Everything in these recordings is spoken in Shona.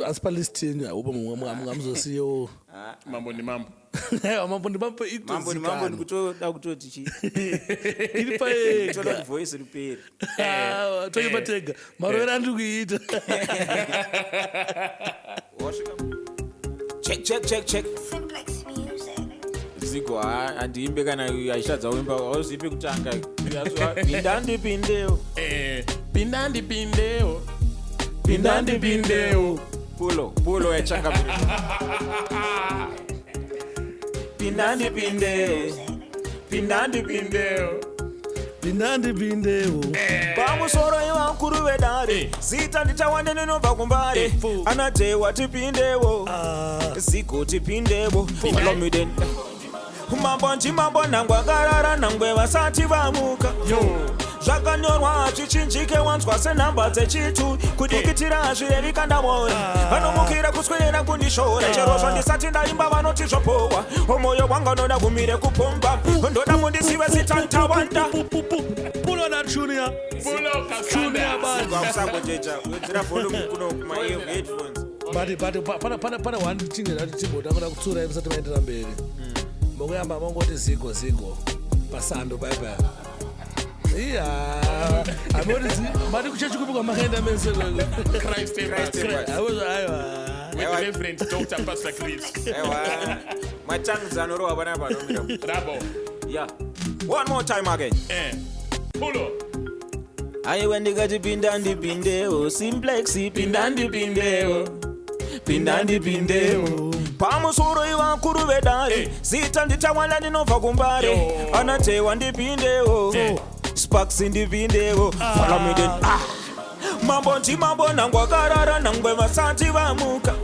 Asi palist yenyu haupo mungamuzosiyewo. Mambo ndimambo. Aiwa, Mambo ndimambo. Mambo ni mambo. Itozikanwa. Ndikutoda kutoti chi Iri toda paega. kuti voice ripere. Toipa tega marovero andiri kuiita. Wasvika. Check, check, check, check. Simplex Music. Zigo, handiimbe kana aishadza kuimba, auzipi kutanga. Pinda ndipindewo. Pinda ndipindewo, pinda ndipindewo. Pulo pulo yachanga. Pinda ndipindewo, pinda ndipindewo. Pinda ndipindewo. Pamusoro ivakuru vedare, zita nditawande, ndinobva kuMbare. Anatewa tipindewo, Zigo tipindewo. Follow me then. Mambo ndimambo, nangwe akarara, nangwe vasati vamuka. Zvakanyorwa hazvichinjike, wanzwa, senhamba dzechitu. Kudikitira hazvirevi kandamora. Vanomukira kuswedera kundishora, chero zvandisati ndaimba vanoti zvopowa. Omwoyo wanga unoda kumire kupomba, ndoda mundisive zita ntawanda. Pull on that, Junior. Pulo. Junior Kasanda. man. Kwakusagojecha wedzera volume kuno kuma headphones. But pana one thing that timboda kutsura musati maendera mberi. Mokuyamba mongoti Zigo, Zigo pasando paipa. Iya, amoti mati kuchechi kupi kwamakaenda mese? Christ Embassy. Embassy. Aiwa. With Reverend Dr. Pastor Chris. Aiwa, matangs anorohwa panapa anomira. Rabo. Yeah, one more time again. Pulo. Aiwa, ndikati pinda ndipindewo, Simplex, pinda ndipindewo, pinda ndipindewo. Pamusoro ivakuru vedare, zita nditawanda, ndinobva kuMbare. Yo. Anatewa ndipindewo, Sparks ndipindewo. Follow me then. Ah. Mambo ndimambo, nangwe akarara, nangwe vasati vamuka.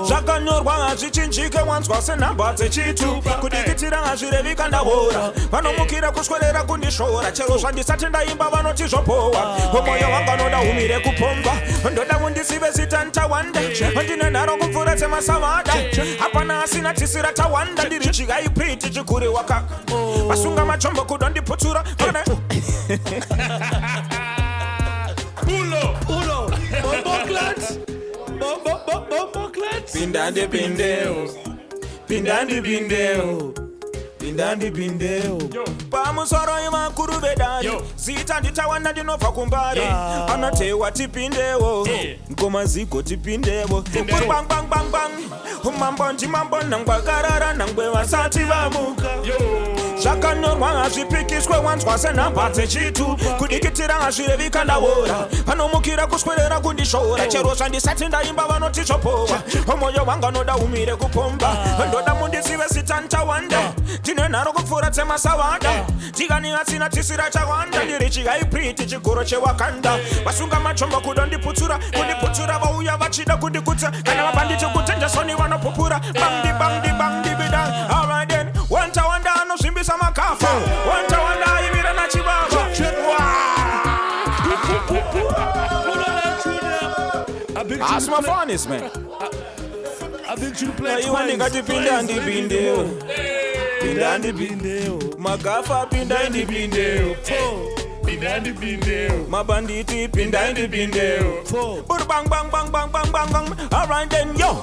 Zvakanyorwa hazvichinjike, wanzwa, senhamba dzechitu. Kudikitira hazvirevi kandavora. Vanomukira kuswedera kundishora, chero zvandisati ndaimba vanoti zvopowa. Omwoyo wanga unoda umire kupomba, ndoda mundisive zita ntawanda. Ndine nharo kupfuura dzemasavada, hapana asina tisira tawanda. Ndiri chihaipiti chikuri waka vasunga machombo kudondiputsura. Pulo. Uno bomboclat, bombo bomboclat. Pinda ndipindewo, pinda ndipindewo, pinda ndipindewo. Pamusoro ivakuru vedare, Yo. zita nditawanda, ndinobva kuMbare. Anatewa tipindewo, ngoma Zigo tipindewo. Pindewo. Bang bang bang bang. Mambo ndimambo, nangwe akarara, nangwe vasati vamuka. Yo. Zvakanyorwa hazvipikiswe, wanzwa, senhamba dzechitu. Kudikitira hazvirevi kandavora. Vanomukira kuswedera kundishora, chero zvandisati ndaimba vanoti zvopowa. Omwoyo wanga unoda umire kupomba, ndoda mundisive zita ntawanda. Ndine nharo kupfuura dzemasavada, ndikani asina tisira chawanda. Ndiri chihaibridi chigoro chewakanda. Vasunga machombo kudondiputsura, kundiputsura, vauya vachida kundikutsa. Kana vabanditi kutenjesoni vanopupura. Bangdi bangdi bangdi bida. Alright then. Wantawanda anozvimbisa makafa, wantawanda aimira nachibaba. Pull on that, Junior. A big That's tune my play- funniest man. A big tune play Aiwa, twice. ndikati pinda ndipindewo, pinda ndipindewo. Ndipindewo. Magafa, pinda ndipindewo. Pinda ndipindewo. Mabanditi, pinda ndipindewo. Four. Buru bang bang bang bang bang bang bang. Alright then, yo.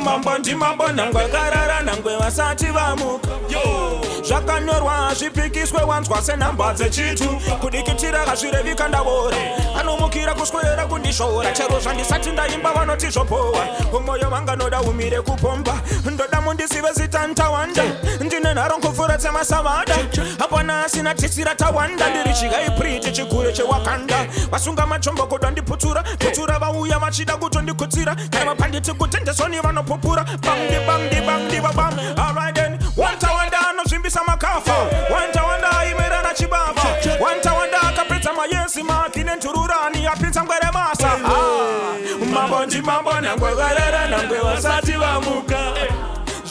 Mambo ndimambo, nangwe akarara, nangwe vasati vamuka. Yo. Zvakanyorwa hazvipikiswe, wanzwa, senhamba dzechitu. Kudikitira hazvirevi kandavora. Anomukira kuswedera kundishora, chero zvandisati ndaimba vanoti zvopowa. Umwoyo wanga noda umire kupomba, ndoda mundisive zita ntawanda. Ndine nharo kupfuura dzemasavada, hapana asina tisira tawanda. Ndiri chihaibridi chigure chewakanda. Vasunga machombo kudondiputsura putsura, vauya vachida kutondikutsira. Kana vapanditi kutendesoni vanopupura. Bangdi bangdi bangdi babam. Alright then. Wantawanda anozvimbisa makafa, wantawanda aimira nachibaba, wantawanda akapedza mayesi maki nentururani apinza ngwere masa. Ah, mambo ndimambo, nangwe varara, nangwe vasati vamuka.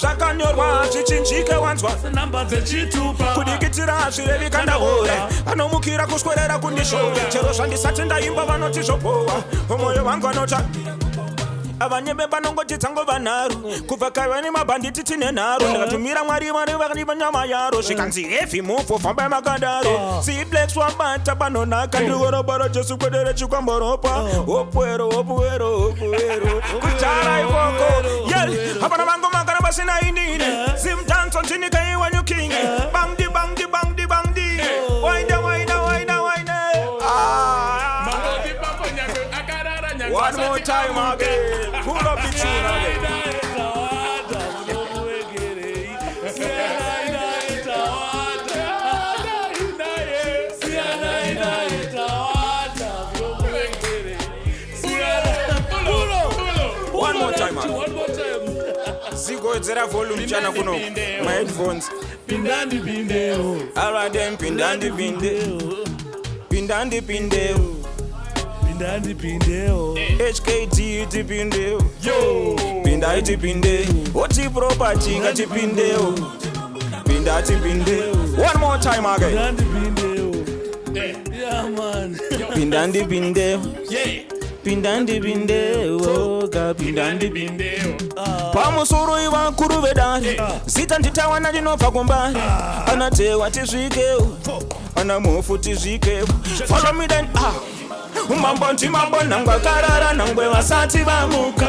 Zvakanyorwa hazvichinjike, wanzwa, Namba dzechitupa. kudikitira hazvirevi kandahora. Vanomukira kuswedera kundishora, chero zvandisati ndaimba vanoti zvopowa. Omwoyo wangu anota avanyebe vanongoti dzangova nharo. Kubva kare nemabhanditi tine nharo. Ndikatumira Mwari, Mwari vakanipa nyama yaro. Zvikanzi heavy move, fambai makadaro. Simplex wabata panonaka. Ndikorobara Jesu kwedere chikwamboropa. Hopwero, hopwero. vasina inini. Zimdanso ndinikaiwa new king. Bang di bang di bang di bang di. Wainde wainde wainde wainde. Ah. Mangoti mambo nyangwe akarara nyangwe One more asati time amuka. again. Pull up the tune again. Tawanda, munomuwegerei. Siyanai naye Tawanda. Naye. Siyanai naye Tawanda, munomuwegerei. Siyanai- Pulo, pulo. One more time again. One more time. Zigodzera volume chana kuno. My headphones. Pindandi pindeo. Alright then, pindandi pinde. Pindandi pinde. Pindandi pindeo. HKT tipinde. Yo. Pinda tipinde. Oti property ngatipinde. Pinda tipinde. One more time again. Pindandi pindeo. Eh, Yeah, man. Pindandi pinde. yeah. Pindandi pinde. Oga pindandi Bindeo. Pamusoro ivakuru vedare, zita nditawana ndinobva kumbare, anatewa tisvikewo, ana mufu tisvikewo. Follow me then. Ah, mambo ndimambo, nangwe akarara nangwe vasati vamuka.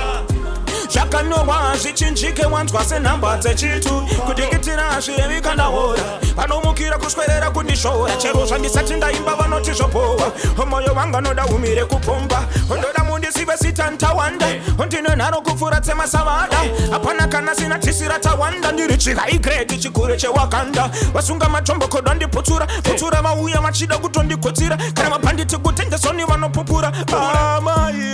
Zvakanyorwa hazvichinjike, wanzwa senhamba dzechitu. Kudikitira hazvirevi kana hora. Vanomukira kuswerera kundishora, chero zvandisati ndaimba vanoti zvopowa. Mwoyo wanga noda umire kupomba, ndoda mundisive sita ntawanda. Ndine nharo kupfuura dzemasavada, hapana kana sina tisira tawanda. Ndiri chihaigredi chikure chewakanda. Vasunga matombo kodo ndiputsura putsura, vauya vachida kutondikotsira. Kana mabhanditi kutengesoni vanopupura. Amai,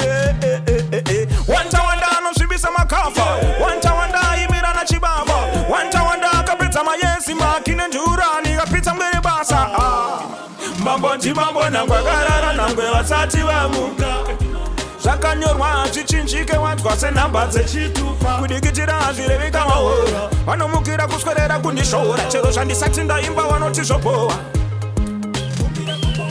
wantawanda anosvibisa makafa, wantawanda aimira nachibaba, wantawanda akapedza mayezi makine ndurani akapitsa mwere basa. Ah. Mambo ndimambo, nangwe akarara nangwe vasati vamuka. Zvakanyorwa hazvichinjike, wanzwa senhamba Chitupa. kudikitira hazvirevi kamaora. Vanomukira kuswerera kundishora, chero zvandisati ndaimba vanoti zvopowa.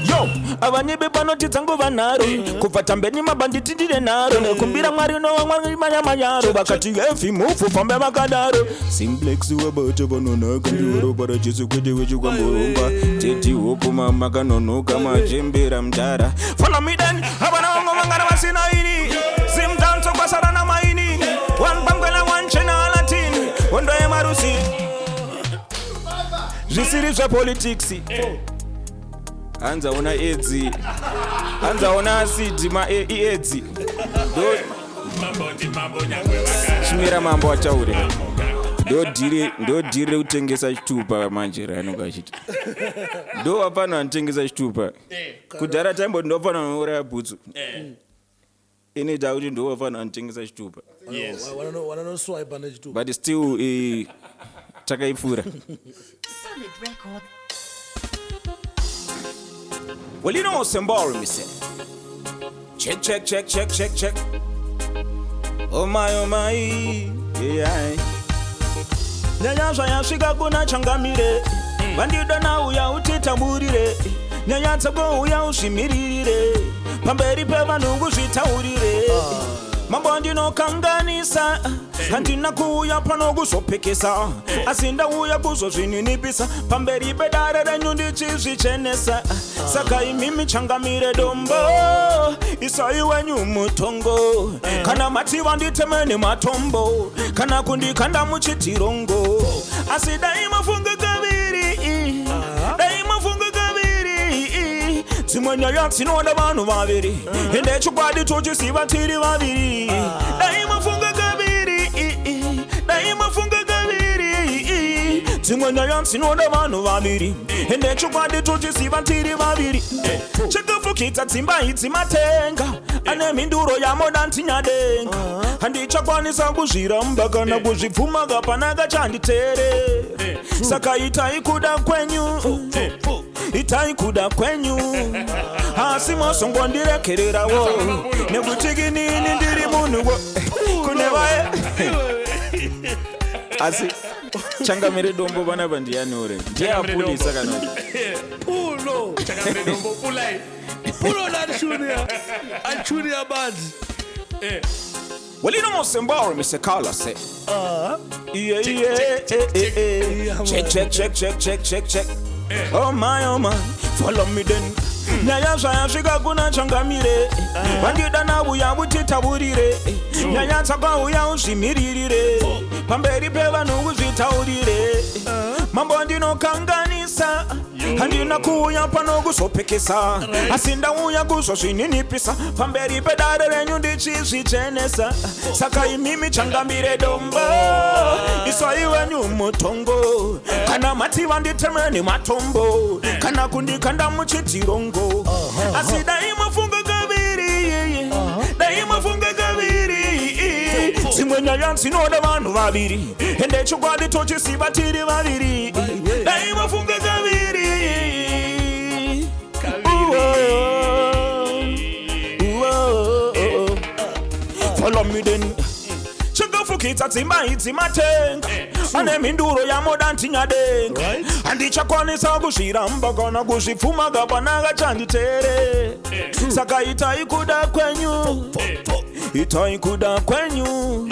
Yo, avanyebe panoti dzangova nharo, kubva tambeni mabanditi ndine nharo. Ndakumbira Mwari nova Mwari manyamanyaro, vakati heavy move fambe vakadaro. Simplex wabata vanonaka, ndiwe raJesu kwete wechikwamboromba. Teti hopo makanonoka machembera mudhara. Follow me then. Havana vangu vangana vasina ini. Zimdanso kwasara namaini. One bangwela, one chena latin, hondo yemarusi, zvisiri zvepolitics. Hanzi aona edzi, hanzi aona asidi maiedzi ndo. Mambo ndimambo nyangwe vakarara. Chimira mambo ataure. Ndo dhiri rekutengesa chitupa manje raanonga achiti ndo vapano vanotengesa chitupa. Kudhara taimboti ndo vapano vanouraya bhutsu. Inoita kuti ndo vapano vanotengesa chitupa. Yes. Wananoswipa nechitupa. But still takaipfuura. Solid record. Well, you know, Sembari, me say. Check, check, check, check, check, check. Oh my, oh my, yeah. Nyaya zvayasvika kuna changamire, vandida nauya utitamburire nyaya dzako, uya uzvimiririre pamberi pevanhu kuzvitaurire. Mambo, ndinokanganisa, handina kuuya pano kuzopekesa, asi ndauya kuzozvininipisa pamberi pedare renyu ndichizvichenesa. Saka imimi changamire dombo, isai wenyu mutongo. Kana mati vanditeme nematombo, kana kundikanda muchitirongo, asi dai mafunga kaviri, dai mafunga kaviri. Dzimwe nyaya dzinoda vanhu vaviri, ende chokwadi tochisiva tiri vaviri. Dai mafunga kaviri, dai mafunga kaviri. Dzimwe nyaya dzinoda vanhu vaviri, ende chokwadi tochisiva tiri vaviri. Chakafukidza dzimba idzi matenga ane mhinduro yamoda ntinyadenga. Handichakwanisa kuzviramba kana kuzvibvuma, kapana kachanditeerera. Saka itai kuda kwenyu, itai kuda kwenyu, asi mosongondirekererawo nekuti kinini ndiri munhu kune vaye. Asi changamire dombo panapa ndiyani ure? Ndiye apulisa kana kuti? Pulo. Changamire dombo pulai. Pulo la Junior. A Junior Band. Well, you know, Sembari, Mr. Carlos say. Yeah, Check, check, check, yeah. Check, check, check, check, check, check, check. Oh my, oh my, follow me then. Nyaya zvayasvika kuna changamire, vandida nauya utitaurire nyaya dzakauya uzvimiririre. Pamberi pevanhu kuzvitaurire. Mambo, ndinokanganisa, handina kuuya pano kuzopekesa, asi ndauya kuzozvininipisa pamberi pedare renyu ndichizvichenesa. Saka imimi changamire dombo, iswai wenyu mutongo. Kana mati vanditeme nematombo, kana kundikanda muchitirongo, asi dai mafunga kaviri, dai mafunga kaviri. Dzimwe nyaya dzinoda vanhu vaviri, ende chokwadi tochisiva tiri vaviri. Dai mafunga kaviri. Uwo, uwo. Follow me then. Chakafukidza dzimba idzi matenga, ane mhinduro yamoda ntinyadenga. Handichakwanisa kuzviramba kana kuzvipfuma, kapana kachanditere. Saka itai kuda kwenyu, itai kuda kwenyu,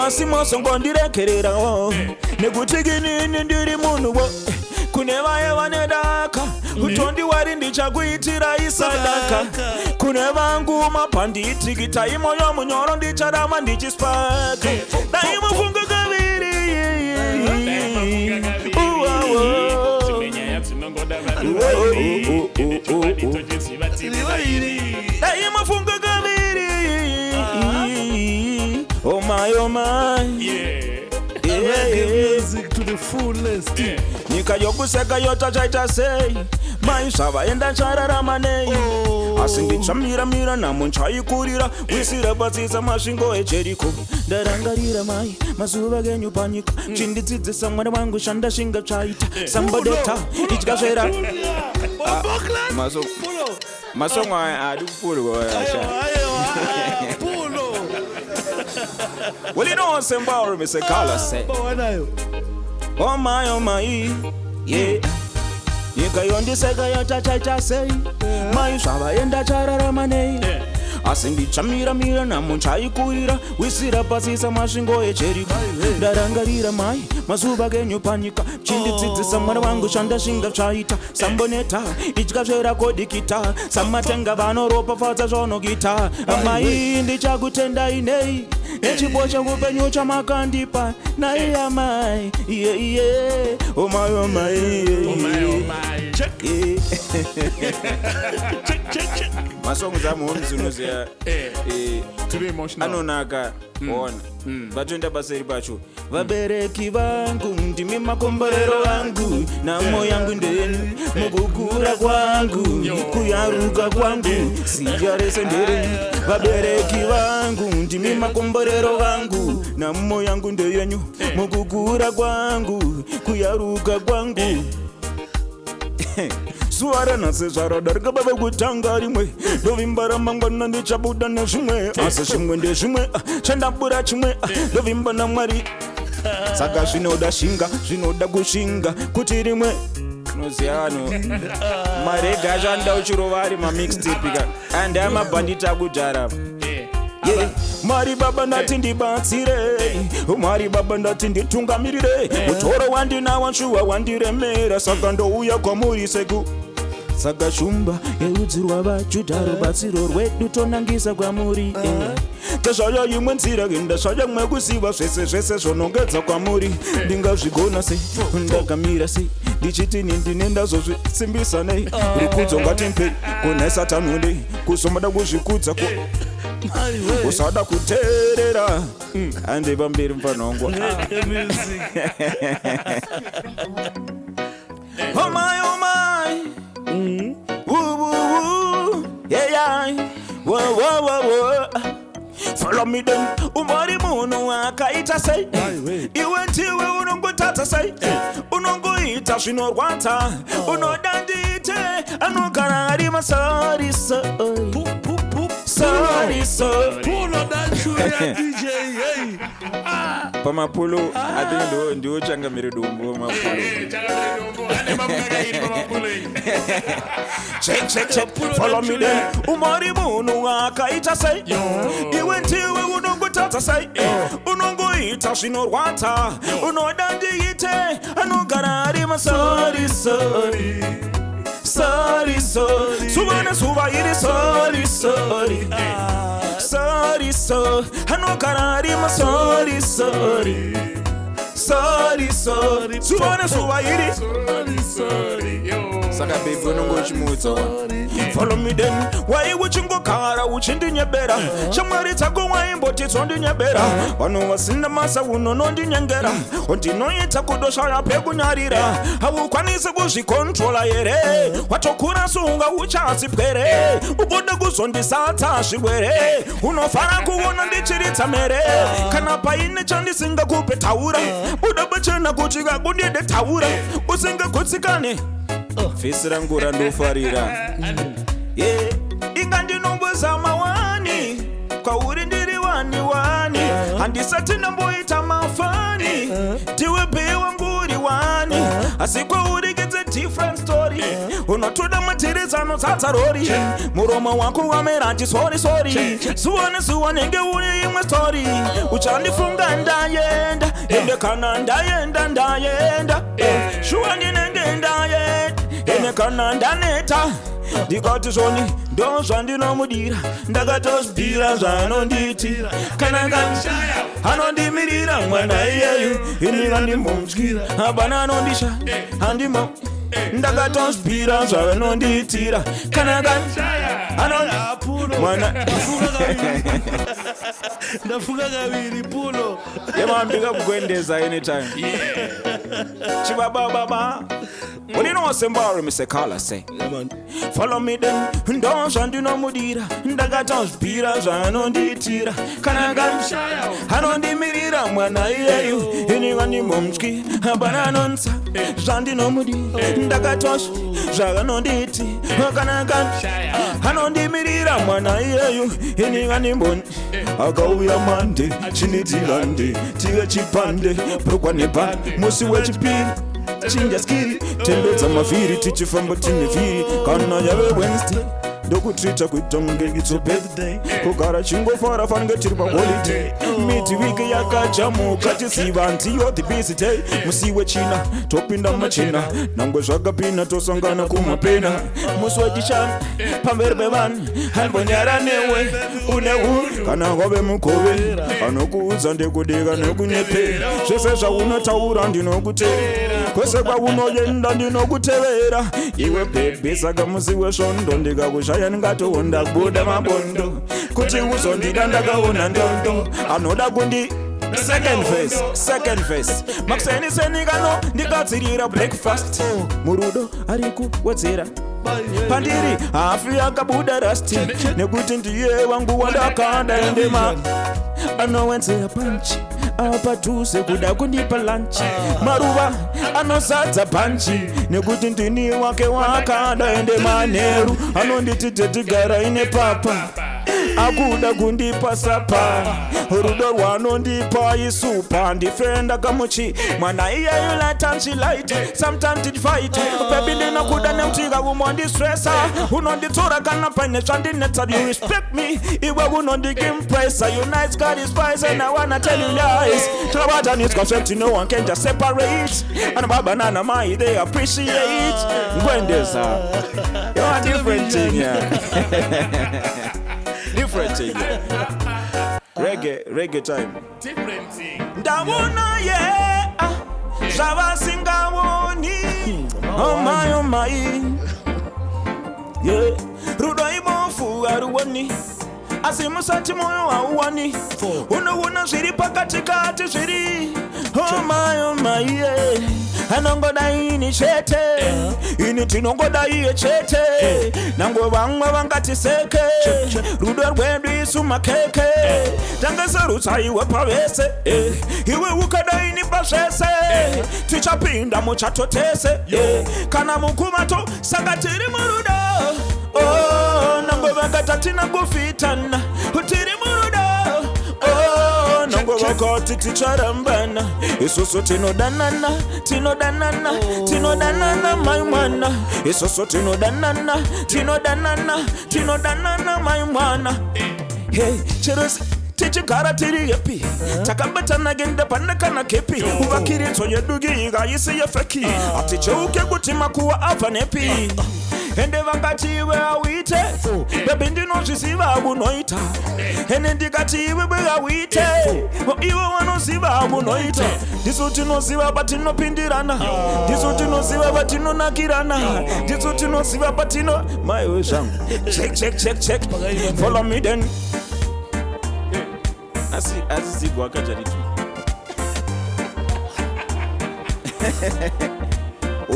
asi mozongondirekererawo nekuti kinini ndiri munhuwo. Kune vaye vane daka kutondiwari, ndichakuitirai sadaka. Kune vangu mabhanditi, kitai moyo munyoro, ndicharamba ndichispaka. Dai mufunga kaviri. Uwawo. Dzimwe nyaya dzinongoda vanhu vaviri, ende chokwadi tochiziva tiri vaviri. Dai mafunga kaviri. Oh my, oh my. Reggae Yeah. music to the fullest. Nyika yokuseka yotachaita sei? Mai zvavaenda chararama nei? Asi ndichamiramira namo nchaikurira wisira batsisa masvingo ejeriko. Ndarangarira mai mazuva genyu panyika, chindidzidzisa mwana wangu shandashinga tsvaita sambodeta idya zvera. Buckland. Pulo. Masongo aya haadi kupurwa. Ayewa, ayewa, pulo. Well, you know, Sembaro, Mr. Carlos say. Bawanayo. Oh my, oh my, yeah. Nyika yondiseka yotachaita sei? Mai zvavaenda chararama nei? Asi ndichamiramira namo nchaikurira wisira pasisa masvingo ejeriko. Ndarangarira mai mazuva kenyu panyika, chindidzidzisa mwana wangu chandashinga tsvaita samboneta idya zverakodikita samatenga vanoropafadza zvonokita. Amai, ndichakutendai nei nechipo cheupenyu chamakandipa nai amai. Iye iye, oh my, oh my. Oh my, oh my. Check, check, check, check. Masongo dzamuhomzi unoziva, Too emotional. anonaka ona vatoenda paseri pacho. Vabereki vangu, ndimi makomborero angu, namo yangu ndenu mukukura kwangu, kuyaruka kwangu, ziya rese nderenyu. Vabereki vangu, ndimi makomborero vangu, namo yangu ndeyenyu mukukura kwangu, kuyaruka kwangu. Zuva ranhasi zvaradarika, baba kutanga rimwe, ndovimba ramangwana ndichabuda nezvimwe, asi zvimwe ndezvimwe, chandabura chimwe, ndovimba namwari. Saka zvinoda shinga, zvinoda kushinga kuti rimwe unoziva vanhu marega acho anoda uchirova ari mamixtape ka, andi amabhanditi akudhara. Yeah. Mwari baba, ndati ndibatsire. Mwari baba, ndati nditungamirire. Mutoro wandinawo shuwa wandiremera, saka ndouya kwamuri seku. Saka shumba yerudzi rwavajudha, rubatsiro rwedu tonangisa kwamuri. Tashaya imwe nzira, ndashaya mwe kuziva zvese zvese zvonongedza kwamuri. Ndingazvigona sei? Ndakamira sei? Ndichiti ni ndine ndazozvisimbisa nei? Rukudzo ngatimpe kune satanunde kuzomoda kuzvikudza ku Aiwe. Usada kuteerera ande pamberi mufana wangu. Reggae music. Oh my, oh my. Woo, woo, woo. Yeah, yeah. Whoa, whoa, whoa, whoa. Follow me then. Umari munhu akaita sei? Aiwe. Iwe ndiwe unongotadza sei? Unongoita zvinorwadza. Unoda ndiite anogara ari masorry sorry. Pu, pu, pu. Sorry sorry. Pulo that tune ya DJ. Hey. Pamapulo, I think ndiwo ndiwo changamire dombo pamapulo. Changamire dombo, ane mapuranga pamapulo iyi. Check, check, check. Follow me then. Umari munhu akaita sei? Iwe ndiwe unongotadza sei? Unongoita zvinorwadza. Unoda ndiite anogara ari masorry sorry. Sorry sorry. Zuva nezuva iri sorry sorry. Sorry sorry. Anogara ari masorry sorry. Sorry, sorry. Zuva nezuva iri. Sorry, sorry, yo. Saka baby unonge uchimuudza wa. Sorry. Follow me then. Wai uchingogara uchindinyebera. Shamwari dzako waimboti dzondinyebera. Vanhu vasina masa unonondinyengera. Ndinoita kudoshaya pekunyarira. Haukwanisi kuzvikontrola here? Watokura sunga uchazipwere. Ubude kuzondisatsa zvirwere. Unofara kuona ndichiridza mhere. Kana paine chandisingakupe taura. Buda pachena kuti kakundide taura. Usingagutsikane. Fesi rangu randofarira. Yeah. Inga ndinombozama wani kwauri ndiri wani wani, handisati ndamboita mafani. Ndiwe bae wangu uri wani, asi kwauri it's a different story. Unotoda matirizano tsatsa rori, muromo wako wamera chisori sori. Zuva nezuva nenge uri imwe story. Uchandifunga ndaenda, ende kana ndaenda ndaenda, shuwa ndinenge ndaenda, ende kana ndaneta. Ndikati zvoni ndo zvandinomudira, ndakatozvipira zvaanondiitira. Kana anondimirira mwana iyeyu, ini kandimbomutyira, hapana anondisha handimo. Ndakatozvipira zvaanondiitira, kana Ah, Pulo. Mwana- Ndafunga kaviri. Ndafunga kaviri, Pulo. Yemambika kukuendeza anytime. Chibaba baba uninosembauri misekala se. Yeah, man. Follow me then. Ndo zvandinomudira, ndakatozvipira zvaanondiitira. Kana anondimirira mwana iyeyu, ini kandimomutyi, hapana anonsa zvandinomudira. Ndakatozvi zvaanondiiti, kana anondimirira mwana iyeyu, ini kandimboni. Akauya mande chinitirande tive chipande brukwa nepande. Musi wechipiri chinja skiri, tembedza mavhiri, tichifamba tine vhiri. Kana yave Wednesday, ndokutrita kuita kunge it's your birthday. Kugara chingofara fanike tiri paholiday. Midweek yakajamuka, tiziva ndiyo the busy day. Musi wechina topinda machena, nangwe zvakapina tosangana kumapena. Musi wechishanu pamberi pevanhu hambonyara newe une uru. Kana wave mukove anokuudza ndekudeka nekunyepera, zvese zvaunotaura ndinokutevera, kwese kwaunoenda ndinokutevera iwe baby. Saka musi wesvondo ndikakushaya ndingatoonda kubuda mabondo. Kuti uzondida ndakaona ndondo anoda kundi. Second verse, second verse. Makuseniseni kano ndigadzirira breakfast, murudo ari kuwedzera pandiri, hafi akabuda rasti, nekuti ndiye wangu wandakada. Endema anowedzera panchi apadhuze kuda kundipa lunch, maruva anozadza bhanchi, nekuti ndini wake wakada. Ende manheru anonditi tetigara ine papa, akuda kundipa supper. Rudo rwanondipa isupa, ndife ndakamuchi mwana iyeyu. Light sometimes it fight. Baby, ndinokuda nekuti kakumondistressa, unonditora kana paine zvandinetsa. You respect me iwe, unondikimpressa. You nice, got spice and I wanna tell you lies. Takabatanidzwa zvekuti no one can just separate. Ana baba nana mai they appreciate. Ngwendeza, you are different thing, yeah, different thing, yeah. Reggae, reggae time. Different thing. Ndaona ye zvavasingaoni. Oh my, oh my, yeah. Rudo ibofu haruoni, asi musati moyo hauwani, unoona zviri pakatikati zviri. Oh my, oh my, yeah. Anongoda ini chete, ini tinongoda iye chete. Nangwe vamwe vangatiseke, rudo rwedu isu makeke. Tangeserutsaiwe pavese, iwe ukadaini pazvese, tichapinda muchato tese, kana mukumato. Saka tiri murudo. Oh, nangwe vakati kufitana, tiri murudo. Oh, nangwe vakati ticharambana, isusu tinodanana, tinodanana, tinodanana mai mwana. Isusu tinodanana, tinodanana, tinodanana mai mwana. Hey, chero tichigara tiri happy, takabatana genda pana kana kepi. Uvakiridzo yedu ikaisi yefake, haticheuke kuti makuva abva nepi. Ende vangati iwe hauite, baby, ndinozviziva unoita. Ende ndikati iwewe hauite, iwe wanoziva. wamunoita. Ndisu tinoziva patinopindirana, ndisu tinoziva patinonakirana, ndisu tinoziva patino maiwe zvangu. Check, check, check, check, follow me then. Asi Zigo akacharitu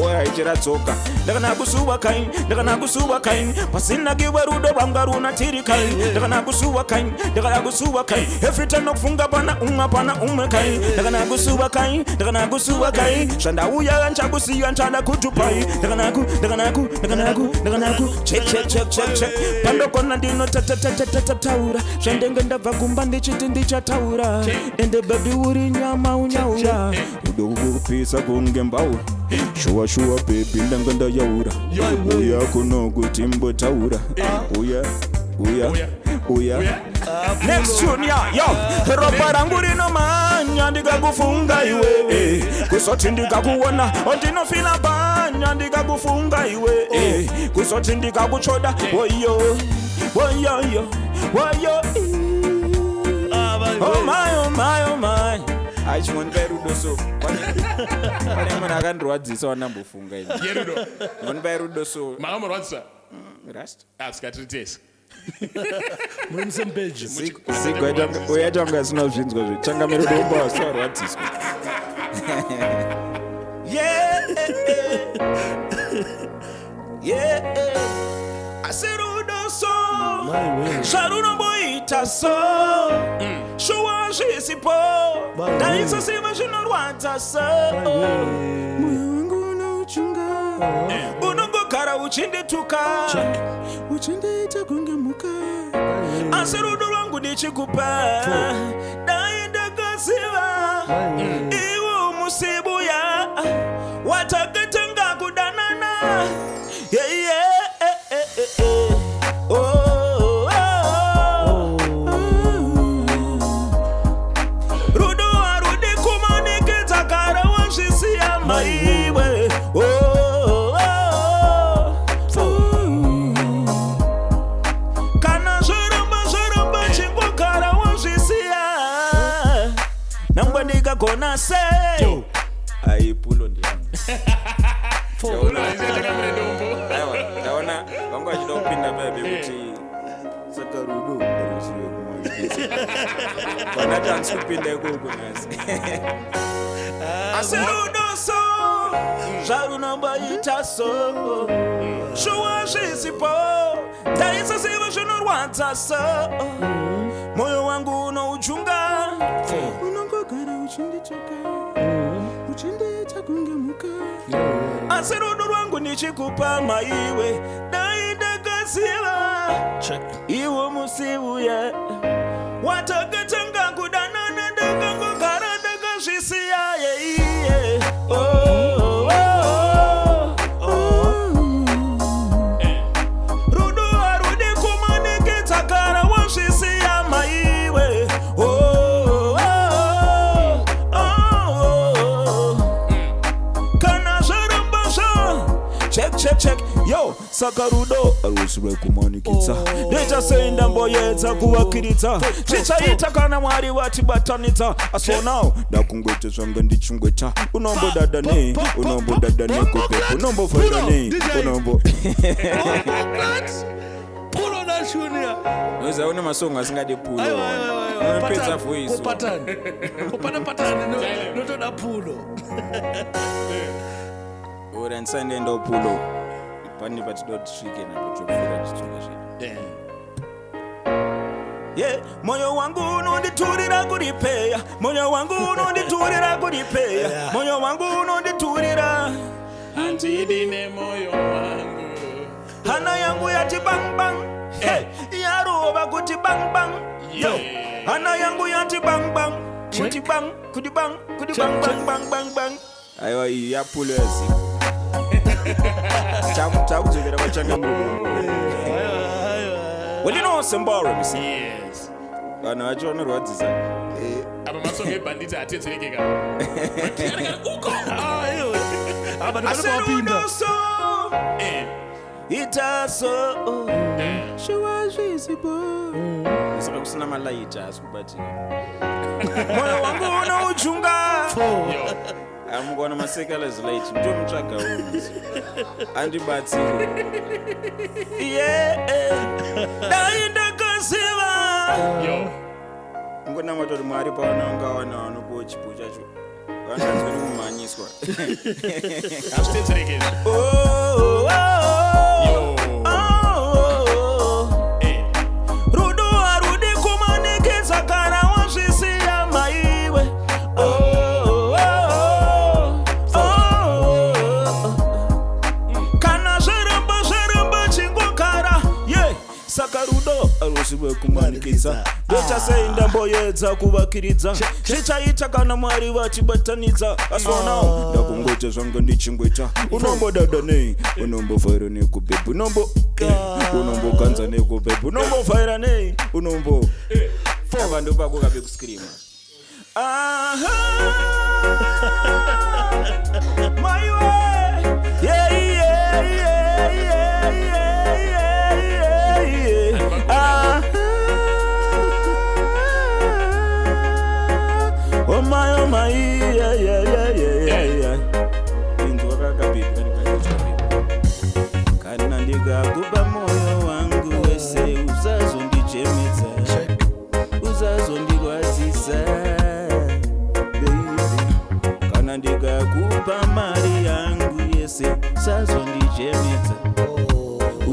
waichiradzoka. Ndakana kusuwa kai, ndakana kusuwa kai, pasina kiwe rudo rwanga runa tiri kai. Ndakana kusuwa kai, ndakana kusuwa kai, every time nokufunga pana umwe, pana umwe kai. Ndakana kusuwa kai, ndakana kusuwa kai, zvandauya nchakusiya nchada kudubai. Ndakanaku, ndakanaku, ndakanaku, ndakanaku. Check, check, check, check, check. Pandokona ndinotatatataataura zvandenge ndabva kumba ndichiti ndichataura. Ende baby, uri nyama unyaura, udo kupisa kunge mbaura. Shuwa shuwa baby, ndanga ndayaura. Uya kuno kuti mbotaura. Uya, uya, uya. Next tune ya yo. Ropa rangu rinomhanya ndikakufunga iwe, eh. Kusoti ndikakuona, oh, ndinofila banya ndikakufunga iwe, eh. Kusoti ndikakuchoda, oyo oyoyo oyo. Oh my, oh my, oh my. Achimonipai rudo so pane munhu akandirwadzisa wandambofunga ini. Yerudo. Monipai rudo so. Makamborwadzisa? Rasta. Asikatiri tese. Muri musame page. Uyaita kunge asina kuzvinzwa zve changamiro domba wasiwarwadziswa. Yeah, yeah. Asi rudo so Maiwe. zvarunomboita so, shuwa zvisipo. Maiwe. Ndaisosiva zvinorwadza so. Moyo wangu unouchunga, unongogara uchindituka, uchindiita kunge mhuka, asi rudo rwangu ndichikupa. Dai ndakaziva iwo musibuya watakatanga kudanana. Yeah. Eh. Oh, oh, oh. Rudo harudi kumanikidza kara wazvisiya maiwe. Oh, oh, oh. Kana zvoramba zvoramba, chingogara wazvisiya. Nangwa ndikagona sei? Aipulo ndiyangu. Changamire dombo. Aiwa, ndaona vanga vachida kupinda paya pekuti saka rudo ruzive kumaikisa vanati handisi kupinda ikoko nhasi. Asi rudo so zvarunomboita so, shuwa zvisipo. Ndaisasiva zvinorwadza so. Moyo wangu unouchunga, unongogara uchindituka, uchindiita kunge mhuka, asi rudo rwangu ndichikupa maiwe. Dai ndakaziva Check. iwo musi uya watakatanga kudanana, ndakangogara ndakazvisiya yeiye. Oh, oh, oh. Rudo harudi kumanikidza kara wazvisiya maiwe. Oh, oh, oh, oh. Kana zvaramba zva, check, check, check. Yo, saka rudo harusi rwekumanikidza. Ndoita sei? Ndamboyedza kuvakiridza, zvichaita kana Mwari vatibatanidza. Asi now ndakungoita zvanga ndichingweta. Unombodada nei? Unombodada nekope? Unombofaira nei? Unombo Pulo na junior. Noziva une masongo asingadi pulo. Aiwa, aiwa, aiwa. Unopedza Pattern, voice. Kopatani. Kopana patani notoda pulo. Ora ndisandiendawo pulo pane patinoda kuti tisvike napo topfuura tichitsoka zvedu. Yeah, moyo wangu unonditurira kuripeya, moyo wangu unonditurira kuripeya. Yeah. Moyo wangu unonditurira. Handidi nemoyo wangu. Hana yangu yati bang bang, hey, yarova kuti bang bang. Yo, Yeah. hana yangu yati bang bang, kuti bang, kuti bang, kuti bang bang bang bang bang. Aiwa, iyi yapulo yaziko takudzokera kwachangamurudombo. Welinosembarwe misi. Yes. Vanhu vacho vanorwadzisa. Apa masongo ebhanditi hatedzereke ka uko. Ah, iwe. Apa ndipane pawapinda. So Eh, ita so, shuwa zvisipo. Saka kusina malaiti haasi kubatika. Moyo wangu unouchunga. Amukaona masecular light ndomutsvaga uyu. Andibatsire. Yeah. Dai ndakaziva. Yo. Ungonamata kuti Mwari pavanonga vanopiwa chipo chacho. Vanonzwa nekumhanyiswa. Hazvitedzereke izvi. Oh, oh, oh. Yo. Oh, oh, oh. Eh. Rudo harudi kumanikidza kana wazvisiya maiwe. Oh, oh, oh, oh, oh. Kana zviramba zviramba chingogara ye saka rudo harusi rwekumanikidza ndoita sei ndamboedza kuvakiridza zvichaita kana Mwari vachibatanidza asi onawo ndakungoita zvangu ndichingoita unombodada nei unombovhaira nekubhebhi unombo unomboganza nekubhebhi unombovhaira nei unombo apa ndopako kabe kuskrima. Aha, my way. Yeah, yeah, yeah, yeah, yeah, yeah, yeah. Ah, oh my, oh my, yeah, yeah, yeah, yeah, yeah, yeah. Inzwa kakabebi kanikaitwa bebi. Kana ndikakupa moyo wangu wese usazondichemedza usazondirwadzisa baby kana ndikakupa mari yangu yese usazondichemedza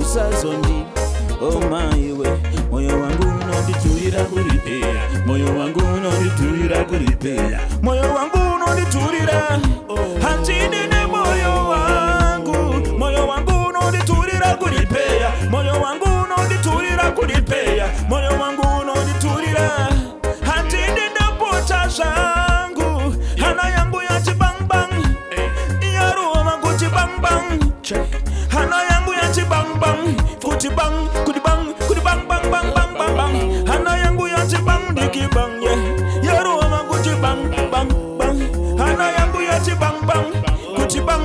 usazondi omaiwe moyo wangu unonditurira kuripeya moyo wangu unonditurira kuripeya moyo wangu unonditurira handidi nemoyo wangu moyo wangu unonditurira kuripeya moyo wangu unonditurira kuripeya moyo wangu unonditurira handidi ndapota zvangu hana yangu yati bang bang yarova kuti bang bang hana yangu yati bang bang kuti bang kuti bang kuti bang bang bang bang bang bang hana yangu yati bang diki bang yeah yarova kuti bang bang bang hana yangu yati bang bang kuti bang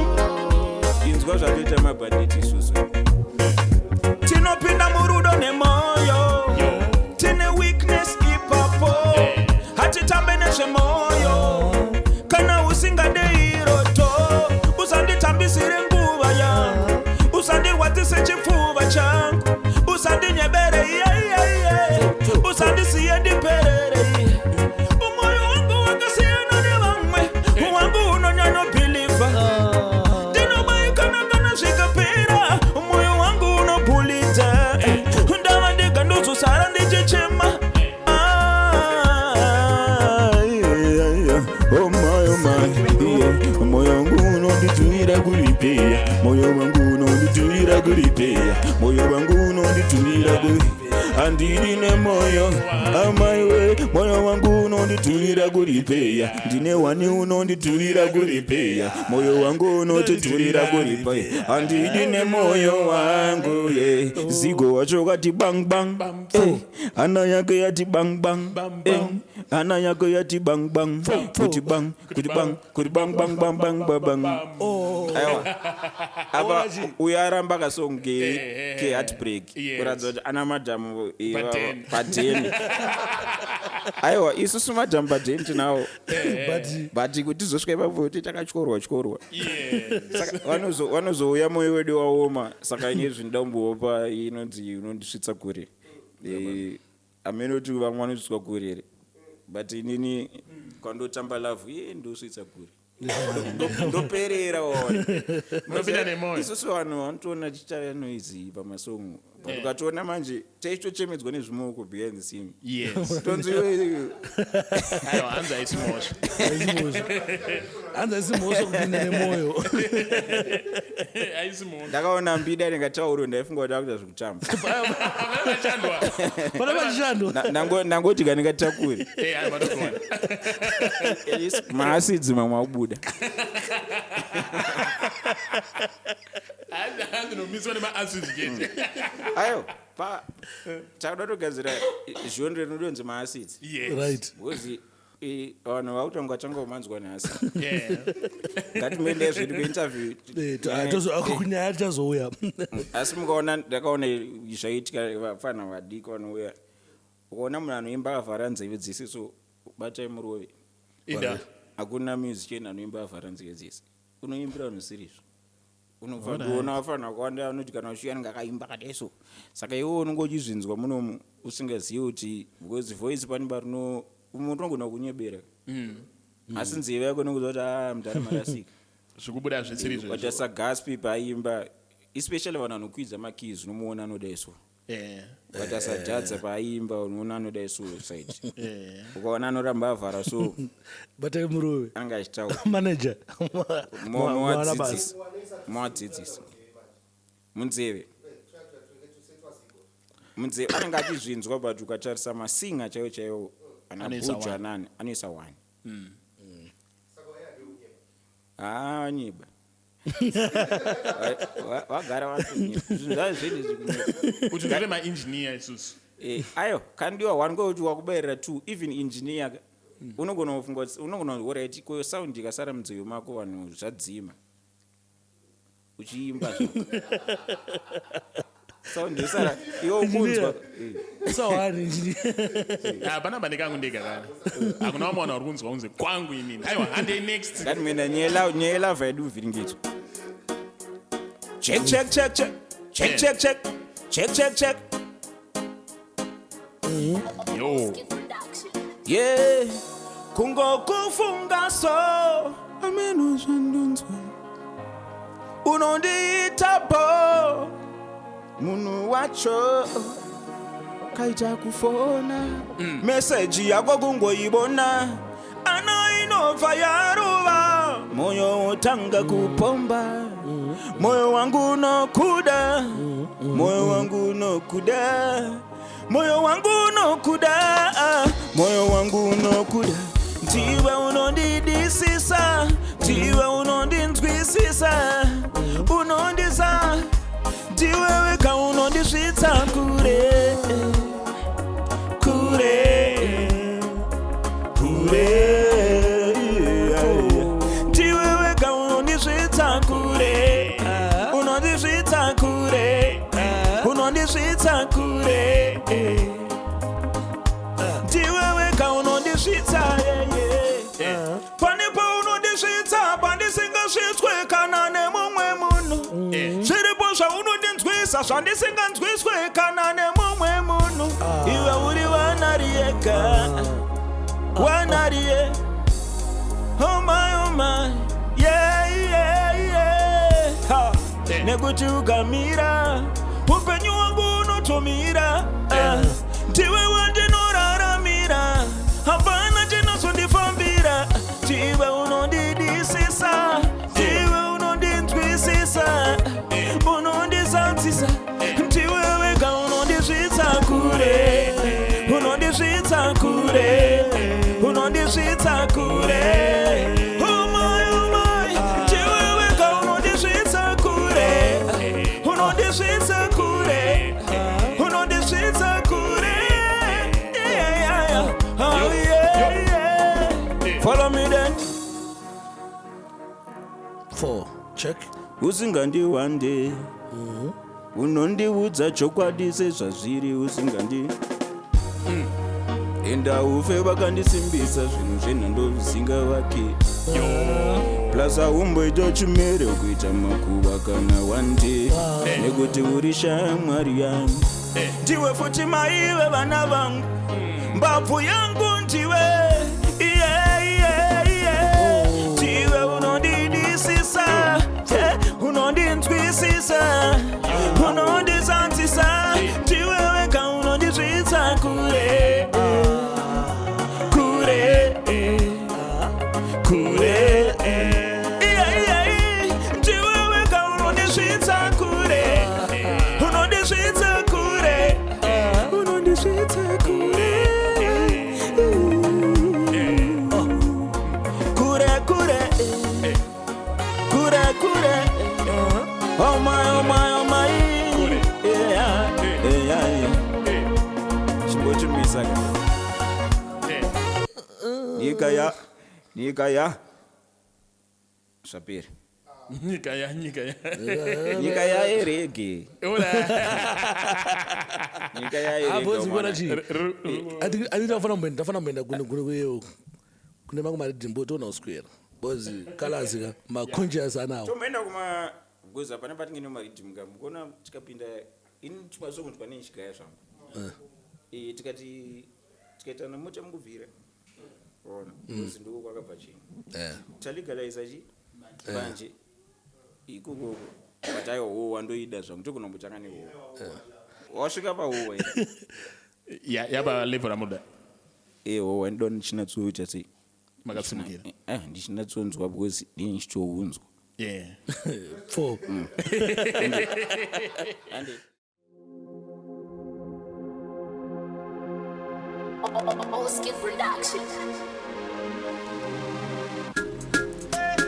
inzwa zvatoita mabhanditi isusu tinopinda murudo nemoyo tine weakness ipapo hatitambe nezvemoyo kana usingadeiroto usanditambisire nguva yangu usandirwadzise chipfuva changu usandinyebere iyeiyeie usandisiye ndiperere umoyo wangu wakasiyana nevamwe wangu unonyanyobhilivha ndinobaikana kana zvikapera moyo wangu unopulidza ndava ndega ndozosara ndichichema. Ah, yeah, yeah. Oh my, oh my, yeah. Moyo wangu unonditurira kuripeya moyo wangu unonditurira kuripeya moyo wangu unonditurira kuri handidi nemoyo amaiwe moyo wangu unonditurira kuripeya ndine wani unonditurira kuripeya moyo wangu unotiturira kuripeya handidi nemoyo wangu ye zigo wacho kati bang bang. Eh, hana yake yati bang bang. Eh, hana yake yati bang bang kuti bang kuti bang kuti bang bang bang bang bang bang. Aiwa apa uyo aramba kasong ke heartbreak kuratidza kuti ana madhamu Padeni. padeni. Aiwa isusu madhamu padeni tinawo But but kuti tizosvika ipapo kuti takatyorwa tyorwa Yes. saka vanozouya mwoyo wedu waoma saka ine zvindambopa inonzi unondisvitsa kure. Eh, hameno kuti vamwe vanosvitswa kure here but inini kwandotamba love iye ndosvitsa kure ndoperera waona. Unopinda nemoyo. Isusu vanhu vanotoona tichitava noizi pamasongo but ukatoona manje taichitochemedzwa nezvimoko behind the scene Yes. tonzi iwe- Aiwa, hanzi haisi mhosva. Hanzi haisi mhosva kupinda nemoyo. Haisi mhosva. Ndakaona mbida ndingatauro ndaifunga kuti akuita zvekutamba. Pana pachandwa. Pana pachishandwa. Ndangoti kandingatakure Eh, aiwa, matogona. maasidzi mamwe akubuda. Hanzi nomiswa nemaacids chete. Ayo pa takuda togadzira genre rinodonzi maasidzi Yes. Right. because vanhu vakutanga tanga kumanzwa nhasi. Ngatimuendei zvedu kuinterview. Eh, kunyaya tichazouya. Asi mukaona ndakaona zvaitika vafana vadiki vanouya. Ukaona munhu anoimba akavhara nzeve dzese, so batai murove. Ida. Hakuna musician anoimba avhara nzeve dzese. Unoimbira vanhu zvisiri izvo. Unobva ndiona vafana vakawanda vanoti kana uchiuya anenge akaimba akadai so. Saka iwe unonge uchizvinzwa munomu usingazivi kuti, because voice pane parino munhu unogona kunyebera, asi nzeve yako inongoziva kuti a mudhara marasika. Zvikubuda zvisiri izvo. Waita saGaspi paaimba, especially vanhu vanokwidza makeys, unomuona anodai so. Waita saJadza paaimba, unoona anodai so side. Ukaona anoramba avhara so, Batai murove. Anga achitaura. Manager. Mwana basa. Mowadzidzisa, mowadzidzisa munzeve, munzeve anenge achizvinzwa, but ukatarisa masinga chaiwo chaiwo ana Anoisa Buju one. anani anoisa one. Haa, nyeba. Vagara vatonyepa zvinhu zvacho zvedi zvikunyepa. Kuti ndore maengineer isusu. Ayo kandiwa one kwekuti wakubayirira two. Even engineer ka, unogona kufunga unogona kuti alright, ko sound ikasara munzeve mako, vanhu zvadzima, uchiimba zvako, sound yosara iwe ukunzwa. Sawani engineer. Hapana pane kangu ndega kana hakuna vamwe vanhu vari kunzwa kunze kwangu inini. Aiwa, handei next. Ngatimboenda nyaya yelavha yedu uvhiringidzwa. Check, check, check, check, check, check, check, check, check, check. Yo. Yeah, kungokufunga so ameno zvandonzwa, unondiita bo munhu wacho kaita kufona, meseji yako kungoibona, ana inobva yaruva, moyo wotanga kupomba. Moyo wangu unokuda, moyo wangu unokuda, moyo wangu unokuda, moyo wangu unokuda. Ndiwe unondidisisa, ndiwe unondinzwisisa, unondisa, ndiwe wega unondisvitsa kure, kure, kure. Ndiwe wega unondisvitsa kure, unondisvitsa kure, unondisvitsa kure. Ndiwe wega unondisvitsa, yeah. Pane paunondisvitsa pandisingasvitswe kana nemumwe munhu. Zviripo zvaunondinzwisa zvandisinganzwiswe kana nemumwe munhu. Iwe uri wanariyeka, wanariye. Oh my, oh my, yeah. Ha. Nekuti ukamira, upenyu hwangu unotomira. Ah. Ndiwe wandinoraramira, hapana chinozondifambira. Ndiwe unondidisisa, ndiwe unondinzwisisa, unondizadzisa. Ndiwe wega unondisvitsa kure, unondisvitsa kure, unondisvitsa kure. Oh my, oh my, ndiwe wega unondisvitsa kure, unondisvitsa kure, unondisvitsa kure. Yeah. Oh, yeah. Follow me then. Four. Check. Usingandiwande, unondiudza chokwadi sezvazviri, usingandi enda ufe vakandisimbisa zvinhu zvenhando zvisingavaki. Plus haumboita chimere kuita makuva kana wande, nekuti uri shamwari yangu. Ndiwe futi maive vana vangu, mbabvu yangu ndiwe. Yeah. Ndiwe unondidisisa, unondinzwisisa, unondizanzisa. Ndiwe wega unondisvitsa kure, kure, kure. Yeah. Ndiwe wega unondisvitsa kure, unondisvitsa kure, unondisvitsa kure, kure, kure, kure, kure. Oh my, oh my, oh my. Kure. Yeah. Chimbochimisa ka. Nyika ya, nyika ya zvapera. Nyika ya nyika ya. Nyika yaerege. Nyika Abonzi kuona yaerege. chii? Ati ndafana kumboenda, ndafana kumboenda kune kune kuyewo. Kune mamwe maridhimbo toona kuswera. Because colors ka ma conscious anawo. Tomboenda kuma goza pane patinge nemaridhimu ka mukuona tikapinda ini chimasokunzwa nechigaya zvangu. Eh, tikati tikaita namocha mukubvira. Ona, kuzi ndiko kwakabva chinhu. Eh. Talegaliza chi? Manje. Ikoko. But aiwa howa ndoida zvangu tokunombotanga nehowa. Wasvika pahowa here? Ya yaba level ramuda. Eh, howa ndinoda ndichinatsoita sei? Makasimukira. Eh, ndichinyatsonzwa because ndini ndichitounzwa. Yeah. Four. Ande. Oskid Production.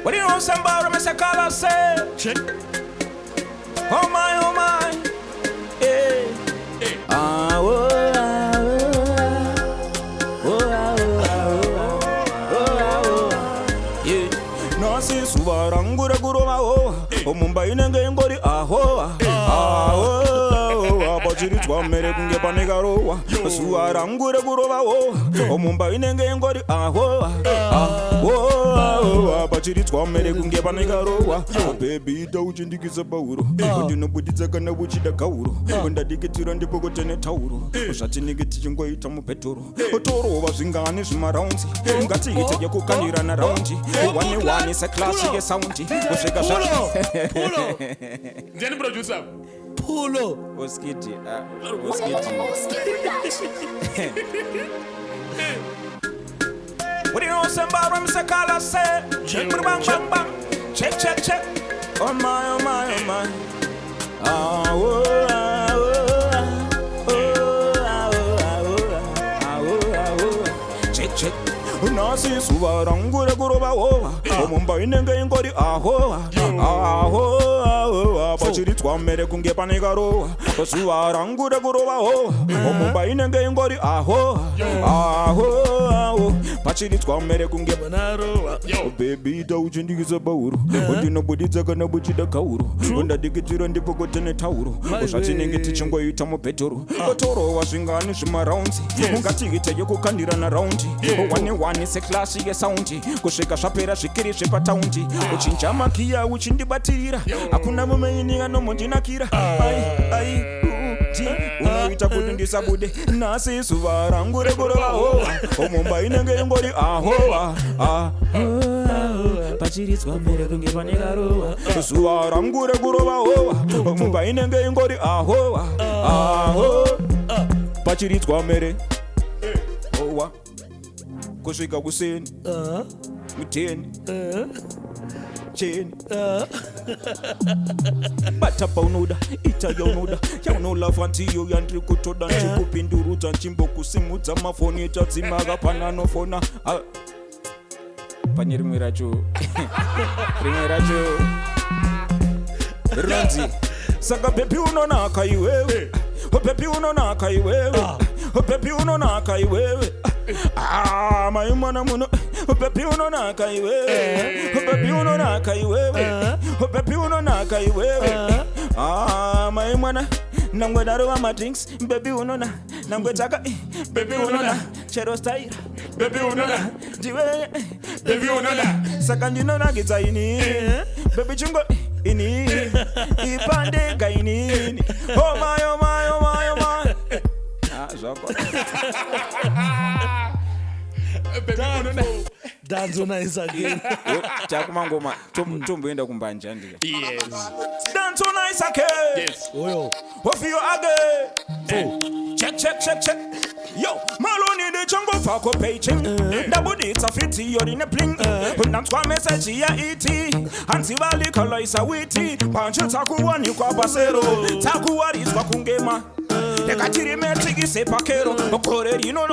What do you know somebody Mr. Carlos say? Check. Oh my, oh my. Eh. Ah, oh, ah, oh, ah, oh, ah, oh, ah, oh, ah, oh, ah. Yeah. Nhasi zuva rangu rekurova howa mumba inenge ingori ahowa ahowa pachiridzwa mhere kunge pane karowa zuva rangu rekurova howa mumba inenge ingori ahowa ahowa pachiridzwa mhere kunge pane karowa bhebhi ita uchindikisa pauro ndinobuditsa kana uchida gauro ndadikitira ndipokotene tauro zvatinenge tichingoita mupeturo torova zvingani zvimaraunzi ngatiite yekukandirana raundi one one seklasi yesaundi kusvika zva Pulo. Pulo. Ndiani producer? Pulo. Oskidi, Oskidi. Oskid Production. What do you know, somebody Mr. Carlos say? Check. Bang, bang, bang. Check, check, check. Oh my, oh my, oh my. Ah, oh, ah, oh, ah. Oh, ah, oh, ah, oh, ah. Ah, oh, ah, oh, ah. Check, check. Nhasi zuva rangu rekurova hova mumba inenge ingori ahowa ahowa pachiridzwa mhere kunge pane karowa zuva rangu rekurova hova mumba inenge ingori ahowa ahowa pachiridzwa mhere kunge Banaro. Yo. bhebhi ita uchindikisa pauro ndinobuditsa kana buchida kauro ndadikitira ndipokotene tauro zvatinenge tichingoita mupeturo torova zvingani zvimaraunzi ungatiite yekukandirana raundi one one seklasi yesaundi kusvika zvapera zvikiri zvepataundi uchinja makiya uchindibatirira hakuna mumeini anombondinakira ai ai u, ti unoita kuti ndisabude nhasi zuva rangu rekurova hova mumba inenge ingori ahowa ah, pachiridzwa mhere kunge pane karowa zuva rangu rekurova hova mumba inenge ingori ahowa aho pachiridzwa mhere howa kusvika kuseni muteni cheni bata paunoda ita yaunoda yaunolava ndiyo yandiri kutoda nchikupindurudza nchimbokusimudza mafoni tadzimaka pananofona Ah. Pane rimwe racho rimwe racho rinonzi saka bhebhi unonaka iwewe bhebhi unonaka iwewe bhebhi unonaka iwewe Ah, mai mwana muno bhebhi unonaka iwewe bhebhi unonaka iwewe bhebhi unonaka iwewe Ah, mai mwana nangwe darova madrinks bhebhi unona nangwe taka bhebhi unona chero style Baby unona. ndiwe Baby unona. Saka ndinonakidza ini bebi chingo ini ipandega inini oh my oh my oh my oh my ah zvako Baby unona. Dance on ice again. takumangoma tomboenda kumbanja ndika Yes. dance on ice again Yes. Oyo. ofio again check check check check yo maloni ndichangobva kubeijing ndabuditsa vhidhiyo rine bling ndanzwa meseji yaiti hanzi valikalaisa witi mbanje dzakuwanikwa pasero dzakuwariswa kungema ndikachirimetsikise pakero gore rino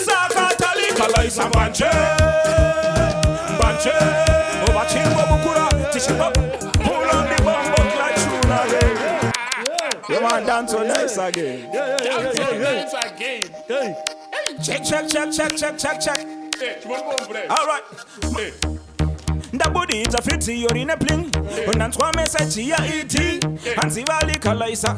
saka talikalaisa mbanje mbanje vachingobukura tichingopula ndibombo klachuna Yeah, man, dance on ice again. Dance again. Hey. Check, check, check, check, check, check, check. Hey, chibonibomvu le. All right. Hey. Ndabudidza vhidhiyo rine bling, ndanzwa meseji yaED, hanzi valikalaisa.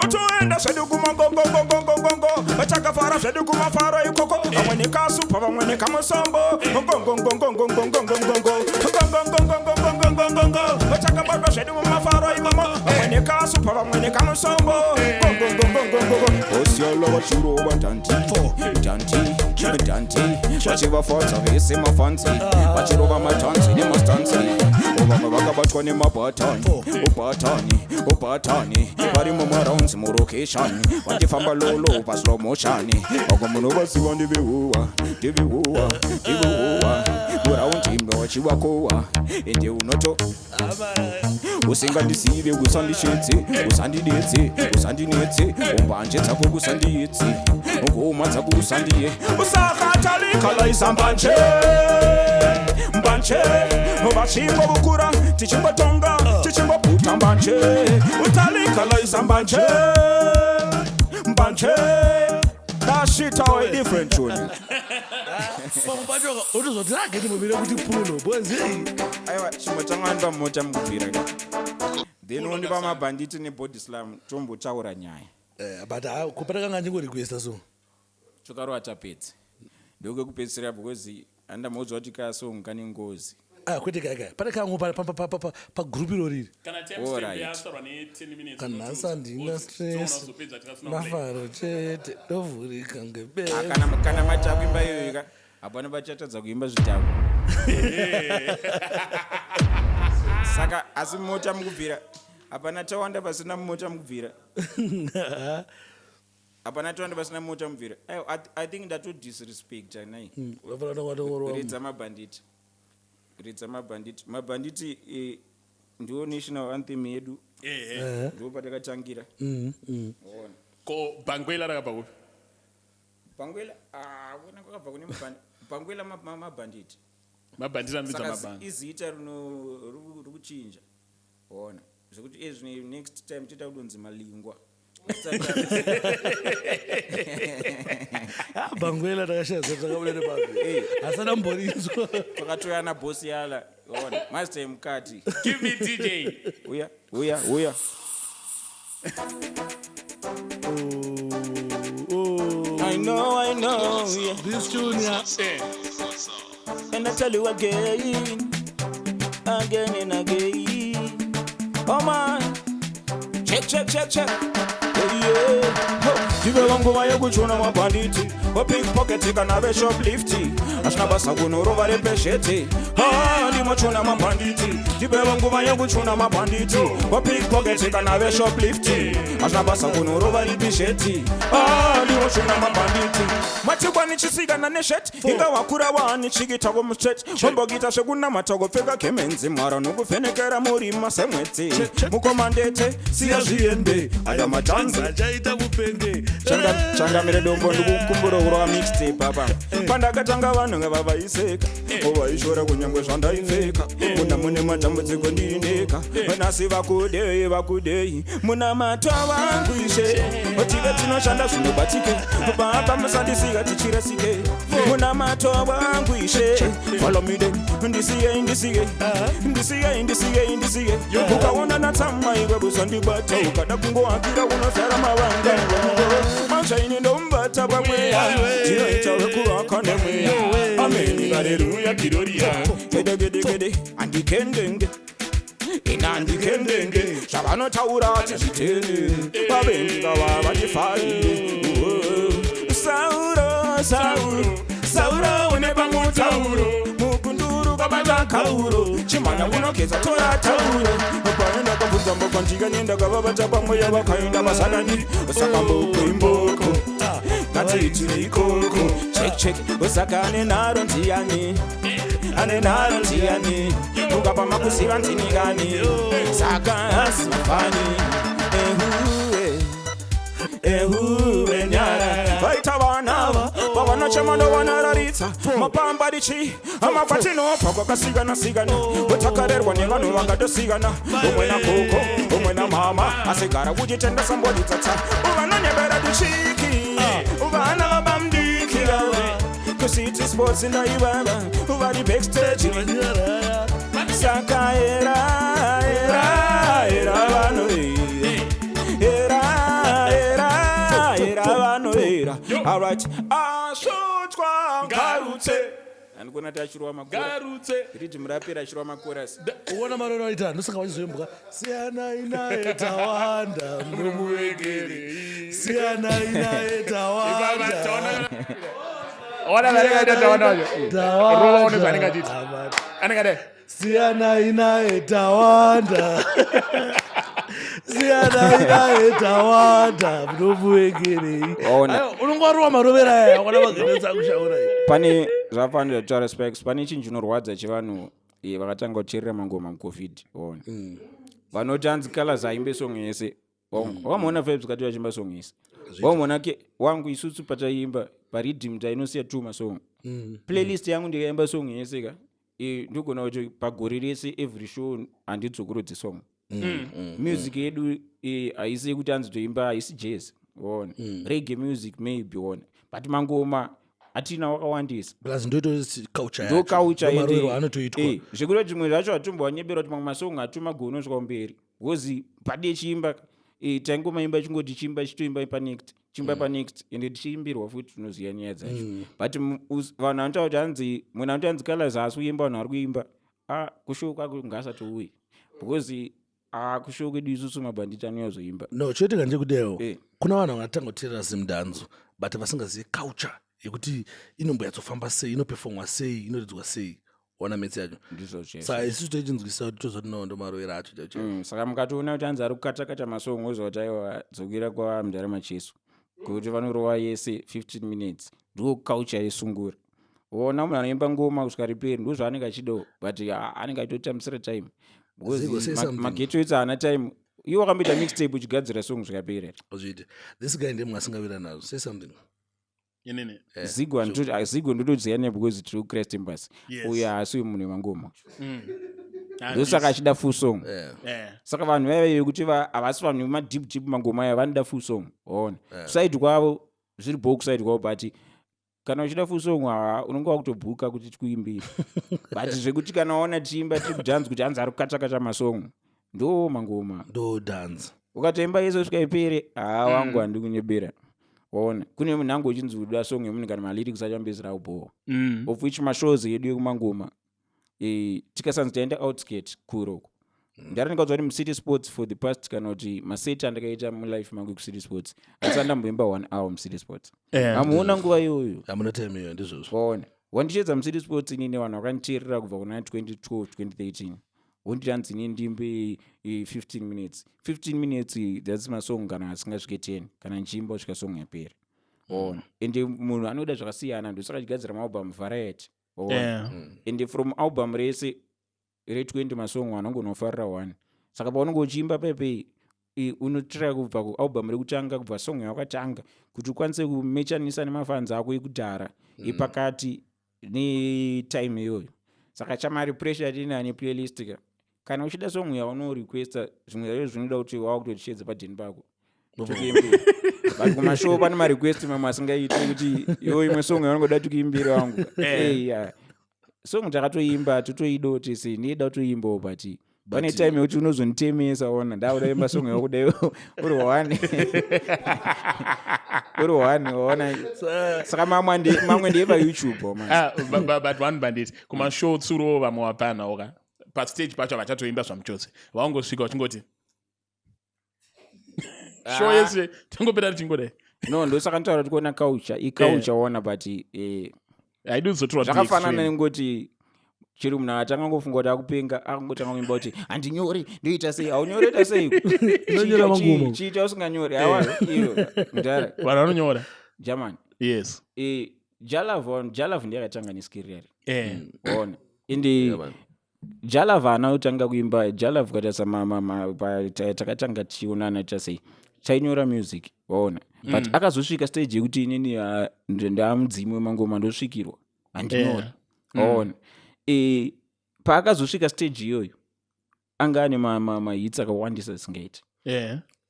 Utoenda zvedu kumagongongongongongongo, vachakafara zvedu kumafaro ikoko, vamwe nekasupa, vamwe nekamusombo, gongongongongongongongongongo, gongongongongongongongongo, vachakabatwa zvedu mumafaro imomo, vamwe nekasupa, vamwe nekamusombo, gongongongongongongo. Osiyala vachirova ndanti ndanti ndanti, vachivafadza vese mafanzi, vachirova matanzi nemastanzi. Vamwe vakabatwa nemabhatani, ubhatani, ubhatani, vari mumaraunds murokeshani, vachifamba lolo paslow motion. Vamwe munovaziva, ndivihuwa, ndivihuwa, ndivihuwa, muraundi vachivakowa. Ende unoto usingandizive, usandishedze, usandidetse, usandinetse, umbanje dzako kusandiyetse, ngoma dzako usandiye, usakatalikalaisa mbanje mbanje, vachingobukura, tichingotonga, tichingoputa mbanje, utalikalaisa mbanje mbanje. That shit are different tune. Pamwe pacho utozoti ageti mumire kuti puno because hey. Aiwa, chimwe changa mota mukubvira ka, then undipa mabhanditi nebody slam, tombotaura nyaya. But kupata kanga ndingorequesta so. Chokarova tapedza, ndokekupedzisira, because handamaudzwa kuti kasong kane ngozi. Ah, kwete, kai kai, pane kangu pagroup iro riri. Kana timestamp Alright. yasarwa ne10 minutes. Kana nhasi handina stress. Uzopedza tikasina play. Mafaro chete, ndovhurika Ah, ngebere. kana mati akuimba iyoyo ka, hapana vachatadza kuimba zvidhako. Saka asi mota mukubvira, hapana tawanda pasina mota mukubvira, hapana tawanda pasina mota mubvira. Aiwa, I think ndatodisrespecta nai. Ridza mabhanditi, ridza mabhanditi. Mabhanditi ndiwo national anthem yedu. Ndo patakatangira. Ona. Ko bhangwela rakabva kupi? Bhangwela, ah, kuona kwakabva kune bhangwela, mabhanditi. Mabhanditi anoridza Saka mabhanga. Izita rikuchinja, ona, zvekuti ezvino next time toita kudonzi malingwa. Bhangwela takashaya takabuda nepapi, asana mborinzwa. Twakatoya nabosi yala, ona, mazita emukati. Give me DJ. Uya, uya, uya. I know, I know, yeah. This tune, yeah. And I tell you again, again and again. Oh man, check, check, check, check. Hey, yeah. Ho. Ndive vanguva yekuchuna mabhanditi, wapickpocket kana veshoplift, hazvina basa kunorova repesheti. Ndimochuna mabhanditi. Ndive vanguva yekuchuna mabhanditi, wapickpocket kana veshoplift, hazvina basa kunorova ripisheti. Ndimochuna mabhanditi. Matikwa nichisikana nesheti, inga wakura wani chiita kumucheti, wambokuita zvekunamata, kupfeka gemenzi, mwara nokuvhenekera murima semwedzi. Mukomandete, siya zviende, aya matanzi. Achaita mupende. Changamire dombo, ndikukumbura kurova mixtape apa. Pandakatanga vanhu ngavavaiseka, vaishora kunyangwe zvandaipfeka, muna mune matambudziko ndiineka. Nhasi vakudei, vakudei, muna matwa vangu ishe, tive tinoshanda zvinobatike. Baba, musandisiya tichirasike, muna matwa vangu ishe. Follow me then, ndisiye, ndisiye, ndisiye, ndisiye, ndisiye. Ukaona natsamwa iwe, busandibata, ukada kungoakira unozara mavanga. Manchaini ndombata pamweya, tinoita wekuvaka nemweya. Ameni, haleluya, Gloria. Gedegedegede, andikendenge ina andikendenge, zvavanotaura tizvitende, vavengi ngava vatifarire. Sauro, Sauro, Sauro, une pamutauro, mukunduru kabata kauro, chimana unogeza, tora tauro. Paenda kabvunza mboko, ndikanyenda kavabata pamweya, vakaenda vasanani. Saka mboko imboko, ngatiitire ikoko. Check, check. Saka ane nharo ndiani? Ane nharo ndiani? Ukapa makuziva ndinikani? Saka hazifani. Ehuwe, ehuwe, nyara vaita vanava vavanochema, ndovanararitsa mapambarichi amakwatinobva kwakasikana-sikana, utakarerwa nevanhu vakatosikana, umwe nakoko, umwe namama, asigara kuchitenda samboditsatsa, uvanonyebera tuchiki, uvana vabamdiki ava. Kucity Sports ndaivava vari backstage. Saka era era era vanhu, era era era vanhu, era. Alright, asvotwa ngarutse. Andikuona tachirwa makora. Garutse. Riddim rapera achirwa makorasi. Uona maroro aita, ndosaka vachizoimbwa "Siyanai naye Tawanda, munomuvegerei, siyanai naye Tawanda." Ona vanenge aita Tawanda wacho. Rova one zvaanenge achiita. Tawanda. Anenge adai. Siyanai naye Tawanda, siyanai naye Tawanda, munomuvegerei. Waona. Aiwa, unongowarova marovera aya, wakona magenetsa akushaura iyi. Pane zvafanira kutaura Spikes, pane chinhu chinorwadza chevanhu vakatanga kuteerera mangoma muCovid. Ona vanoti hanzi Colors aimbe song yese. Wakamuona Vibes kati vachimba song yese? Wamuona ke wangu? Isusu pataiimba pariddim tainosiya two masong. Playlist yangu ndikaimba song yese ka, ndogona kuti pagore rese every show handidzokorodzi song. Music yedu haisi yekuti hanzi toimba, haisi jazz, waona, reggae music maybe, waona, but mangoma hatina wakawandisa. Plus ndoito culture. Ndo culture. Marovero anotoitwa. Zvekuti zvimwe zvacho hatimbowanyebera kuti mamwe masong hatumagoni osvika kumberi because padi echiimba, taingomaimba chingoti chiimba, chitoimba panext, chiimba panext, ende tichiimbirwa futi, tinoziva nyaya dzacho. But vanhu vanotaura kuti hanzi munhu anoti hanzi Colors haasi kuimba, vanhu vari kuimba, ah, kushow kwako ngaasatouyi because, ah, kushow kwedu isusu mabhanditi anouya kuzoimba. No, choitika ndechekudewo kuna vanhu vangatanga kuteerera zimdanzo but vasingazivi culture yekuti inomboyatsofamba sei, inopefomwa sei, inoridzwa sei, wana metsi yacho. Ndizvo chete. Saka isusu toichinzwisa kuti tozoti no, ndo marovero acho chaicho. Saka mukatoona kuti hanzi ari kukatakata masong, oziva kuti aiwa, dzokera kwamudhara Macheso kuti vanorova yese 15 minutes. Ndo culture yesungura. Ona munhu anoimba ngoma kusvika riperi, ndo zvaanenge achidawo, but anenge achitotambisira time Zigo, because say something. mageto etsi haana time. Iwo wakamboita mixtape uchigadzira song zvikapera here? Zviite this guy ndemwe asingawira nazvo. Say something. Inini? Zigo Zigo ndotoziva ne because tiri kuChrist Embassy. Uyo haasi munhu wemangoma, ndosaka achida full song. Saka vanhu vaiva vekuti havasi vanhu vemadeep deep mangoma aya, vanoda full song, waona. Side kwavo zviri bho, kuside kwavo, but kana uchida full song, ha, unonge wakutobhuka kuti tikuimbire. But zvekuti kana waona tiimba tiri kudhanzi kuti hanzi ari kukatakata masong, ndo mangoma. Ndo dhanzi. Ukatoimba yese kusvika ipere, haa, wangu, handi kunyebera. Waona kune munhango uchinzi uda song yemunhu, kana malyrics acho ambezera kubhowa, of which mashows edu ekumangoma, tikasanzi taenda outskirt kure uko, ndari ndikaudzwa kuti muCity Sports for the past, kana kuti maseti andakaita mulife mangu ekuCity Sports, asi andamboimba one hour muCity Sports. Hamuona nguva iyoyo. Hamuna time iyoyo, ndizvozvo. Waona wandichedza muCity Sports inini, vanhu vakanditeerera kubva kuna 2012, 2013, wonditi hanzi inini ndimbe 15 minutes, 15 minutes, that's masong kana asingasvike 10 kana ndichiimba kusvika song yapera, waona. Ende munhu anoda zvakasiyana, ndosaka chigadzira maalbum variety, waona. Ende from album rese re20 masong, anongonofarira one. Saka paunenge uchiimba pepe, unotraya kubva kualbum rekutanga, kubva song yawakatanga, kuti ukwanise kumechanisa nemafans ako ekudhara, epakati netime iyoyo. Saka chamari pressure yatinaa neplaylist ka, kana uchida song yaunorequesta, zvimwe zvacho zvinoda kuti wakutotichedza padheni pako tokuimbira. But kumashow pane marequest mamwe asingaiti kuti iwo imwe song yaunongoda tikuimbira, wangu. Yeah. Song takatoimba, totoidawo tese, ndiyeda kutoimbawo, but pane time yekuti unozonditemesa. Ona ndakuda imba song yakuda uri one, uri one, waona. Saka mamwe ndeepaYouTube, man. Ah, but one bandit kumashow tsuro, vamwe vapanawo ka pastage pacho havachatoimba zvamuchose, vaungosvika vachingoti show yese tangopera tichingodai. No, ndosaka nditaura kuti kuona culture iculture, waona, but haidi kuzotorwa to the zvakafanana extreme. nengoti chiri munhu atanga ngofunga kuti akupenga, akangotanga kuimba kuti handinyori, ndoita sei? Haunyori, ita sei? Unonyora mangumo. Chiita usinganyori, awa iyo mudhara. Vanhu vanonyora. German. Jalav, Jalav ndiye akatanga neskiriari. Ona, ende man. Jalav haana kutanga kuimba. Jalav kukatarisa takatanga tichionana chasei, tainyora music, waona, but akazosvika stage yekuti inini, ah, ndaamudzimu wemangoma, ndosvikirwa, handinyori, waona. Paakazosvika stage iyoyo anga ane mahits akawandisa zvisingaiti.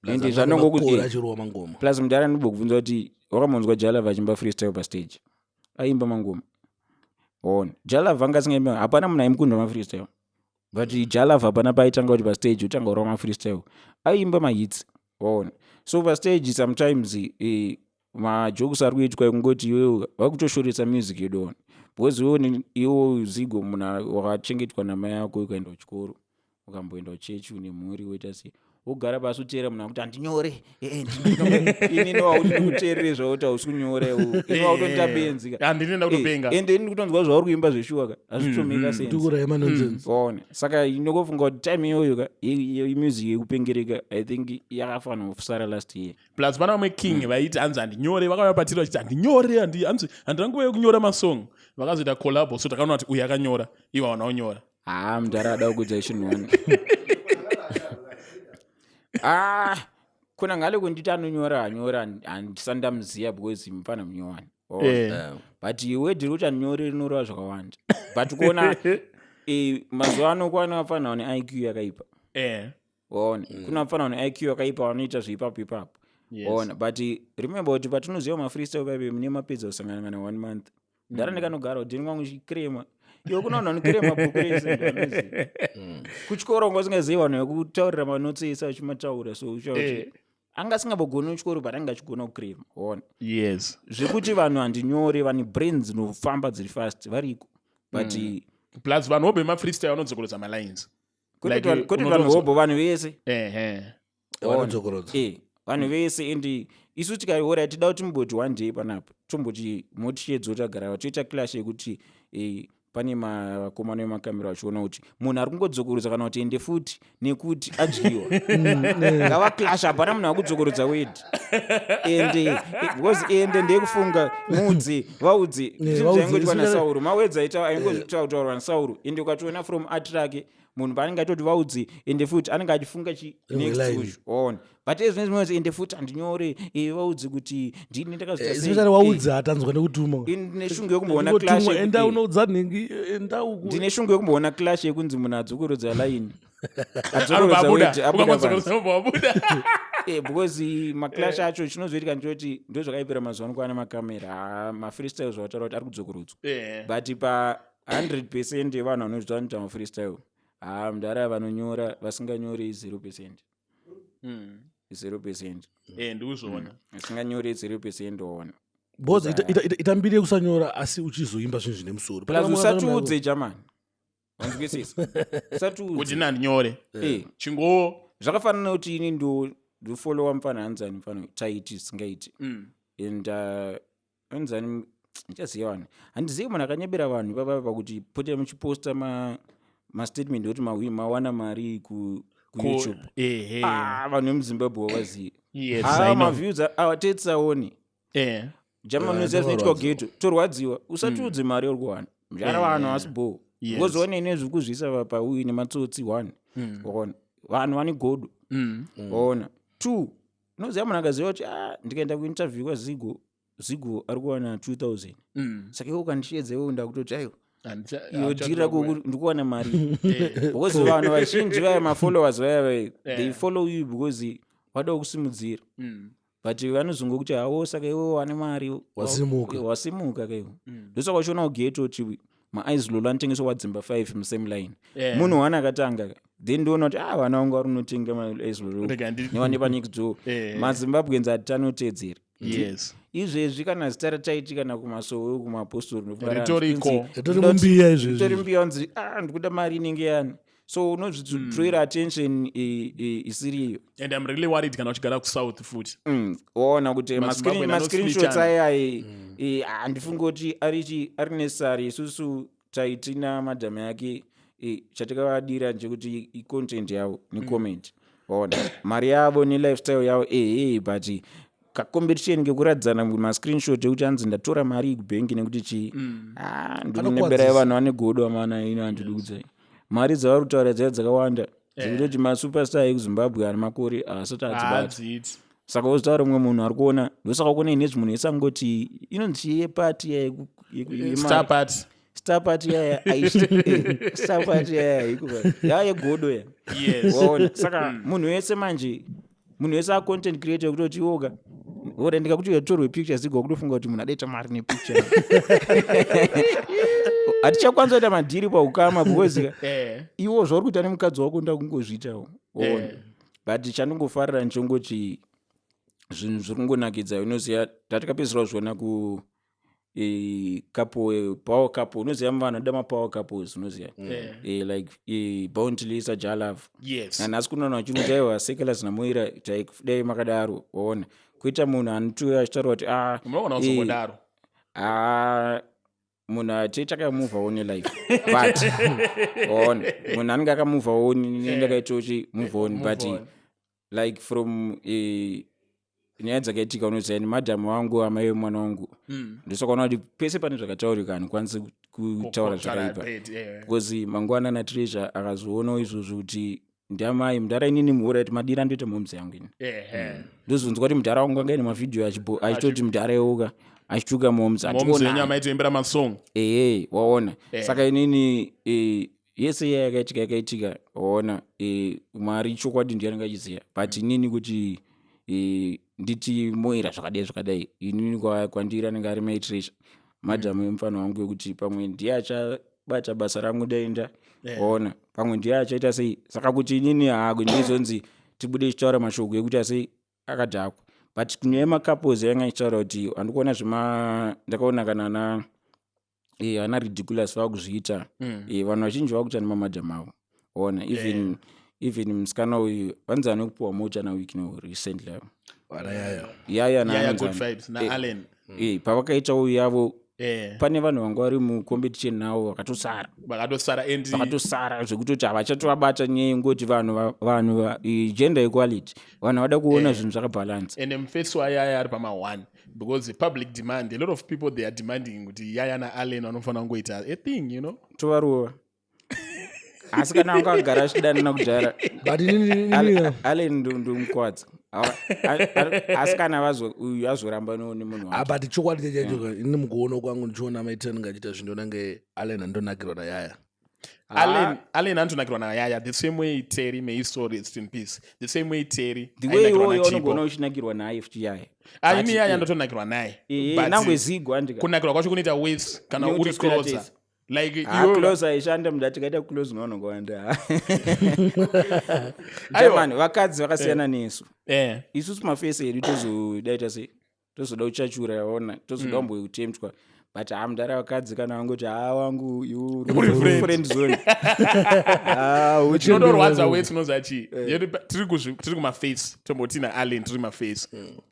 Ende zvanongokuti achirova mangoma. Plus mudhara, ndinombokubvunza kuti wakamonzwa Jalav achimba freestyle pastage? Aimba mangoma. Ona Jalava anga asingaimbi, hapana munhu aimukunda mafreestyle, but Jalava hapana paaitanga kuti pastage utanga kurova mafreestyle. Aiimba mahits, waona. So pastage sometimes majokes ari kuitwa ekungoti iwewe vakutoshoresa music yedu, ona, because iwe iwo Zigo, munhu wakachengetwa namai ako, ukaenda kuchikoro, ukamboenda kuchechi, une mhuri, woita sei, wogara pasi uteera munhu akuti handinyore. Inini wakuti ndikuteerere zvauti hausi kunyora, ini wakutoita benzi ka. Handinoenda kutopenga. Ende ini kutonzwa zvauri kuimba zveshuwa ka, hazvitomeka sense. Ndikuraima nonsense. Waona, saka inokofunga kuti time iyoyo ka music yekupengereka, I think yakafanira kusara last year. Plus pana vamwe king vaiti hanzi handinyore, vakauya patiri vachiti handinyore, hanzi handina nguva yekunyora masong. Vakazoita collabo, so takaona kuti uyu akanyora, ivo havana kunyora. Haa, mudhara ada kukudza chinhu one. Ah, kuna ngale kunditi anonyora, anyora, handisati ndamuziya because mufana munyowani. But word rekuti anyore rinoreva zvakawanda, but kuona mazuva ano kwana vafana vane IQ yakaipa. Waona, kuna vafana vane IQ yakaipa vanoita zveipapo ipapo. Waona, but remember kuti patinoziva mafreestyle paipe mune mapedza kusangana kana one month, ndara ndikanogara udheni kwangu chikrema iwe, kuna vanhu vanokrema bhuku rese, ndovanoziva. Kuchikoro unga usingazivi vanhu vekutaurira manotsi ese achimataura, so uchakuti anga asingambogoni kuchikoro, but anga achigona kukrema, waona. Zvekuti vanhu handinyore, vane brain dzinofamba dziri fast variko, but Plus vanhu vobve mafreestyle vanodzokorodza malines. Kwete. Like, Kwete vanhu hobho, vanhu vese. Vanodzokorodza. Vanhu vese, and isu tikaora tida kuti timboti one day panapa tomboti motichedzo tagara toita clash yekuti pane vakomana vemakamera vachiona kuti munhu ari kungodzokorodza kana kuti ende futi nekuti adyiwa, ngava clash. Hapana munhu akudzokorodza word ende because ende ndeyekufunga mudzi vaudzi. Ne, vaudze, Zvaingoitwa naSauro, mawedzi aita aingotaurwa naSauro, ende ukatoona from art rake, munhu paanenge achitoti vaudzi ende futi, anenge achifunga chi Rimwe next line. uyu, waona. But ezvino zvimwe ende futi handinyore, vaudzi kuti ndini ndakazoita sei. Especially waudzi hatanzwa nekutuma. Ini ndine shungu yekumboona clash Ndingotumwa, enda unoudza nhingi, enda uku. Ndine shungu yekumboona clash yekunzi munhu adzokorodza line, Anobva adzokorodza abuda. word, abuda panze. Ukangodzokorodza obva wabuda. Because maclash acho chinozoitika ndechoti ndo zvakaipira mazuva ano kwana makamera. Haa, mafreestyle zvavataura kuti ari kudzokorodzwa, but pa 100% yevanhu vanozvita vanoita mafreestyle, haa, mudhara, vanonyora vasinganyori 0%, 0%. Ndikuzviona. Vasinganyori 0%, waona. Because ita mbiri yekusanyora asi uchizoimba zvinhu zvine musoro. Plus usatiudze jamani, wanzwisisa, usatiudze kuti ini handinyore. Chingowo. Zvakafanana nekuti ini ndofollowa mufana hanzani, mufana Taiti singaiti, and anzani ndichaziva vanhu, handizivi munhu akanyebera vanhu ipapa pakuti pote muchiposta mastatement ekuti mawana mari kuYouTube. Ah, vanhu vemuZimbabwe wavazivi. Yes, Ah, I know. maviews awatetsaoni. Jama, unoziva zvinoitwa geto, torwadziwa. Usatiudze mari yauri kuwana, mzvara, vanhu havasi bho. Because one ine zviri kuzviisa pauyu nematsotsi one, waona, vanhu vane godo, waona. Two, unoziva munhu akaziva kuti ah, ndikaenda kuinterview kwaZigo, Zigo ari kuwana 2000, saka iwe ukandishiedza iwe ndakutoti aiwa, iyo dhiri rako ndikuwana mari, because vanhu vazhinji vaya, mafollowers vaya vaya, they follow you because vada kusimudzira, but vanozongokuti hawo, saka iwe wane mari. Wasimuka. Wasimuka kaiwe. Ndosaka uchiona kugeto kuti maice lolly anotengeswa kwadzimba 5 musame line. Munhu wana akatanga ka, then ndoona kuti ah, vana vangu vari unotenga maice lolly Rega nevane panext door. MaZimbabweans hatitanoteedzera. Izvezvi kana zita rataiti kana kumasowe, kumapostori. Ritoriko. Ritori mumbiya izvezvi. Ritori mumbiya, unzi ah, ndikuda mari inenge yani, so unozvidzorera attention isiri iyo. And I'm really worried kana uchigara kuSouth futi. Waona kuti MaZimbabwean mascreenshots anosplitana. aya handifungi kuti arichi ari necessary. Isusu taitina madhamu yake, chatakavadira ndechekuti icontent yavo necomment, waona, mari yavo nelifestyle yavo, ehe, but kacompetition kekuratidzana mascreenshot ekuti hanzi ndatora mari kubhengi nekuti chii, ah, ndikuneberai. Vanhu vane godo amana, ino handidi kudzai mari dzavari kutaura dzaiva dzakawanda dzekutoti masuperstar ekuZimbabwe ane makore haasati adzibata. Haadziiti. Saka wozotaura mumwe munhu ari kuona, ndosaka kuona inezvi munhu wese angoti inonzi chii yepati Star party. Star party yaya, star party yaya haiko, yaya yegodo ya. Waona, saka munhu wese manje, munhu wese acontent creator, kutoti iwoka Ora ndikakuti uyatorwe picture, Zigo wakutofunga kuti munhu adaita mari nepicture. Hatichakwanisa kuita madhiri paukama because iwo zvauri kuita nemukadzi wako ndakungozviitawo. Waona? But chandingofarira ndichongoti zvinhu zviri kungonakidza. Unoziva, tatikapedzisira kuzviona ku couple, power couple. Unoziva, vanhu vanoda mapower couples, unoziva, like Bounty Lisa, Jalove. Nanhasi kunoona vachirunzi, aiwa, Sekelas naMoira, dai makadaro. Waona, kuita munhu anotouya achitaura kuti ah, Munoona kuzongodaro. Ah, munhu ati takamove on life, but ona munhu anenge akamove on, ndakaita kuti move on, but on. Like from nyaya dzakaitika, unoziva, ni madhamu wangu, amai vemwana wangu, ndosakaona kuti pese pane zvakataurika handikwanisi kutaura zvakaipa, because mangwana naTreasure akazoonawo izvozvo kuti ndiamai mudhara. Inini muorati madira ndoita momzi yangu ini. Ndozonzwa kuti mudhara wangu anga ine mavhidhiyo achitoti mudhara yeuka achituka moms. Moms yenyu amaitoimbira masong. Ehe, waona. Saka inini yese iya yakaitika yakaitika, waona, Mwari chokwadi ndiye anenge achiziva, but inini kuti nditi Moira zvakadai zvakadai, inini kwandiri anenge ari maiTreasure, madhamu emufana wangu, wekuti pamwe ndiye achabata basa rangu daenda, waona, pamwe ndiye achaita sei. Saka kuti inini hako ndizonzi tibude ichitaura mashoko ekuti asei akadhakwa. But kunyaya yemacouples yanga ichitaura kuti handikuona zvema, ndakaona kana ana ana Ridiculous vakuzviita. Vanhu vazhinji vakuita nemamadhamu avo, ona. Even musikana uyu vanzi ane kupiwa mota naWicknell recently avo. Vana Yaya. Yaya. Yaya. Naanonzi Good ani? Vibes naAllen. Pavakaitawo yavo, pane vanhu vanga vari mucompetition navo vakatosara. Vakatosara and Vakatosara zvekutoti havachatovabata nyaya yengoti vanhu gender equality, vanhu vada kuona zvinhu zvakabhalansa. And mufesi waYaya ari pama1 because public demand, a lot of people, they are demanding kuti Yaya naAllen vanofanira kungoita a thing. Tovarova, asi kana vanga vagara achidanana kudhara. But inini Allen ndomukwadza, asi kana uyu azoramba nemunhu Ah, wake. But chokwadi chachacho, ini mukuona kwangu ndichiona maitiro anenge achiita zvinhu, ndonange Allen andonakirwa naYaya. Allen anotonakirwa naYaya the same way Terry, may his soul rest in peace, the same way Terry The way ainakirwa iwoyo naChipo. unogona uchinakirwa naye futi Yaya. Ah, ini Yaya ndotonakirwa naye. But Nangwe Zigo andika. Kunakirwa kwacho kunoita waves kana uri Nekutoswera closer. tese. Like Ah, iwewe- close aishanda muda, tikaita close unoona. Aiwa. German vakadzi vakasiyana nesu. Isusu mafesi edu tozodaita sei, tozoda kuchachura, yaona, tozoda kumbotemtwa, but ha, mudara, vakadzi kana vangoti, ha, wangu iwe Uri friend. Friend zone. Ah, Chinotorwadza wets unoziva chii? Yeti tiri kumaface, tomboti naAllen tiri maface,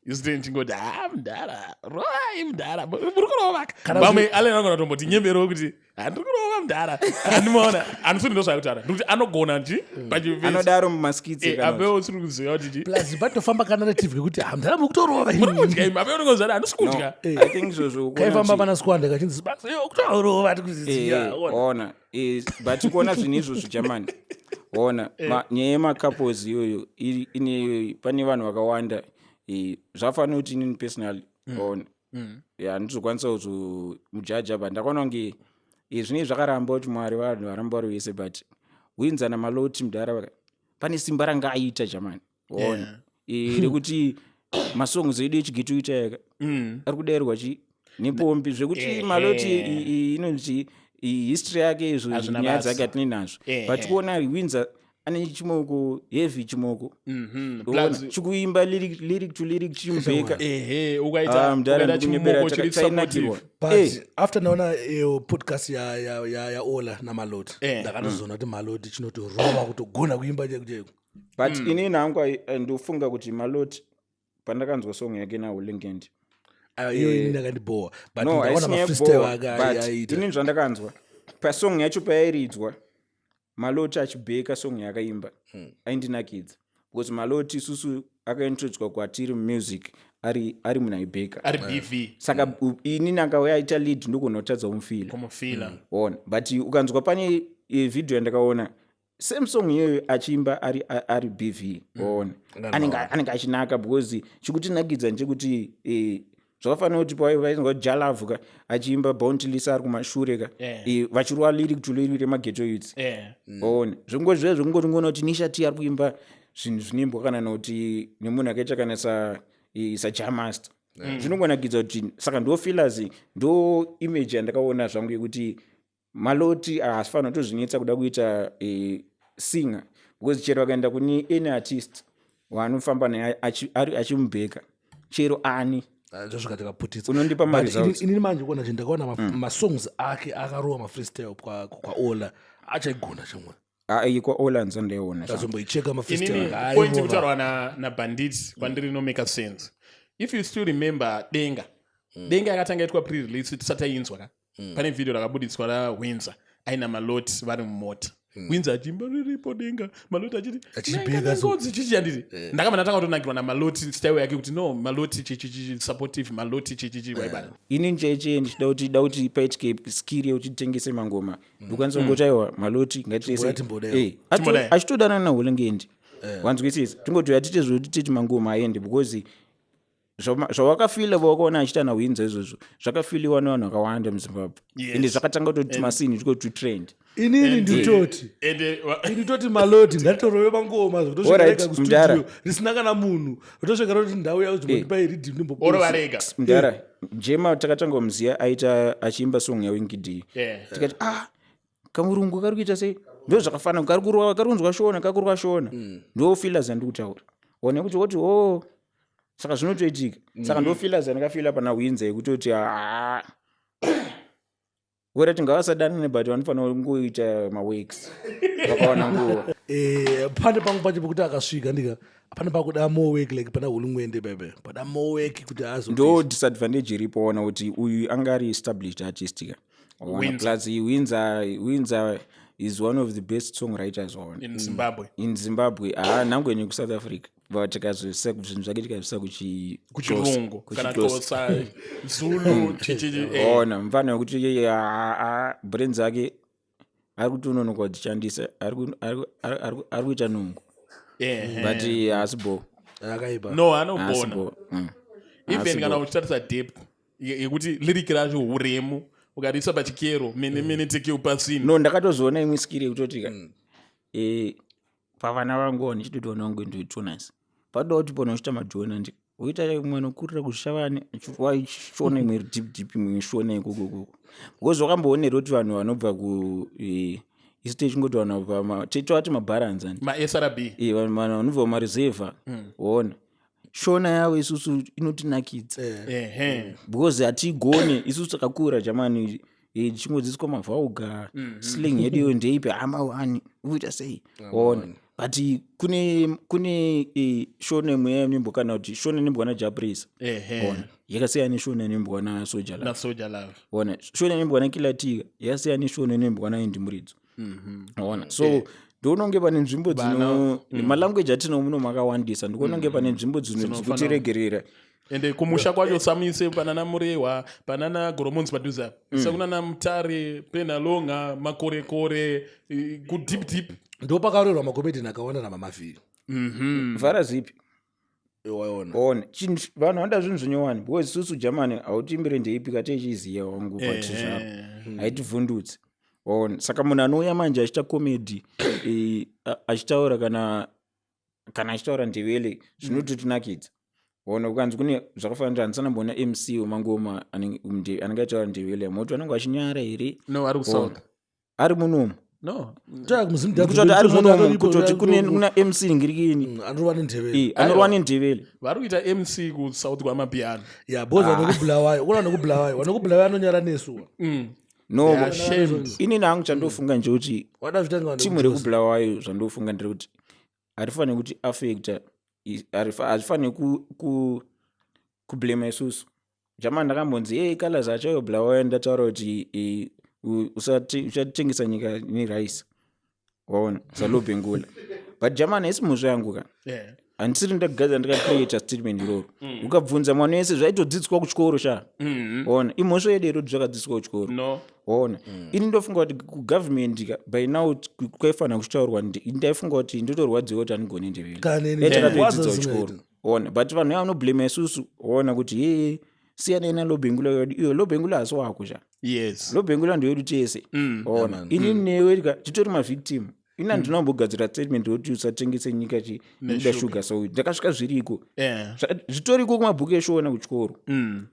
isu tini chingoti, ha, mudhara, rovai mudhara, muri kurova. Vamwe Allen anogona tomboti nyemberewo kuti handiri kurova mudhara, handimaona handisuri. Ndozvaakutaura ndikuti anogona chi pachifesi. Anodaro mumaskits. Apewo usiri kuziva kuti chi. Plus patofamba kanarrative kekuti hamudhara muri kutorova. Muri kudya imi, apewo unongoziva kuti handisi kudya. I think izvozvo kuona Kaifamba pana squanda kachinzi basa iyo kutorova tikuziziya. Ona, but kuona zvinhu izvozvo, Germany, ona, nyaya yemacouples iyoyo ine pane vanhu vakawanda. Zvafanira kuti inini personally, ona, ya, handizokwanisa kuzomujaja, but ndakaona kunge zvinenge zvakaramba kuti Mwari vanhu varamba vari vese. But Winza naMaloti mudhara pane simba ranga aita, Germany, ona, rekuti masongs edu echighetto ita yaka ari kudayirwa chi nepombi zvekuti Maloti inonzi history yake izvo Hazvina nyaya basa. dzake hatinei nazvo. But kuona Winza ane chimoko, heavy chimoko. Uona, Plus chikuimba lyric, lyric to lyric, chichimubheka. Ehe, ukaita Ah, mudhara, ukaita ndikunyepera, chimoko chiri tainakirwa. supportive. But after ndaona iyo podcast yaOla naMaloti, ndakatozoona kuti Maloti chinotorova kutogona kuimba chaiko chaiko. But inini hangu ndofunga kuti Maloti, pandakanzwa song yake naHulengend, Aiwa, iyo ini ndakandibhowa, but no, ndakaona haisi nyaya mafreestyle yekubhowa, ake but aiita. inini zvandakanzwa pasong yacho payairidzwa, Maloti achibheka song yaakaimba, aindinakidza because Maloti isusu akaintroducwa kwatiri mumusic ari munhu aibheka. Ari bv. Saka inini akauya aita lead, ndogona kutadza kumufila. Kumufila. Ona, but ukanzwa pane video yandakaona, same song iyoyo achiimba ari bv, waona, anenge achinaka because chikutinakidza ndechekuti zvakafanira kuti vainzwa Jalavu ka achiimba, Bounty Lisa ari kumashure ka, vachirova lyric to lyric remaghetto youths. Waona, zvingori zviya zvekungoti ngoona kuti Nisha T ari kuimba zvinhu zvinoimbwa kana nokuti nemunhu akaita kana sa saJamaster. Zvinongonakidza kuti saka ndo feelers, ndo image yandakaona zvangu yekuti Maloti haasifanira kutozvinetsa kuda kuita singer, because chero akaenda kune any artist waanofamba naye achimubheka, chero ani, Ndosvika tikaputitsa. Unondipa But ma-results. Inini manje kuona chinhu, ndakaona masongs ake akarova mafreestyle kwaOla, achaigona chimwe. Ah, kwaOla ndisandaiona. Ndazomboicheka mafreestyle. Inini ake, point airova. kutaurwa naBandit kwandiri inomake sense. If you still remember Denga, Denga yakatanga itwa pre-release tisati tainzwa ka. Pane video rakabuditswa raWindsor aina Maloti vari mumota, Windsor achiimba "Riripo Denga", Maloti achiti Achibheka so. "Ngozi chichi", handiti? Ndakabva ndatanga kutonakirwa naMaloti, style yake kuti no, Maloti chichichi supportive, Maloti chichichi waibata. Ini cheche ndichida kuti da kuti paitike skill yekuti titengese mangoma, ndikwanisa kungoti aiwa, Maloti Timboda, timboda. Timboda. Achitodanana naHulengendi, wanzwisisa? Tingoti hatite zvekuti titi mangoma aende, because zvawakafila vawakaona achiita naWindsor izvozvo zvakafiliwa nevanhu vakawanda muZimbabwe. Ende zvakatanga kutoti masini tiko trend. Inini nditoti Ende inditoti Maloti ngatitorove mangoma Alright, zvekutosvika mudhara. kustudio risina kana munhu, rotosvika roti ndau yako zvimbotipai riddim. Orovarega. Mudhara Jema takatanga kumuziya aita achiimba song yaWinky D. Tikati, "Ah, kamurungu kari kuita sei?" Ndo zvakafanana, kari kurwa, kari kunzwa Shona, kakurwa Shona. Ndo feelers andiri kutaura one kuti woti o, saka zvinotoitika. Saka ndo feelers andakafila pana Windsor yekutoti aa, wera tingavasadanane, but vanofanira kungoita maworks vakawana nguva. Pane pangu pacho pekuti akasvika ndika pane pakuda more work, like pana Hulumwende bebe pada more work kuti azo. Ndo disadvantage iripo, ona kuti uyu anga ari established artist ka. Waona? Windsor. Plus Windsor is one of the best songwriters, waona? In Zimbabwe. In Zimbabwe, haa, nhangwe nekuSouth Africa, but tikazvisa zvinhu zvake tikazvisa Kuchirungu kana Xhosa, Zulu, chichichi. Ona mufana wekuti yeye brain dzake ari kutononoka kudzishandisa, ari kuita nungu, but haasi bo. Akaipa. No, Haasi anogona. bo. Even kana uchitarisa depth yekuti lyric racho, uremu ukariisa pachikero mene mene tekeu pasini. No, ndakatozoona imwe skill yekutoti ka pavana vangu ndichitoti vana vangu ndoitonasi padoda kuti pona uchiita madhona ndi woita mwana ukurira kuzvishavane, waishona imwe deep deep, imwe shona ikokokoko, because wakamboonera kuti vanhu vanobva ku isu techingoti vanhu vabva tovati mabharanzi ani. MaSRB. Vanhu vanobva kumareserva, waona shona yavo isusu inotinakidza, because hatigone isusu takakura jamani tichingodzidziswa mavhauga, slang yedu iyo ndeipi, hama wani uita sei, waona? But kune shona imwe yaimbwa kana kuti shona inoimbwa naJaprisa, ona, yakasiyana neshona inoimbwa naSoja Love. NaSoja Love. Ona, shona inoimbwa naKiller T yakasiyana neshona inoimbwa naAndy Muridzo, ona. So ndoononge pane nzvimbo dzino malanguage atinawo muno makawandisa, ndikuononge pane nzvimbo dzino dzekutiregerera. Ende kumusha kwacho samuise panana Murehwa, panana Goromonzi padhuze apa, isa kunana Mutare, Penalonga, Makorekore, kudeep deep. Ndo pakarorwa makomedheni akawanda naMamavhiri. Vhara zipi. Waiona? Ona chinhu vanhu vanoda zvinhu zvinyowani, because isusu Germany hautimbire ndeipi kateichiziya wangu pati zvako haitivhundutsi, ona. Saka munhu anouya manje achiita comedy achitaura kana achitaura Ndevele, zvinototinakidza, ona. Ukanzi kune zvakafanana kuti handisana MC wemangoma anenge achitaura Ndevele, moti vanenge vachinyara here? No, ari kuSouth. Ari munomu. No. Kutoti ari munomu, kutoti kune kuna MC ngirikini. Anorova nendevele. Anorova nendevele. Vari kuita MC kuSouth kwamapiano. Ya, because vanokubulawayo, kuna vanokubulawayo, vanokubulawayo anonyara nesu. No. They are ashamed. Inini hangu chandofunga ndechekuti Wada zvitanga. Timu rekubulawayo, zvandofunga nderekuti harifaniri kuti affecta, hazvifaniri kublema isusu Jamani. Ndakambonzi, "Ei, Calaz achayo Bulawayo." Ndataura kuti "Usatengesa nyika nerice," waona, saLobengula. But Jamani, haisi mhosva yangu ka. Handisiri ndakagadzira ndakacreata statement iroro. Ukabvunza mwana wese, zvaitodzidziswa kuchikoro sha. Waona, imhosva yedu ero kuti zvakadzidziswa kuchikoro? No. Waona, ini ndofunga kuti kugovernment ka, by now kwaifanira kuchitaurwa. Ndaifunga kuti ndotorwadziwa kuti handigoni Ndevele. Kana neni. Dai takatoidzidza Waza kuchikoro. zvingaita. Waona, but vanhu vanoblame isusu, waona, kuti ye siyanai naLobengula yedu iyo. Lobengula hasi wako sha. Lobengula ndewedu tese, waona? Inini newe ka titori mavictim. Ina ndinombogadzira statement yekuti usatengese nyika chi nekuda shuga, so ndakasvika zviriko. Zvitoriko kumabhuku eshona kuchikoro.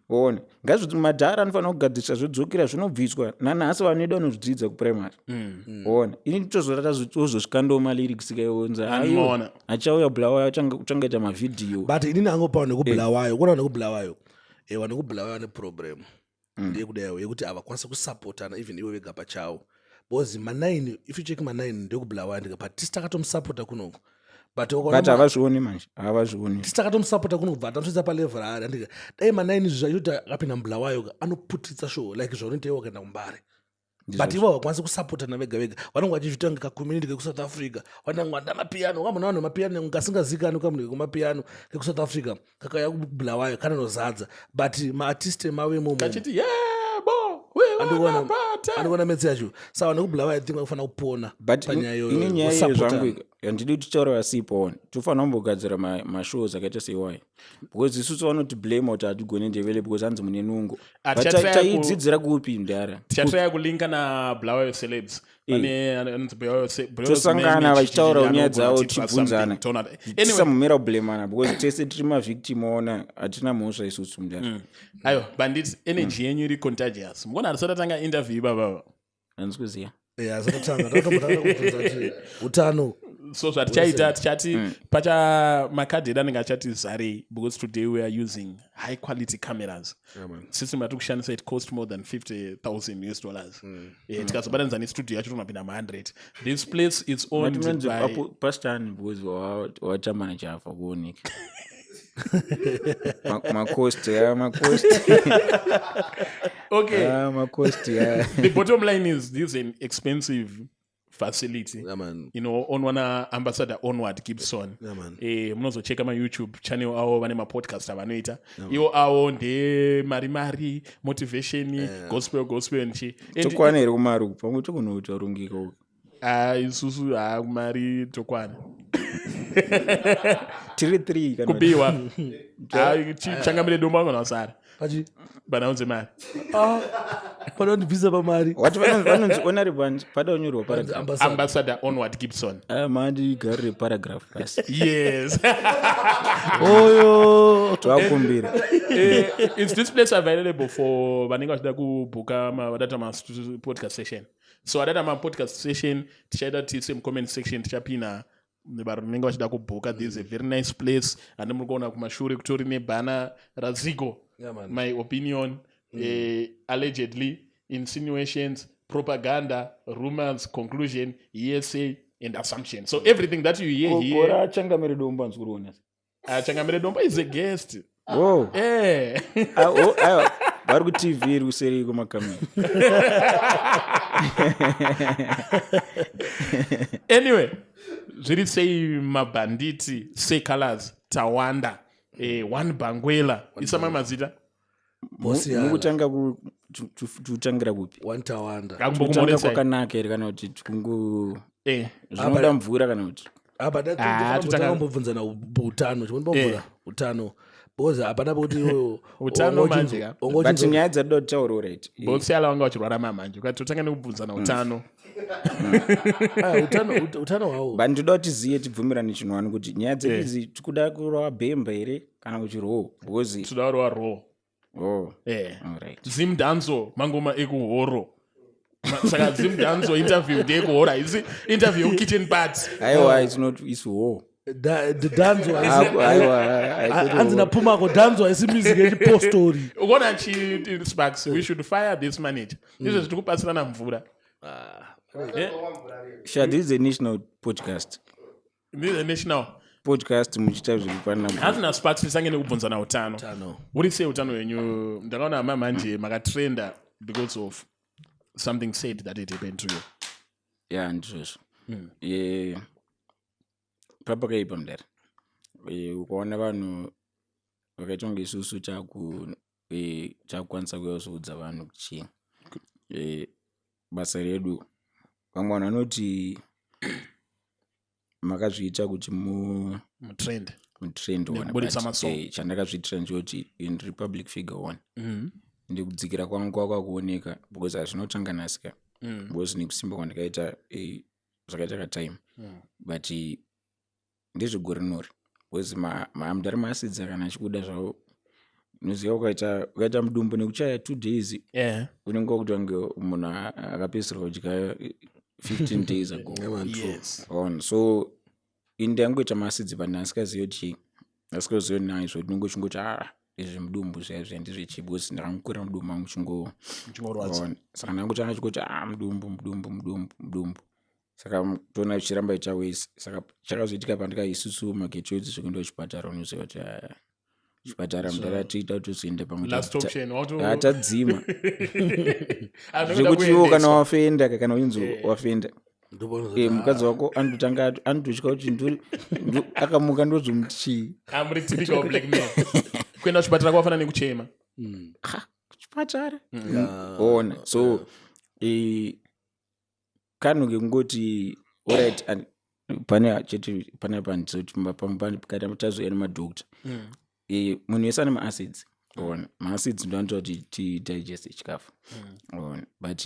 Ona, ngazviti madhara anofanira kugadzirisa, zvodzokera zvinobviswa. Nanhasi vanoida vanozvidzidza kuprimary. Ona, ini tozorata tozosvikandawo malyrics kaionza. Anoona. Achauya Bulawayo, uchangaita mavhidhiyo. But inini angopawo nekuBulawayo, kuona nekuBulawayo, vanekubulawayo vane problem ndeyekudayo yekuti havakwanisi kusapotana even ivo vega pachavo, because ma9, if you check ma9 ndekubulawayo ndika, but tisi takatomusapota kunoku, but ukaona But havazvioni manje, havazvioni. Tisi takatomusapota kuno kubva tamusvitsa palevel ari, andika dai ma9 izvi zvacho kuti akapinda muBulawayo ka, anoputitsa show like zvaunoita iwe wakaenda kuMbare, but ivo havakwanisi kusapotana vega vega. Vanonge vachizviita kunge kacommunity kekuSouth Africa, vanenge vada mapiano. Ukambona vanhu vemapiano kasingazikani, kamunhu kekumapiano kekuSouth Africa kakauya kuBulawayo kanonozadza, but maartist emavo imomo Kachiti yebo, we wanna party. Andikuona metsi yacho. Saka vanhu vekubulawayo, I think vakufanira kupona But panyaya iyoyo, ini nyaya iyo kusapotana. zvangu handidi kuti taura vasipo. Ona, tofanira kumbogadzira mashows akaita seiwayo, because isusu vanoti blame kuti hatigoni Ndebele because hanzi mune nungo. Ah, But taidzidzira kupi, ndara? Tichatraya kulinka naBulawayo celebs. Vane anonzi Bulawayo Tosangana Meme, vachitaura chichi, nyaya anogona dzavo, kutipa tichibvunzana. something, anyway, Tisamumira kublemana because tese tiri mavictim. Ona, hatina mhosva isusu, mudara. Ayo bandit, energy yenyu iri contagious. Mukona hatisati tatanga interview ibababa. Handisi kuziva. Yeah, sakatanga takatombotanga kubvunza kuti utano. So zvatichaita, tichati pacha makadhi edu anenge achati zarei, because today we are using high quality cameras. System yatiri kushandisa, it cost more than 50,000 US dollars. Tikazobatanidza nestudio yacho tonapinda ma100. This place is owned Munonzi by pastani because watamba nachafa kuoneka macost ya macost. Okay. Macost ya. The bottom line is this is an expensive facility Yeah, man. Ownwa naAmbassador Onward Gibson. Yeah, man. Munozocheka maYouTube channel avo, vane mapodcast avanoita iwo avo ndemari mari, motivation, gospel gospel nchi. Tokwana here kumari uku? Pamwe tokunotarungika uku. Ah, isusu ha, kumari tokwana. Tiri three kana Kubiwa. Ah, changamire dombo angona kusara. Pachi Banaunze mari. Panondibvisa pamari. Wati vanonzi honorable pada unyorwa paragraph. Ambassador. Ambassador Onward Gibson. Ah, mandigarire paragraph basi. Yes. Oyo. Tovakumbira. Is this place available for vanenge vachida kubhuka vadata mapodcast session? So vadata mapodcast session, tichaita tiise mucomment section, tichapina vanenge vachida kubhuka. This is a very nice place, handi muri kuona kumashure kutori nebhana raZigo? Yeah, man. My opinion, allegedly, insinuations, propaganda, rumors, conclusion, hearsay and assumption. So everything that you hear here. Gora Changamire Dombo handisi kuriona. Changamire Dombo is a guest. Oh. Ah, oh, aiwa, vari kuTV iri kuseri kwemakamera. Anyway, zviri sei mabhanditi, secolors tawanda, one bangwela, isa mamwe mazita. Bosi yala. Mukutanga kutangira kupi? One tawanda. Kutanga Akumbokumoresai. kwakanaka here kana kuti tikungo zvinoda mvura kana kuti Apa Ah, takambobvunzana utano, chimbombobvunza utano because hapana pekuti iwewe Utano manje ka. But nyaya dzatoda kutaura, right? Bosi yala vanga vachirwara mamanje, ukati totanga nekubvunzana utano. Ah, utano hwawo. But ndoda kuti tiziye, tibvumirane chinhu kuti nyaya dzedu idzi tikuda kurova bhemba here kana kuti raw, because Toda kurova raw. Oh, alright. Zimdanzo, mangoma ekuhoro. Saka zimdanzo interview ndeyekuhoro, haisi interview yekukitchen party. Aiwa, it's not, it's war. Danzo. Aiwa, Hanzi napumako, danzo haisi music yechipostori. Ukaona chi Sparks, we should fire this manager. Izvo zviri kubatsirana mvura. Sha, this is a national podcast. This is a national Podcast muchiita zvekupanana mvura. Hanzi naSparks, tisange nekubvunzana utano. Utano. Uri sei utano hwenyu? Ndakaona mamanje makatrenda because of something said that it happened to you. Ya, ndizvozvo. Papakaipa mudare. Ukaona vanhu vakaita kunge isusu takukwanisa kuuya kuzoudza vanhu kuti basa redu, vamwe vanhu vanoti makazviita kuti mu Mutrend. Mutrend one. Nekubudisa But, masong. Chandakazviitira ndechekuti ndiri public figure one, ndikudzikira kwangu kwakwakuoneka because hazvinotanga nhasi ka, because nekusimba kwandakaita. Zvakaita katime, but ndezvegore rinori, because mudhara maacids kana achikuda zvavo, unoziva, ukaita mudumbu nekuchaya 2 days, unenge wakuti wange munhu akapedzisira kudya 15 days ago. Yeah, man, true. On so ini ndangoita maacids, but ndasikazivi kuti, ndasikazivi naizvo kuti unenge uchingoti, "Ah, izvi mudumbu zviya zviya ndezvechi," because ndakangokurira mudumbu mangu chingo Chingorwadza. On. Saka ndangotanga chingoti, "Ah, mudumbu, mudumbu, mudumbu, mudumbu." Saka toona zvichiramba icha wese. Saka chakazoitika pandika isusu mageto edzi zvekuenda kuchipatara, unoziva kuti, ah, chipatara mudara tiita kuti uzoenda pamwe Last option Ah, tadzima. Anoda Zvekuti iwo kana kuendeswa. wafenda, kana uchinzi wafenda, Ndopaunozoti, mukadzi wako anototanga anototya kuti akamuka ndozomuti chii. Ah, muri typical black man, kuenda kuchipatara kwafanana nekuchema. Kuchipatara, ona. So kanhu kekungoti, alright, pane chete panapa ndizoti kana tazouya nemadhokta, munhu wese ane maacids, ona. Maacids ndo anoita kuti tidigeste chikafu, ona. But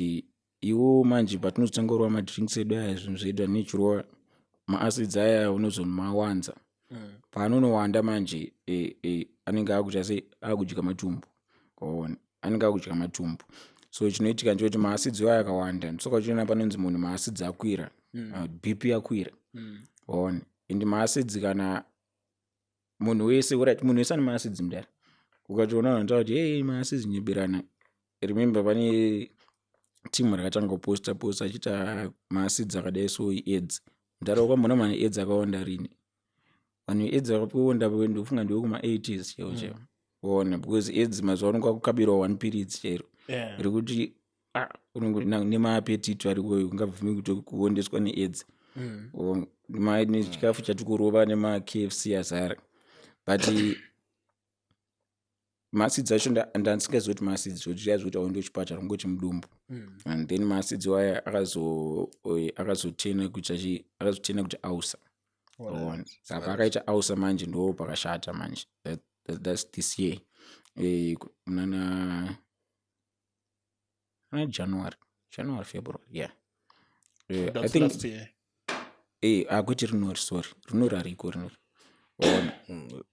iwo manje patinozotanga kurova madrinks edu aya, zvinhu zvedu anechirova maacids aya, unozomawanza. Paanonowanda manje, anenge akuita sei? Akudya matumbu, ona, anenge akudya matumbu. So chinoitika ndechekuti maacids aya akawanda, ndosaka uchiona panonzi munhu maacids akwira, BP akwira, ona. And maacids kana munhu wese, alright, munhu wese ane maacids mudara. Ukatoona vanhu vanotaura kuti, "Hey, maacids," nyeberana. Remember pane timu rakatanga kuposta posta achiti, "Ah, maacids akadai so aids." Mudara, wakambona munhu ane AIDS akawanda rini? Vanhu veAIDS vakakuonda, ndofunga ndewekuma-80s chaivo chaivo, ona, because AIDS mazuva ano kwakukabirwa one piritsi chairo rekuti, ah, nemaapetito arikoyo ungabvumi kuti kuondeswa neAIDS. Nechikafu chatikurova nemaKFC azara. But maacids acho ndandisingazivi kuti maacids, zvoti zviya zvekuti auende kuchipatara, ungoti mudumbu. And then maacids aya akazotena kuita chi? Akazotena kuti ulcer. Ona. Saka paakaita ulcer manje, ndo pakashata manje. That's this year, munana ana January, February, yeah. I That's think last year. Akuti rinori, sorry, rinori hariko rinori, ona.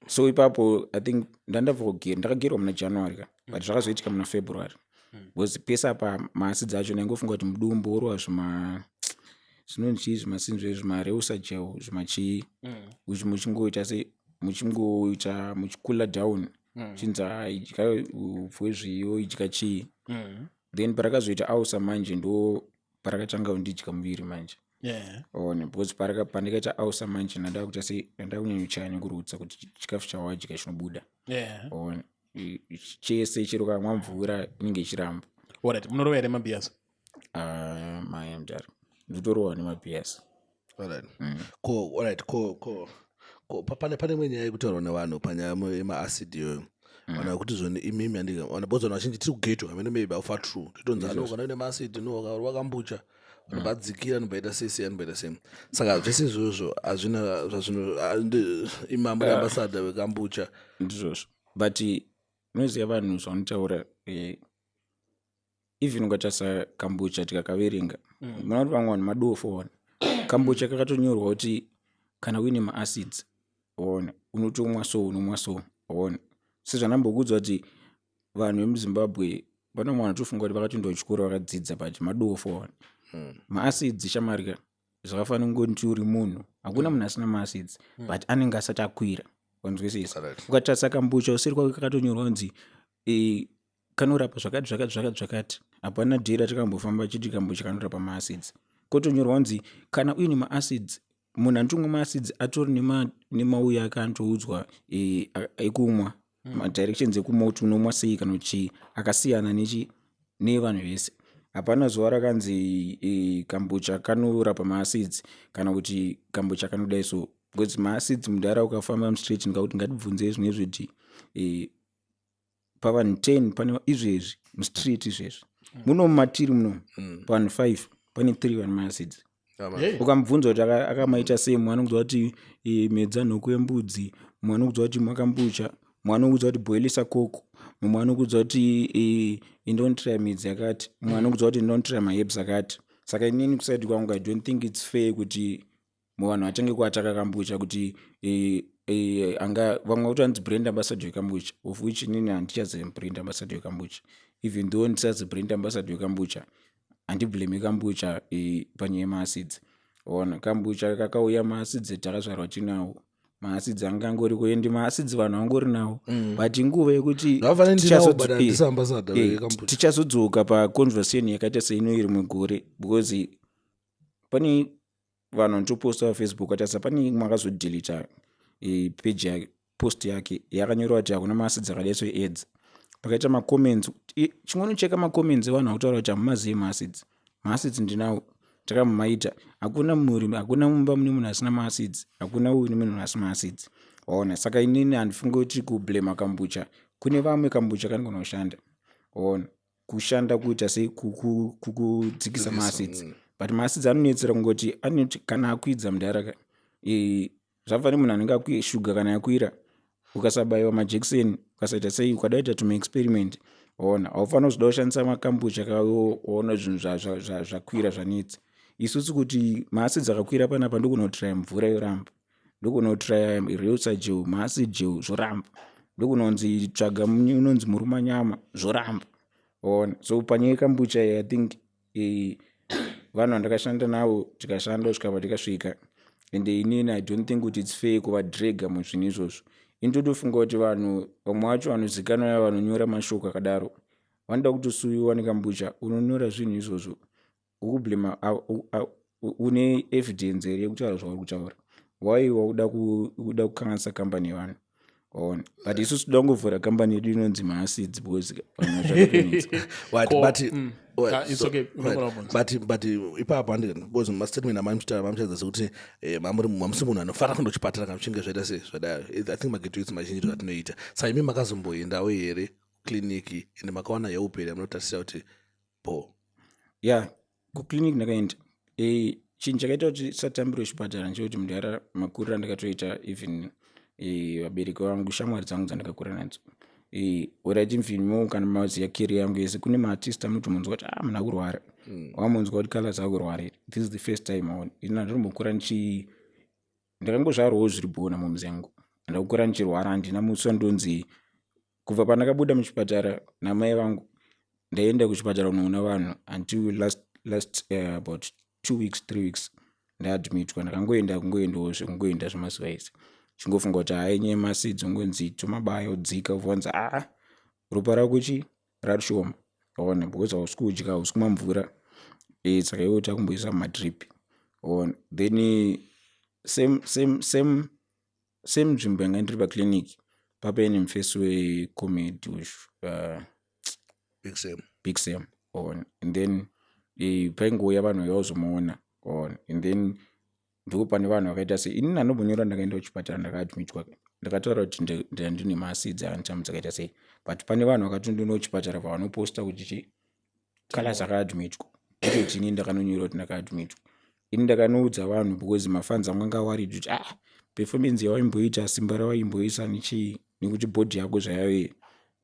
So ipapo I think ndandabva kugera, ndakagerwa muna January ka, but zvakazoitika muna February, because pese apa maacids acho ndaingofunga kuti mudumbu orwa zvima zvinonzi chii, zvimasinzwe, zvimareusa gel, zvimachii, muchingoita se muchingoita muchicoola down, chinzi, "Ah, idya upfu hwezviyo, idya chii." Then parakazoita ulcer manje, ndo parakatanga kundidya muviri manje. One, because pandikaita ulcer manje, ndada kuita sei? Ndada kunyanyochaya nekurutsa kuti chikafu chawadya chinobuda. One, chese chero kamwa mvura inenge ichiramba. Alright, munorova here mabeers? Ah, maya mudhara, ndotorohwa nemabeers. Alright. Ko, alright, ko pane imwe nyaya yekutaurwa nevanhu panyaya yemaacid iyoyo. Vanhu vakuti zvoni imimi andika vanhu, because vanhu vazhinji tiri kugeto, hamene maybe aufa true, totonzi ano kana uine maacid no wakambucha vanobadzikira, anobaita sei sei, anobaita sei. Saka zvese izvozvo hazvina zvazvino imambo ambassador wekambucha. Ndizvozvo, but unoziva vanhu zvavanotaura, even ukatarisa kambucha tikakaverenga, muona kuti vamwe vanhu madofo. Ona, kambucha kakatonyorwa kuti kana uine maacids, ona, unotomwa so, unomwa so, ona. Sezvandambokuudza kuti vanhu vemuZimbabwe pane vamwe vanotofunga kuti vakatoenda kuchikoro, vakadzidza, but madofo, ona. Maacids, shamarika, zvakafanira kungoti uri munhu, hakuna munhu asina maacids, but anenge asati akwira, wanzwisisa? Ukatarisa kambucha usiri kwake kakatonyorwa kunzi kanorapa zvakati zvakati zvakati zvakati. Hapana dhei ratakambofamba chiti kambucha kanorapa maacids. Kotonyorwa kunzi kana uine maacids, munhu anotomwa maacids atori nemauya ake anotoudzwa ekumwa, madirections ekumwa kuti unomwa sei kana kuti chii, akasiyana nechi nevanhu vese. Hapana zuva rakanzi kambucha kanorapa maacids kana kuti kambucha kanodai so, because maacids mudhara, ukafamba mustreet, ndikakuti ngatibvunzei zvimwe zviti pavanhu 10 pane izvezvi mustreet, izvezvi muno mumatiri muno, pavanhu 5 pane 3 vane maacids. Hey. Ukamubvunza kuti akamaita sei, mumwe anokuudza kuti medza nhoko yembudzi, mumwe anokuudza kuti makambucha, mumwe anokuudza kuti boilisa koko, mumwe anokuudza kuti indonitira midzi yakati, mumwe anokuudza kuti indonitira maherbs akati. Saka inini kuside kwangu, I don't think it's fair kuti muvanhu vatange kuataka kambucha kuti anga vamwe vakuti vanzi brand ambassador yekambucha, of which inini handichazi brand ambassador yekambucha. Even though ndisazi brand ambassador yekambucha, handiblame kambucha panyaya yemaacids. Ona, kambucha kakauya, maacids takazvarwa tinawo. Maacids anga angoriko, ende maacids vanhu vangori nawo, but nguva yekuti Zvakafanana ndinawo, but handisi ambassador wekambucha. Tichazodzoka paconversation yakaita seino iri mugore, because pane vanhu vanotoposta paFacebook atasa pane mwakazodelita page yake, post yake yakanyorwa kuti hakuna maacids akadai seAIDS. Pakaita macomments, chingonocheka macomments evanhu vakutaura kuti hamumazivi maacids. Maacids ndinawo, takamumaita. Hakuna murimi, hakuna mumba mune munhu asina maacids, hakuna uyu munhu asina maacids. Waona? Saka inini handifungi kuti kublema kambucha. Kune vamwe kambucha kanogona kushanda, waona, kushanda kuita sei kudzikisa maacids, but maacids anonetsera kungoti anoti kana akwidza mudaraka, zvabva nemunhu anenge akwi shuga kana yakwira, ukasabayiwa majekiseni, ukasaita sei, ukada kuita tumaexperiment, waona, haufaniri kuzoda kushandisa makambucha kawaona zvinhu zvakwira zvanetsa. Isusu kuti maacids akakwira panapa, ndokunotraya mvura, yoramba. Ndokunotraya reusa gel, maacid gel, zvoramba. Ndokunonzi tsvaga unonzi murumanyama, zvoramba. Waona? So panyaya yekambucha iyi, I think vanhu vandakashanda navo, tikashanda kusvika patikasvika, ende inini I don't think kuti it's fair kuvadrega muzvinhu izvozvo. Ini totofunga kuti vanhu vamwe vacho vanozikanwa, vanonyora mashoko akadaro, vanoda kutosuwiwa nekambucha. Unonyora zvinhu izvozvo ukublema, une evidence here yekutaura zvauri kutaura? Wai wakuda kuda kukanganisa kambani yevanhu? Waona? But isusu toda kungovhura kambani yedu inonzi Maacids, because vanhu zvakatonetsa. Right, but well, Ah, it's okay. Unogona kubvunza. But ipapo handi, because mastatement amamuchitaura mamuchaidza sekuti mamusi munhu anofanira kundochipatara kana zvichinge zvaita sei zvadaro. I think magraduates mazhinji zvatinoita. Saka imi makazomboendawo here kukliniki, ende makawana help here yamunotarisira kuti bo? Ya, kuclinic ndakaenda. Chinhu chakaita kuti tisatambire chipatara ndechekuti mudhara, makuriro andakatoita, even vabereki vangu, shamwari dzangu dzandakakura nadzo, alright, even mo kana maziya career yangu yese, kune maartist anoti munzwa kuti ah, munhu akurwara, wamunzwa kuti Calaz akurwara. This is the first time aona ini handinombokura ndichi ndakangozvarwawo zviri bhona mumuzi yangu. Ndakukura ndichirwara, handina musi wandonzi. Kubva pandakabuda muchipatara namai vangu, ndaenda kuchipatara kunoona vanhu until last about 2 weeks, 3 weeks ndaadmitwa. Ndakangoenda kungoendawo zvekungoenda zvemazuva ese, chingofunga kuti hai, nyaya yemaacids, ungonzi tomabaya odzika, ubvanzi aa, ropa rako chi rari shoma, waona, because hausi kudya, hausi kumwa mvura. Saka iwe takumboisa mumadrip, waona. Then same same same same nzvimbo yanga ndiri paclinic papaine mufesi wecomedy uyu, Big Sam. Big Sam, waona. And then paingouya vanhu vaivazomuona, waona. And then ndo pane vanhu vakaita sei, inini handombonyora. Ndakaenda kuchipatara, ndakaadmitwa, ndakataura kuti ndine maacids anitamu dzakaita sei, but pane vanhu vakatondiona kuchipatara pavanoposta kuti chi Calaz akaadmitwa, kutoti inini ndakanonyora kuti ndakaadmitwa. Ini ndakanoudza vanhu because mafans angu anga worried kuti ah, performance yawaimboita, simba rawaimboisa nechii, nekuti body yako zvayave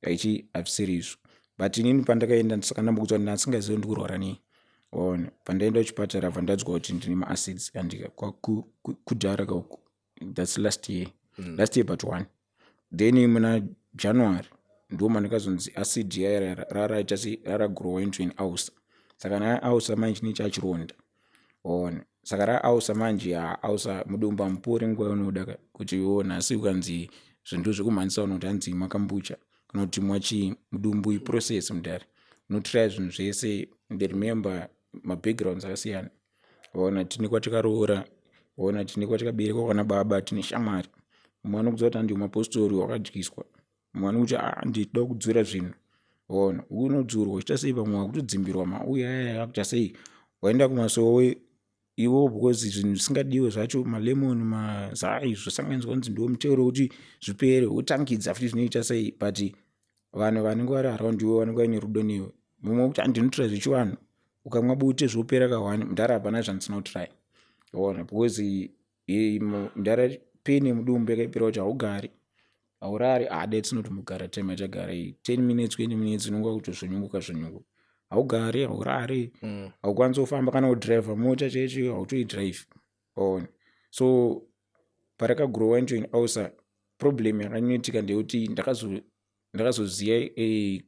haichi havisiri izvo. But inini pandakaenda, saka ndambokuudza kuti ndasingazivi ndikurwara nei, waona. Pandaenda kuchipatara, bva ndadzwa kuti ndine maacids. Andika kudhara kauku, that's last year, last year but one. Then muna January ndo mandakazonzi acid yaya raraita sei, raragrowa into an ulcer. Saka na ulcer manje chine chachironda, waona. Saka raulcer manje, ulcer mudumbu hamupori nguva yaunoda kuti iwo nhasi ukanzi zvinhu zvekumhanyisa, unoti hanzi makambucha kana kuti mwa chii, mudumbu iprocess mudhara, unotraya zvinhu zvese. And remember, mabackgrounds akasiyana, waona. Tine kwatakaroora, waona, tine kwatakaberekwa, kwana baba, tine shamwari. Mumwe anokudza kuti handi mapostori wakadyiswa, mumwe anokuti a ndida kudzura zvinhu, waona, unodzurwa uchiita sei, pamwe wakutodzimbirwa mauya aya akuita sei, waenda kumasowe iwo, because zvinhu zvisingadiwe zvacho, malemon, mazai, zvosanganiswa kunzi ndiwo muteuro kuti zvipere, wotangidza futi, zvinoita sei. But vanhu vanenge vari around iwe vanenge vaine rudo newe. Mumwe wekuti handinotora zvechivanhu, ukamwa bute zvopera kahwani. Mudhara, hapana zvandisina kutry, waona, because mudhara, pain yemudumbu yakaipira kuti haugari, haurari. Hada tinotombogara time yatagara iyi 10 minutes, 20 minutes, unonga kutozvonyunguka zvonyunguka. Haugari, haurari, haukwanisi kufamba, kana kudhiraivha mota chaicho hautoidhiraivhi, waona. So parakagrowa into an ulcer, problem yakanyanya ndeyekuti ndakazoziva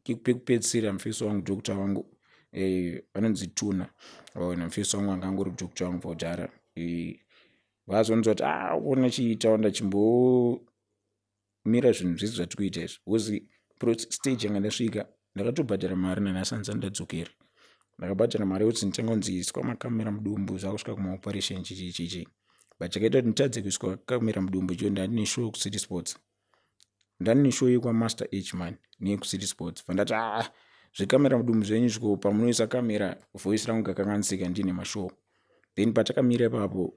pekupedzisira mufesi wangu, doctor wangu vanonzi Tuna, waona. Mufesi wangu anga angori doctor wangu pakudhara. Vazonzwa kuti, "Ah, ona chiitaunda, chimbomira zvinhu zvese zvatiri kuita izvi," because stage yanga ndasvika, ndakatobhadhara mari nanhasi handisati ndadzokera. Ndakabhadhara mari yekuti nditanga kunzi iswa makamera mudumbu, zvakusvika kumaoperation, chichi chichi. But chakaita kuti nditadze kuiswa kamera mudumbu cho, ndandine show kuCity Sports, ndandine show yekwaMaster H man neyekuCity Sports. Vandati, "Ah, zvekamera mudumbu zvenyu zviko, pamunoisa kamera voice rangu kakanganisika, ndine mashow." Then patakamira ipapo,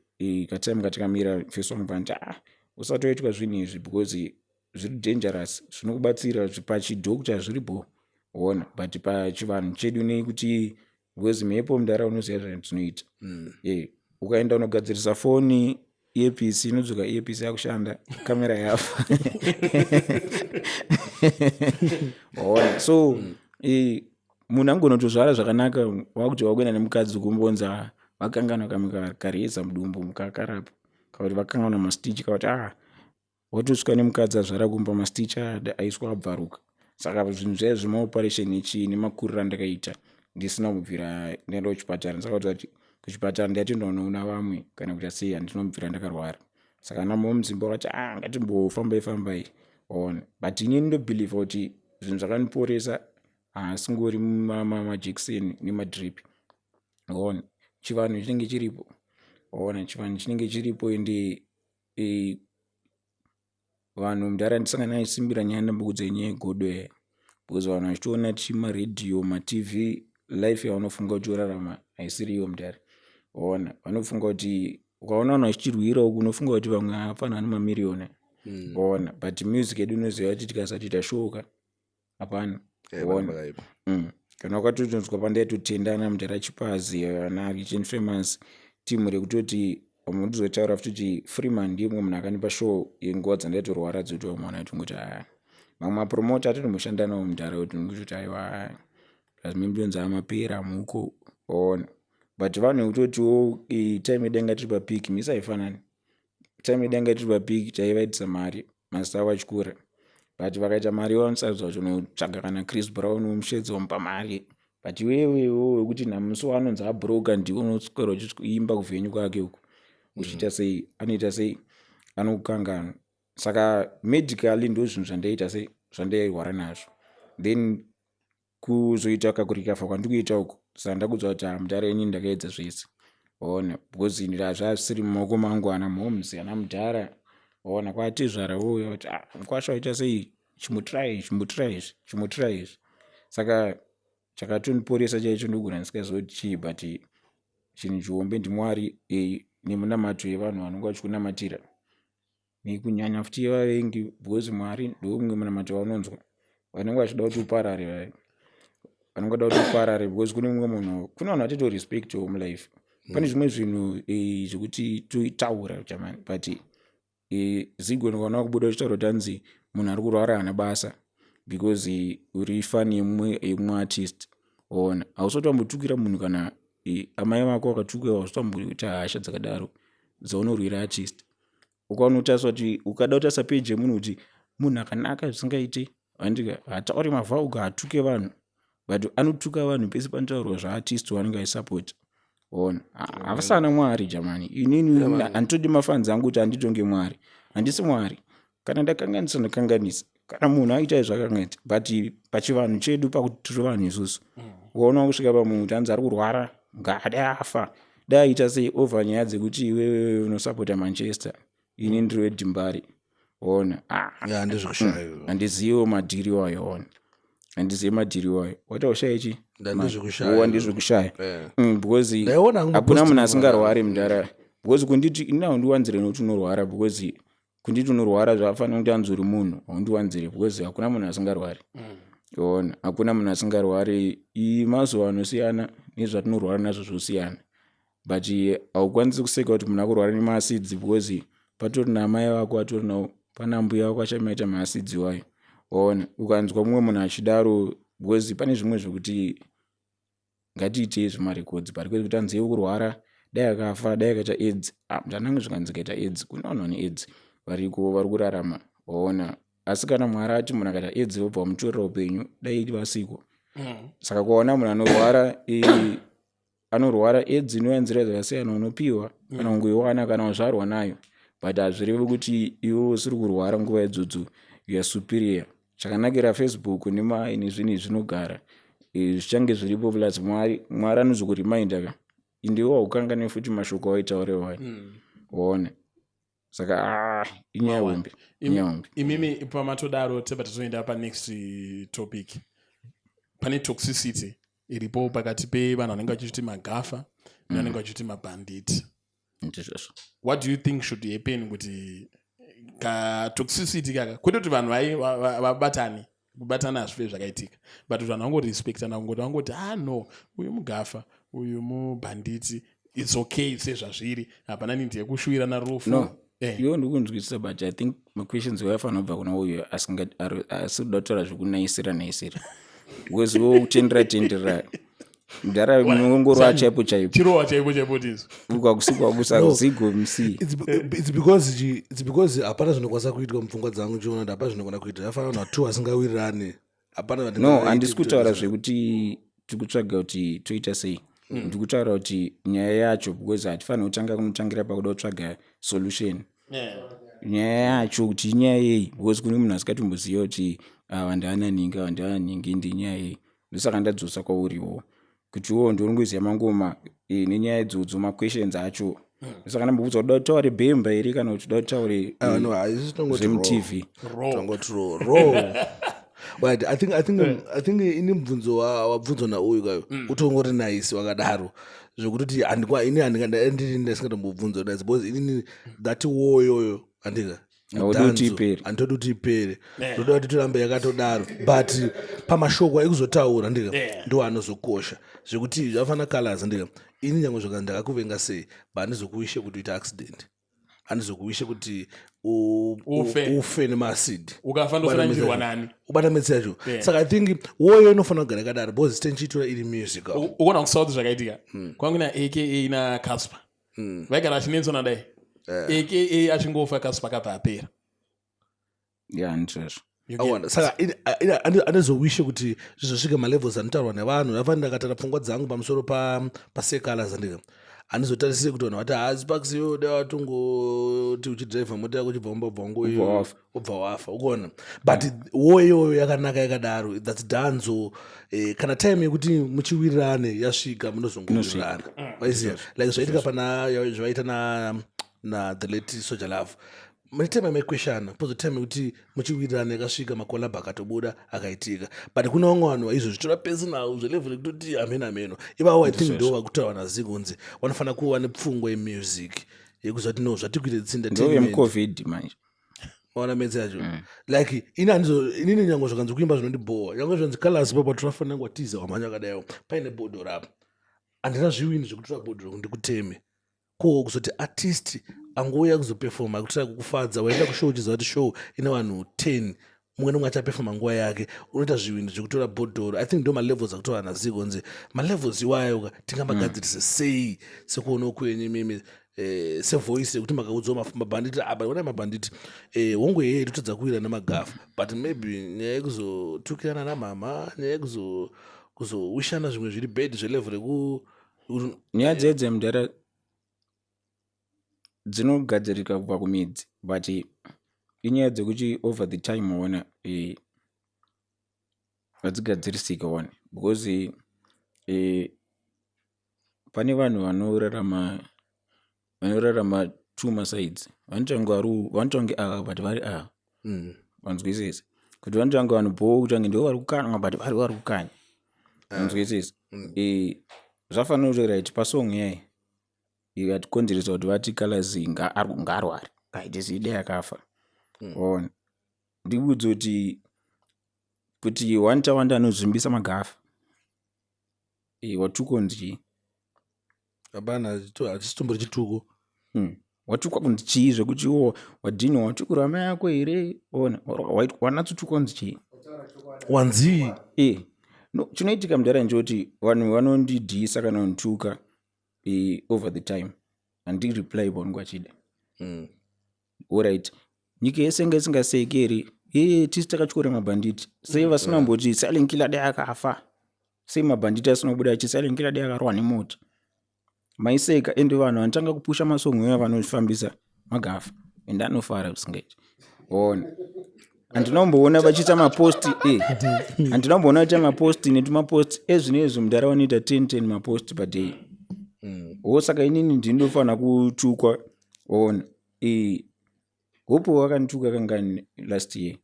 katime katakamira, face wangu vanti, "Ah, usatoitwa zvinhu izvi because zviri dangerous. Zvinokubatsira pachidoctor zviripo, ona, but pachivanhu chedu nekuti because mhepo mudhara, unoziva zvatinoita. Ukaenda unogadzirisa foni, earpiece inodzoka, earpiece yakushanda, kamera yafa, waona. So munhu angona kutozvara zvakanaka, wakuti wakuenda nemukadzi kumbonza, vakanganwa kamwe kareza mudumbu mukakarapa, kakuti vakanganwa mastitch, kakuti ah, watosvika nemukadzi azvara kumba, mastitch aiswa abvaruka. Saka zvinhu zvaya zvemaoperation echii nemakuriro andakaita ndisina kubvira ndaenda kuchipatara, ndisaka kuti kuchipatara ndaitoenda kunoona vamwe kana kuti sei, handinomubvira ndakarwara. Saka ana momudzimba vakati, "Ah, ngatimbofambai fambai," waona. But inini ndobhilivha kuti zvinhu zvakandiporesa haasingori majekiseni nemadrip, waona. Chivanhu chinenge chiripo, waona, chivanhu chinenge chiripo. Ende vanhu mudhara ndisangana naisimbira nyaya, ndambokudza nyaya yegodo yaya, because vanhu vachitoona timaredhiyo, maTV, life yavanofunga kuti yorarama haisiriyo mudhara, waona. Vanofunga kuti ukaona vanhu vachitirwira uku, unofunga kuti vamwe hapana ane mamiriyoni, waona. But music yedu, unoziva kuti tikasatoita shoka hapana, waona. Kana ukatotonzwa pandaitotendana mudhara Chipazi, ana Rich and Famous team, rekutoti mundizotaura futi kuti Freeman ndiye mumwe munhu akanipa show yenguva dzandaitorwara, dzekuti vamwe vanhu vaitongoti aya mamwe mapromota atotomboshanda nawo mudhara, kuti ndikuti aiwa, azimembonzi amapera muko, waona. But vanhu vekutotiwo time yedu yanga tiri papeak, misi haifanani. Time yedu yanga tiri papeak, taivaitisa mari, mazita avo achikura, but vakaita mari vanosarudza kuti unotsvaga kana Chris Brown, womushedza, womupa mari. But iwewewo wekuti namusi waanonzi abroka, ndiwe unoswera uchiimba kuvenue kwake uku, uchiita sei, anoita sei, anokukanganwa. Saka medically ndo zvinhu zvandaita sei, zvandairwara nazvo. Then kuzoita kakurikafa kwandikuita uku, saka ndakudza kuti hamudhara, ini ndakaedza zvese, waona, because zvasiri mumaoko mangu. Ana moms, ana mudhara, waona, kwatezvara wouya kuti, "Ah, mukwasha waita sei? Chimbotirai, chimbotirai izvi, chimbotirai izvi." Saka chakatondiporesa chaicho ndogona ndisingazivi kuti chii, but chinhu chihombe ndiMwari nemunamato yevanhu vanonge vachikunamatira, nekunyanya futi yevavengi, because Mwari ndomumwe munamato waunonzwa. Vanenge vachida kuti uparare, vai vanenge vada kuti uparare, because kune mumwe munhu, kune vanhu vatitorespektawo mulife. Pane zvimwe zvinhu zvekuti toitaura chamani, but Zigo, ndikaona kubuda uchitaura kuti anzi munhu ari kurwara haana basa because uri fan yemumwe artist, waona, hausati wambotukira munhu. Kana amai vako vakatukira, hausati wamboita hasha dzakadaro dzaunorwira artist. Ukaona utarisa kuti ukada kutarisa peji yemunhu kuti munhu akanaka zvisingaite, andika hatauri mavhauga, hatuke vanhu, but anotuka vanhu pese panotaurwa zvaartist waanenge aisapota, ona. Havasana Mwari jamani. Inini handitodi mafans angu kuti handitonge Mwari, handisi Mwari. Kana ndakanganisa, ndakanganisa. Kana munhu aita zvakangaita, but pachivanhu chedu, pakuti tiri vanhu isusu, ukaona kusvika pamunhu kuti anzi ari kurwara, ngade afa, dai aita sei, over nyaya dzekuti iwewe unosapota Manchester, ini ndiri weDembare, ona. Handizvikushaya. Handiziviwo madhiri wayo, ona, handizivi madhiri wayo. Wata ushaya chi? Ndandizvikushaya. Ndizvikushaya. Because Ndaiona hangu hakuna mapost munhu asingarwari mwana. mudhara, because kunditi ini haundiwanzire nokuti unorwara, because kunditi unorwara zvafanira kuti anzi uri munhu, haundiwanzire, because hakuna munhu asingarwari, ona, hakuna munhu asingarwari. Mazuva anosiyana nezvatinorwara nazvo zvosiyana, but haukwanisi kuseka kuti munhu akurwara nemaacids, because patori naamai vako atori nawo, pana mbuya vako achamaita maacids wayo, waona. Ukanzwa mumwe munhu achidaro, because pane zvimwe zvekuti Ngatiitei zvemarekodzi, but kwete kuti anzi kurwara, dai akafa, dai akaita AIDS. Ah, ndanange zvikanzi kaita AIDS, kune vanhu vane AIDS variko, vari kurarama, waona. Asi kana Mwari ati munhu akaita AIDS vobva vamutorera upenyu, dai vasiko. Saka kuona munhu anorwara, anorwara AIDS inouya nzira dzakasiyana, unopiwa kana kungoiwana kana wazvarwa nayo, but hazvirevi kuti iwe usiri kurwara nguva idzodzo you are superior. Chakanakira Facebook nezvinhu izvi zvinogara, zvichange zviripo. Plus Mwari anozokuriminda ka, indiwe waukangane futi mashoko awaitaurewa, waona. Saka inyaya hombe, inyaya hombe. Imimi pamatodaro, tebva tatoenda panext topic. Pane toxicity iripo pakati pevanhu vanenge vachiti magafa nevanenge vachiti mabhanditi. Ndizvozvo. What do you think should happen kuti katoxicity kaka, kwete kuti vanhu vabatane, kubatana hazvife zvakaitika, but kuti vanhu vangorespectana, kungoti vangoti, "Ah no, uyu mugafa, uyu mubhanditi, it's okay sezvazviri, hapana need yekushuvira rufu"? No. Iwo ndikunzwisisa, but I think maquestions wayafanira kubva kuna uyo asiri kuda kutaura zvekunaisira naisira, because iwo kutendera tendera mudhara munongorova chaipo chaipo. Chirowa chaipo chaipo tizo. Ukakusikwa No. Mc. It's because hapana zvinokwanisa kuitwa mupfungwa dzangu. Chiona kuti hapana zvinokwana kuitwa, yafanira vanhu two asingawirirani, hapana. No, handisi kutaura zvekuti tikutsvaga kuti toita sei. Ndiri kutaura kuti nyaya yacho, because hatifaniri kutanga kunotangira pakuda kutsvaga solution. Nyaya yacho kuti inyaya yei, because kune munhu asikatomboziva kuti ava ndaananingi, ava ndaananingi, ndinyaya yei. Ndosaka ndadzosa kwauriwo kuti iwo ndongoziva mangoma, nenyaya idzodzo, maquestions acho. Ndosaka ndambobvudza kuti uda kutaure bhemba here kana kuti uda kutaure No, haisi, tongoti zvemuTV. Tongoti raw raw. Right, I think ini mubvunzo wabvunzwa nauyu kayo utongori nice wakadaro, zvekutoti handikwa ini handinga ndiri ndisingatombobvunzwa nice, because inini that war iyoyo handika. Haudi kuti ipere. Handitodi kuti ipere, ndoda kuti tirambe yakatodaro, but pamashoko ekuzotaura ndika ndo anozokosha, zvekuti zvafana Colors ndika ini nyange zvaka ndakakuvenga sei, but handizokuwishe kuti uite accident, handizokuwishe kuti Ufe. Ufe nemaacid. Ukafa ndofana njirwa nani? Ubata metsi yacho. Saka I think woyo inofanira kugara yakadaro, because tenchiitora iri musical. Ukuona kuSouth zvakaitika kwangu naAKA naCasper, vaigara achinetsana, dai AKA achingofa, Casper akabva apera. Ya, ndizvozvo. You get- Awana, saka andizowishe kuti zvizosvika malevels anotaurwa nevanhu. Afanira ndakatara pfungwa dzangu pamusoro pasecolors ndika handizotarisiri kuti vanhu vati haasi pakisiyo, dai watongoti uchidhiraivha mota yako uchibva mumba ubva Ubva wafa. Ubva wafa, ukuona. But wo iyoyo yakanaka yakadaro, that's danzo. Kana time yekuti muchiwirirane yasvika, munozongowirirana, waiziva, like zvaitika pana zvaita na the late Soul Jah Love. Mune time yamaikweshana, pozo time yekuti muchiwirirana yakasvika, makolabha akatobuda akaitika. But kuna vamwe vanhu vaizozvitora personal zvelevel yekutoti ameno ameno ivavo. I think ndo vakutaura naZigo kunzi vanofanira kuva nepfungwa yemusic yekuziva kuti no, zvatikuite tsinda. Ndo yemuCovid manje. Maona metsi yacho, like ini handizo inini nyange zvakanzi kuimba zvinondibhowa, nyange zvanzi Colors papo tinofanira watiza wamhanya akadaiwo paine bhodhoro apa, handina zviwini zvekutora bhodhoro ndikuteme. Ko kuzoti artist angouya kuzopefoma kutira kukufadza, waenda kushow uchiziva kuti show ine vanhu 10, mumwe nomwe achapefoma nguva yake, unoita zviwindi zvekutora bhodhoro. I think ndo malevels akutora naZigo, nzi malevels iwayo ka tingamagadzirise sei sekuonawo kwenyu imimi, sevoice yekuti makaudzwa mabhanditi apa, ona mabhanditi, hongu heye totadza kuwira nemagafa, but maybe nyaya yekuzotukirana namama, nyaya yekuzowishana zvimwe zviri bad zvelevel reku Nyaya dzedze mudhara dzinogadzirika kubva kumidzi, but inyaya dzekuti over the time waona, hadzigadzirisike one, because pane vanhu vanorarama two masides. Vanoita kunge ava but vari ava. Vanzwisisa kuti vanoita kunge vanhu bhoo, kuti vange ndivo vari kukanwa, but vari kukanya, vanzwisisa. Zvafanira kuti right pasong yai ikatikonzeresa kuti vati Colors ngaarware, ngaite zidai akafa. Waona, ndikuudze kuti one Tawanda anozvimbisa magafa, watukwa kunzi chii? Hapana, hachisi chituko. Watukwa kunzi chii zvekuti iwo wadhini watukurwa mai ako here? Ona, wanatsotukwa kunzi chii? Wanzii? E. No, chinoitika mudhara ndechekuti vanhu vanondidhisa kana kundituka over the time, handireply pavanenge vachida. Alright, nyika yese inga isingasekeri ye tisi takatyora mabhanditi sei vasina kumboti Silent Killer dai akafa, sei mabhanditi asina kubuda achi Silent Killer dai akarohwa nemota? Maiseka. Ende vanhu vanotanga kupusha masongo aya vanofambisa magafa, ende anofara zvisingaiti. Ona, handina vachiita maposti, handina kumboona vachiita maposti netumaposti ezvinezvi. Mudhara vanoita 10 10 maposti paday wo. Saka inini ndinofanira kutukwa? Ona, Hope wakandituka kangani last year?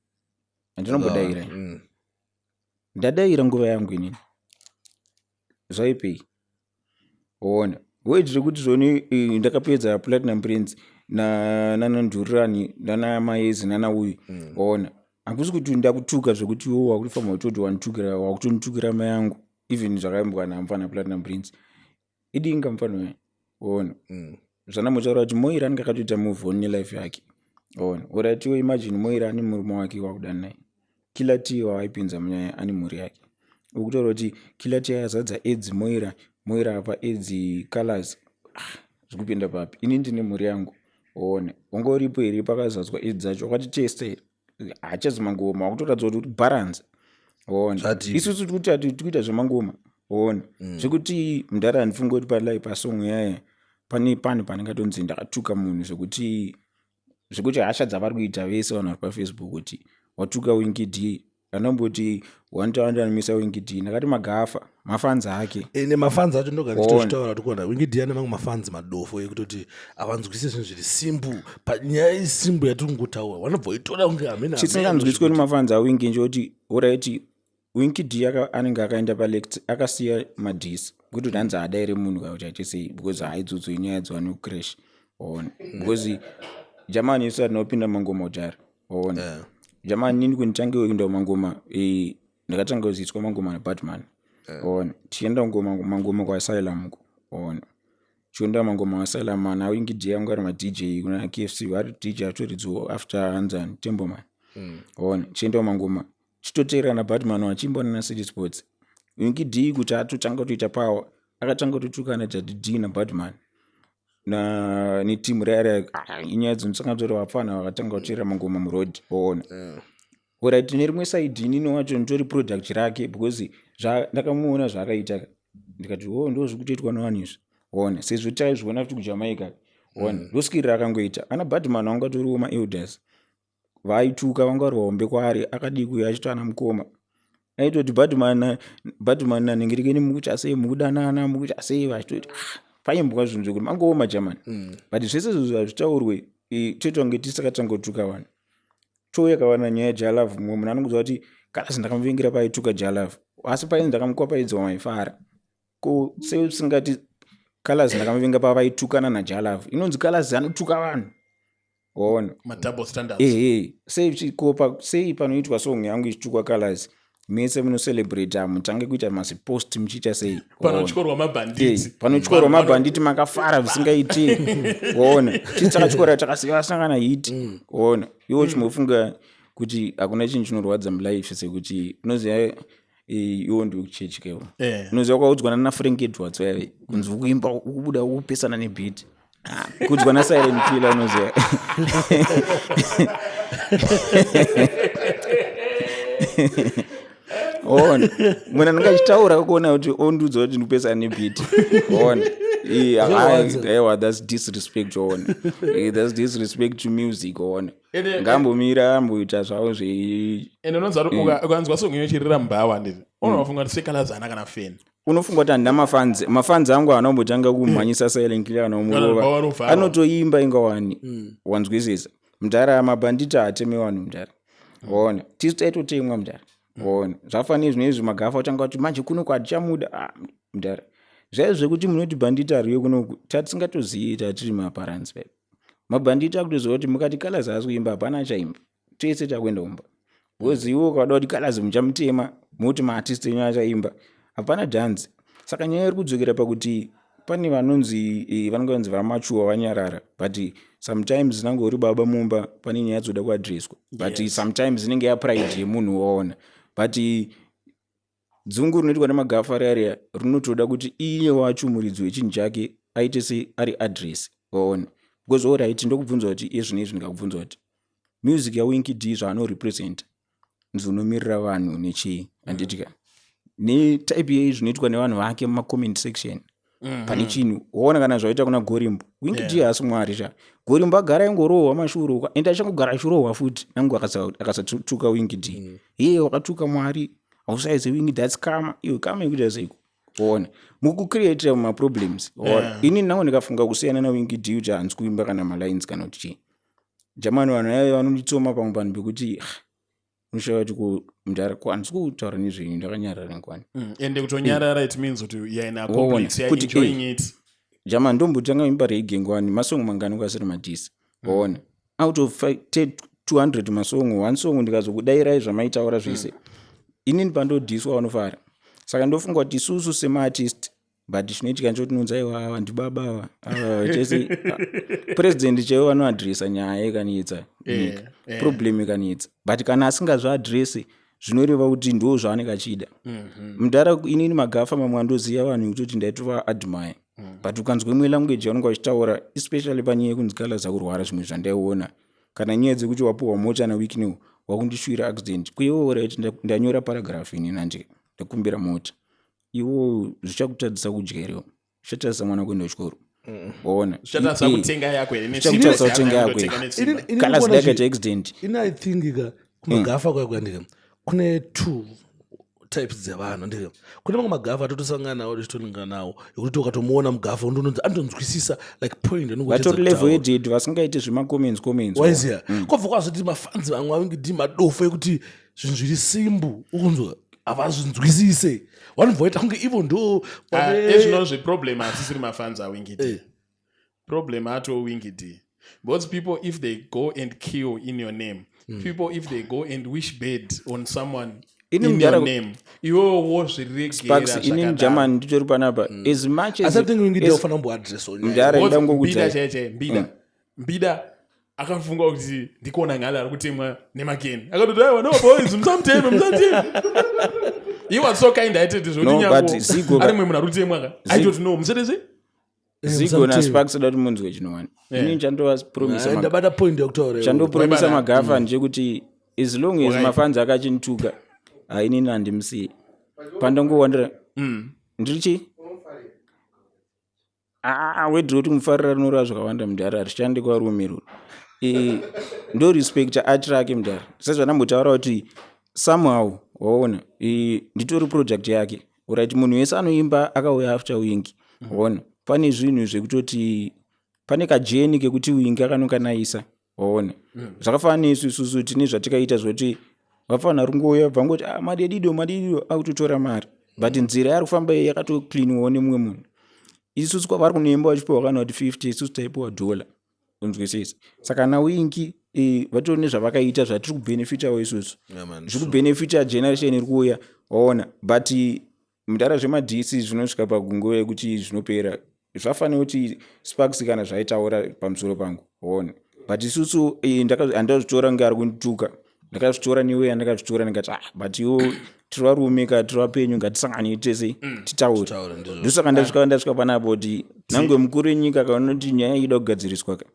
Handinombodayira. Ndadayira nguva yangu inini, zvaipei? Ona, wait, kuti zvoni ndakapedza Platinum Prince nanandurirani nana nana uyu. Ona, hakusi kuti ndakutuka zvekuti iwo wakutofanira kutoti wanditukira, wakutonditukira mai yangu. Even zvakaimbwa namufana Platinum Prince idinga mufana wayo. Ona, zvandambotaura kuti Moira anenge akatoita move on nelife yake. Ona, uratiwo imagine Moira ane murume wake wakuda naye, Killer T waaipinza munyaya ane mhuri yake. Ukutaura kuti Killer T azadza aids Moira, Moira apa aids Colors. Ah, zvikupinda papi? Ini ndine mhuri yangu. One, wanga uripo here pakazadzwa aids dzacho? Wakati testa here? Hachazi mangoma wakutoratidza kuti uri balance. Ona, isusu tikuita zvemangoma. Ona, zvekuti mudhara handifungi kuti palai pasong yaya pane panhu panengatonzi ndakatuka munhu, zvekuti hasha dzavari kuita vese vanhu vari paFacebook kuti watuka Winky D. Anomboti wantoandanomisa Winky D, ndakati magafa mafanzi ake. Nemafanzi acho ndogara ndichitotaura kuti kuona Winky D ane mamwe mafanzi madofo ekutoti havanzwisi zvinhu zviri simple. Panyaya isimple yatiri kungotaura, vanobva itora kunge hamena. Chisinganzwiswe nemafanzi aWinky ndechekuti, alright, Winky D anenge akaenda palect akasiya madhisi kuti hanzi haadaire munhu kana kuti aite sei, because haidzodzo inyaya dzavano crash. Ona, because jamani isu hatina mangoma kudhara. Ona, jamani, nini kunditange kuenda mangoma, ndakatanga kuziiswa mangoma naBatman. Ona, tichienda mangoma kuAsylum uko. Ona, chienda mangoma kuAsylum ana Winky D anga ari maDJ kuna KFC, vari DJ atoridziwo after hanzani Temboman. Ona, chienda mangoma chitoteerera naBatman vachiimba naCity Sports. Winky D kuti atotanga kutoita power, akatanga kutotuka naDaddy D naBatman na netimu raya raya. Ah, inyaya dzinosanga vapfana vakatanga kuteerera mangoma muroad. Oona, alright, nerimwe side inini wacho nditori product rake, because ndakamuona zvaakaita, ndikati, o, ndo zviri kutoitwa nevanhu izvi. Ona, sezvo taizviona futi kuJamaica. Ona, ndoskiri rakangoita ana Badman vangatoriwo maelders vaituka, vanga vari vahombe kwaari. Akadii kuuya achiti ana mukoma? Aitoti Badman, Badman nanhengerekeni, mukuita sei, mukudanana, mukuita sei? Vachitoti, ah, paimbwa zvinhu zvekuti mangooma jamani. But zvese izvozvo hazvitaurwe. Toita kunge tisakatangotuka vanhu. Touya kawana nyaya yaJah Love, mumwe munhu anongoziva kuti Kalasi ndakamuvingira paituka Jah Love, asi painzi ndakamukwapaidza maifara. Ko sei usingati Kalasi ndakamuvinga pavaitukana naJah Love? Inonzi Kalasi anotuka vanhu. Waona? Madouble standards. Ehe, sei chikopa, sei panoitwa song yangu ichitukwa Colors, mese munocelebrata, mutange kuita mazipost muchiita sei? Panotyorwa mabhanditi. Panotyorwa mabhanditi makafara zvisingaiti. Waona, chii takatyora takasangana hit. Waona, iwo chimbofunga kuti hakuna chinhu chinorwadza mulife sekuti unoziva, iwo ndiwe kuchechi kewo. Unoziva kwaudzwa nana Frank Edwards vaive kunzi ukuimba ukubuda ukupesana nebeat. Ah, kudzwa naSilent Killer, unoziva. Ona, munhu anenge achitaura kuona kuti ondiudza kuti ndikupesana nebeat. Ona, aiwa, that's disrespect. Ona, that's disrespect to music. Ona, ngambomira amboita zvavo zvei. Ende unonzwa kuti ukanzwa song inochirira mubhawa, nditi unofunga kuti sekalazana kana feni. Unofunga kuti handina mafanzi. Mafanzi angu haana kumbotanga kumhanyisa Silent Killer kana Kana kumurova. vanovharwa. Anotoimba inga wani. Wanzwisisa mudhara, mabhanditi haatemi vanhu mudhara. Waona, tisu taitotemwa mudhara. Waona, zvafanira zvino izvi magafa utanga kuti manje kuno kwatichamuda. Ah, mudhara, zvaivo zvekuti munoti bhanditi ariyo kunoku tatisingatozivi, tatiri maparanzi paipo. Mabhanditi akutoziva kuti mukati Colors haasi kuimba, hapana achaimba, tese takuenda kumba, because iwe ukada kuti Colors muchamutema, muti maartist enyu achaimba, hapana dhanzi. Saka nyaya iri kudzokera pakuti pane vanonzi vanenge vanzi vamachuwa vanyarara, but sometimes nange uri baba mumba, pane nyaya dzoda kuadreswa, but sometimes inenge yapride yemunhu waona, but Dzungu rinoitwa nemagafa riya rinotoda kuti iye wacho muridzi wechinhu chake aite se ari address, waona? Because alright, ndokubvunza kuti iye zvino izvi, ndikakubvunza kuti music yaWinky D zvaanorepresenta, nzonomirira vanhu nechii, handitika? Netype yei zvinoitwa nevanhu vake mumacomment section pane chinhu, waona? Kana zvaita kuna Gorimbo, Winky D haasi Mwari sha. Gorimbo agara aingorohwa mashure uko, ende achangogara achirohwa futi nangu akasatuka Winky D. Iye wakatuka Mwari, hausaize Winky, that's karma. Iwe, karma yekuita seiko? Waona, mukucreatira maproblems, waona? Ini nangu ndikafunga kusiyana naWinky D kuti handisi kuimba kana malines kana kuti chii, jamani, vanhu vaive vanonditsoma pamwe panhu pekuti unoshaya kuti mudhara, handisi kutaura nezvenyu, ndakanyarara ngwani. Ende kutonyarara, it means kuti you are in a complex, you are Kuti, enjoying it. Jamani, ndombotanga imba reggae ngwani, masongo mangani kwasiri madiss, waona? Out of 200 masongo, one song ndikazokudayirai zvamaitaura zvese, inini pandodhiswa vanofara. Saka ndofunga kuti isusu semaartist, but chinoitika nchoti tinonzi aiwa, ava ndibaba, ava ava tese, president chaivo vanoadresa nyaya ikanetsa nyika, problem ikanetsa. But kana asingazviadresi, zvinoreva kuti ndo zvaanenge achida mudhara. Inini magafa mamwe andoziva vanhu ekutoti ndaitova admire, but ukanzwa imwe language yavanenge vachitaura, especially panyaya yekunzi kala dzakurwara, zvimwe zvandaiona, kana nyaya dzekuti wapiwa mota naWicknell, wakundishwira accident kuiwo, right, ndanyora paragraph ini nanje ndakumbira mota, iwo zvichakutadzisa kudya here? Zvichatadzisa mwana kuenda kuchikoro, waona? Zvichatadzisa kutenga yako here? Zvichakutadzisa kutenga yako here? Ini Kana ndikuona zidakaita accident. Ini I think ka kumagafa kwaya ndika kune two types dzevanhu. Ndika kune mamwe magafa atotosangana nawo, tichitoninga nawo, ekuti ukatomuona mugafa undononzi anotonzwisisa like point anenge Vatori uchidza level kutaura. headed, vasingaiti zvemacomments comments. Waiziya, kwabva kwazoti mafanzi vamwe vanenge ndi madofo ekuti zvinhu zviri simple, ukunzwa, havazvinzwisise, vanobva vaita kunge ivo ndo Ezvinozvi problem hatisiri mafans aWinky D. Problem ato Winky D, because people, if they go and kill in your name, people, if they go and wish bad on someone Ini in your name, iwewo wozviregera. Sparks, inini German nditori panapa as much as Asi I think Winky D ufanira kumboadresa. Mudhara, Mbida ndangokudza. chaiye chaiye, Mbida, Mbida akafunga kuti ndikuona ngale ari kutemwa nemakeni, akatoti, "Aiwa, no boys, musamuteme, musamuteme." He was so kind hearted zvokuti No, nyango but Zigo ari mumwe munhu ari kutemwa ka, aitoti, "No, musetese." Zigo naSparks, da kuti munzwe chinowani. Inini chandovapromisa, Ndabata point yakutaura iwe. chandopromisa Waibana. magafa ndechekuti as long as mafanzi akachinituka, hainini handimusiyi. Pandongowandira ndiri chii, aa, wedhi kuti mufarira rinoreva zvakawanda mudhara, harishandi kwarume ruro. Ndorespecta art rake mudhara, sezvandambotaura kuti somehow, waona, nditori project yake, right? Munhu wese anoimba akauya after Winky, waona, pane zvinhu zvekutoti pane kajeni kekuti Winky akanokanaisa, waona? Zvakafanana nesu isusu tine zvatikaita zvoti vafanira ringouya bvangoti, "Ah, madedido, madedido," akutotora mari, but nzira yaari kufamba iyi yakatocleanwawo nemumwe munhu. Isusu kwavari kunoimba vachipiwa kana kuti 50, isusu taipiwa dhola, unzwisisa? Saka naWinky vatori nezvavakaita zvatiri kubhenefitawo isusu, zviri kubhenefita generation iri kuuya, waona? But mudara, zvemadiss zvinosvika pagunguva yekuti zvinopera. Zvafanira kuti Sparks kana zvaitaura pamusoro pangu, waona? But isusu handazvitora kunge ari kundituka. Ndakazvitora newe yandakazvitora, ndikati, "Ah, but iwo tiri varume ka, tiri vapenyu, ngatisanganei tese titaure." Titaure, ndizvo. Ndosaka ndasvika panapo kuti nangwe mukuru wenyika akaona kuti nyaya iyi ida kugadziriswa ka,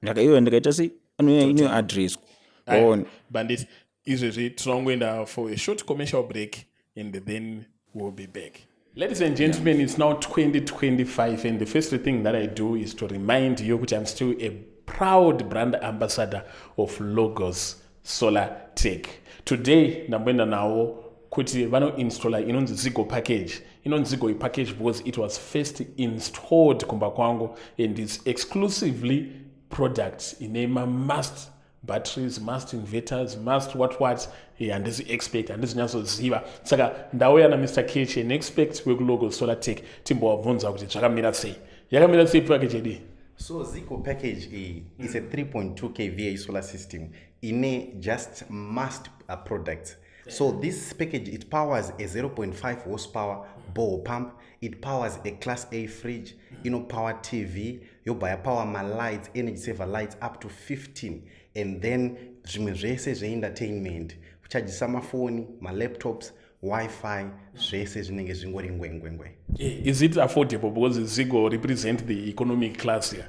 ndakaiwa ndikaita sei, inoadreswa, waona? Bandit, izvezvi tinongoenda for a short commercial break and then we'll be back. Ladies and gentlemen, it's now 2025, and the first thing that I do is to remind you kuti I'm still a proud brand ambassador of Logos Solar Tech. Today ndamboenda nawo kuti vanoinstalla inonzi Zigo package. Inonzi Zigo package because it was first installed kumba kwangu and it's exclusively product ine mamust batteries, must inverters, must what what. Handisi expert, handisi nyatsoziva. Saka ndauya naMr Kech, an expert wekuLogos Solar Tech, timbovabvunza kuti zvakamira sei, yakamira sei package yedu. So Zigo package iyi is a 3.2 kVA solar system ine just must products. So this package, it powers a 0.5 horsepower borehole pump, it powers a class A fridge, inopower TV, yobva yapower malights, energy saver lights up to 15, and then zvimwe zvese zveentertainment, kuchajisa mafoni, malaptops. Wi-Fi, zvese zvinenge zvingori ngwengwengwe. Is it affordable? Because Zigo represent the economic class here.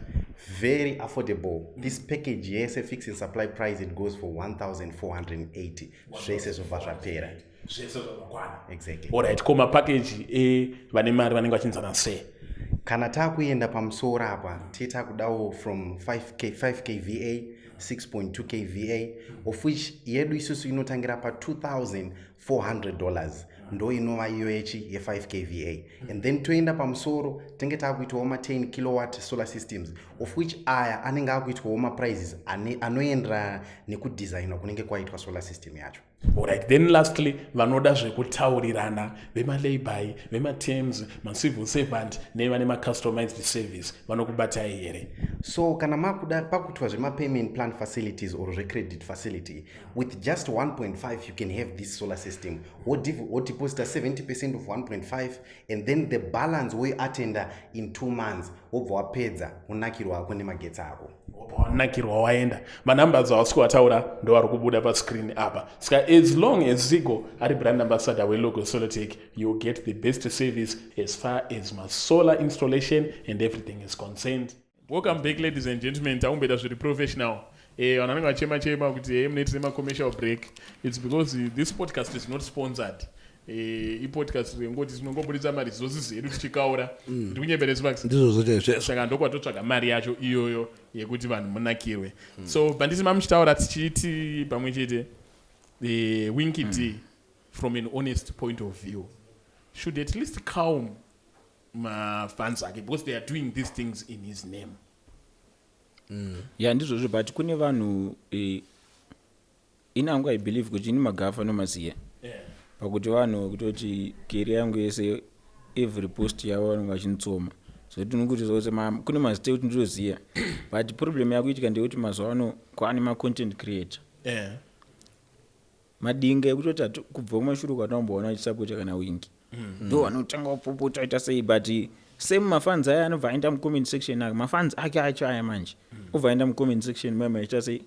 Very affordable. This package yese, fixing supply price, it goes for 1480, zvese zvobva zvapera. Zvese zvakakwana. Exactly. Alright, ko mapackage evane mari vanenge vachinzana sei? Kana taakuenda pamusoro apa, tetakudawo from 5K, 5 kVA, 6.2 kVA, of which yedu isusu inotangira pa$2400, ndo inova iyo yechi ye5 kVA. And then toenda pamusoro, tenge taakuitawo ma10 kilowatt solar systems, of which aya anenge akuitwawo maprices anoenderana nekudesignwa kunenge kwaitwa solar system yacho. Alright, then lastly, vanoda zvekutaurirana, vemalayby, vematerms, macivil servant nevane macustomized service, vanokubatai here? So kana makuda pakuitwa zvemapayment plan facilities or zvecredit facility, with just 1.5 you can have this solar system. Wodeposita 70% of 1.5 and then the balance woiatenda in 2 months, wobva wapedza, unakirwa ako nemagetsi ako. Wanakirwa, waenda. Manumbers awasi kuataura ndo ari kubuda pascreen apa. Saka as long as Zigo ari brand ambassador weLogo Solartech, you get the best service as far as masolar installation and everything is concerned. Welcome back, ladies and gentlemen. Takumboita zviri professional. Vanhu vanenge vachema chema kuti he, munoitire macommercial break. It's because this podcast is not sponsored. Ipodcast rengoti tinongobudisa maresources edu tichikaura. Ndikunyembere, Sparks? Ndizvozvo chaizvo. Saka ndokwatotsvaga mari yacho iyoyo yekuti vanhu munakirwe. So banditi mamuchitaura tichiti pamwe chete, Winky D, from an honest point of view, should at least calm mafans ake because they are doing these things in his name. Ya, ndizvozvo, but kune vanhu, inangu I believe kuti ini magafa nomaziya pakuti vanhu kutoti career yangu yese, every post yavo vanenge vachinitsoma. So tinongoti zvose kune mazita ekuti ndinoziya, but problem yakuitika ndeyekuti mazuva ano kwaane macontent creator madinga ekutoti kubva kumashure kwatomboona achisapota kana Winky, ndo vanotanga kupopota, aita sei, but same mafans aya anobva aenda mucomment section ake, mafans ake acho aya manje obva aenda mucomment section maya maita sei.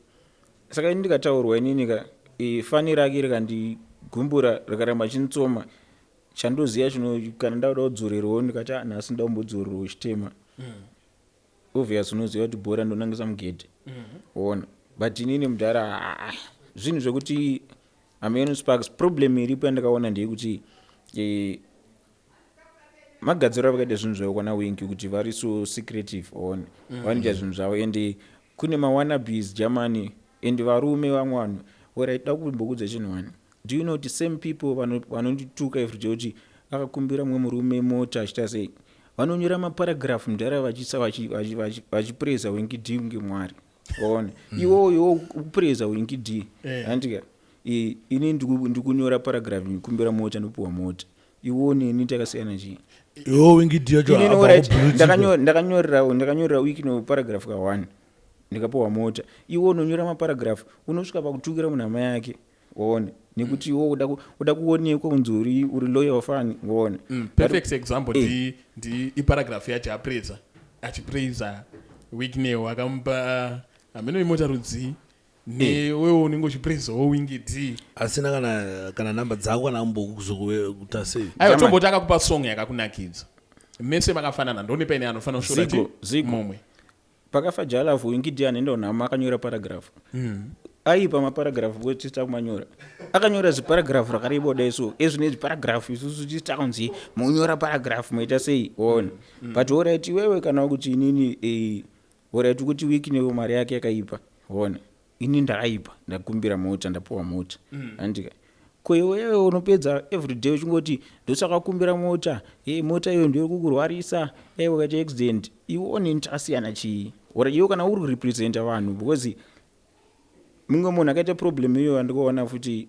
Saka ini ndikataurwa inini ka, fan rake rikandigumbura, rikaramba chinitsoma, chandoziya chino, kana ndauda kudzorerwawo, ndikati, "Ah, nhasi nda kumbodzorerwa chitema," obvious unoziva kuti bhora ndonangisa mugedhe, ona. But inini mudhara, ah, zvinhu zvekuti hameno. Sparks, problem iripo yandakaona ndeyekuti magadziro avakaita zvinhu zvavo kwana Winky, kuti vari so secretive, ona, vanoita zvinhu zvavo, and kune mawannabes Germany and varume vamwe vanhu. Alright, da kumbokudza chinhu one. Do you know kuti same people vanondituka everyday kuti akakumbira mumwe murume mota achiita sei, vanonyora maparagraph mudhara, vachisa vachipreza Winky D kunge Mwari, waona? Iwowo iwo kupreza Winky D, handika? Ini ndikunyora paragraph ndikumbira mota, ndopiwa mota. Iwo neni takasiyana chii? Iwo Winky D yacho Inini abva alright, kuBlue. Ndakanyorera wiki no paragraph ka1, ndikapiwa mota. Iwo unonyora maparagraph, unosvika pakutukira munhu hama yake, waona, nekuti iwo uda kuonekwa kunzi uri loyal fan, waona. Perfect example ndi iparagraph yacho apreza, achipraiza Wicknell akamupa hameno imota rudzii, newewo unenge uchipraizawo Winky D. Asina kana namba dzako kana ambokuzokuta sei. Aiwa. German. Tomboti akakupa song yakakunakidza, mese makafanana, ndoni paine anofanira kushora Zigo, Zigo. mumwe. Pakafa Jah Love, Winky D anoenda kunhamo, akanyora paragraph, aipa maparagraph because tisita kumanyora. Akanyora ziparagraph rakareba kudai. So ezvinezvi paragraph isusu tisita kunzi munyora paragraph moita sei, waona? But alright, iwewe kana kuti inini, alright, kuti Wicknell mari yake yakaipa, waona, ini ndakaipa, ndakumbira mota, ndapiwa mota, handika? Ko iwewe unopedza everyday uchingoti ndosaka kumbira mota, e mota iyo ndiyo kukurwarisa, dai wakaita accident. Iwe neni takasiyana chii? Or iwe kana uri kurepresenta vanhu, because mumwe munhu akaita problem iyoyo andikuona futi,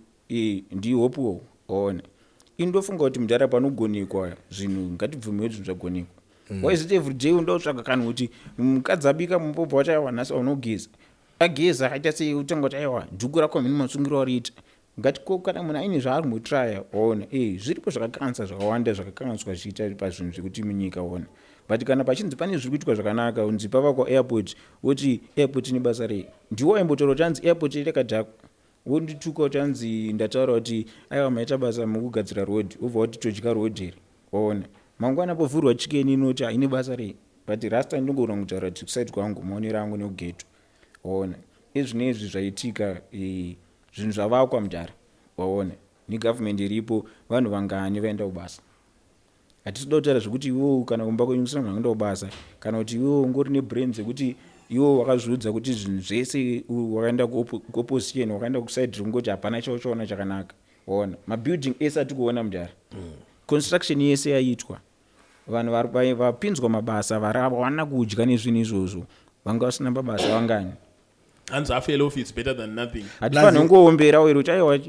ndiHopewell, waona. Ini ndofunga kuti mudhara, panogonekwa zvinhu, ngatibvumiwe zvinhu zvagonekwa. Waizoti everyday unoda kutsvaga kanhu kuti mukadzi abika mupobva wacho, aiwa, nhasi aunogeza, ageza akaita sei, utanga kuti aiwa, dhuku rako mhini masungiro ariita. Ngati ko kana munhu aine zvaari kumbotraya, waona, zviripo zvakakanganisa zvakawanda, zvakakanganiswa zvichiita pazvinhu zvekuti munyika, waona. But kana pachinzi pane zviri kuitwa zvakanaka, unzi pavakwa airport, woti airport ine basa rei? Ndiwo waimbotaura kuti anzi airport yakadhakwa. Wondituka kuti anzi ndataura kuti aiwa, maita basa mukugadzira road, wobva wati todya road here? Waona, mangwana povhurwa Chicken inoti haine basa rei? But rasta, ndinogona kutaura kuti kuside kwangu, maonero angu nekughetto, waona, ezvinezvi zvaitika, zvinhu zvavakwa mudhara, waona, negovernment iripo, vanhu vangani vaenda kubasa? Hatisi kuda kutaura zvekuti iwewo kana kumba kwenyu kusina munhu anoenda kubasa, kana kuti iwewo ungori nebrain dzekuti iwewo wakazviudza kuti zvinhu zvese wakaenda kuopposition, wakaenda kuside rekungoti hapana chauchaona chakanaka. Waona, mabuilding ese ati kuona mudhara, construction yese yaitwa, vanhu vapinzwa mabasa, vawana kudya nezvinhu izvozvo. Vanga vasina mabasa vangani? Hanzi half a loaf is better than nothing. Hatifaniri kungoombera wero kuti aiwa,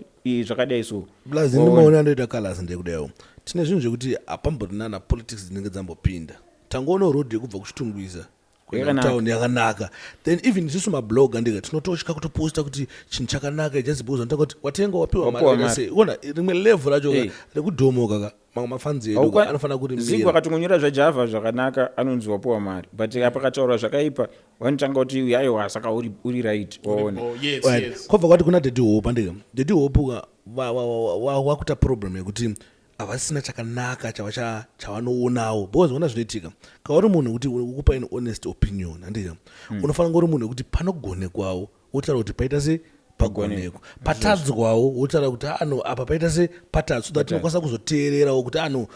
zvakadai so. Plus, ndimaona andoita colors ndekudaio, tine zvinhu zvekuti hapamborina napolitics dzinenge dzambopinda. Tangoona road yekubva kuChitungwiza kuenda Yakanaka. kutauni yakanaka, then even isusu mablog andika tinototya kutoposta kuti chinhu chakanaka just because vanotanga kuti watenga, wapiwa mari. Wapiwa Wakaita mari. sei? Ona rimwe level racho ka, rekudhomoka ka, mamwe mafanzi edu ka, anofanira kuti Zigo mira. akatongonyora zvaJava zvakanaka, anonzi wapiwa mari, but apa akataura zvakaipa, vanotanga kuti aiwa, saka uri right, waona. Oh, yes. Right. Kwabva kwati kuna Daddy Hope, andika Daddy Hope ka, wakuita problem yekuti havasina chakanaka chavanoonawo, because ona zvinoitika kauri munhu wekuti ukupa an honest opinion, andika unofanira kunge uri munhu wekuti panogonekwawo wotaura kuti paita se pagonekwa, patadzwawo wotaura kuti ano apa paita se patadzwa, so that tinokwanisa kuzoteererawo kuti ano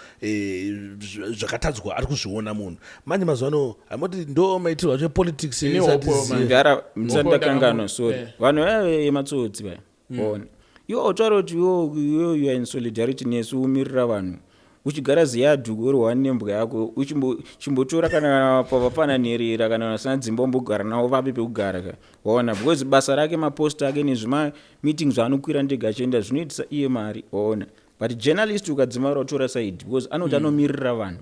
zvakatadzwa ari kuzviona munhu. Manje mazuva ano hamoti ndo maitirwo acho epolitics. Ine isati hope, ziye. man. Mudhara, ndisati Hope ndakanganwa, sorry. Vanhu vaya vematsotsi vaya, ona, iwo utaura kuti iwo you are in solidarity nesu, umirira vanhu, uchigara ziyadhu uri one nembwa yako, chimbotora kana pavapana nherera kana vasina dzimba, umbogara navo, vape pekugara ka, waona, because basa rake, mapost ake nezvimameeting zvaanokwira ndege achienda zvinoitisa iye mari, waona. But journalist ukadzimara utora side, because anoti anomirira vanhu,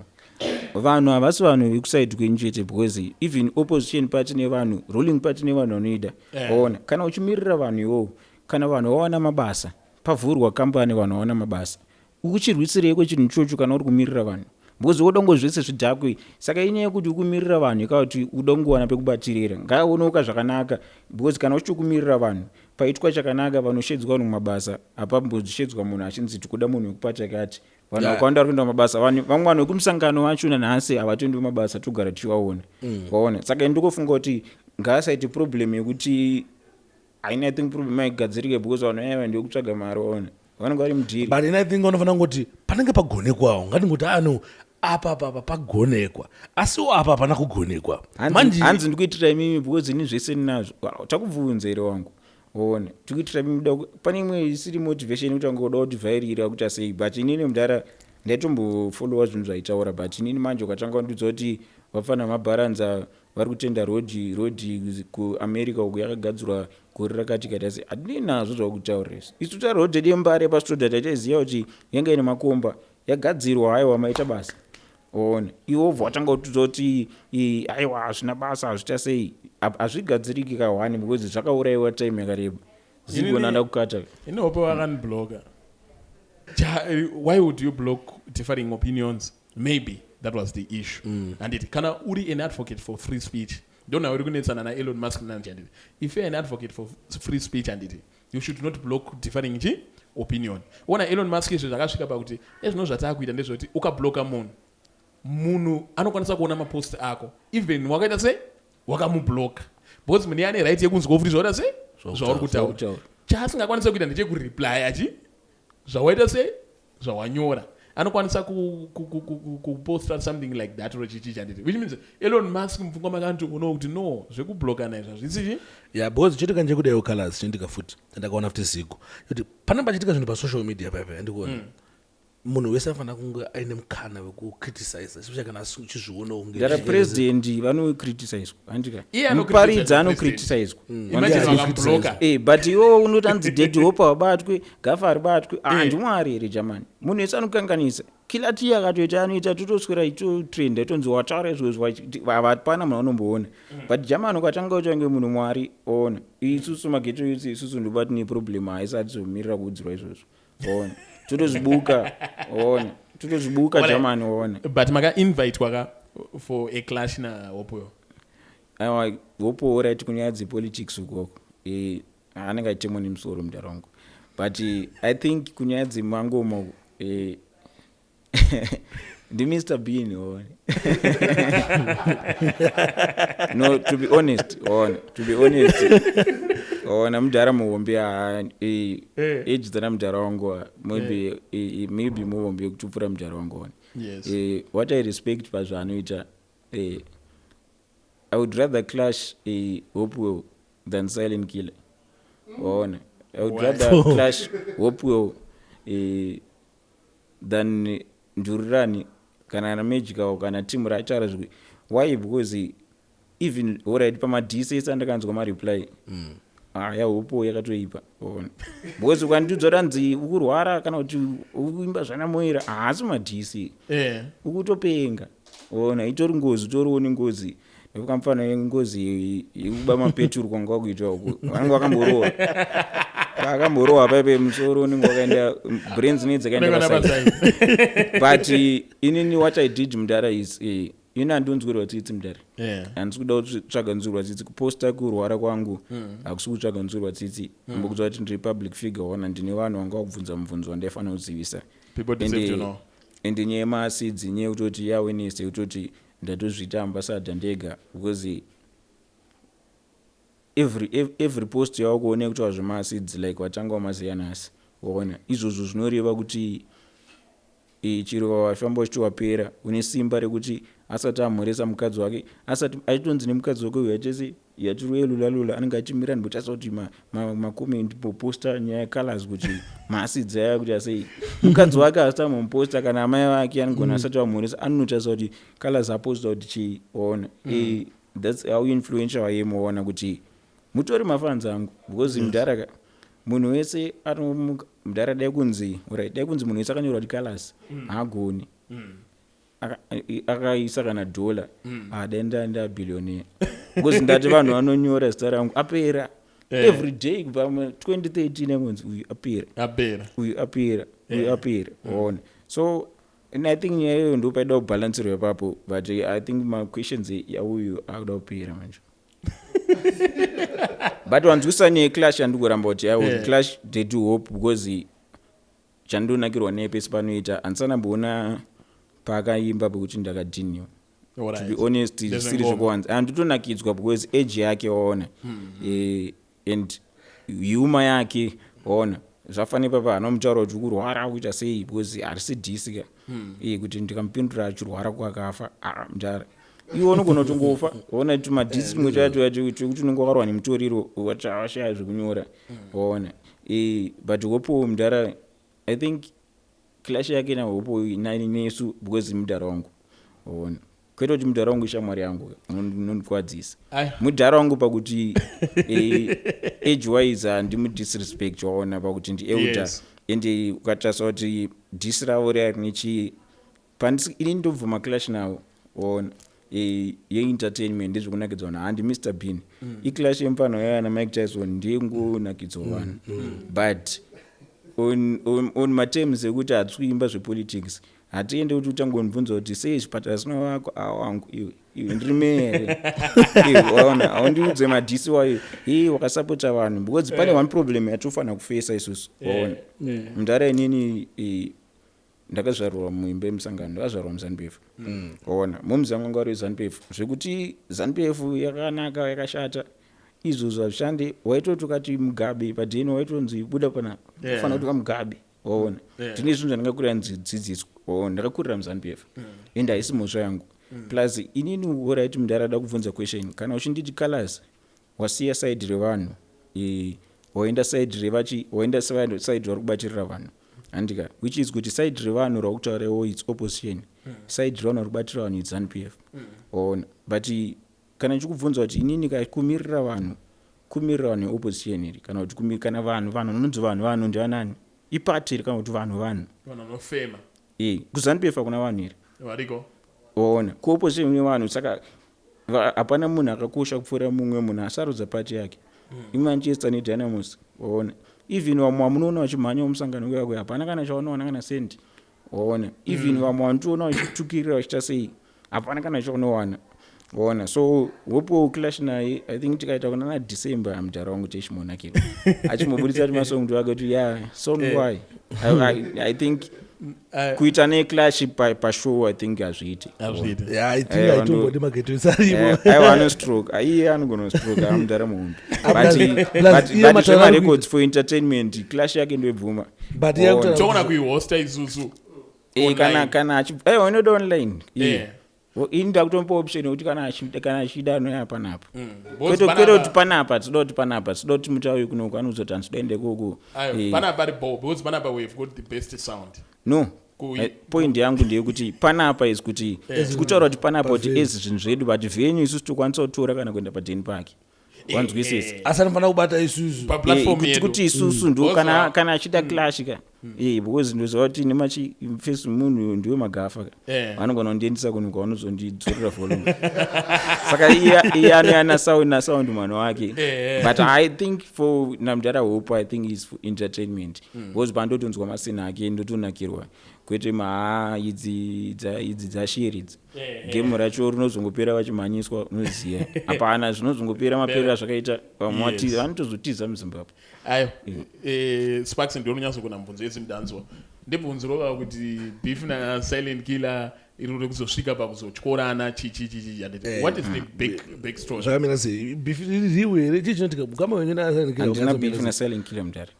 vanhu havasi vanhu vekuside kwenyu chete, because even opposition party nevanhu, ruling party nevanhu vanoida. Waona, kana uchimirira vanhu iwowo, kana vanhu vawana mabasa, pavhurwa kambani, vanhu vawana mabasa, ukuchirwisireiko chinhu ichocho kana uri kumirira vanhu? Because woda kungo zvese zvidhakwe. Saka inyaya yekuti ukumirira vanhu ikawa kuti uda kungowana pekubatirira, ngaaonoka zvakanaka, because kana uchitokumirira vanhu, paitwa chakanaka, vanoshedzwa vanhu mumabasa, hapamboshedzwa munhu achinzi tikuda munhu wekupati akati. Vanhu vakawanda vari kuenda mumabasa. Vamwe vanhu vekumusangano vacho nanhasi havatoendi mumabasa, togara tichivaona, waona. Saka ndikofunga kuti ngaasaite problem yekuti haina, I think problem haigadzirike, because vanhu vaya ndekutsvaga mari, waona, vanenge vari mudhiri. But ini I think unofanira kungoti panenge pagonekwawo, ngatingoti ano apa apa pagonekwa, asiwo apa hapana kugonekwa. Hanzi hanzi ndikuitira imimi because ini zvese ndinazvo. Wow, takubvunza here wangu? One tikuitira imimi, pane imwe isiri motivation yekuti anga uda kutivhairira kuti asei. But inini mudhara ndaitombofollowa zvinhu zvaitaura, but inini manje ukatanga kundiudza kuti vafana mabharanza vari kutenda road kuAmerica uku yakagadzirwa gore rakati kaita sei, handinei nazvo zvakutaura izvi. Isu taroad yedu yeMbare paStodart ataiziva kuti yanga ine makomba, yagadzirwa, haiwa, maita basa. Ona, iwe wobva watanga kutiudza kuti aiwa, hazvina basa, hazvita sei, hazvigadziriki kahwani, because zvakaurayiwa time yakareba. Zigona ndakukata. Ine Hope vakanibloka. Why would you block differing opinions? Maybe that was the issue. Handiti kana uri an advocate for free speech, ndona uri kunetsana naElon Musk nanje, handiti if you're an advocate for free speech, handiti you should not block differing chi opinion. Ona Elon Musk, izvo zvakasvika pakuti ezvino zvataakuita ndezvekuti ukabloka munhu, munhu anokwanisa kuona mapost ako even wakaita sei, wakamubloka, because munhu ane right yekunzwa futi zvauri sei, zvauri kutaura. Kutaura. Chaasingakwanisi kuita ndechekureplya chi zvawaita sei, zvawanyora. Anokwanisa kuposta something like that or chichi, handiti? Which means Elon Musk mupfungwa make anotoonawo kuti no, zvekublokana izvi hazvisi chi Ya, because chitika ndechekudaiwo, colors, chinoitika futi chandakaona futi zigo kuti panenge pachiitika zvinhu pasocial media paipa, andikuona munhu wese anofanira kunge aine mukana wekucriticize, especially kana uchizvionawo kunge Ndara, president vanocriticizwa, handika? Iye Muparidzi anocriticise. anocriticizwa. Imagine vakamubloka. But iwo unoti anzi Daddy Hope wabatwe, Gafa ribatwe. Ah, ndimwari here jamani? Munhu wese anokanganisa. Killer T akatoita anoita, totoswera itotrenda, itonzi wataura izvozvo, hapana munhu anomboona. But jamani, ukatanga uchange munhu mwari, ona, isusu maghetto youth, isusu ndopa tine problem, haisati zomirira kuudzirwa izvozvo, ona, totozvibuka, ona, totozvibuka. Jamani, ona. But makainvitwa ka for a clash naHopeyo? Aiwa, Hope alright, kunyaya dzepolitics ukoko. Anenge achitemwa nemusoro mudhara wangu. But I think kunyaya dzemangoma, ndiMr Bean, one. No, to be honest, one, to be honest, ona mudhara muhombe. Age dzana mudhara wangu, maybe muhombe yekutopfuura mudhara wangu, one. What I respect pazvaanoita, I would rather clash a Hopewell than Silent Killer, waona. I would Why? rather clash Hopewell than Ndururani kana naMagical kana timu raataura zvekwe. Why? Because even, alright, pamaDC andakanzwa mareply, yaHopo yakatoipa, waona, because ukandiudza kuti ukurwara kana kuti ukuimba zvanamoira, haasi maDC. Ukutopenga, ona itori ngozi, utoriwo nengozi nekukamufana ngozi yekuba mapeturu kwanga kwakuitwa uku. Vanenge vakamborohwa, vakamborohwa paipe musoro unenge wakaenda, brains ne dzakaenda Unenge paside. paside. But inini what I did, mudhara, is ini handinzwirwa tsitsi, mudhara. Handisi kuda kutsvaga nzwirwa tsitsi. Kuposta kurwara kwangu hakusi kutsvaga nzwirwa tsitsi. Mbokudza kuti ndiri public figure, ona ndine vanhu vanga vakubvunza mubvunzo wandaifanira kuzivisa. People deserve to know. Ende nyaya yemaacids, nyaya yekutoti yeawareness, yekutoti ndatozviita ambassador ndega, because every post yawakuona yekutaura zvemaacids, like watanga wamaziya nhasi, waona izvozvo zvinoreva kuti chero wafamba uchiti wapera, une simba rekuti asati amhoresa mukadzi wake, asati achitonzi nemukadzi wake uyu achese yatiri lula lula, anenge achimira ndimbotarisa kuti macomment poposta nyaya yecolors kuti maacids aya kuti asei. Mukadzi wake asati ambomuposta, kana amai vake anogona asati vamhoresa, anonotarisa kuti Colors aposta kuti chii, waona. That's how influential I am, waona, kuti mutori mafans angu, because mudhara ka, munhu wese anomuka, mudhara, dai kunzi, alright, dai kunzi munhu wese akanyorwa kuti Colors haagoni, akaisa kana dhola, dai ndabillionaire, because ndati vanhu vanonyora zita rangu apera. Every day kubva mu2013 angonzi uyu apera. Apera. Uyu apera, uyu apera, waona. So and I think nyaya iyoyo ndo paida kubhalansirwa ipapo, but I think maquestions yauyu akuda kupera manje. But wanzwisa nyaya yeclash, handikuramba kuti I would clash Daddy Hope, because chandonakirwa naye pese panoita, handisana paakaimba pekuti ndakadhiniwa, to be honest, zvisiri Ndezvengoma. zvekuwanza. Handitonakidzwa because age yake, waona, and humour yake, waona, zvafanira papa anomutaura kuti ukurwara kuita sei, because harisi diss ka. Kuti ndikamupindura achirwara kwakafa, ah, mudhara, iwe unogona kutongofa, waona. Tumadhisi tumwe twacho twekuti unenge wakarwa nemutoriro, washaya zvekunyora, waona. But Hopo, mudhara, I think clash yake naHopo nesu, because mudhara wangu, waona, kwete kuti mudhara wangu ishamwari yangu unondikwadzisa. Ai. Mudhara wangu pakuti age wise handimudisrespect, waona, pakuti ndielder. Ende ukatarisa kuti diss ravo riya rine chii pandisi, ini ndobvuma clash nawo, waona, yeentertainment, ndezvekunakidza vanhu. Handi Mr Bean, iclash yemufana yaya naMike Tyson, ndiyengonakidzwa vanhu. But on materms ekuti hatisi kuimba zvepolitics, hatiende kuti utangondibvunza kuti sei zvipatara zvisina vako awangu. Iwe, iwe, ndiri mere iwe, waona, haundiudze madhisi wayo hei wakasapota vanhu, because pane one problem yatofanira kufesa isusu, waona. Mudhara, inini ndakazvarwa muimba yemusangano, ndakazvarwa muZANU PF, waona. Momuzi yangu anga vari ZANU PF. Zvekuti ZANU PF yakanaka, yakashata, izvozvo hazvishande. Waitoti ukati Mugabe padheni, waitonzi buda panapa. Ufanira kuti vaMugabe, waona. Ndine zvinhu zvandingakurira ndidzidziswa, waona. Ndakakurira muZANU PF, ende haisi mhosva yangu. Plus inini, alright, mudhara, da kubvunza question. Kana uchinditi Colors wasiya side revanhu, waenda side revachi, waenda side vari kubatirira vanhu, handika? Which is kuti side revanhu rakutaurawo its opposition, side revanhu vari kubatira vanhu its ZANU PF, waona. But kana ndichikubvunza kuti inini kumirira vanhu, kumirira vanhu veopposition iri, kana kuti kana vanhu vanonzi vanhu ndivanani? Ipati iri, kana kuti vanhu vanhu? Vanhu vanofema. KuZANU PF hakuna vanhu iri? Variko. Waona, kuopposition kune vanhu. Saka hapana munhu akakosha kupfuura mumwe munhu asarudza pati yake. IManchester neDynamos, waona. Even vamwe vamunoona vachimhanya mumusangano kuya kuya, hapana kana chavanowana, kana sendi, waona. Even vamwe vanotoona vachitukirira vachiita sei, hapana kana chavanowana. Ona, so Hope clash naye, I think tikaita kuna na December, mudhara wangu techimonakirwa achimbobudisa ti masong twake kuti ya song why I think kuita neclash pashow, I think hazviiti. Hazviiti. Yeah, I think haitombodi maghetto Eh, isaripo. Aiwa, anostroke, iye anogona kustroke, amudhara muhombe. Plus iye But mataura zvemarecords for entertainment, clash yake ndoibvuma. But iye akutaura Togona kuihosta isusu. Kana Online. kana aiwa, inoda online. Ini ndakutomupa option yekuti kana achida anoya panapa. Because Kwete panapa- kuti panapa tinoda kuti panapa tinoda kuti mutauyi kunoku anozoti handinoda ende ikoko. Ayo, panapa ari ball because panapa we've got the best sound. No. Point yangu ndeyekuti panapa is kuti tikutaura kuti panapa kuti ezi zvinhu zvedu, but venue isusu tokwanisa kutora kana kuenda padeni pake, wanzwisisa? Asi anofanira kubata isusu. Paplatform yedu. Kuti isusu ndo kana kana achida clash ka, because ndoziva kuti nemachi face munhu ndiwe magafa ka. Vanogona kundiendesa kunhu kwavanozondidzorera volume, saka iye anoya nasound nasound mwana wake. But I think for namudhara Hope, I think is for entertainment, because pandotonzwa masina ake ndotonakirwa, kwete maa idzi dzashiri idzi. Gemu racho rinozongopera vachimhanyiswa, unoziva, hapana zvinozongopera maperero azvakaita. Vamwe vanotozotiza muZimbabwe. Ayo, Sparks, ndiwe unonyatsogona mubvunzo yese mudanzwa. Ndibvunzirova kuti beef naSilent Killer iri kuzosvika pakuzotyorana chichi chichi handiti? What is the big big story? Zvakamira sei? Beef ririwo here? Chii chinoitika mukama wenyu? Handina beef naSilent Killer, mudhara.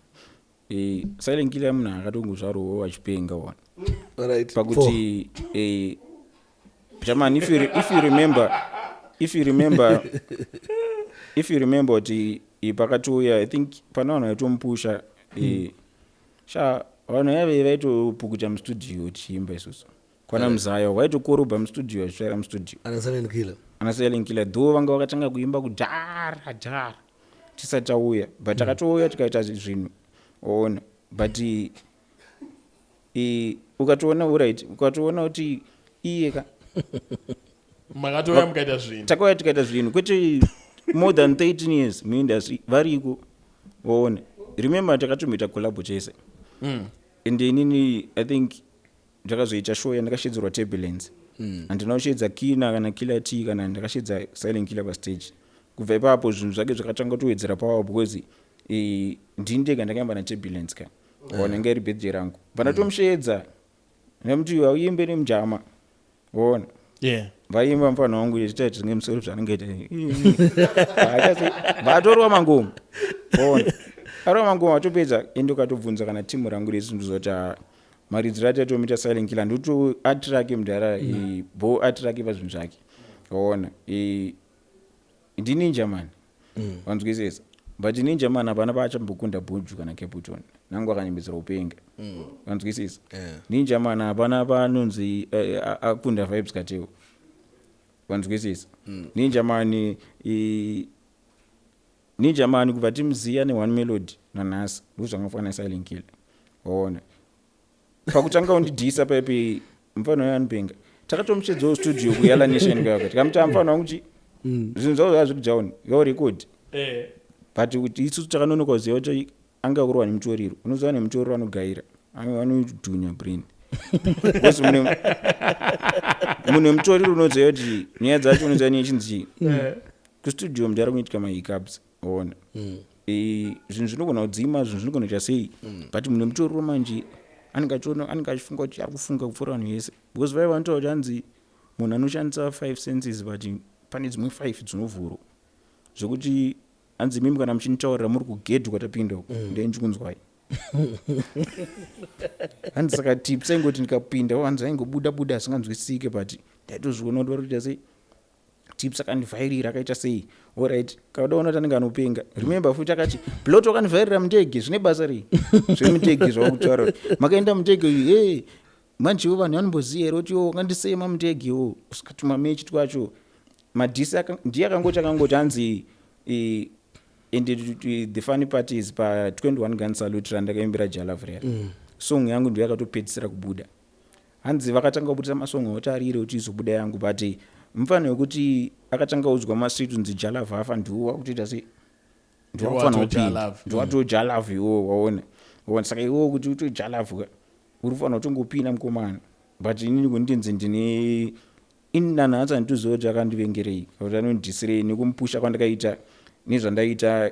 Silent Killer munhu akatongozvarwawo achipenga, wana. Pakuti German, if you remember kuti pakatouya, I think pana vanhu vaitomupusha, sha vanhu yave vaitopukuta mustudio tichiimba isusu kwana Muzaya, vaitokorobha mustudio, vachitsvaira mustudio. Ana Silent Killer. Ana Silent Killer, though vanga vakatanga kuimba kudhara dhara tisati tauya, but takatouya tikaita zvinhu, waona. But ukatoona, alright, ukatoona kuti iye ka Makatouya mukaita zvinhu. Takauya tikaita zvinhu, kwete more than 13 years muindustry variko, waona. Remember takatomboita collabo chese. And inini I think ndakazoita show yandakashedzerwa Turbulence. Handina kushedza Kina kana Killer T, kana ndakashedza Silent Killer pastage. Kubva ipapo zvinhu zvake zvakatanga kutowedzera power, because ndini ndega ndakaimba naTurbulence ka, waona, inga iri birthday rangu, bva ndatomushedza nemuti auimbe nemujama, waona. Vaimba mufana wangu echiita zvinge musoro zvaanenge aita, vatorwa mangoma, ona, arova mangoma atopedza. Ende ukatobvunza kana timu rangu rese, ndozoti maridziro ati atomuita Silent Killer ndoto atirake mudhara, bo atirake pazvinhu zvake, waona. NdiNinja Man, wanzwisisa? But Ninja Man hapana paachambokunda Bhuju kana Capiton nangu akanyembedzera upenga, wanzwisisa? Ninja Man hapana paanonzi akunda Vybz Kartel, wanzwisisa? Ninja Man, Ninja Man kubva timuziya neone melody nanhasi, ndozvangafanana Silent Killer, waona. Pakutanga undidhisa paipi, mufana uyo anopenga, takatomushedzawo studio kuYala Nation kuyako, tikamuti mufana wangu chi zvinhu zvavo zvazviri down yaorekodi. But kuti isusu takanonoka kuziva kuti anga kurwa nemutoriro, unoziva, nemutoriro anogaira, anodhunya brain, because munhu wemutoriro unoziva kuti nyaya dzacho unoziva nechinzi chii. Kustudio mudhara kunoitika mahiccups, waona. Zvinhu zvinogona kudzima, zvinhu zvinogona kuita sei, but munhu wemutoriro manje anenge achiona, anenge achifunga kuti ari kufunga kupfuura vanhu vese, because vaiva vanotaura kuti hanzi munhu anoshandisa five senses, but pane dzimwe five dzinovhurwa, zvekuti hanzi mimi kana muchinitaurira muri kugedhi kwatapinda uku, ndee ndichikunzwai. Hanzi saka tips aingoti ndikapinda, hanzi aingobuda buda asinganzwisike, but ndaitozviona kuti vari kuita sei. Tips akandivhairira, akaita sei, alright, kaudaona kuti anenge anopenga. Remember futi akati Blot wakandivhairira mundege, zvine basa rei zvemundege zvawakutaura kuti makaenda mundege uyu? He, manjewo vanhu vanomboziva here kuti iwo wakandisema mundege wo? Usakatuma mechi twacho madhisi ndiye akangoti hanzi and the funny part is pa21 Gun Salute randakaimbira Jalavrea, song yangu ndiyo yakatopedzisira kubuda. Hanzi vakatanga kubudisa masong oti arire kuti izobuda yangu, but mufano wekuti akatanga kuudzwa mastreet unzi Jalava afa, ndiwo wakutoita sei, ndiwakufanira kupinda. Jalav. Ndiwato Jalav iwowo, waona, waona. Saka iwowo kuti uto Jalav ka, uri kufanira kutongopinda mukomana, but inini kundinzi ndine. Ini nanhasi handitoziva kuti akandivengerei kuti anondisirei nekumupusha kwandakaita nezvandaita.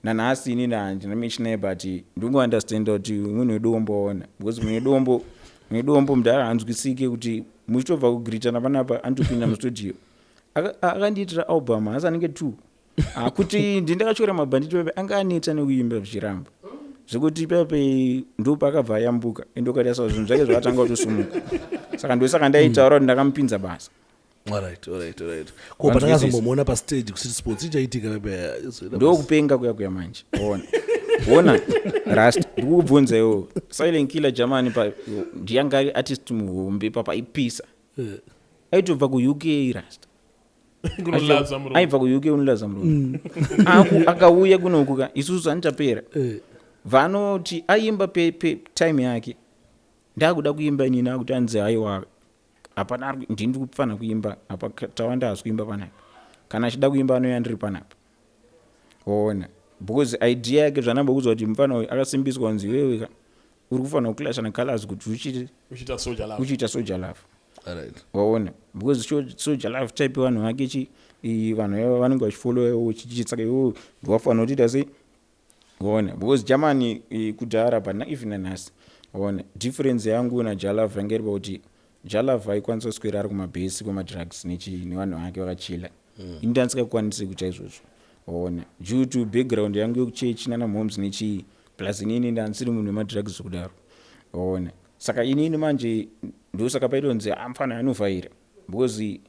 Nanhasi inini handina mechinaye, but ndingounderstanda kuti munhu wedombo waona, because munhu wedombo, munhu wedombo mudhara hanzwisike kuti muchitobva kugritana panapa anotopinda mustudio. Akandiitira album asi anenge two. Kuti ndindakatyora mabhanditi pepe anga aneta nekuimba zvichiramba, zvekuti pepe ndo paakabva ayambuka, ende ukatarisa zvinhu zvake zvakatanga kutosumuka. Saka ndosaka ndaitaura kuti ndakamupinza basa. Alright. Ko patakazombomuona pastage kuCity Sports, ichaitika pepe? Ndokupenga kuya kuya manje. Ona, ona Rasta, ndikukubvunza iwo. Silent Killer Germany pa ndiyanga ari artist muhombe papaipisa, aitobva kuUK, Rasta. Kunolaza muromo. Aibva kuUK unolaza muromo. Akauya kunoku ka, isusu anitapera vanoti aimba pe time yake, ndakuda kuimba inini, akuti anzi aiwa, hapana ndini ndikufanira kuimba apa, Tawanda haasi kuimba panapa. Kana achida kuimba anouya ndiri panapa. Waona, because idea yake zvanambokuudza kuti mufana uyu akasimbiswa kunzi iwewe ka uri kufanira kuclasha naColors kuti uchiite uchiita Soul Jah Love. Uchiita Soul Jah Love. Waona, because Soul Jah Love type vanhu vake chi vanhu ivava vanenge vachifollowa chichi, saka iwewe ndiwafanira kutoita sei? Waona, because Germany kudhara, but even nanhasi, waona, difference yangu naJah Love yanga iri pakuti Jah Love aikwanisa kuswera ari kumabhesi kwemadrugs nechi nevanhu vake vakachila. Ini ndandisingakwanisi kuita izvozvo, waona, due to background yangu yekuchechi nana moms nechii, plus inini ndandisiri munhu wemadrugs zvekudaro, waona. Saka inini manje ndosaka paitonzi amufana anovhaira, because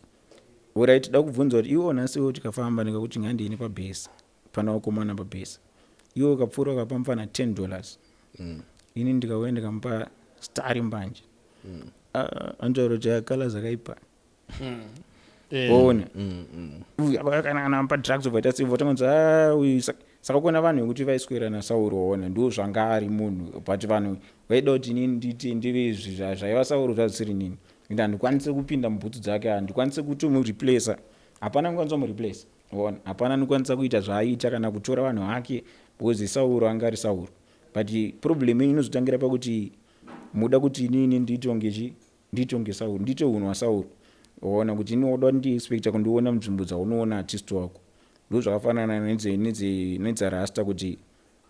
alright, da kubvunza kuti iwo nhasi tikafamba ndikakuti ngandini pabhesi pana vakomana pabhesi, iwe ukapfuura ukapa mufana $10, ini ndikauya ndikamupa stari mbanje, anotaura kuti akala zvakaipa. Waona, uyu kana kana amupa drugs obva sei, votangonzi uyu. Saka kuona vanhu vekuti vaiswera naSauro, waona, ndo zvanga ari munhu, but vanhu vaida kuti inini ndiite ndive izvi zvaiva Sauro, zvazvisiri nini, ende handikwanisi kupinda mubhutsu dzake, handikwanisi kutomureplaca, hapana anokwanisa kumureplaca, waona, hapana anokwanisa kuita zvaaiita kana kutora vanhu vake, because Sauro anga ari Sauro. But problem yenyu inozotangira pakuti muda kuti inini ndiitonge chi ndiitonge Sauro, ndiite unhu hwaSauro, waona, kuti ini woda ndiexpecta kundiona munzvimbo dzaunoona artist wako. Ndo zvakafanana nedzaRasta, kuti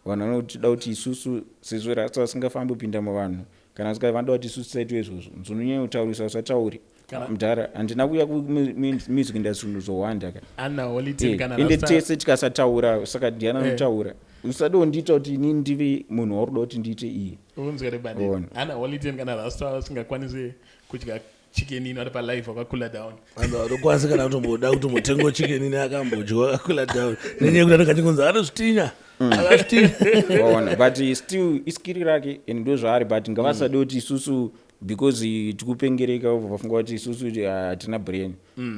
vanhu vanoda kuti isusu, sezvo Rasta vasingafambi kupinda muvanhu kana vanoda kuti isusu tisaitwe izvozvo, nzononyanya kutaurisa usatauri. Mudhara, handina kuuya kumusic industry ndozowanda ka. Anna Holy kana Ende tese tikasataura, saka ndiani anotaura? Usade kundiita kuti inini ndive munhu wauri kuda kuti ndiite iye. Unzwa rebandit. Ona. Anna Holy Ten kana Rasta vasingakwanisi kudya Chicken Inn vari palive vakakula down. Vanhu vanokwanisa kana kutomboda kutombotenga Chicken Inn akambodya akakula down nenyaya yekuti anenge achingonzi anozvitinya, akazvitinya. Waona, but still iskiri rake and ndo zvaari, but ngavasade kuti isusu, because tikupengereka, vobva vafunga kuti isusu hatina brain,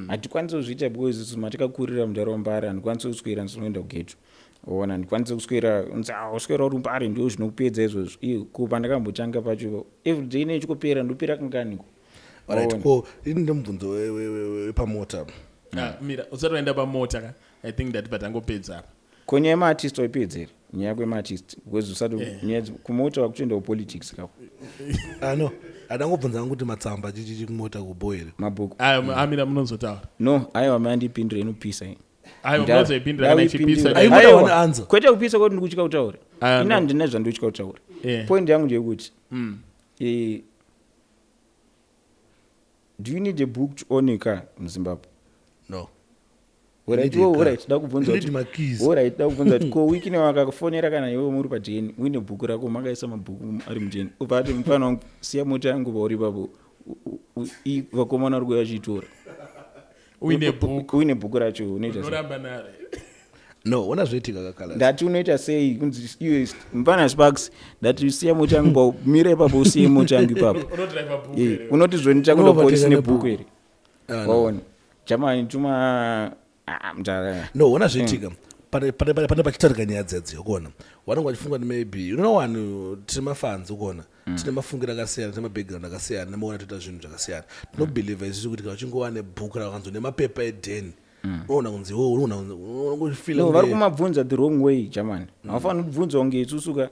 hatikwanisi kuzviita, because isusu matikakurira munharaunda, handikwanisi kuswera ndisinoenda kugeto, ona, handikwanisi kuswera unzi, "Ah, uswera uri Mbare ndo zvinokupedza izvozvo." Iyo ko pandakambotanga pacho, everyday nechikopera ndopera kanganiko? Alright. Waona. Ko ini ndemubvunzo wepamota. Ah, mira, usati waenda pamota ka, I think that patangopedza apa. Ko nyaya yemaartist waipedza here? Nyaya kwemaartist, because usati nyaya kumota wakutoenda kupolitics kako. Ah, no, handangobvunza hangu kuti matsamba chichichi kumota kubo here? Mabhuku. Aya, amira, munozotaura. No, aiwa, mandipindura inopisa iyi. Aiwa, munozoipindura kana ichipisa. Ai, Aiwa, muda one answer. Kwete kupisa kwoti ndikutya kutaura. Ah, Ini no. handina zvandikutya kutaura. Point yangu ndeyekuti do you need a book to own a car muZimbabwe? No. Alright, Need a oh, car. alright, da kubvunza Need kuti makeys. alright, da kubvunza kuti ko wiki nevakakufonera kana iwe muri padheni uine bhuku rako, makaisa mabhuku ari mudheni, ubva ati, "Mufana wangu, siya mota yangu pauri ipapo, vakomana vari kuuya vachiitora." Uine bhuku. Uine bhuku racho, unoita sei? Unoramba nare. No, ona zvoitika kakala. Ndati unoita sei? Kunzi iwe mufana Sparks, ndati siya mota yangu pa mira ipapo, usiye mota yangu ipapo. Unodriva bhuku here? Unoti zvoni chakuenda Unovateka polisi nebhuku. nebhuku here? Ah, no. Waona, jamani, tuma mudhara. No, ona zvoitika, pane pachitarika nyaya dzedzi, ukuona vanenge vachifunga kuti maybe, you know, vanhu tine mafanzi, ukuona, tine mafungiro akasiyana, tine mabackground akasiyana, nemaona toita zvinhu zvakasiyana. Tinobhelievha isusu kuti kana uchingova nebhuku rakanzi nemapepa edheni, unoona kunzi iwe unoona unongofila. No, vari kumabvunza the wrong way, jamani. Havafaniri kubvunza kunge isusu ka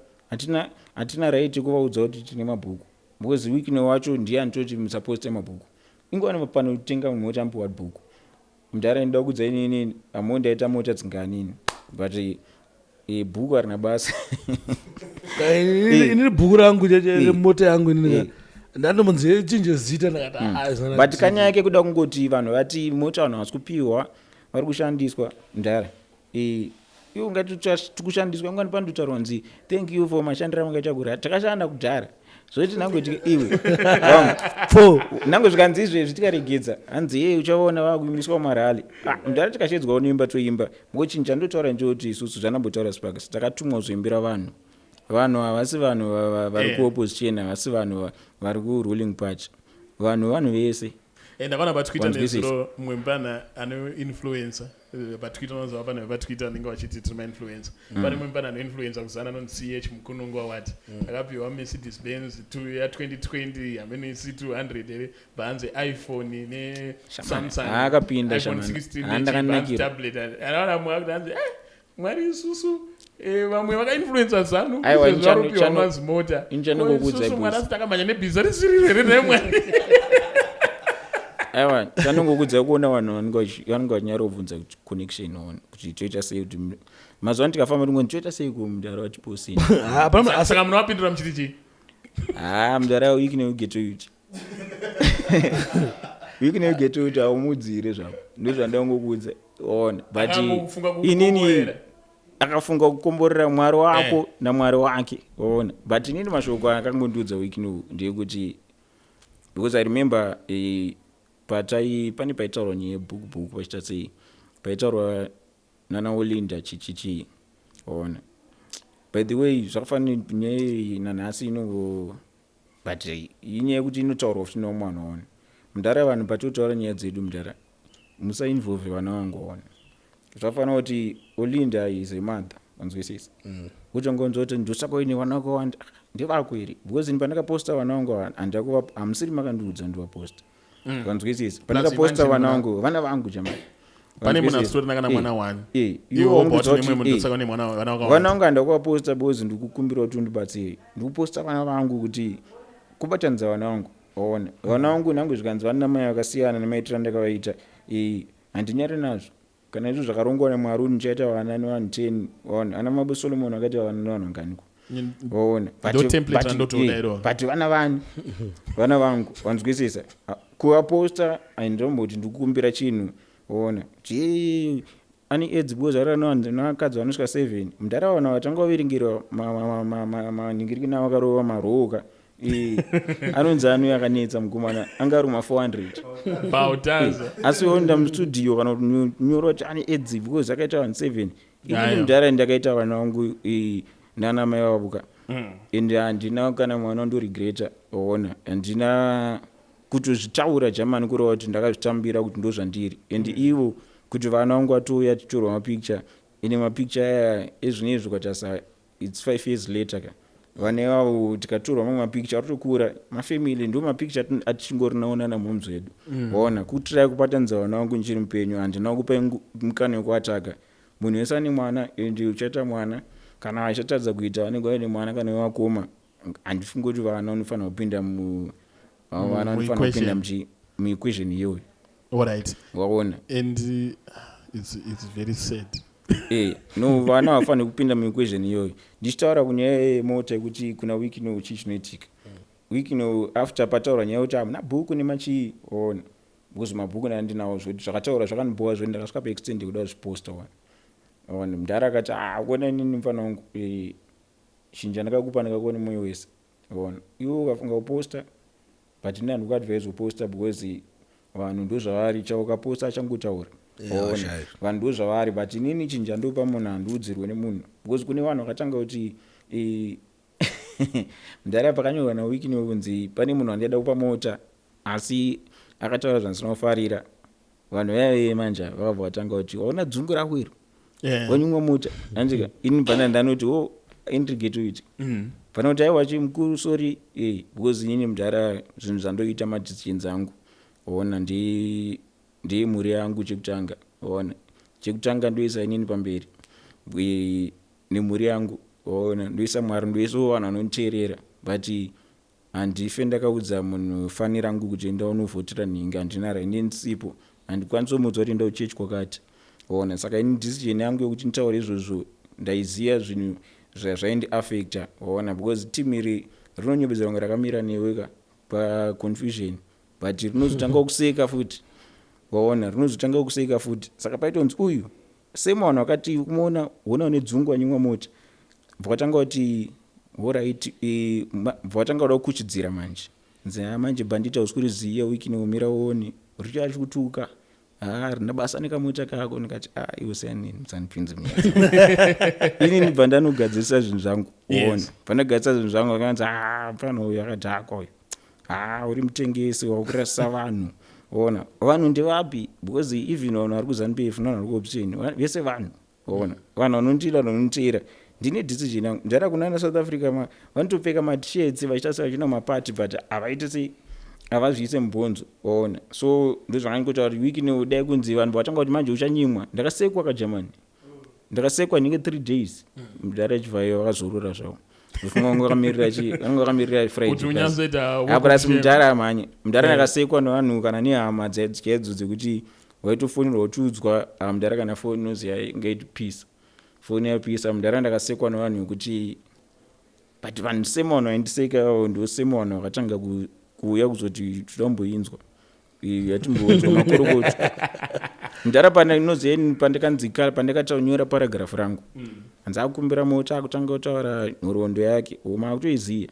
hatina right yekuvaudza kuti tine mabhuku, because Wicknell wacho ndiye anototi musaposte mabhuku. Ingova panotenga mota mupiwa bhuku. Mudhara, ndinoda kudza inini, amo ndaita mota dzinganini, but bhuku harina basa. Inini bhuku rangu remota yangu inini ndandomunzi chinje zita, ndakati, "Ah, zina But kanyaya kekuda kungoti vanhu vati mota, vanhu havasi kupiwa, vari kushandiswa. Mudhara, iwe ungati tikushandiswa, ingani pandotaurwa nzi thank you for mashandiro amangaita kuri takashanda kudhara, zvoiti nangoti iwe wangu Pfo. Nange zvikanzi izvezvi tikaregedza, hanzi ye uchaona vakuimbiswa marally. Ah, mudhara, tikashedzwa unoimba, toimba. Ngochi chandotaura ndechekuti isusu, zvandambotaura Sparks, takatumwa kuzoimbira vanhu. Vanhu havasi vanhu vari kuopposition, havasi vanhu vari kuruling party. Vanhu, vanhu vese. Ndakaona paTwitter Wanzwisisa. nezuro mumwe mupana anoinfluencer paTwitter. Unoziva pane vepatwitter vanenge vachiti tiri mainfluencer. Pane mumwe mupana anoinfluencer kuzana anonzi Ch Mukunungwa, wati akapiwa Mercedes Benz ya2020, hamene C200 here, bhanzi iPhone neSamsung Akapinda, iPhone shamani. 16. Ah, ndakanakirwa. Tablet. Anaona mumwe akuti hanzi, "Mwari, isusu vamwe vakainfluencer ZANU Aiwa, izvezvi varupiwa mazimota. nichanongokuudza Ko isusu, Mwari, ibhuzi. asi takamhanya nebhiza risiri here nemwari?" Aiwa, chanongokuudza kuona vanhu vanenge vachinyarobvunza kuti connection on, kuti toita sei, kuti mazuva ano tikafamba tingoni toita sei kumudhara wachiposini. Ah, Saka munovapindura muchiti chii? Ha, mudhara, wiki neugeto yuti, wiki neugeto yuti, haumudzire zvako, ndozvandangokuudza ona. But Akangofunga inini kukomborera. Akafunga kukomborera, Mwari wako naMwari wake, ona. But inini mashoko akangondiudza Wicknell ndeyekuti, because I remember patai pane paitaurwa nyaya yebhuku bhuku, pachiita sei, paitaurwa nana Olinda chichichi, ona. By the way, zvakafanana nyaya iyi nanhasi inongo, but inyaya yekuti inotaurwa futi nevamwe vanhu, ona. Mudhara, vanhu patinotaura nyaya dzedu, mudhara, musainvolve vana vangu, ona. Zvafanira kuti Olinda is a mother, wanzwisisa? Kutongonzwa kuti ndosaka uine vana vakawanda, ndevako here? Because ini pandakaposta vana vangu handakuva, hamusiri makandiudza ndivaposta, wanzwisisa? Pandakaposta imagine vana vangu, vana vangu jamani. Pane munhu Wanzwisisa? asitorina kana mwana one. Iwe Iwe wobva wandiudza wati kuti, nemumwe munhu, ndosaka une mwana, vana vana vakawanda. vangu handakuvaposta because ndikukumbira kuti undibatsire. Ndikuposta vana vangu kuti kubatanidza vana vangu, waona? Vana vangu nhange zvikanzi vana namai vakasiyana nemaitiro andakavaita, handinyari nazvo. Kana izvo zvakarongwa naMwari kuti ndichaita vana nevanhu 10, waona? Ana mabo Solomon vakaita vana nevanhu vanganiko, waona? Ndo template randotoda iroro. But vana vani, vana vangu, wanzwisisa? Ah, kuvaposta handinomboti ndikukumbira chinhu, waona? Kuti ane aids because ari nevakadzi vanosvika 7, mudhara, vanhu vatanga kuverengerwa manhingiriki navo akarova maroka. Anonzi ano akanetsa mukomana anga ari kuma400. Bautaza. Asi waenda mustudio kana kuti nyora kuti ane aids because akaita vanhu 7, inini mudhara, ndakaita vana vangu nana mai vavo and handina kana mwana wandoregreta, waona? Handina kutozvitaura jamani, kureva kuti ndakazvitambira kuti ndo zvandiri. And ivo kuti vana vangu vatouya titorwa mapicture, ine mapicture aya ezvinezvi ukatarisa, it's 5 years later ka. Vana ivavo tikatorwa mamwe mapicture arikutokura, mafamily, ndo mapicture atichingorinaona namhomes vedu, waona? Kutirai kubatanidza vana vangu ndichiri mupenyu, handina kupa mukana wekuataka. Munhu wese ane mwana and uchaita mwana, kana achatadza kuita, vanenge vaine mwana kana wevakoma. Handifungi kuti vana vanofanira kupinda mu vana vanofanira kupinda Muequation. Muequation iyoyo. Alright. Waona? And it's very sad. No, vana havafaniri kupinda muequation iyoyo. Ndichitaura kunyaya yemota yekuti kuna Wicknell, chii chinoitika? Wicknell, after pataurwa nyaya yekuti hamuna bhuku nemachii, ona, because mabhuku ndandinawo, zvoti zvakataura zvakandibhowa, zvoti ndakasvika paextent yekuda kuzviposta, ona. Ona, mudhara akati, "Ah, kuona inini mufana wangu, chinja ndakakupa, ndakakupa nemwoyo wese, ona. Iwe ukafunga kuposta, but ini handikuadvise kuposta because vanhu ndo zvavari, chaukaposta achangotaura." Yeah, Waona? sure. Vanhu ndo zvavari, but inini chinja ndopa munhu, handiudzirwe nemunhu, because kune vanhu vakatanga kuti mudhara, pakanyorwa naWicknell kunzi pane munhu wandaida kupa mota asi akataura zvandisina kufarira, vanhu vaive manja vakabva vatanga kuti, "Waona dzungu rako iro, wanyimwa mota." Andika ini bvana ndanoti o intrigate it pana kuti aiwa chi mukuru, sorry, because inini mudhara, zvinhu zvandoita, madecisions angu, waona, ndeyemhuri yangu chekutanga, waona? Chekutanga ndoisa inini pamberi nemhuri yangu, waona? Ndoisa Mwari, ndoisawo vanhu vanonditeerera, but Handife ndakaudza munhu fani rangu kuti enda unovhotera nhingi, handina raine ndisipo, handikwanisi kumuudza kuti enda kuchechi kwakati. Ona, saka ini decision yangu yekuti nditaure izvozvo, ndaiziva zvinhu zvaindiaffecta, waona, because team iri rinonyepedzera kunge rakamira newe ka paconfusion, but rinozotanga kuseka futi, waona, rinozotanga kuseka futi. Saka paitonzi uyu same vanhu vakati kumuona hona une dzungu anyimwa mota, bva kuti alright, bva vatanga kuda kukuchidzira manje, nzi ha manje bandita usi kuriziya wiki neumira uone richo achikutuka, ha rina basa nekamota kako. Ndikati a iwe siyanini, musandipinze munyaya inini. Bva ndanogadzirisa zvinhu zvangu, uona, bva ndagadzirisa zvinhu zvangu, akanzi a mufana uyu akadhakwa uyu, ha uri mutengesi wakurasisa vanhu. Ona, vanhu ndevapi? Because even vanhu vari kuZANU PF nevanhu vari kuopposition vese vanhu, ona, vanhu vanondida, vanonditeera. Ndine decision yangu. Ndara kunana South Africa vanotopfeka matshirts vachiita se vachina mapati, but havaiti sei, havazviise mubhonzo, waona. So ndozvakangoita kuti wiki dai kunzi vanhu vatanga kuti manje uchanyimwa. Ndakasekwa kaGermany, ndakasekwa nhinge 3 days. Mudhara chivhayo vakazorora zvavo, ndofunga vanga vakamirira chi, vanga vakamirira. Kuti unyatsoita. Friday mudhara amhanye, mudhara ndakasekwa nevanhu kana nehama chaidzo dzekuti waitofonirwa uchiudzwa, "Ah, mudhara kana foni inozi ingaitipisa, foni yapisa." Mudhara ndakasekwa nevanhu vekuti, but vanhu same vanhu vaindiseka ivavo ndo same vanhu vakatanga kuuya kuzoti toda yatimbonzwa makorokoto mudhara. Pana inozi pandikanzi pandakatanyora paragraph rangu, hanzi akukumbira mota, akutanga kutaura nhoroondo yake, oma akutoiziya,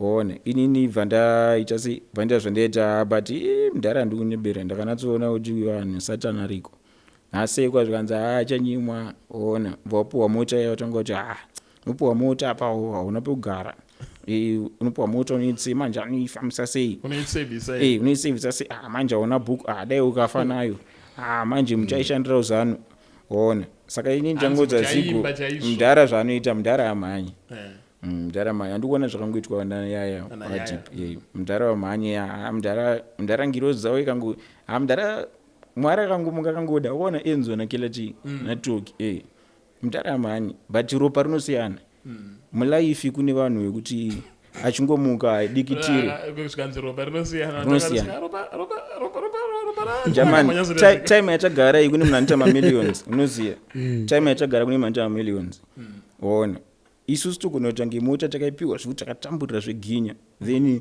waona. Inini bva ndaita sei, bva ndaita zvandaita, but mudhara handikunyebera, ndakanatsoona kuti vanhu Satani ariko. Asekwa zvikanzi ha achanyimwa, waona. Bva wapuhwa mota iya, watanga kuti ha unopuhwa mota apa hauna pekugara. Unopuhwa mota unoitse manje, anoifambisa sei? Unoisevhisa. Unoisevhisa sei? Ah, manje hauna bhuku. Ah, dai ukafa nayo. Ah, manje muchaishandira uzanu, waona. Saka ini ndichangodza Hanzi Zigo muchaimba chaizvo. Mudhara zvaanoita, mudhara amhanye. Mudhara mhanye, handikuona zvakangoitwa nayaya. Ana Yaya. Wadip mudhara wamhanye. Ah, mudhara, mudhara ngirozi dzavo ikango, ah, mudhara Mwari akangomuka akangoda ukaona Enzo naKiller T naToki, mudhara amhanye, but ropa rinosiyana mulife. Kune vanhu vekuti achingomuka dikitire. Zvikanzi ropa rinosiyana. Rinosiyana. Ropa, ropa, ropa, ropa, ropa racho. Jamani, Manyatso- time yatagara iyi kune munhu anoita mamillions, unoziya, time yatagara kune munhu anoita mamillions, waona. Isusu togona kuita ngemota takaipiwa zvekuti takatamburira zveginya, then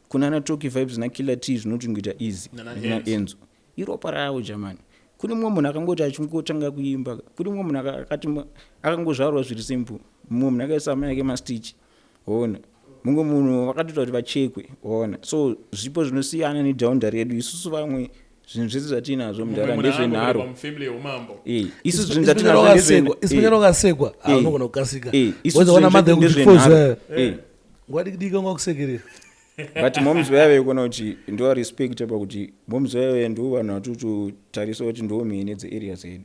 kuna naToki Vibes naKiller T zvinotingoita easy. Nana na Enzo. Enzo iropa ravo jamani. Kune mumwe munhu akangoti achingotanga kuimba, kune mumwe munhu akati akangozvarwa zviri simple, mumwe munhu akaisa amai ake mastitch, waona, mumwe munhu vakatoita kuti vachekwe, waona. So zvipo zvinosiyana nedhaunda redu isusu. Vamwe zvinhu zvese zvatinazvo mudhara Mumwe munhu ndezvenharo. angoberekwa mufamily yeumambo. Isusu zvinhu zvatinazvo Isipenyana ukasekwa unogona kukasika. Isu Wozoona zvinhu madhe zvedu kuti ndezvenharo. fozva nguva diki diki unga kusekerera. But moms vaive kuona kuti ndovarespecta pakuti moms vaive ndo vanhu vatototarisa kuti ndo mhene dzearea dzedu,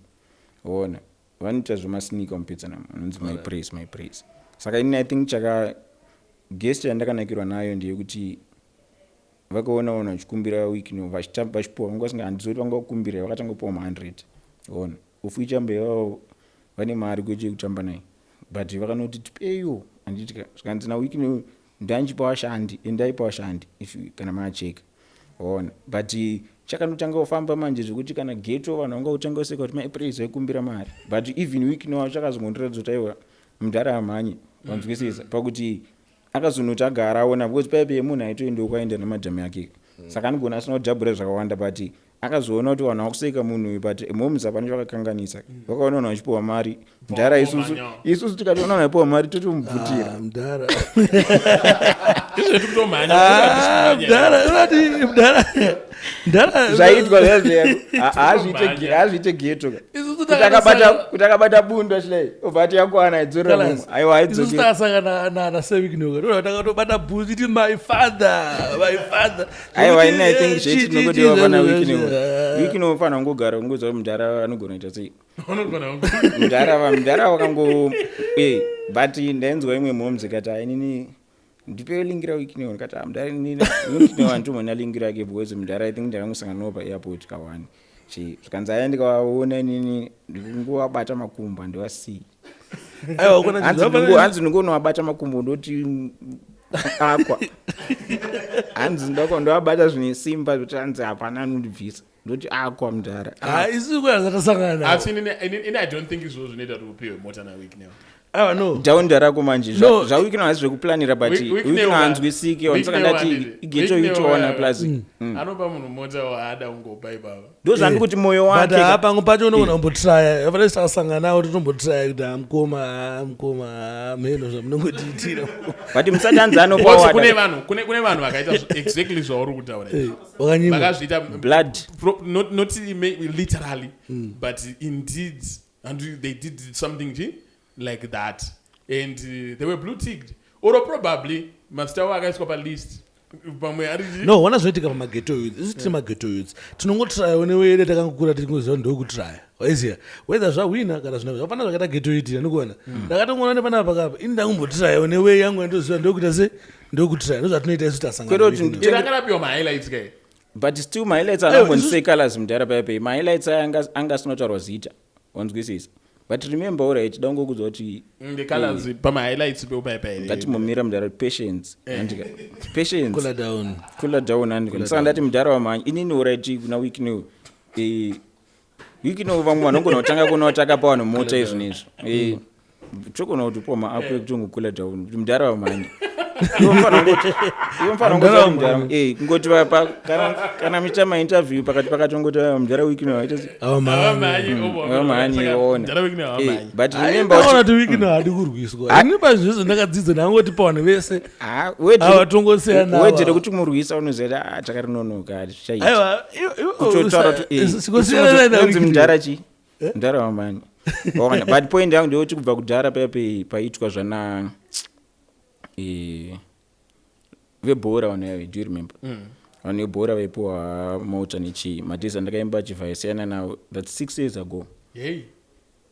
ona, vanoita zvemasnika mupedzana anonzi my praise, my praise. Saka ini I think chaka guest yandakanakirwa nayo ndeyekuti vakaona vanhu vachikumbira wiki no vachipuwa, vanga vasinga, handizoti vanga vakumbira, vakatanga kupuwa ma100, ona, ofuicha mbevavo vane mari kwete yekutamba nayo, but vakanoti tipeiwo, handitika. Zvikanzi nawiki no ndanchipa vashandi, endai pavashandi if kana maacheka, ona. But chakanotanga kufamba manje zvekuti kana geto vanhu vanga kutanga kuseka kuti maipraise vaikumbira mari, but even week no chakazongondiratidza kuti aiwa mudhara amhanye, wanzwisisa, pakuti akazonoti agara aona, because paipe yemunhu aitoendawo kwaenda nemadhamu yake, saka anogona asina kudhabhura zvakawanda, but akazoona kuti vanhu vakuseka munhu uyu, but moms hapana chavakakanganisa. Vakaona vanhu vachipiwa mari mudhara, isusu Vamhanya. isusu tikatoona vanhu vachipiwa mari totomubvutira. Ah, mudhara. Izvo tikutomhanya. Ah, mudhara unati mudhara, mudhara Zvaitwa zviya hazviite geto ka. Isusu Kuti akabata bundu achidai, obva ati yakwana, aidzorera mumwe, aiwa isusu aidzokera. takasangana naseviknoka, takatobata bhuzi ti my father, my father. Aiwa, Zvekuti, ini I think zveti tinongodiwa pana wiki no wiki nofanira kungogara kungoziva kuti mudhara anogona kuita sei. Unogona. Mudhara mudhara wakango but ndainzwa imwe moms ikati, "Ah, inini ndipe link raWicknell." Ndikati, "Ah, mudhara, inini Wicknell handitomona link rake," because mudhara I think ndakangosangana nawo paairport kawani chi. Zvikanzi aya ndikawaona inini ndikungovabata makumbo, handivasii. Aiwa, ukona Hanzi ndingonovabata makumbo, ndoti akwa. Hanzi ndoko ndovabata zvine simba zvekuti hanzi hapana anondibvisa. Ndoti akwa mudhara. Ha, isu kuyazatasangana navo. Asi inini I don't think izvozvo zvinoita kuti upiwe mota naWicknell. Aiwa, no. Down rako manje. No. ZvaWicknell hazi zvekuplanira, but Wicknell haanzwisiki. Saka ndati igeto itoona plus. Anopa munhu mota waada kungopa ipapa. Ndo zvandiri kuti mwoyo But wake. haa, pamwe pacho unogona kumbotraya, afanira tisakasangana nawo, totombotraya kuti hamukoma, hamukoma, hameno zvamunongotiitira. But musati hanzi anopa Because kune wada. vanhu kune vanhu vakaita exactly zvauri kutaura izvi. Wakanyimwa. Vakazviita Blood. Not literally, but indeed, and they did something like that, and they were blue ticked, or probably mazita avo akaiswa palist pamwe ari No, wana zvinoitika pamaghetto youth. Isu tiri maghetto youths, tinongotrayawo newere takangokura tichingoziva ndokutraya, waiziya, whether zvahwina kana zvina zvafana zvakaita ghetto youth. Andikuona ndakatongoona nepanapa kapa, ini ndangombotrayawo neway yangu yandoziva ndokuita se ndokutraya. Ndozvatinoita isu tasangana. Kwete kuti Iri akarapiwa mahighlights kai. But still mahighlights Aiwa, anongonise colors mudhara paipai. Mahighlights aya anga asinotaurwa zita, wanzwisisa? But remember, alright, da kungokudza kuti The colors pamahighlights peupaipai. Ngatimbomira mudhara, patience, handika? Patience. Cool down. Cool down, handika? Saka ndati mudhara wamhanya inini, alright, kuna Wicknell, Wicknell vamwe vanogona kutanga kuona kuti akapa vanhu mota izvi nezvi. Togona kuti upiwa maapu ekuti down kuti mudhara wamhanya. Iwe mufana Mudhara kungoti mudhara, kungoti kana muchiita mainterview pakati pakati, ongoti mudhara Wicknell aita Awamhanyi. Awamhanyi, ona. But remember Ndaona kuti kuti Wicknell haadi kurwiswa. Ini pazvizvo ndakadzidza, ndangoti pavanhu vese Ah, ava tongosiyana. wedzere kuti murwisa unoziva kuti ah, takarinonoka, zvichaita. Aiwa. Kutotaura kuti Sikosiyana. inonzi mudhara chi mudhara wamani, waona? But point yangu ndeyekuti kubva kudhara paya paitwa zvana vebhora vanhu ava, do you remember vanhu vebhora vaipiwa mota nechii? Madhezi andakaimba achivhaisiyana nawo, that's 6 years ago. Hey.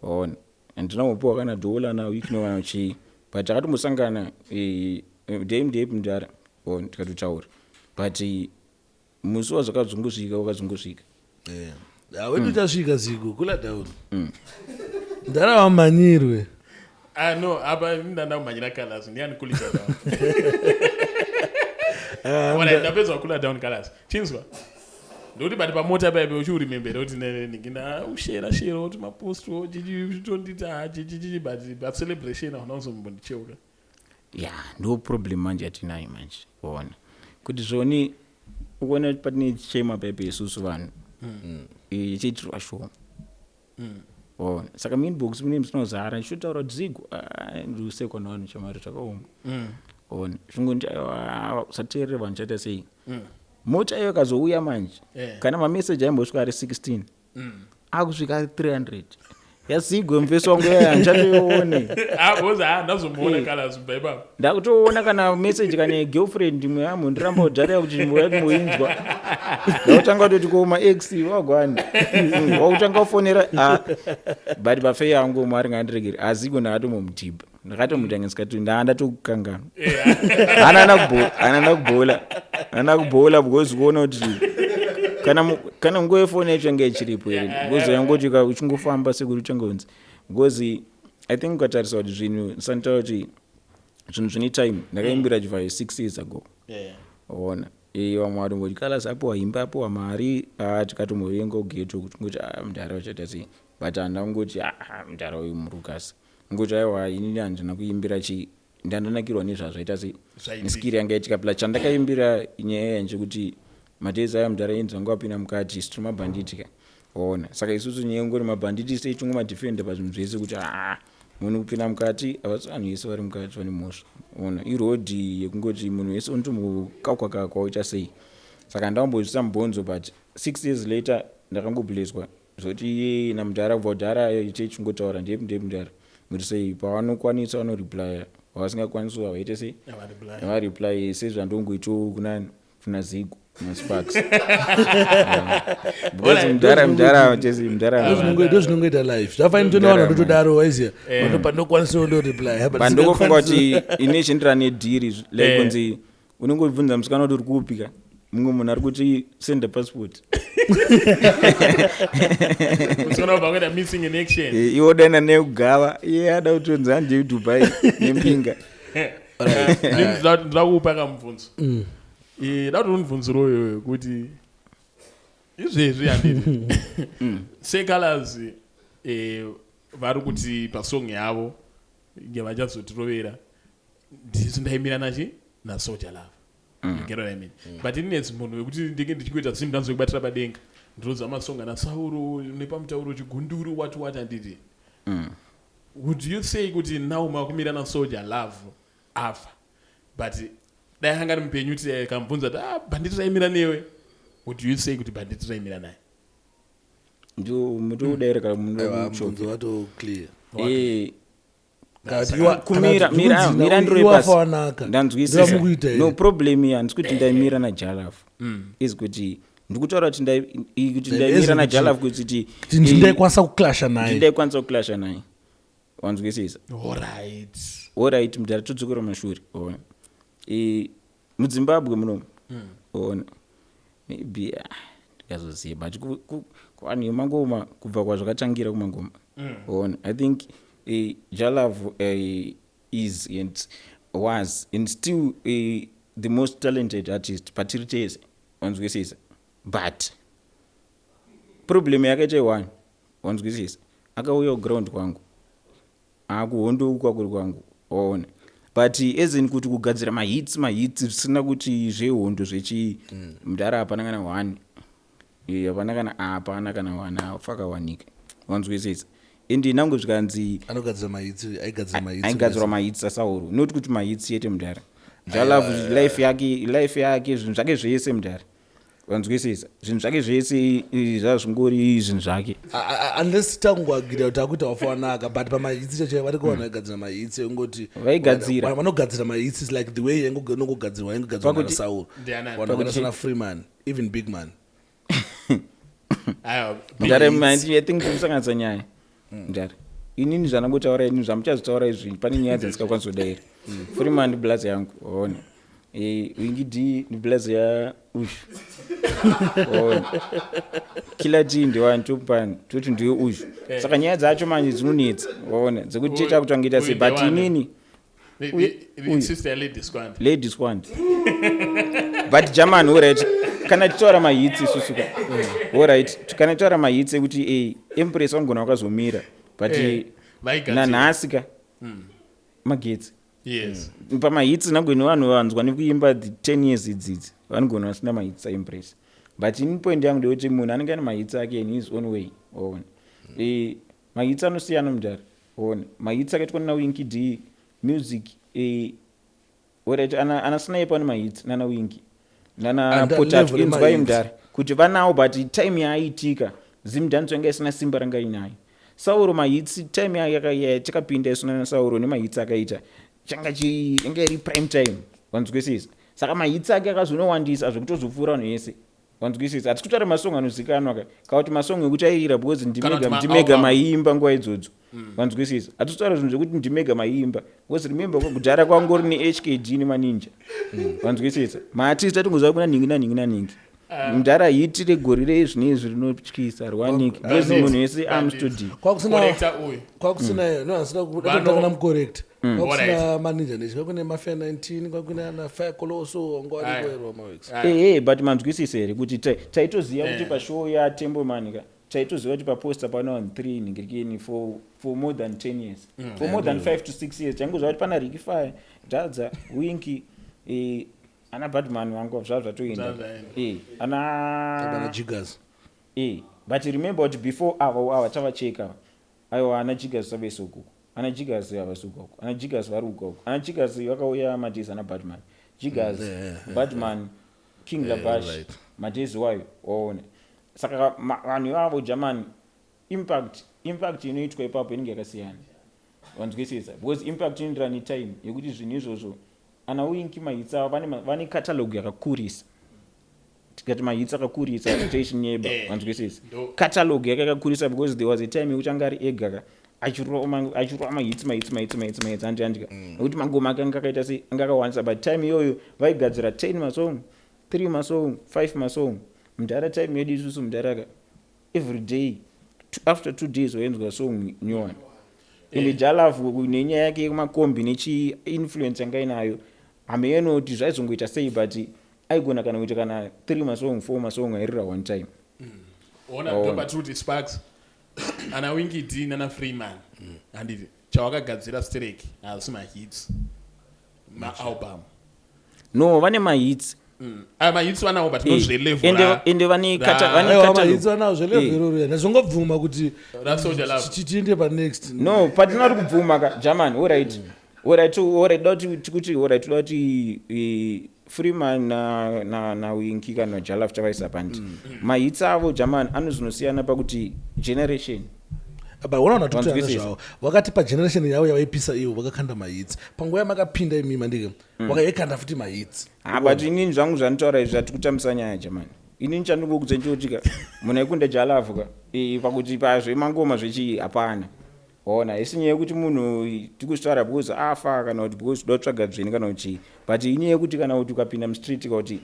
Waona, handina kumbopiwa kana dhola naWicknell kana chii, but takatombosangana day mudei mudhara, waona, tikatotaura, but musi wazvakazongosvika wakazongosvika. Wedu uchasvika ziko, cool down, mudhara wamhanyirwe. Ah, no, apa ndanda kumhanyira colors, ndiani kulisa down? Alright, ndapedza kukula down colors. Chinzwa ndokuti bati pamota paipe uchiurimembera kuti ndinga ushera shera kuti maposto chichitonditi ha chichichichi, but pacelebration hauna kuzombondicheuka. Ya, ndo problem manje yatinayo manje, waona, kuti zvoni ukuona patine chichema paipe isusu vanhu ichiitirwa show, waona? Saka muinbox mune musinozara ndichitotaura kuti zigo, ah, ndikusekwa navanhu chamari zvakaoma, waona? Zvingoti aiwa, usateerere vanhu, chaita sei? Mota iyo ikazouya manje, kana mameseji aimbosvika ari 16, akusvika ari 300 yazigwe mufesi wangu yaya handichatoione. Ah, because ah, ndazomuona colors kubva ipapo. Ndakutoona kana message kana girlfriend imwe yambo ndiramba kudhara kuti moinzwa, ndakutanga kutoti ko maex wagwani wakutanga kufonera. Ah, but bafe yangu mwari ngaandiregere, aziko ndakatombomudhibha, ndakatomuita ngesikati ndaa ndatokukanganwa. Hana kubhola, hana kubhola, because kuona kuti kana nguva yefoni yacho yanga ichiripo here, because yangoti uchingofamba sekuti uchangonzi, because I think ukatarisa kuti zvinhu ndisanitaura kuti zvinhu zvine time, ndakaimbira chivhayo 6 years ago, ona? Vamwe vatomboti kalas apiwa imba, apiwa mari. Ah, tikatombovenga kugeto kuti ngoti ah, mudhara uchaita sei? But handina kungoti ah, mudhara uyu murukasi, ngoti aiwa, inini handina kuimbira chi ndandanakirwa nezvazvaita sei. Zvaitika. Neskiri yanga itika plus chandakaimbira nyaya yanje kuti madhezi aya mudhara inzi vanga vapinda mukati, isu tiri mabhanditi ka, waona? Saka isusu nyaya ngori mabhanditi sei tingomadhifenda pazvinhu zvese kuti aa, munhu kupinda mukati, havasi vanhu vese vari mukati vane mhosva, ona? Irodhi yekungoti munhu wese unotombokakwa kakwa uita sei. Saka ndambozvisa mubhonzo, but 6 years later ndakangobleswa zvoti iye namudhara kubva kudhara chechingotaura ndepi ndepi mudhara kuti sei pavanokwanisa vanoreplya, vavasingakwanisi havaite sei? Havareply. Sezvandongoitawo kuna Zigo naSparks, because mudhara mudhara chese mudhara. Ndozvinongoita life, zvafanira tona vanhu vandotodaro, waiziya, pandokwanisawo ndoreply. Pandongofunga kuti ine chendira nedhiri like kunzi unongobvunza musikana kuti uri kupi ka, mumwe munhu ari kuti senda passport. Musikana wabva kuita missing in action. Iwe udaina nekugava, iye ada kutonzi handei Dubai nempinga. Ndinoda kuupa kamubvunzo. Nda kuti undibvunziro iyoyo kuti izvezvi handiti Seh Calaz vari kuti pasong yavo ngevachazotirovera, ndisu ndaimira nachi naSoul Jah Love. You get what I mean? But inini munhu wekuti ndinge ndichingoita zvinhu ndanzokubatira padenga, ndinodza masong ana Sauro nepamutauro chigunduru, what what, handiti? Would you say kuti now makumira naSoul Jah Love afa, but dai anga ari mupenyu, ti kamubvunza kuti, "Ah, bhanditi raimira newe," would you say kuti bhanditi raimira naye? Ndo mutoudayira kana Aiwa, mubvunzo wato clear. Kumira, mira, mira, ndiro pasi wanaka. Ndanzwisisa. No problem. Iya handisi kuti ndaimira naJah Love, is kuti ndikutaura kuti kuti ndaimira naJah Love kuti Ndaikwanisa kuclasha naye. Ndaikwanisa kuclasha naye, wanzwisisa? Alright. Alright, mudhara, todzokera mashure. Ona, muZimbabwe munomu, ona, maybe, ah, ndikazoziva, but kuvanhu vemangoma, kubva kwazvakatangira kumangoma, ona, I think Jah Love is and was and still the most talented artist patiri tese, wanzwisisa? But problem yakaita one, wanzwisisa, akauya kuground kwangu, akuhondo kwakuri kwangu, waona? But as in kuti kugadzira mahits zvisina kuti zvehondo zvechi, mudhara, hapana kana one. Hapana kana, hapana kana one afakawanika, wanzwisisa? Ende nange zvikanzi Anogadzira mahits, aigadzira mahits. Aigadzirwa mahits aSauro, not kuti mahits chete, mudhara. Jah Love life yake, zvinhu zvake zvese, mudhara, wanzwisisa? Zvinhu zvake zvese zvazvingori zvinhu zvake. Unless tangoagira kuti akuita wafanaka, but pamahits chacho variko vanhu vaigadzira mahits engoti Vaigadzira. Vanogadzira mahits is like the way inongogadzirwa, ingogadzirwa naSauro. Ndianani? Vanhu vakaita sana Freeman, even Big Man. Aiwa. Mudhara, I think tikusanganisa nyaya, mudhara. Inini zvanangotaura inini, zvamuchazotaura izvi, pane nyaya dzandisingakwanisi kudaira. Freeman ndiblazi yangu, waona? Winky D ndiblazi ya ushu, waona? Killer T ndewani topani toti ndiwe ushu. Saka nyaya dzacho manje dzinonetsa, waona, dzekuti tiita kuti angaita sei, Uyu but ndewani? inini The sister yaLady Squand. Lady Squand. But german, alright, kana tichitaura mahits isusu ka, alright, kana tichitaura mahits ekuti Empress vangona vakazomira, but Vaigadzira. Nanhasi ka magetsi pamahits nagweni vanhu vanzwa nekuimba the 10 years idzidzi vanogona vasina mahits aEmpress. But ini point yangu ndeyekuti munhu anenge ane mahits ake in his own way, waona? Mahits anosiyana, mudhara, waona? Mahits akaitwa naWinky D music, alright, ana Sniper ane mahits, nana Winky, nana And Potato. Level Inzwai, yemahits. mudhara, kuti vanawo, but time yaaitika Zimdancehall yanga isina simba ranga inayo Sauro. Mahits time yatakapinda isu nana Sauro nemahits akaita changa yanga iri prime time, wanzwisisa? Saka mahits ake akazonowandisa zvekutozopfuura vanhu vese, wanzwisisa? Hatisi kutaura masong anozikanwa ka, kana kuti masong ekuti airira because Kana ndimega kuti ndimega ma-album. maiimba nguva idzodzo, wanzwisisa? Hatisi kutaura zvinhu zvekuti ndimega maiimba, because remember kudhara kwangori neHKD nemaninja, wanzwisisa? Maartist atingoziva kuna nhingi nanhingi nanhingi. Mudhara, hit regore rezvinezvi rinotyisa rwaniki because munhu wese amustudio. Kwakusina Corrector uyu. Kwakusina, no, asina kutanga namucorrect. Kwakusina maninja nechi, kwakune Mafia 19, kwakune ana Fire Coloso, wanga Aya. wariko maweeks. Ehe, but manzwisisa here kuti taitoziva kuti pashow yaTembo Manika, taitoziva kuti paposter pana vanhu 3 ningirikeni for more than 10 years, for more than 5 to 6 years taingoziva kuti pana Ricky Fire, Dhadza, Winky, ana Badman vangu zvava zvatoenda. Zvazvaenda. Ana Ana Jiggers. But remember kuti before ava tavacheka ava, aiwa, ana Jiggers savese ukuku, ana Jiggers havasi ukoko, ana Jiggers vari ukoko, ana Jiggers vakauya madhezi ana Badman, Jiggers, Badman, King Labash, madhezi wayo, waona? Saka vanhu ivavo, german, impact inoitwa ipapo inenge yakasiyana, wanzwisisa? Because impact inoenderana netime yekuti zvinhu izvozvo. Ana Winky mahits avo vane catalog yakakurisa. Tikati mahits akakurisa, toichinyeba, wanzwisisa? Catalog yake yakakurisa because there was a time yekuti anga ari ega ka, achirova mahits, mahits, mahits, mahits, mahits, handi handika nekuti mangoma ake anga akaita sei, anga akawandisa. But time iyoyo vaigadzira 10 masong, 3 masong, 5 masong. Mudhara, time yedu isusu, mudhara ka, every day, after 2 days wainzwa song nyowani. Ende Jah Love nenyaya yake yemakombi nechiinfluence yanga inayo, hameno kuti zvaizongoita sei, but aigona kana kuita kana 3 masong, 4 masong airira one time. Ona, ndopatiri kuti Sparks, ana Winky D nana Freeman, handiti chawakagadzira sterek haasi mahits, maalbum. No, vane mahits. Aya mahits vanawo, but no zvelevel Ende vane vane Aiwa, catalog. Mahits vanawo zvelevel iroro, ndazongobvuma kuti raSoul Jah Love. Tiende panext. No, patina uri kubvuma ka, German. Alright, da kuti tikuti alright, toda kuti Freeman na Winky kana Jah Love tavaisa pandi mahits avo, German, anozonosiyana pakuti generation. But unaona tuti Wanzwisisa. zvavo vakati pageneration yavo yavaipisa ivo vakakanda mahits. Panguva yamakapinda imimi, andike vakaikanda futi mahits. Ha, but inini zvangu zvanotaura izvi zvati kutambisa nyaya, German. Inini chandingokudza nchotika munhu aikunda Jah Love ka pakuti pazvemangoma zvechii hapana. Ona, isi nyaya yekuti munhu tikuzvitaura because afa kana kuti because toda kutsvaga dzvene kana kuti chii, but inyaya yekuti kana kuti ukapinda mustreet ka kuti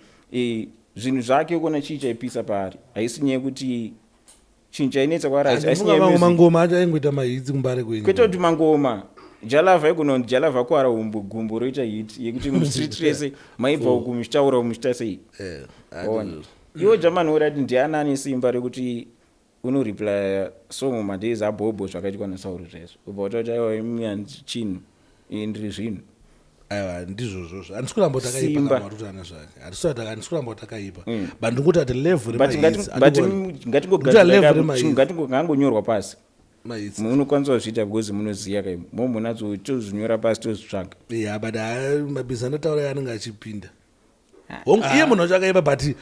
zvinhu zvake kuona chii chaipisa paari, haisi nyaya yekuti chinhu chainetsa kwaari haisi Handifunga nyaya mamwe yemusic. Mangoma acho aingoita mahits kumbare kwenyu. Kwete kuti mangoma, Jah Love aigona kunzi Jah Love akwara umbo gumbo roita hit yekuti mustreet rese maibva uku muchitaura, muchita sei. Ona, iwo German urati ndiani ane simba rekuti unoreplya song madays abhobho zvakaitwa naSauro zvezvo, ubva watoti aiwa, imi chinhu, iyi ndiri zvinhu. Aiwa, ndizvozvozvo, handisi kuramba kuti akaipa. Simba. Kana watotana zvake, handisi kuramba kuti akaipa, but ndikuti ati level But remahits, level remahits. ngatingonyorwa pasi. Mahits. Munokwanisa kuzviita because munoziva kai mo munatso tozvinyora pasi, tozvitsvaga. Ya, but mabhizi anotaura anenge achipinda. Hongu, iye munhu wacho akaipa, but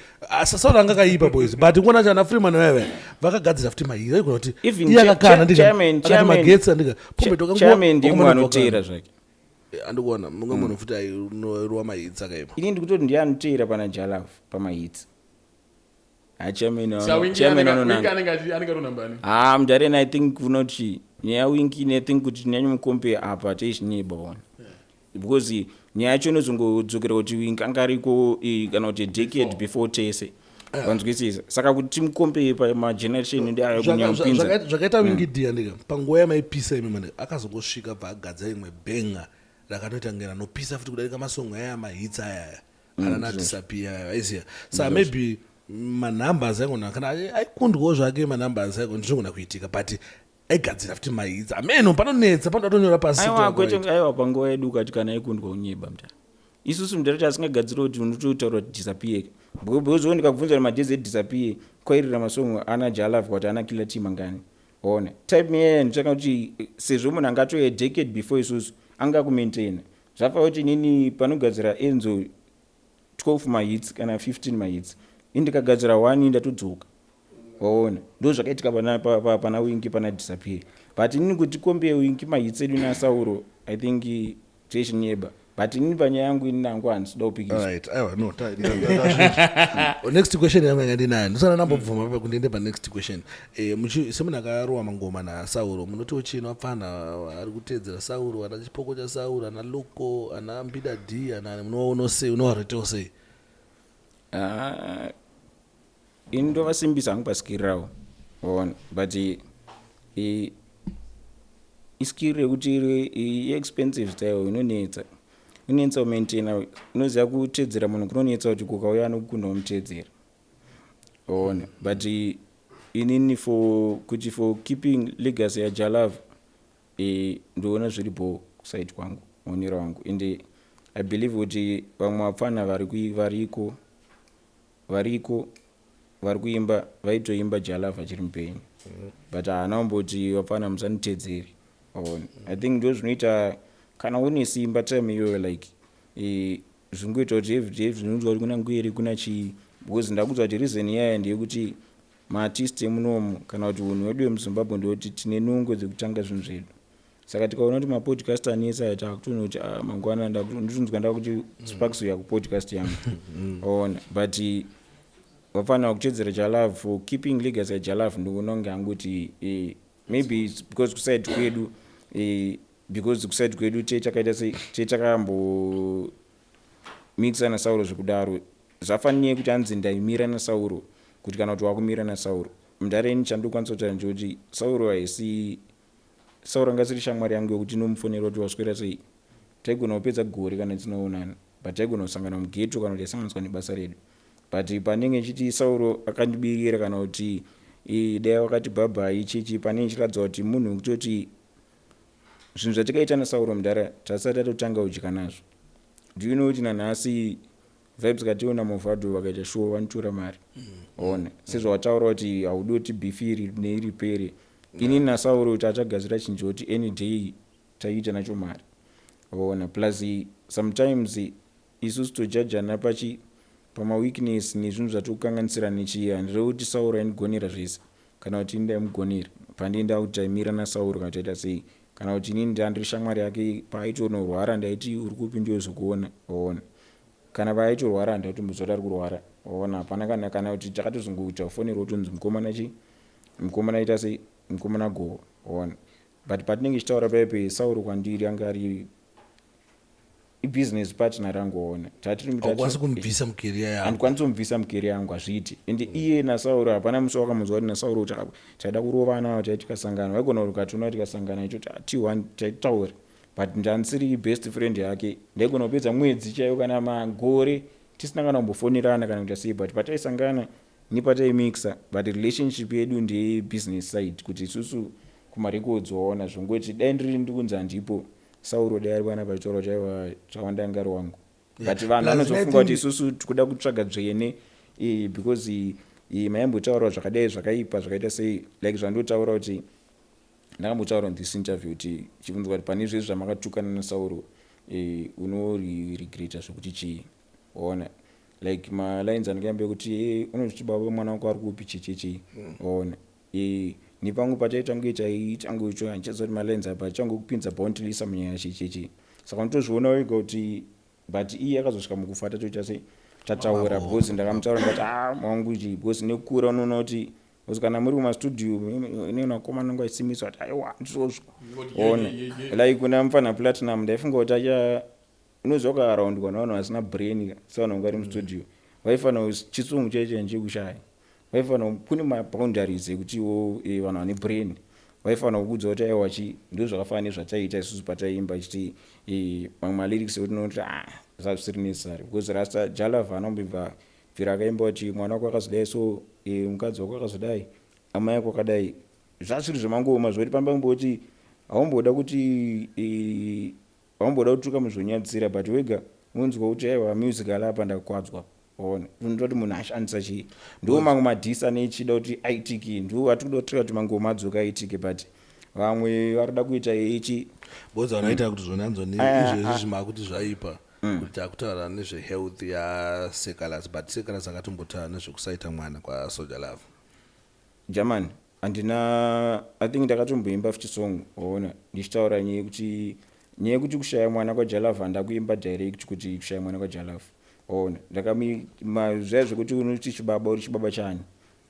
Sauro anga akaipa, boys, but kuona chana Freeman vaiva vakagadzira futi mahits, aigona kuti Even iye akakana chairman- akati chairman- magetsi andika Chairman ndiye mumwe anoteera zvake. Andikuona mumwe munhu futi ainorwa mahits akaipa. Ini ndikutoti ndiye anoteera pana Jah Love pamahits. Sa Winky Chairman Winky anonanga. anenge ari nambani? Ha, mudareni, I think unoti nyaya Winky ne think kuti tinyanyomukompe apa teizvinyeba ona, because nyaya yacho inozongodzokera kuti Winky anga ariko kana kuti decade before tese, vanzwisisa? Saka kuti timukompe pamageneration ndi ayo kunyamupinza. Zvakaita Winky D, andika panguva yamaipisa imi mandika akazongosvika bva agadza imwe benga rakanoita kunge ranopisa futi kudarika masongo aya mahits ayaya anana Disappear aya, aiziya. Saka maybe manumbers aigona kana aikundwawo zvake, manumbers aigona, zvinogona kuitika, but aigadzira futi mahits ameno panonetsa, panoda tonyora pasi. Aiwa, kwete, aiwa, panguva yedu ukati kana aikundwa unyeba mutara. Isusu mutara tasingagadziri kuti unototaura kuti Disappear, because ndikabvunza kuti madays eDisappear kwairira masongo ana Jah Love kuti ana Killer T mangani, ona type iyaya. Nditsvaka kuti sezvo munhu angatoya decade before isusu anga kumaintaina, zvafa kuti inini panogadzira Enzo 12 mahits kana 15 mahits, ini ndikagadzira one ndatodzoka, waona? Ndo zvakaitika pana Winky, pana Disappear. But inini kuti kombe Winky mahits edu naSauro, I think techinyeba, but inini panyaya yangu ini nangu handisida kupikisa. Right, aiwa, no, next question yangu yanga ndinayo, ndisana ndambobvuma pa kundiende panext question. Semunhu akarowa mangoma naSauro, munotiwo chino apfana ari kuteedzera Sauro, ana Chipoko chaSauro, ana Loko, ana Mbida D, ana munovaonawo sei, unovaretewo sei? Ah, ini ndovasimbisa hangu paskill ravo, waona? But iskill yekuti iexpensive style inonetsa, inonetsa kumaintaina. Unoziva kuteedzera munhu kunonetsa, kuti kukauya anokukunda umuteedzera, waona? But inini for kuti for keeping legacy yaJah Love, ndoona zviri bho kuside kwangu, maonero angu. Ende I believe kuti vamwe vapfana variko vari kuimba vaitoimba Jah Love achiri mupenyu, but haana kumboti vapfana musanditedzeri, waona? I think ndo zvinoita kana une simba time iyoyo, like zvingoita kuti everyday zvinonzwa kuti kuna Ngwere, kuna chii, because ndakudza kuti reason iyaya ndeyekuti maartist emunomu kana kuti unhu wedu wemuZimbabwe ndekuti tine nungo dzekutanga zvinhu zvedu. Saka tikaona kuti mapodcast anetsa, takutoona kuti ah, mangwana nditonzwa ndakuti Sparks uya kupodcast yangu, ona? But vafanira kutedzera Jah Love for keeping legacy yaJah Love. Ndikuona kunge hangu kuti maybe it's because kuside kwedu because kuside kwedu te takaita sei, te takambo mixa naSauro zvekudaro, zvafanire kuti anzi ndaimira naSauro kuti kana kuti wakumira naSauro. Mundareni, chandokwanisa kutaura ndechekuti Sauro haisi. Sauro anga asiri shamwari yangu yekuti inomufonera kuti waswera sei. Taigona kupedza gore kana tisinaonana, but taigona kusangana mugeto kana kuti taisanganiswa nebasa redu. But panenge ichiti Sauro akandibirira kana kuti dai wakati bhabhai chichi, panenge ichiratidza kuti munhu wekutoti zvinhu zvatikaita naSauro mudhara tasati tatotanga kudya nazvo. Do you know kuti nanhasi Vybz Kartel naMovado vakaita show vanotora mari? Ona, sezvawataura kuti haudi kuti beef iri neiri pere, ini naSauro tachagadzira chinhu chekuti any day taiita nacho mari. Ona, plus sometimes isusu tojajana pachi pamaweakness nezvinhu zvatikukanganisira nechii. Handirevi kuti Sauro aindigonera zvese kana kuti ini ndaimugonera. Pandinda kuti taimira naSauro kana taita sei, kana kuti inini ndandiri shamwari yake, paaitonorwara ndaiti uri kupi ndiyozokuona. Ona, kana paaitorwara handaitomboziva kuti ari kurwara. Ona, hapana kana kuti takatozongoita kufonerwa kutonzi mukomana chi mukomana aita sei, mukomana gowa. Ona, but patinenge tichitaura paipe, Sauro kwandiri anga ari ibusiness partner rangu. Ona, haukwanisi kumubvisa mucareer yako. Handikwanisi kumubvisa mucareer yangu, hazviiti. Ende iye naSauro hapana musi wakamunzwa kuti naSauro kuti taida kurovana, tai tikasangana. Waigona kuti ukationa tikasangana ichoti ti taitaura, but ndandisiri best friend yake. Ndaigona kupedza mwedzi chaiyo kana magore tisina kana kumbofonerana kana kuita sei, but pataisangana nepataimixa, but relationship yedu ndeyebusiness side, kuti isusu kumarecords. Waona, zvongoti dai ndiri ndikunzi handipo, Sauro dai ari pana pachitaura kuti aiwa, Tawanda anga ari wangu. But vanhu vanozofunga kuti isusu tikuda kutsvaga dzvene, because maimbotaura zvakadai zvakaipa zvakaita sei. Like zvandotaura kuti ndakambotaura in this interview kuti chibvunzwa kuti pane zvese zvamakatukana naSauro, unoriregreta zvokuti chii? Waona, like malines andikaimba ekuti unozviti baba mwana wako ari kupi, chichichi. Waona, nepamwe pataitange taitangocho handichaziva kuti malines apa achangokupinza Bounty Lisa munyaya chichichi. Saka unotozviona wega kuti, but iye akazosvika mukufa tatoita sei, tataura, because ndakamutaura ndikati, "Ah, mwangu chi," because nekukura unoona kuti, because kana muri kumastudio nevakomana vangu vachisimbiswa kuti aiwa, ndizvozvo. Ona, like kuna mufana Platinum, ndaifunga kuti acha unoziva ukaraundwa nevanhu vasina brain sevanhu vanga vari mustudio, vaifanira chitsungu chaicho nchekushaya. Vaifanira kune maboundaries ekutiwo vanhu vane brain vaifanira kukuudza kuti aiwa chi ndo zvakafanana nezvataiita isusu pataiimba chiti mamwe malyrics ekuti unoti, ah, zvazvisiri necessary, because Rasta Jah Love anombibva bvira akaimba kuti mwana wako akazodai, so mukadzi wako akazodai, amai ako akadai, zvasiri zvemangoma zvokuti pambamboti haumboda kuti haumboda kutuka muzvonyadzisira, but wega unonzwa kuti aiwa, musical apa ndakwadzwa. Ona, unoita kuti munhu ashandisa chii, ndo mamwe madhisi ane ichida kuti aitike, ndo atikuda kutraya kuti mangoma adzoke aitike, but vamwe varikuda kuita ichi. Because vanoita kuti zvonanzoni Ah, izvezvi zvimakuti zvaipa kuti takutaura nezvehealth yaSeh Calaz, but Seh Calaz akatombotaura nezvekusaita mwana kwaSoul Jah Love. German handina, I think ndakatomboimba futi song, waona, ndichitaura nyaya yekuti kushaya mwana kwaJah Love. Handakuimba direct kuti kushaya mwana kwaJah Love. Waona, zviya zvekuti unoti chibaba uri chibaba chani.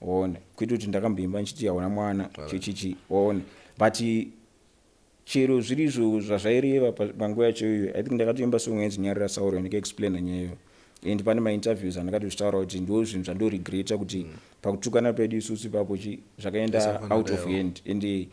Waona, kwete kuti ndakamboimba ndichiti hauna mwana chichichi. Waona, but chero zvirizvo zvazvaireva panguva yacho iyoyo, I think ndakatoimba song yainzi "Nyarira Sauro", ndikaexplaina nyaya iyoyo, and pane mainterviews andakatozvitaura kuti ndo zvinhu zvandoregreta kuti pakutukana pedu isusu ipapo chi zvakaenda Zvisafanira out of kudaiwo. hand. And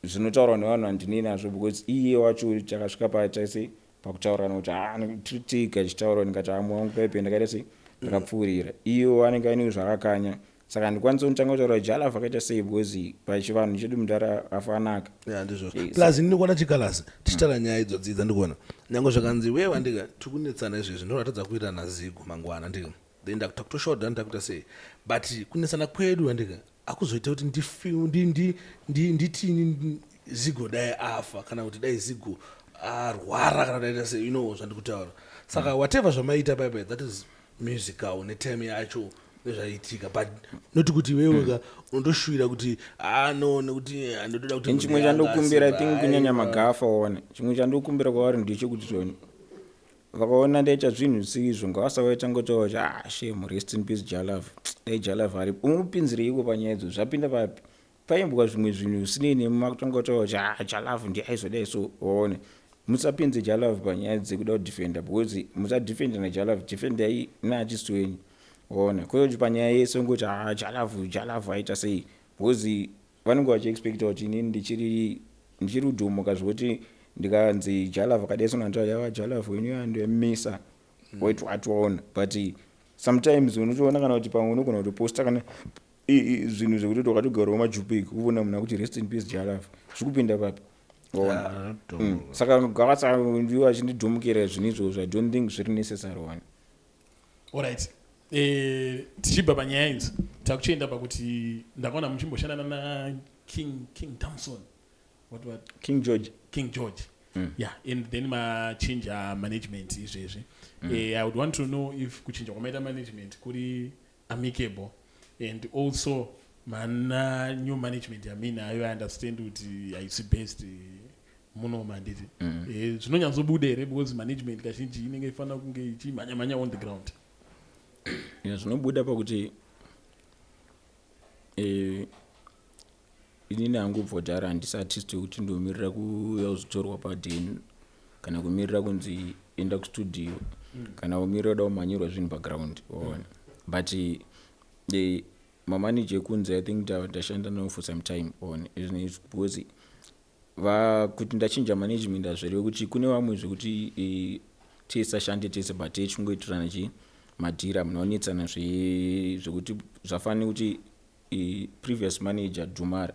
zvinotaurwa nevanhu handinei nazvo, because iye wacho takasvika pataise pakutaurana kuti, "Ah, tiri tega," tichitaura, ndikati, "Amwe wangu paipe," ndakaita sei, ndakapfuurira. Iyo anenge aine zvakakanya, saka handikwanisi kutanga kutaura kuti Jah Love akaita sei, because pachivanhu chedu mudhara afanaka. Ya, ndizvozvo. Plus ini ndikuona chikalasi tichitaura nyaya idzodzi dzandikuona nyange zvakanzi wewa ndika tikunetsana izvezvi, ndoratadza kuita naZigo mangwana ndika, then takutoshoda ndakuita sei, but kunetsana kwedu andika akuzoita kuti nditini Zigo dai afa kana kuti dai Zigo arwara kana kuti aita sei, you know zvandikutaura. Saka whatever zvamaita paipai, that is musical netime yacho nezvaitika, but noti kuti iwewe ka unondoshuvira kuti, ah, no, nekuti handotoda kuti And chimwe munhu anga chandokumbira, I think asimba, kunyanya aiwa. magafa, waona, chimwe chandokumbira kwavari ndechekuti zvoni vakaona ndaita zvinhu zvisizvo, ngavasavaita ngotaura kuti, "Ah, shame, rest in peace Jah Love, dai Jah Love aripo." Umupinzireiko panyaya idzo? Zvapinda papi? Paimbwa zvimwe zvinhu zvisinei nemakutonga kutaura kuti, "Ah, Jah Love ndi aizodai." So waone, musapinze Jah Love panyaya dzekuda kudefenda, because musadefenda naJah Love, defendai naartist wenyu. Waona, kwete kuti panyaya yese ungoti, "Ah, Jah Love, Jah Love aita sei," because vanenge vachiexpecta kuti inini ndichiri Ndichiri kudhomoka zvekuti ndikanzi Jah Love akadai sonantaa yava Jah Love wenyu andoyamisa waiti watoona. But sometimes unotoona kana kuti pamwe unogona kutoposta kana zvinhu zvekuti wakatogarwawo majupeki, uvona munhu akuti, "Rest in peace, Jah Love." Zviri kupinda papi? Waona? Saka gavasa ndiwo achindidhomokera zvinhu izvozvo. I don't think zviri necessary one. Alright, tichibva panyaya idzi, takuchienda pakuti ndakaona muchimboshandana naKing King Thompson, what? King George. King George. Yeah, and then machinja management izvezvi. I would want to know if kuchinja kwamaita management kuri amicable, and also mana new management yaminayo, I understand kuti haisi best muno, handiti? Zvinonyatsobuda here? Because management kazhinji inenge ifanira kunge ichimhanya-mhanya on the ground. Yeah, zvinobuda pakuti inini hangu bvodhara handisi artist wekuti ndomirira kuuya kuzotorwa padhen, kana kumirira kunzi enda kustudio, kana kumirira kuda kumhanyirwa zvinhu paground, waona? But mamanager ekunze, I think ndashanda navo for some time on izvi, because kuti ndachinja management hazvireve kuti kune vamwe zvekuti tisashande tese, but tichingoitirana chi madhira munoonetsana zvekuti zvafanira kuti previous manager Dhumara,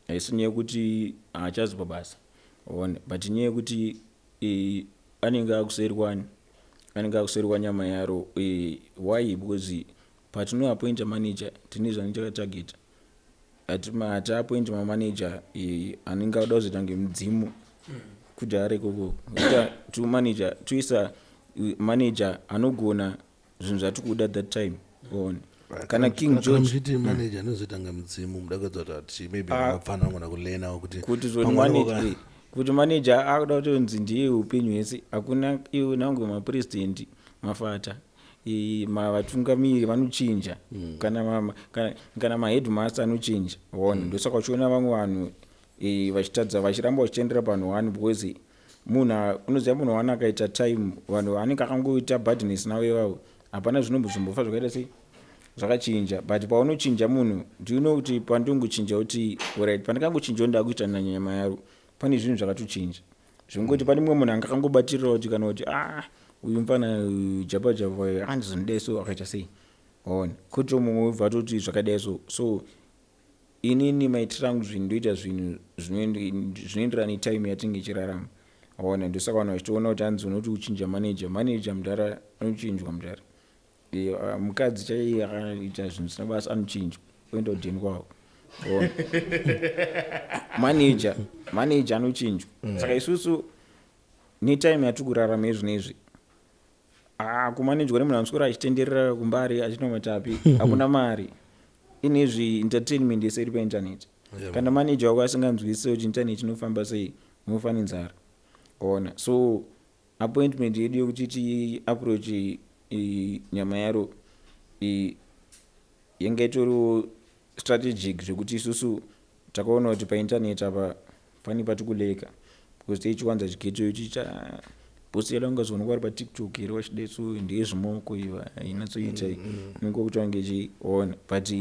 haisi nyaya yekuti haachazi pabasa, ona, but nyaya yekuti anenge akuseri kwani, anenge akuseri kwanyama yaro. Why? Because patinoappointa manager tine zvanenge takatageta. Hatiappointi mamanager anenge ada kuzoita ngemudzimu kudhara ikoko. Ita tumanager, toisa manager anogona zvinhu zvatikuda that time, ona, kana King Kana George. Muchiti manager anozoita ngemudzimu, muda kuedza kuti ati maybe vapfana vanogona kulearnawo kuti kuti zvoni pamwe kuti manager akuda kutonzi ndiye upenyu hwese, hakuna. Iwo nange mapurezidendi, mafata, vatungamiri vanochinja, kana maheadmaster anochinja, waona? Ndosaka uchiona vamwe vanhu vachitadza, vachiramba vachitendera panhu one, because munhu unoziva munhu one akaita time, vanhu anenge akangoita badness navo ivavo, hapana zvinombozombofa zvakaita sei zvakachinja. But paunochinja munhu, do you know kuti pandingochinja kuti alright, pandikangochinjawo ndakuita nanyama yaro, pane zvinhu zvakatochinja zvingoti pane mumwe munhu anga akangobatirira kuti kana kuti, ah, uyu mufana uyu japa japa andizonidai, so akaita sei, waona? Kuti mumwe webva atoti zvakadai. So inini maitiro angu zvinhu, ndoita zvinhu zvinoenderana netime yatinge ichirarama, waona? Ndosaka vanhu vachitoona kuti hanzi unoti uchinja manager, manager mudhara anochinjwa mudhara. Mukadzi chaiye akaita zvinhu zvisina basa anochinjwa, oenda kudheni kwavo, waona? Manager anochinjwa. Saka isusu netime yatiri kurarama izvinezvi, ah, kumanejwa nemunhu anoswera achitenderera kumbari achinwa matapi, hakuna mari inezvi. Entertainment yese iri painternet. Kana manager wako asinganzwisise kuti internet inofamba sei, unofa nenzara, waona? So appointment yedu yekuti tiapproach nyama yaro yanga itoriwo strategic, zvekuti isusu takaona kuti painternet apa pane pati kuleka, because teichiwanza chigeto ichi cha bhosi yedu angazoonekwa ari paTikTok here wachidai, so ndeyezvimoko iva inatsoita inenge kuti wange ichiona. But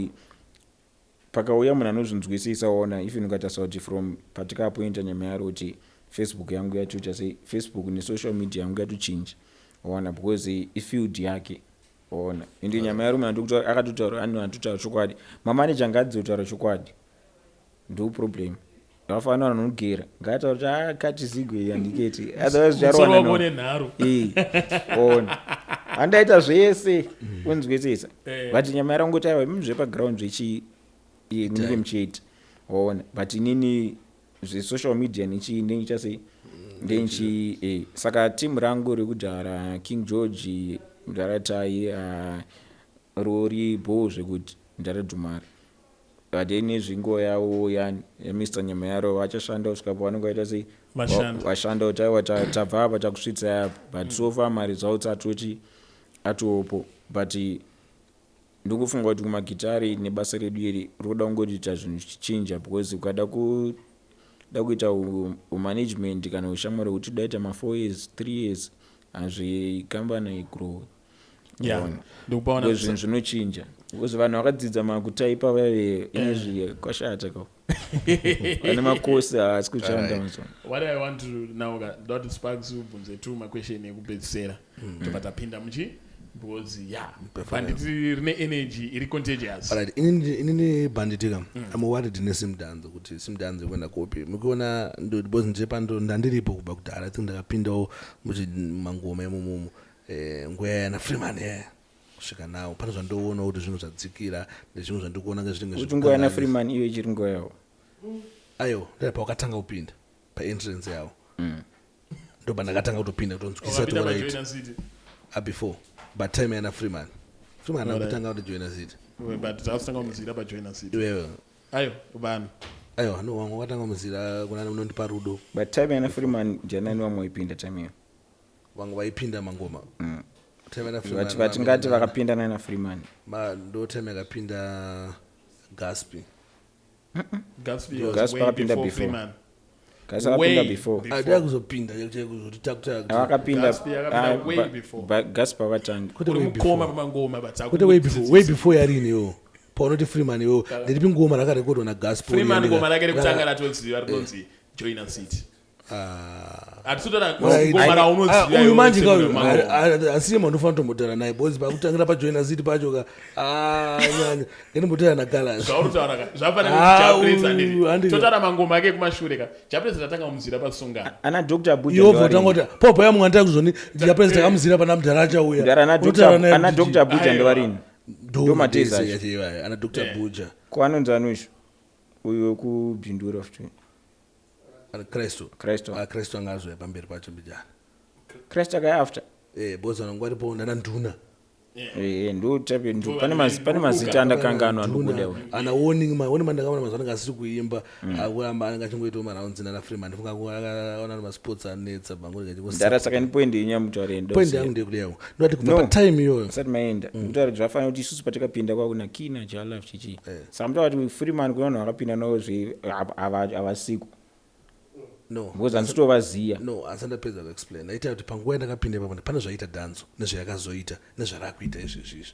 pakauya munhu anozvinzwisisa, ona, even ukatarisa kuti from patikaappointa nyama yaro kuti Facebook yangu yatoita sei, Facebook nesocial media yangu yatochinja, waona? Because ifield yake, waona? Ende nyama yaro munhu akatotaura, anhu atotaura chokwadi. Mamaneja ngaadze kutaura chokwadi, ndo problem. Vafanira vanhu vanogera ngaataura kuti akati zigo iyi handiketi, otherwise Musoro wako zvicharowana. une nharo. Ona, handaita zvese, unzwisisa? Eh. But nyama yarangoti aiwa, imi zvepaground zvechi munenge muchiita, waona? But inini zvesocial media nechii ndenicha sei, ndenichi saka timu rangu rekudhara, King George, mudhara Tai, rori bo zvekuti mudhara Dhumara, but nezvinguva yavo yani yaMr Nyama yaro vachashanda kusvika pavanenge vaita sei. Vashanda. Vashanda kuti aiwa, tabva apa, takusvitsai apa. But so far maresults atoti atopo, but ndikufunga kuti kumagitari nebasa redu iri roda kungotiita zvinhu zvichinja, because ukada kuda kuita umanagement kana ushamwari hwekuti udaita ma4 years, 3 years, hazvikambani igrow. Yeah. Waona. Ndikupaona. Because zvinhu zvinochinja because vanhu vakadzidza makutaipa vaive inezvi kwashata ka vane makosi haasi kushanda mazuva What I want to now ka ndoti Sparks ubvunze two maquestion ekupedzisera. Tobva tapinda muchi because yeah, banditi rine energy iri contagious. Alright, inini banditi ka I'm worried nesimdanzo kuti simdanzo ikuenda kopi. Mukuona because nje pando ndandiripo kubva kudhara. I think ndakapindawo mangoma imomomo nguva yana Freeman yaya kusvika nawo pane zvandoona kuti zvinhu zvadzikira nezvimwe zvandikuona ngezvinenge Kuti nguva yana Freeman iyo ichiri nguva yavo. Aiwa, ndai pawakatanga kupinda paentrance yavo ndobva ndakatanga kutopinda kutonzwisisa Wakapinda kuti paJoina alright. City. Ah, before but time yana Freeman, Freeman Alright. akutanga kutojoina City. But takatanga kumuzira paJoina City. Iwewe? Ayo, vanhu. Aiwa, no, wamwe wakatanga muzira kuna unondipa rudo. But time yana Freeman ndianani vamwe vaipinda time iyo? Vamwe vaipinda mangoma time yana Freeman. Vatingati vakapinda nana Freeman. Ndo time yakapinda Gaspi. Gatsby was Gatsby way akapinda before before. Freeman. Kasi akapinda Way before. before. Adai kuzopinda chekuzoti takuta. Akapinda. Gatsby akapinda way before. Gaspi akatanga. Kwete Uri way mukoma before. pamangoma but Kwete way before, way before yarini iwo paunoti Freeman iwo ndiripi ngoma rakarekodwa naGaspi? Freeman ngoma rake rekutanga ratoziva rinonzi Joina City. Hatitotora ngoma raunoziva uyu iwe manje ka semunhu uyu wemangoma. asiye mandofanira kutombotaura naye because pakutangira paJoina City pacho ka, ah, nyanya ngendimbotaura naGalas. Zvauri kutaura ka zvafanana Ah, kuti Japrez uyu, handiti handiti. totaura mangoma ake ekumashure ka. Japrez tatanga kumuzira pasungano. Ana Dr Abuja iwo ndovarini. votanga kuti popo yamwe kuzoni Japrez takamuzira pana mudhara achauya. Mudhara ana Unotaura naye ana kuti Dr Abuja Aiwa. ndovarini. Ndo Ndo matezi matezi acho. acho iwayo, ana Dr Buja. Ko anonzi anosho uyu wekubhindura futi? Ana Kristu. Kristu. Ah, Kristu anga azoya pamberi pacho mbijana. Christ akaya after. Because vanonga varipo ndana nduna. Ndo type ndo Ndo pane vanhu pane vanobuka. mazita andakanganwa Nduna, ndokuda uyu. ana warning ma warning mandakaona mazuva anenge asiri kuimba, akuramba anenge achingoitawo marounds nana Freeman. Ndifunga akaona masports anetsa bvangu. Mudhara, saka ni point yenyu yamutaura endo. Point yangu ndeyekudawo ndoti kubva No. patime iyoyo. Asati maenda kutaura kuti zvafanira kuti isusu patakapinda kwakuna Kina Jalaf chichi. Saka mutaura kuti Freeman kuna vanhu vakapinda navo zve havasiko No. because handitovaziya. No, asi ndapedza kuexplain. Ndaita kuti panguva yandakapinda ipapo pane zvaiita dhanzo nezvayakazoita nezvarakuita izvezvi izvi.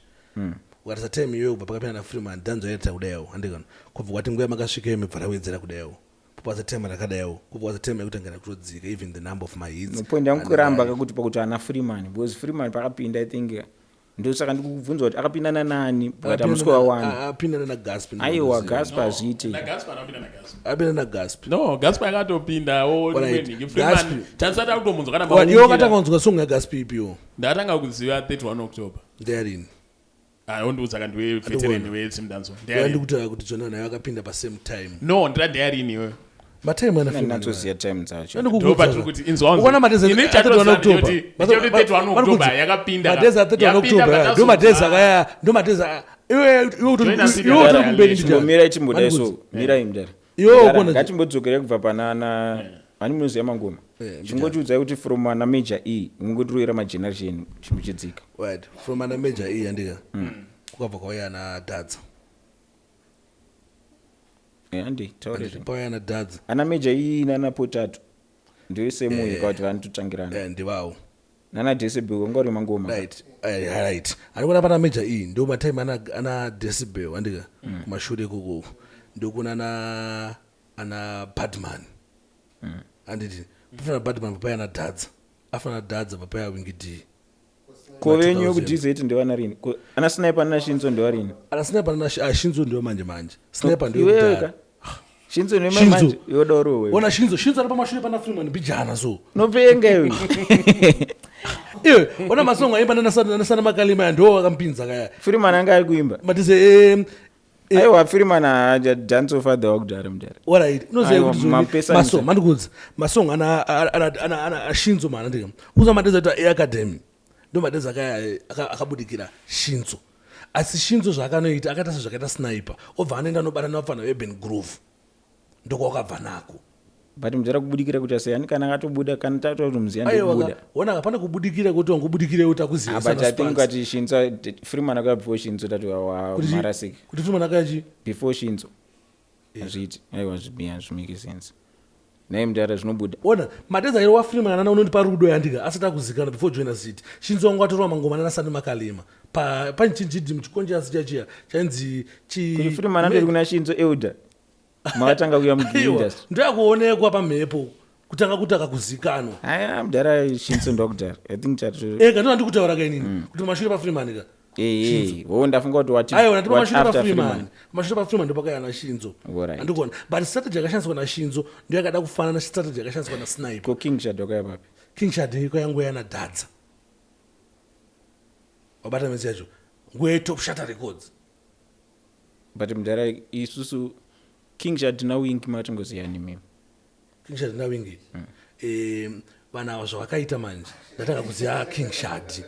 Ukatarisa time iyoyo kubva pakapinda naFreeman, dhanzo yaita kudaiwo handikana kubva kwati nguva yamakasvika iyo mibva rawedzera kudaiwo popasa time rakadaiwo kubva kwasa time yekuti angana kutodzika even the number of my hits. Point yangu kuramba kakuti pakuti ana Freeman, because Freeman pakapinda, I think ndosaka ndikubvunza kuti akapinda nanani but hamusi kuvawana. Apinda nanaGaspi. Aiwa, Gaspi hazviiti. NaGatsby anopinda naGatsby. Apinda naGaspi. No, Gatsby akatopindawo. Alright, Nimwe Freeman Gatsby. tanisati akutomunzwa kana iwe maungira. wakatanga kunzwa song yaGaspi ipiwo? Ndakatanga kuziva 31 October. Ndeyarini? Aondiudza ka ndiwe veteran weZimdanzo. Ndeyarini? Ndikutaura kuti zvona naye akapinda pasame time. No, ndira ndeyarini iwewe? Matime ana Freeman. Ndinatsoziya time dzacho. Ndo patiri kuti inzwa wangu. Ukaona madhezi Ini a 31 chatoziva October. ndechekuti 31 October yakapinda ka. Madhezi a 31 Yapinda October aya, ndo madhezi akaya, ndo madhezi iwe iwe Joina City iwe utori yadara kumberi. Chimbomira chimbodai so mirai mudara. Iwe Mudara, ukona- ngatimbodzokere kubva panana hani munoziva mangoma. Chingotiudzai kuti from ana Major E mungotiroyera mageneration chimbochidzika. Right, from ana Major E andika kukabva kwauya ana Dadza. Handi taure zve. Pauya ana Dadza. Ana Major E nana Potato ndoisemuyo kuti vanototangirana. Ndivawo. Nana Decibel wanga uri mangoma. Right, right, andikuona pana Major E ndo matime ana Decibel andika kumashure ikoko ndokuna ana Badman anditi pafana Badman papaya ana Dadza, afana Dadza papaya Wingi D. Ko venyu 2000. kuDZ ndevana rini? Ko ana Sniper nana Shinzo ndevarini? Ana Sniper nana Shinzo ndiwo manje manje, Sniper Iwewe ndiyo ka Shinzo Shinzo. nemanje yodauro Ona Shinzo, Shinzo ari pamashure pana Freeman bijana so. Nopenga iwe. Iwe ona masongo aimba nanasana makalima aya ndo akampinza kaya. Freeman anga ari kuimba. Matise Aiwa, Freeman dance father wakudhara mudhara. Alright, unoziva Aiwa, kuti zoni mapesa masong mandikudza masong ana Ashinzo mana ndika kuza madezi aita eacademy ndo madezi akaya akabudikira Shinzo, asi Shinzo zvaakanoita akaita sezvakaita Sniper, obva anoenda anobata navafana veUrban Groove ndokwakabva nako. But mudhara kubudikira kuti asiyani kana akatobuda kana tatomuziya Aiwa ndikubuda. ona pane kubudikira kuti wangobudikire kuti akuziva. But I think kuti Shinzo, Freeman akauya before Shinzo tati wamarasika. Kuti Freeman akachi Before Shinzo hazviiti, aiwa, zvimake sense. Naye mudhara, zvinobuda. Ona madhezi airova Freeman ana Unondipa Rudo yandika asati akuzikana before Joina City. Shinzo wangu atorova mangoma nana Sani Makalima pa pane chinjidhi muchikonjasi chachiya chainzi chi Kuti Freeman andori kuna Shinzo Elder, makatanga kuya muindustry. Ndoyakuonekwa pamhepo kutanga kuti akakuzikanwa. Aya mudhara, Shinzo ndokudhara, I think chato. Ega ndo ndikutaura ka inini kuti mashure paFreeman ka. Ee, wo ndafunga kuti wati Aiwa, ndati wati pamashure after paFreeman. Freeman. Pamashure paFreeman ndopakauya naShinzo. Andikuona, but strategy yakashandiswa naShinzo ndo yakada kufanana nestrategy yakashandiswa naSniper. Ko King Shad wakaya papi? King Shad iko yangu yana Dhadza, wabata mesi yacho, nguva yeTop Shatter Records. But mudhara, isusu King Shad naWinky matingoziyani mimi. King Shad naWinky, vanhu ava zvavakaita manje, ndatanga kuziva King Shad,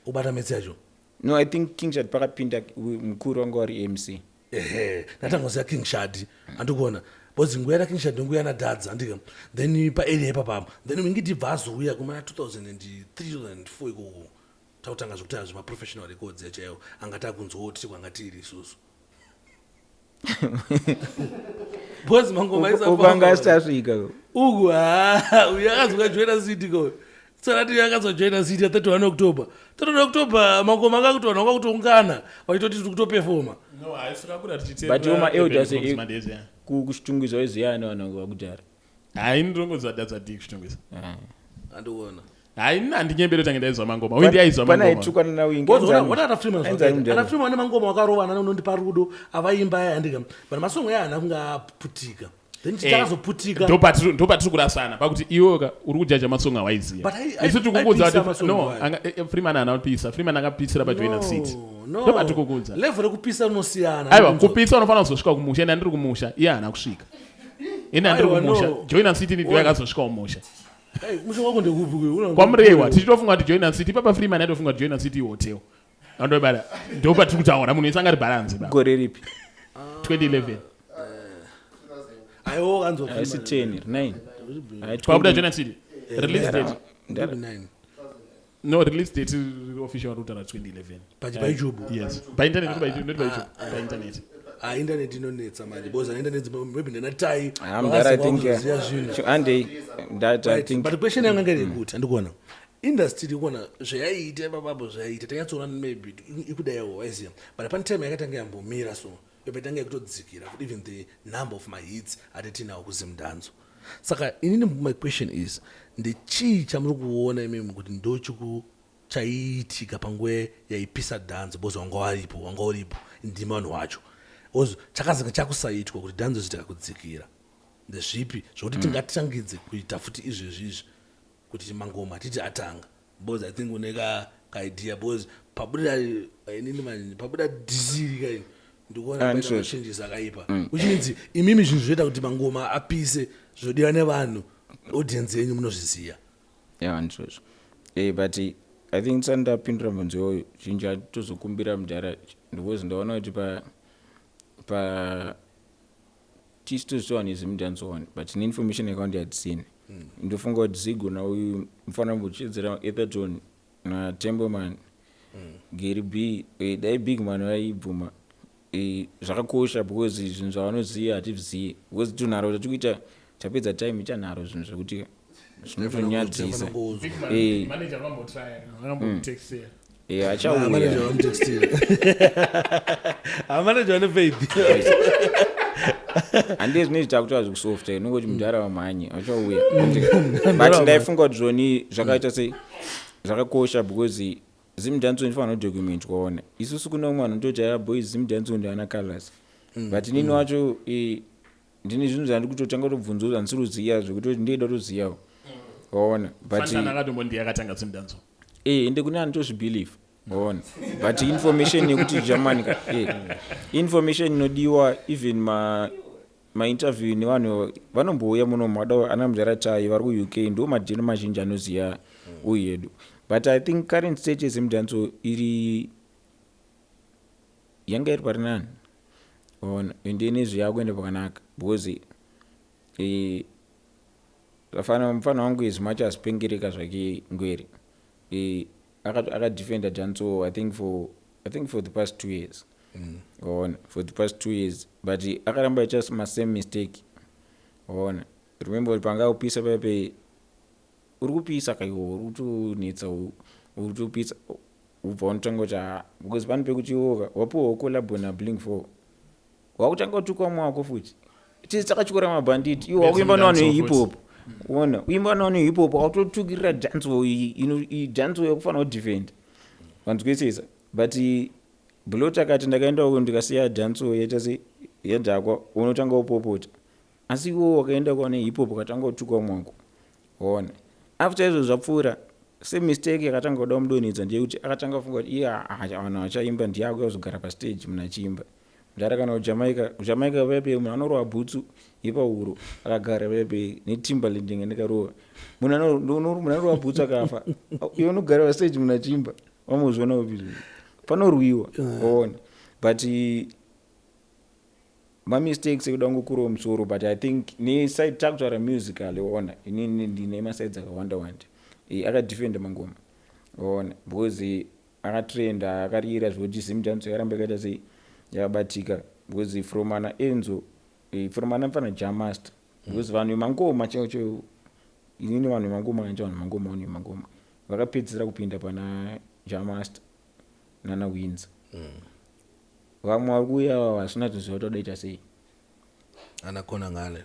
ubata metsi yacho. No, I think King Shad pakapinda mukuru wanga wari MC. Ehe, ndatanga kuziva King Shad, andikuona, because nguva yana King Shad nguva yana Dhadza, andika then paarea ipapapo, then Winky ndibva azouya kumana 2003, 2004 ikoko, takutanga zvekuita zvemaprofessional records yachaiwo anga takunzwawo tiri kwanga tiri isusu, because mangoma Ukanga asati asvika. Uku ha, uyu akazouya Joina City ko tsarati akazojoina City ya 31 October, 31 October, mangoma anga kuti vanhu vanga kutoungana vachitoti tiri kutopefoma. No, haisi kakura tichiteerera But iwo ma-elders Urban Songs madezi aya. Kuchitungwiza waiziyani vanhu vakudhara? Hai, ndinongonzwa Dhadza D kuChitungwiza. Andikuona. Hai, ini handinyemberi tange ndaizwa mangoma, uyu ndiaizwa Pana mangoma. aitukwana naWinky. Ona ana Freeman, Ainzani ana mudhara? Freeman ane mangoma akarovana Unondipa Rudo avaimba aya, andika, but masongo aya haana kunge aputika, then chitakazoputika. Ndopatiri kurasana pakuti iwoka uri kujaja masongo awaiziva. But Isu tikukuudza aipisa kuti masongo no ayo. Freeman haana kupisa, Freeman akapisira paJoina City. No. Ndopatiri kukuudza. Level rekupisa rinosiyana. Aiwa, kupisa unofanira kuzosvika kumusha. Ine handiri kumusha, iye haana kusvika. Ine handiri Aiwa, kumusha. no. Joina City ndiyo yakazosvika kumusha. Ai, musha wako ndekupi kuyu? KwaMurewa. Tichitofunga kuti Joina City papa Freeman aitofunga kuti Joina City ihotel, andobara. Ndopatiri kutaura, munhu wese angari bharanzi ba. Gore ripi? 2011. Aiwa, wakanzwa Haisi Freeman. 10, 9. Pakuda Joina City release date. Nine. No, release date official rutaura 2011. Pachi paYouTube? Yes, painternet, not not paYouTube, painternet. Ah, internet inonetsa manje, because internet maybe ndenatai. Mudhara, I think Ziya zvinhu. andei that I think. But question yangu anga yekuti, andikuona industry iri kuona zvayaiita ipapapo, zvayaiita tanyatsoona maybe ikudaiwo, waiziva, but pane time yakatanga yambomira, so yobva yekutodzikira kuti even the number of my hits atitinawo kuZimdancehall. Saka inini my question is, ndechii chamuri kuona imimi kuti ndochiku chaiitika panguva yaipisa dhanzo? Because wanga waripo, wanga uripo, ndima vanhu wacho, because chakazanga chakusaitwa kuti dhanzo zitikakudzikira ndezvipi zvokuti tingatangidze kuita futi izvezvi izvi kuti mangoma titi atanga? Because I think une kaidea, because pabuda inini manje pabuda dhisiri kaini, ndikuona Ah, paita ndizvozvo. machanges akaipa, which means imimi zvinhu zvinoita kuti mangoma apise zvodiwa nevanhu, audience yenyu munozviziva. Ya, ndizvozvo. But I think tisati ndapindura mubvunzo iwoyo, chinhu chatozokumbira mudhara, because ndaona kuti pa tisu tozvitowa neZimdancehall, but neinformation yakawanda yatisina, ndofunga kuti Zigo nauyu mufanira kumbochidzira Etherton naTemboman, Gary B. Dai Big Man vaibvuma, zvakakosha because zvinhu zvavanoziva hatizvizivi, because tunharo tatikuita tapedza time ita nharo, zvinhu zvekuti zvinotonyadzisa. Manager vambotraya, vakambotextera. Achauya. Manager vamutextira, manager vane faith. Handii zvinezvi takutora zvekusofta, inongoti mudhara wamhanye achauya, but ndaifunga kuti zvoni zvakaita sei zvakakosha, because Zimdancehall inofanira kudocument kwaona isusu kune umwe anototi aya boys Zimdancehall ndiana colors, but inini wacho ndine zvinhu zvandiri kutotanga kutobvunza kuti handisiri kuziya, zvekutoti ndinoida kutoziyawo, waona, but Fantan akatombo ndiye akatanga Zimdancehall. Ende kune anotozvibelieve, waona, but information yekuti Germany ka information inodiwa, even ma mainterview nevanhu vanombouya muno mada ana mudhara tai vari kuUK, ndo madhino mazhinji anoziva uyu yedu. But I think current state yeZimdancehall iri yanga iri pari nani, ona, ende inezvi yakuenda pakanaka, because zvafana mufana wangu, as much as pengereka zvake Ngwere, akadefenda dancehall I think for the past 2 years, waona, for the past 2 years, but akaramba aita masame mistake, waona. Remember kuti panga kupisa paipe, uri kupisa kaiwo, uri kutonetsa, uri kutopisa, ubva unotanga kuti, "Ah," because pane pekuti iwoka wapiwawo collabo naBlink 4, wakutanga kutukwa mwako futi, tisi takatyora mabhanditi, iwo wakuimba nevanhu Zimdancehall. Vehip hop, ona uimba nevanhu vehip hop, watotukirira dancehall iyi, dancehall yakufanira kudefend, vanzwisisa. But Blot akati ndakaendawo ndikasiya dancehall yaita se yadhakwa, unotanga kupopota, asi iwo wakaenda kwane hip hop, ukatanga kutukwa mwako, ona after izvo zvapfuura, semistake yakatanga kuda kumudonhedza ndeyekuti akatanga kufunga kuti iye, ah, vanhu vachaimba, ndiye akuya kuzogara pastage munhu achiimba. Mudhara, kana kuJamaica, kuJamaica paipe munhu anorova bhutsu yepauro akagara paipe neTimberland inge ndikarova munhu anorova bhutsu akafa, iwe unogara pastage munhu achiimba, wamuzviona upi? Panorwiwa, waona. But mamistakes ekuda kungokurawo musoro, but I think neside takutaura musical, waona, inini ndine masides akawanda wanda. Akadefenda mangoma, waona, because akatrenda, akarira zvekuti Zimdancehall yakaramba yakaita sei, yakabatika, because from ana Enzo, from ana mfana Jah Master, because vanhu vemangoma chaivo chaivo, inini vanhu vemangoma kanje, vanhu vemangoma, vanhu vemangoma vakapedzisira kupinda pana Jah Master nana Wins. Vamwe vari kuuya vasina kuziva kuti vadaita sei. Anakona ngale.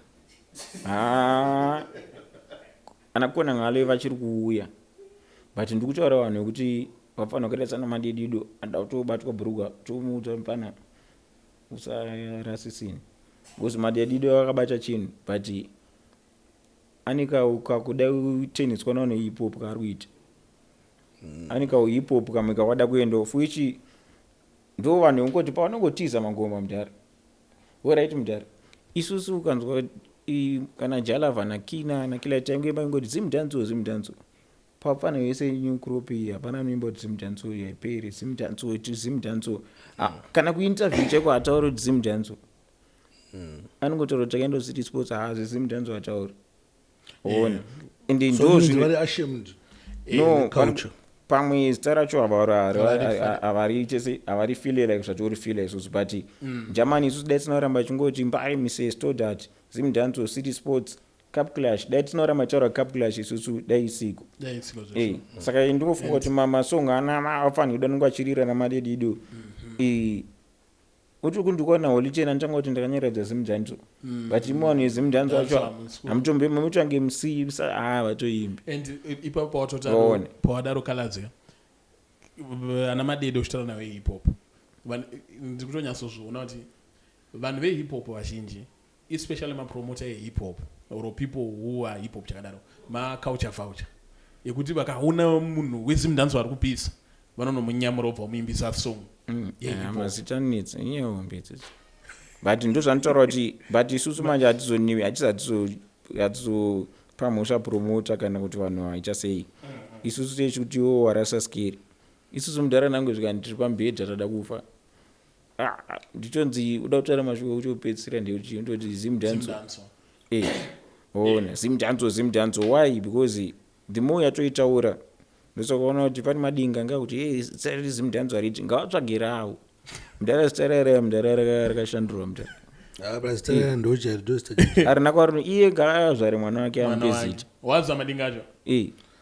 Ah, anakona ngale vachiri kuuya, but ndiri kutaura vanhu vekuti vafanira kuita sana Madedido, anoda kutobatwa bhurugwa, tomuudza mufana usarasisini, because Madedido akabata chinhu, but ane kakuda kuteniswa navanhu hip hop kaari kuita, ane kauhip hop kamwe kawada kuendawo, fuichi ndo vanhu vekungoti pavanongotiza mangoma. Mudhara, alright mudhara, isusu ukanzwa kana Jalava naKina naKila taingoimba ingoti Zimdancehall, Zimdancehall, pafana yese new crop iyi, hapana anoimba kuti Zimdancehall yaiperi, Zimdancehall ti Zimdancehall. Ah, kana kuinterview chaiko hatauri kuti Zimdancehall, anongotaura kuti takaenda kuCity Sports, ha, zveZimdancehall hatauri, ona, ende So ndo means zvino vari ashamed no culture. Pamwe zita racho havariite se havarifile like zvatorifila isusu, but Germany isusu dai tinoramba chingoti Mbare Mrs Stoddart, Zimdancehall, City Sports, Cup Clash, dai tinoramba taura Cup Clash isusu, dai isiko. Saka ndinofunga kuti masong ana afanira kuda nonge achirira naMadedido. Uti kundikuona Holy Ten, anditanga kuti ndakanyaradza Zimdancehall, but imi vanhu veZimdancehall acho hamutombe mutange MC, ha, vatoimbi. And ipapo Waona. pawadaro kaladzika ana Madede uchitaura nawe hip hop, ndiri kutonyatsozviona kuti vanhu vehip hop vazhinji, especially mapromota ehip hop or people who are hip hop chakadaro, maculture vulture ekuti vakaona munhu weZimdancehall ari kupisa, vanonomunyamura ubva vamuimbisa song yehip hop. Mazita anetsa, inyaya hombe idzodzo, but ndo zvanotaura kuti, but isusu manje hatizoniwi, hatisi hatizopa mhosva promota kana kuti vanhu vaita sei. Isusu techikuti iwo warasa skeri, isusu mudhara nangu zvikani tiri pamubhedha tada kufa. Ah, nditonzi uda kutaura mashoko ekuti upedzisira ndekuti ndoti Zimdancehall. Zimdancehall. Ona Zimdancehall, Zimdancehall, why? Because the more yatoitaura, ndosakaona kuti pane madinga ngakuti, "Hey, zita riri Zimdancehall hariti, ngavatsvage rawo." Mudhara, zita raraya mudhara rakashandurwa mudhara. Ah, but zita raya ndochari ndozita. Harina kwaari, iye ngaazvare mwana wake, Mwana amupe wake. zita. Waziva madinga acho?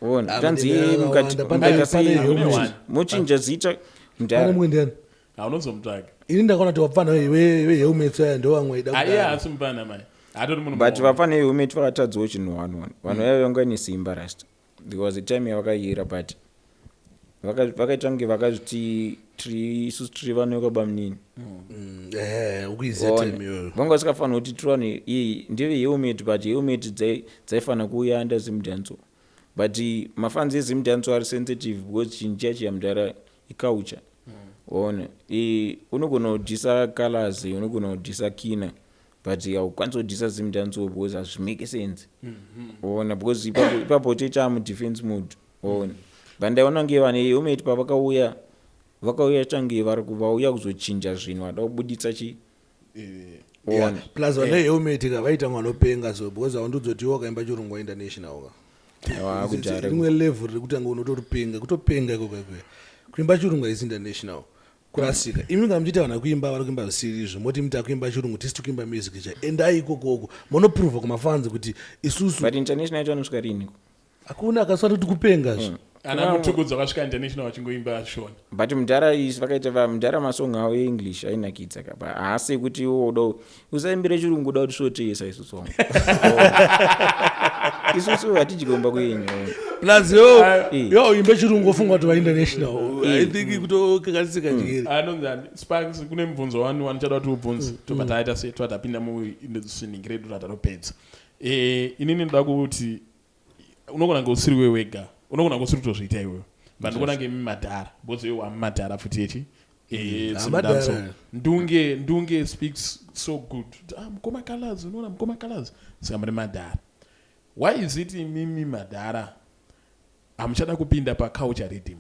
Ona, Ah, tanzi madinga iye akawanda. mukaita sei, Pane helmet. mochinja zita Pane mudhara. mumwe ndiani? Haunozomutaga. Ini ndakaona kuti vapfana vehelmets aya ndo vamwe ida Aiye, kudaro. haasi mupana mai, hatori munhu But muhombe. vapane helmet vakatadzawo chinhu one one, vanhu vaiva vanga nesimba rasta. There was a time yavakayira, but vakaita kunge vakazviti tiri isusu tiri vanhu vekwabamunini. Ukuiziva time iyoyo. Vanga vasikafanira kuti tiri vanhu iyi ndeve helmet, but helmet dzaifanira kuuya under Zimdancehall, but mafans eZimdancehall ari sensitive because chinhu chiya chiya mudhara iculture, ona. Unogona kudhisa Colors, unogona kudhisa Kina, but haukwanisi kudhisa Zimdancehall because hazvimake sense, ona, because ipapo toita mudefense mode, ona. But ndaiona kunge vanhu helmet pavakauya, vakauya change vari vauya kuzochinja zvinhu, vada kubuditsa chi Yeah, ona. Plus vane helmet ka vaita mwanopenga, so because haundodzoti iwe wakaimba chirungu international ka. Aiwa, kudhara. Rimwe level rekutanga unotopenga, kutopenga ikoko ikoyo, kuimba chirungu haisi international. Kurasika. Imi kana muchiita vanhu kuimba, vari kuimba zvisiri izvo, moti muti akuimba chirungu, tisi tikuimba music cha. Endai ikokoko munoprova kumafans kuti isusu. But international yacho anosvika riniko? Hakuna akasati kuti kupenga zve. Ana Mutukudzi vakasvika international vachingoimba Shona. But mudhara isi vakaita mudhara, masong avo eEnglish ainakidza kapa. Haasi ekuti iwo uda usaimbire chirungu, uda kuti svotesa. Isusu wangu, isusu hatidyomba kwenyu. Plus yo yo imbe chirungu, ofunga kuti vainternational. I think kutokanganisika chikeri. Anonzi ani, Sparks, kune mubvunzo wani wandichada kuti ubvunze, tobva taita se tobva tapinda muswining redu ratatopedza. Inini ndoda kuti unogona kunge usiri iwe wega, unogona kunge usiri kutozviita iwewe, but ndogona kunge imi madhara, because iwe wamumadhara futi yechi Madhara. So, Ndunge speaks so good. Ah, mukoma Colors, unoona mukoma Colors, saka muri madhara. Why is it imimi madhara hamuchada kupinda paculture riddim,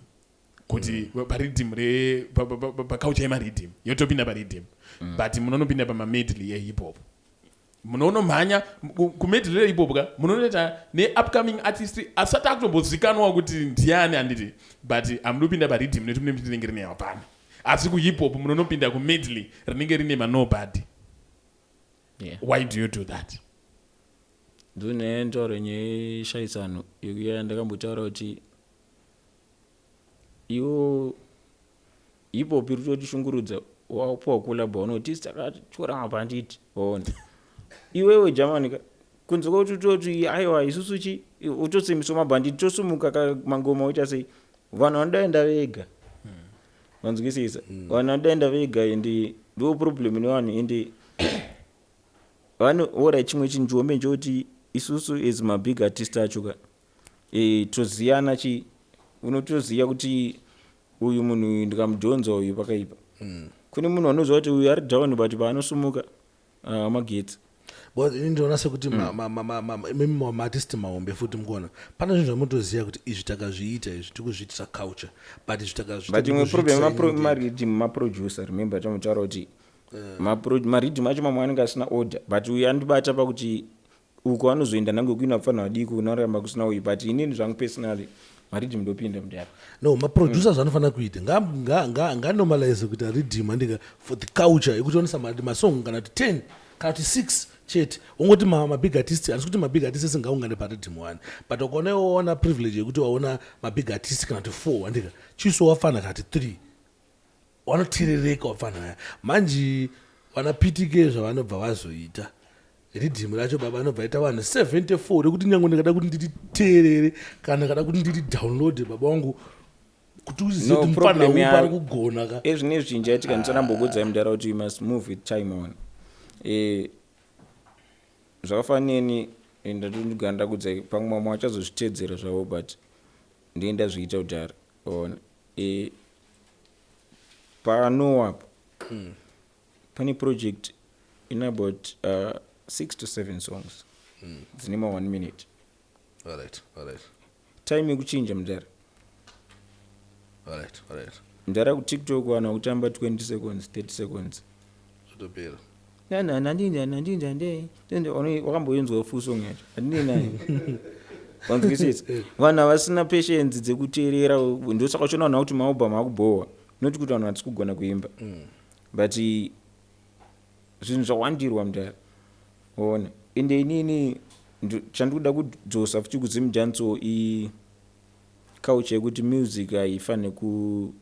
kuti pariddim re paculture yemariddim yotopinda pariddim, but munonopinda pamamedley ehip hop, munonomhanya kumedley rehip hop ka, munonoita neupcoming artist asati akutombozikanwa kuti ndiani, handiti? But hamunopinda pariddim nekuti mune rinenge rine hapana, asi kuhip hop munonopinda kumedley rinenge rine manobody. Why do you do that? Ndine ntauro nyeshayisano yekuya ndakambotaura kuti iwo hip hop iri kutotishungurudza. Wapuwa collabo, unoti isi takatyora mabhanditi. Waona iwewe Germany ka, kunze kwekuti utoti aiwa, isusu chi utosimbiswa mabhanditi, tosumuka ka mangoma, oita sei? Vanhu vanodaenda vega, vanzwisisa? Vanhu vanodaenda vega, ende ndo problem nevanhu. Ende vanoora chimwe chinhu chihombe nchekuti isusu as mabig artist acho ka, toziyana chi, unotoziya kuti uyu munhu uyu ndikamudhonza uyu pakaipa. Kune munhu anoziva kuti uyu ari down, but paanosumuka, magetsi. Because ini ndinoona sekuti imi maartist mahombe futi, mukuona pane zvinhu zvamunotoziva kuti izvi takazviita, izvi tikuzviitisa culture, but izvi takazviita But imwe problem tikuzviitisa inini. Mariddim, maproducer, remember tamotaura kuti mariddim acho mamwe anenge asina order, but uyu andibata pakuti uko anozoenda nange kuina kufanira vadiki, unoramba kusina uyu. But inini zvangu personally, mariddim ndopinda mudhara. No, maproducers anofanira kuita nganormalize kuita riddim, andika, for the culture yekuti onesa masong kana kuti 10 kana kuti 6 chete, wongoti mabig artist. Handisi kuti mabig artist ese ngaungane pariddim 1, but ukaona iwe waona privilege yekuti waona mabig artist kana kuti 4, andika, chiso wafana, kana kuti 3 wanoteerereka wafana aya. Manje vana PTK zvavanobva vazoita riddim racho, baba, anobva aita vanhu 74, rekuti nyange ndikada kuti ndiriteerere kana ndikada kuti ndiri download, baba wangu, kuti uzive No, kuti mufana problem upi ari kugona ka. Ezvinezvi chinjaitika, ndisanambokudzai mudhara kuti you must move with time on. Zvakafaneni ndatondigara ndakudzai, pamwe mamwe achazozviteedzera zvavo, but ndiye ndazviita kudhara. Ona, pano apo pane project in about 6 to 7 songs dzine ma 1 minute. Alright. Time yekuchinja, mudhara. Alright. Mudhara, kuTikTok vanhu vakutamba 20 seconds, 30 seconds. Zvotopera. Wakamboinzwa full song yacho? Handini nayo, wanzwisisa? Vanhu havasina patience dzekuteerera. Ndosaka uchiona vanhu vakuti maalbum akubhowa, not kuti vanhu hatisi kugona kuimba, but zvinhu zvawandirwa, mudhara. Ona, ende inini chandikuda kudzosa futi kuZimdancehall iculture yekuti music haifaniri ku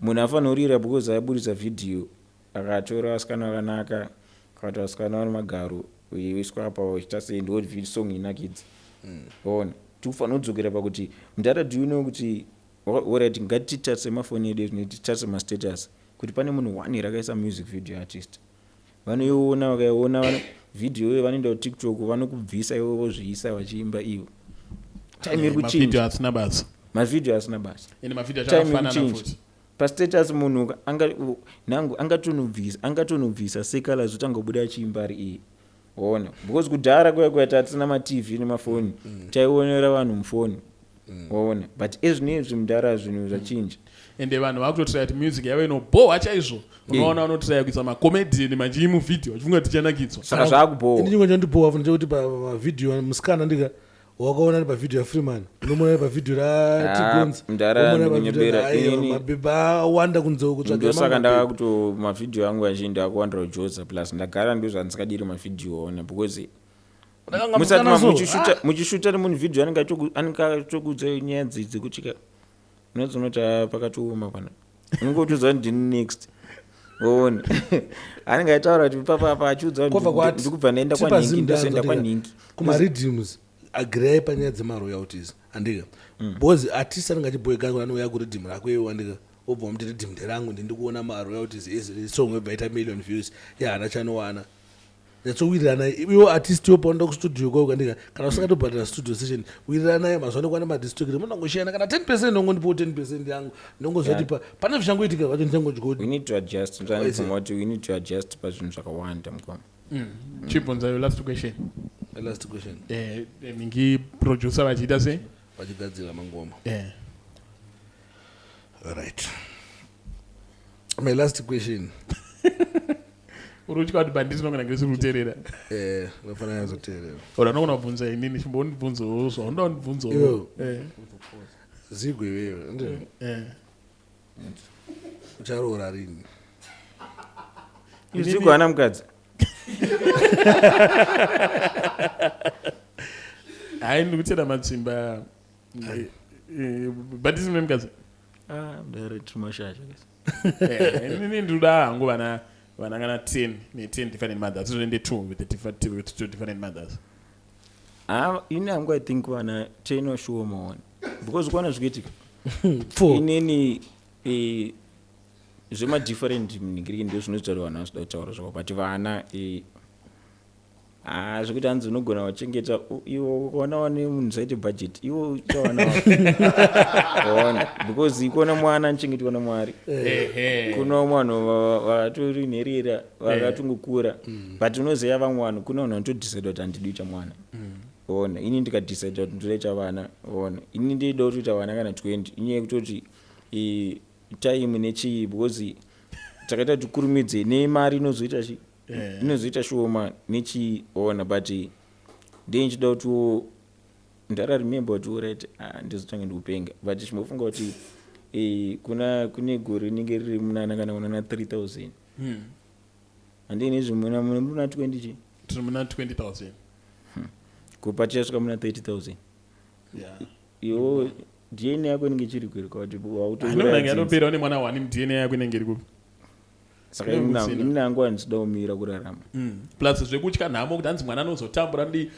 munhu afanira kurira because aibudisa vhidhiyo akatora vasikana vakanaka, akati vasikana vane magaro, oiswa apa, uchiita sei, ndo song inakidza. Ona, tikufanira kudzokera pakuti, mudhara, do you know kuti, alright, ngatitarise mafoni edu ezvino, titarise mastatus kuti pane munhu one here akaisa music video artist? Vanoiona, vakaiona vhidhiyo iyoyo, vanoenda kuTikTok, vanokubvisa ivo, vozviisa vachiimba ivo. Time iri Mavhidhiyo kuchinja. asina basa. Mavhidhiyo asina basa. Ende mavhidhiyo acho Time akafanana ikuchinja. futi. Pastatus munhu nangu angatonobvisa sekala, zotanga kubuda achiimba ari iye. Ona, because kudhara kuya kuya tatisina maTV nemafoni, taionera vanhu mufoni, waona? But ezvinezvi, mudhara, zvinhu zvachinja. Ende vanhu vakutotraya kuti music yavo inobhohwa chaizvo. Unoona vanotraya kuisa macomedian manji muvhidhiyo, vachifunga kuti tichanakidzwa. Saka zvaakubhohwa. Ini chimwe chandibhowa futi ndechekuti pamavhidhiyo musikana ndika Wakaona ari pavhidhiyo yaFreeman, unomuona ari pavhidhiyo raTigonzi. Ah, mdara, ndikunyebera. Mabhebha awanda kunze uku, tsvaga Ndosaka mamwe ndava mabhebha. kuto mavhidhiyo angu azhinji akuwandira kujoza, plus ndagara ndozvandisikadiri mavhidhiyo ona because Ndakanga musati musikana so, muchishuta nemunhu vhidhiyo anenge achokudza nyaya dzekuti ka unozonoti ah, pakatooma pana unenge uchiudza kuti ndini next, oona anenge aitaura kuti papapa achiudza Kwabva kwati ndikubva ndaenda tipa kwanhingi, Zim ndozoenda dance, kwanhingi. Kumariddims agirei panyaya dzemaroyalties, andika, because artist anenge achibhoekana kuti anouya kuriddim rako iwe, andika, obva wamuti riddim nderangu, ndindikuona maroyalties ese, song yobva ita million views, yahana chanowana. Nyatsowirirana iwo artist yo paunoenda kustudio kwako, andika, kana usakatobhadhara studio session, wiriranai. Mazuva ano kwane madistroki, munongoshiyana kana 10%, ndongondipawo 10% yangu, ndongozoti pane zvichangoitika zvacho ndichangodya. We need to adjust. Ndandibvuma kuti we need to adjust pazvinhu zvakawanda, mukoma. Chibvunza your last question. Last question. Ningi producer vachiita sei? Vachigadzira mangoma. Right, my last question. Uri kutya kuti banditi inogona kunge isiri kuteerera. Unofanira yazoteerera. Ora unogona kubvunza inini, chimbondibvunzawo zvaunoda kundibvunzawo. Iwewe. Zigwe iwewe, ndio ucharoora rini? Zigo ana mukadzi? Hai, ndikutenda matsimba. Banditi mune mukadzi? Ah, mdara, tiri mashasha. Inini ndinoda hangu vana kana 10 ne10 different mothers, tizoende two with the different, with two different mothers. Ah, ini hangu I think vana 10 washuwa maona because kuona zvikuitika Four. inini zvemadifferent munhingiriki ndo zvinoita kuti vanhu vasida kutaura zvavo, but vana ah, zvekuti hanzi unogona wachengeta iwo ukaona wane munhu saite budget, iwo uchawana waona because ikuona mwana anochengetwa naMwari. Kuna vamwe vanhu vatori nherera vakatongokura, but unoziva vamwe vanhu, kuna vanhu vanotodecide kuti handidi kuita mwana. Ona, ini ndikadecide kuti ndoda kuita vana, ona, ini ndida kutoita vana kana 20, inyaya yekutoti time nechii, because takaita kuti kurumidze nemari inozoita chi inozoita shoma nechii, ona, but ndee nchida kutiwo ndararemember kuti alright, ah, ndizotanga ndikupenga, but chimbofunga kuti kuna kune gore rinenge riri munana kana munana 3000, handei nezve muna 20 chi. Tiri muna 20,000. Kupa tichasvika muna 30,000. Iwo DNA yako inenge ichiri kweri kuti Anogona yatopera une mwana wani, muDNA yako inenge iri kupi? Saka Inenge kusina. ini nangu handisida kumira kurarama. Plus zvekutya nhamo kuti hanzi mwana anozotambura ndi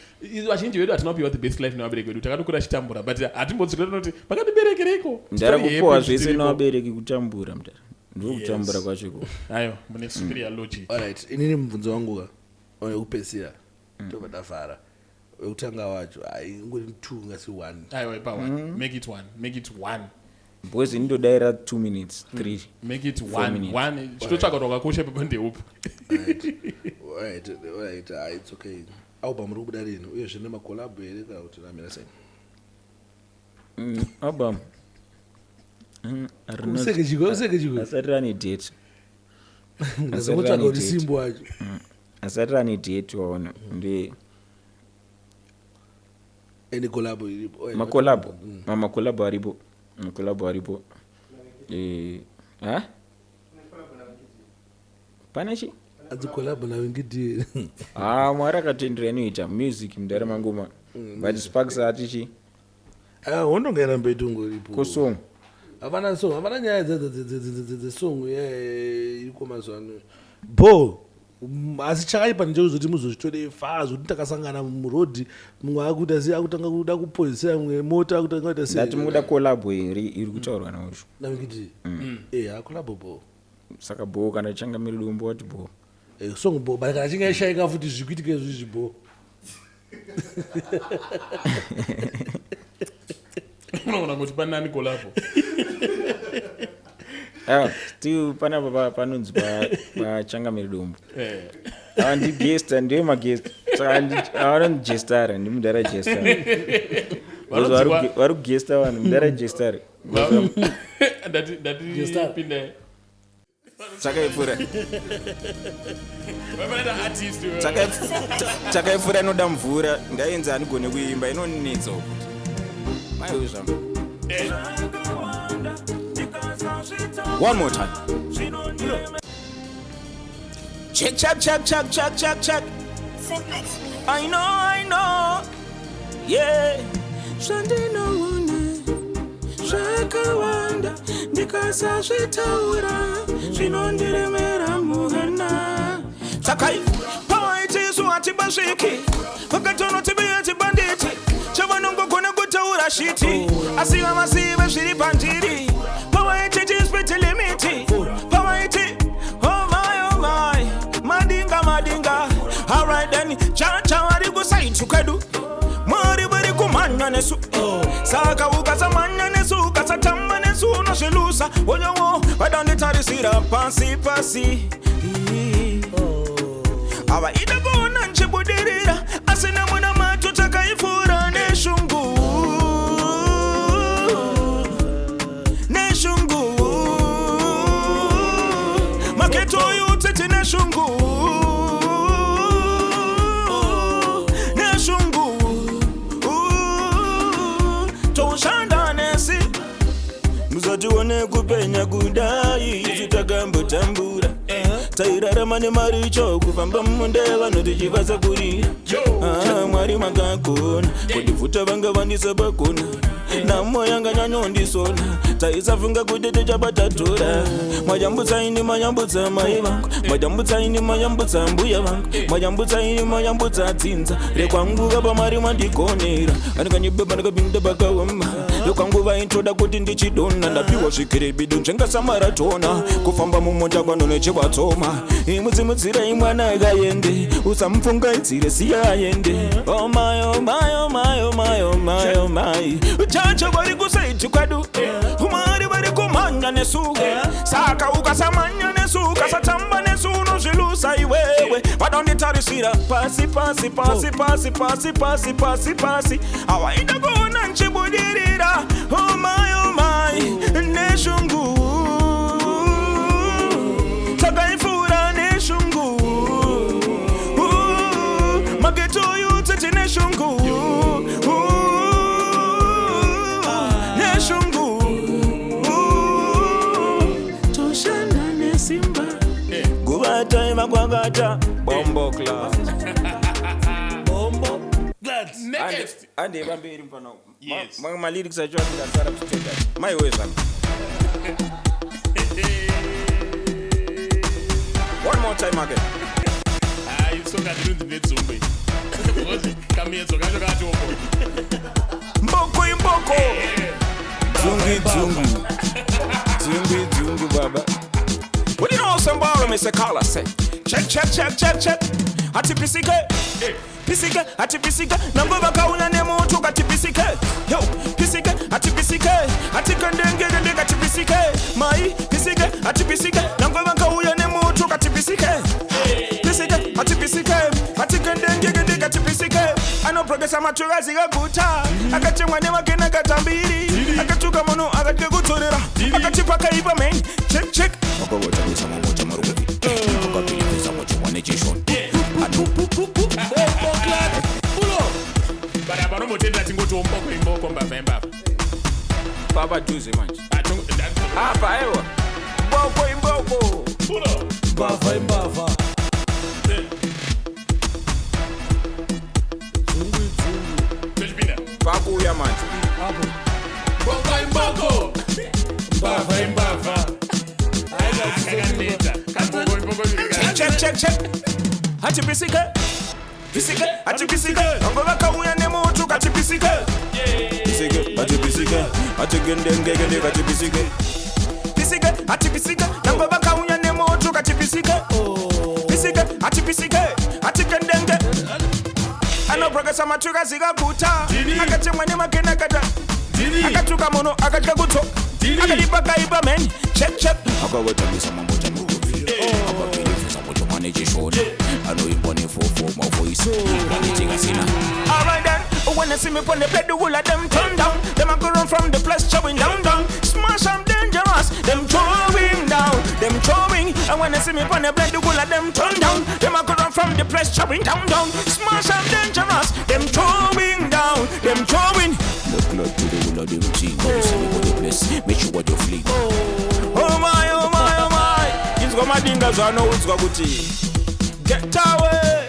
vazhinji vedu hatina kupiwa the best life nevabereki vedu, takatokura chitambura, but hatimbodzokera tinoti makandiberekereiko. Ndara Titori kupuwa happy zvese tiripo. nevabereki kutambura, mudara, ndokutambura kwacho iko. Aiwa, mune superior logic. Alright, inini mubvunzo wangu ka wekupedzisira, tobva tavhara, wekutanga wacho hai ingori two, ngasi one. Aiwa, ipa one, make it one, make it one. Because ini ndodaira 2 minutes, 3. Make it Four one. minutes. One, chitotsvaga kuti wakakosha ipapo ndeupi. Alright, ah, it's okay. Album iri kubuda rini, uye zvine macollabo here kana kuti ramira sei? Album Useke chiko, useke chiko. Asati rane date. Ndazokutsvaga kuti simbo wacho. Asati rane date, waona, ndi Any collabo iripo? Oh, Macollabo, macollabo aripo, macollabo aripo. Ha, pane chi Adzi collabo naWinky D. Ha, Mwari akatendera, inoita music mudare mangoma, but Sparks ati chi Ah, hondo ngairambe itongoripo. Kusong. Havana song, havana nyaya dzesong iriko mazuva ano bo. Asi chakaipa ndechekuzoti muzozvitore fa zvokuti takasangana murodhi, mumwe akuita sei, akutanga kuda kupozisira mumwe mota, akutanga kuita sei. Ndati mukuda collabo here iri kutaurwa nausho? NaWinky D, collabo bo. Saka bo kana changamiri dombo wati bo. Song bo, but kana chinge yashaika futi zvikuitika izvizvi bo. Unoona kuti panani collabo. Ah, still panapa panonzi pachangamiri dombo. Ava ndigesta, ndiye magest, saka avanonzi jestara, ndimudhara jestara. Vari kugesta vanhu, mudhara jestara. Ndati Jestara. ndati pinda. Takaipfura. Vanoita artist iwe. Takaipfura inoda mvura. Ndainzi handigone kuimba, inonetsa kuti maiwe zvangu. One more time. Check, check, check, check, check, check, check. Simplex Music. I know, I know. Yeah. Zvandinoona zvakawanda, ndikasazvitaura zvinondiremera muhana. Sakai pawaitisu hatibasviki, vakatonotibia chibanditi chavanongogona kutaura shit, asi havasive zviri pandiri. Pawaiti chispeed limit, pawaiti, oh my, oh my, madinga madinga. Alright then, chacha vari kusaitu kwedu, Mwari vari kumhanya nesu. Saka ukasamhanya nesu, ukasatamba nesu, unozvilusa oyowo. Vadanditarisira pasi pasi, havaida kuona nchibudirira, asina munamato. Takaipfuura neshungu, neshungu. Maghetto youth tine shungu, neshungu. Toshanda nesi, musatione kupenya kudai, isu takambotambura. Tairarama nemaricho, kufamba mumunda, vanhu tichivasa kurira. Ah, Mwari makagona kundibvuta, vanga vandisa pakona, namo yanga nyanyondisona. Taisafunga kuti tichabata tora. Mayambutsa mayambutsa mai vangu, mayambutsa mayambutsa mbuya vangu, mayambutsa mayambutsa dzinza rekwangu. Kapa mandigonera andikanyibeba, ndakapinda pakaoma. Rekwangu vaitoda kuti ndichidona, ndapiwa zvikiribidu nzvengasamaratona, kufamba mumota kwano nechivatsoma. Imutsimutsirai mwana akaende, usamupfungaidzire, siya aende. Oh my, oh my, oh my, oh my, oh my, oh my. Chacho vari kusaiti kwedu, Mwari vari kumhanya nesu. Saka ukasamhanya nesu, ukasatamba nesu, unozvilusa iwewe. Vadonditarisira pasi pasi pasi pasi pasi pasi pasi pasi, havaida kuona nchibudirira. Oh my, oh my, neshungu takaipfuura neshungu. Maghetto youth tine shungu. Ooh, neshungu. Ooh, toshanda nesimba kuvata ivakwakata bombo club. Bombo glad. Next. Ande pamberi mfana. Yes. Mamwe malyrics acho andingasara kutenda, maiwe zvangu. One more time again. Hayi, soka ndinonzi ndedzumbe. Because kamiedzo kacho kachoko. Mboko imboko, dzungu dzungu, dzungu dzungu baba. Well, you know some me say call us say check check check check check, hatipisike pisike, hatipisike. Nangwe vakauya nemoto katipisike, yo pisike, hatipisike, hatikendengekende katipisike, mai pisike, hatipisike. Nangwe vakauya nemoto katipisike, pisike, hatipisike, hatikendengekende katipisike. Anoprogesa maturazi kaguta, akachemwa nemakena katambiri, akatuka munhu akatye kudzorera, akatipa kaipa man. Check check. Akavatamisa mamocha marukuvi, akapilipisa mochimwa nechishona. Bombo glad bulo. But apa nombotendera tingoti omboko imboko, mbavha imbavha. Papadhuze manje. Ah, Apa aiwa, mboko imboko. Bulo. Mbavha imbavha, dzungu idzungu. Tochipinda. Pakuuya manje. Apo. Mboko imboko. Mbavha imbavha. Kakaneta. Kamboko imboko. Check check check, hatipisike pisike, hatipisike. Vamwe vakauya nemoto katipisike pisike, hatipisike, hatigendengekende katipisike pisike, hatipisike. Nangwe vakauya nemoto katipisike pisike, hatipisike, hatikendenge. Anoprogesa matukazi kaguta, akachemwa nemakena kata, akatuka munhu akatya kutso, akadipa kaipa man. Check check. Akavatamisa mamocha marukuvi, akapilipisa mochimwa nechishona, anoimbwa nefofo mavoice anitikasina. Alright then, when they see me pon the plate, the whole of them turn down. Them a go run from the place, showing down, down. Smash, I'm dangerous. Them throwing down, them throwing. See me on the blade, the whole of them turn down. Them a go run from the place, chowing down, down. Smash and dangerous. Them throwing down, them throwing. Look, look to the whole of them team. Come see me go the place. Make sure what you flee. Oh my, oh my, oh my. Inzwa madinga zvaanoudzwa kuti get away,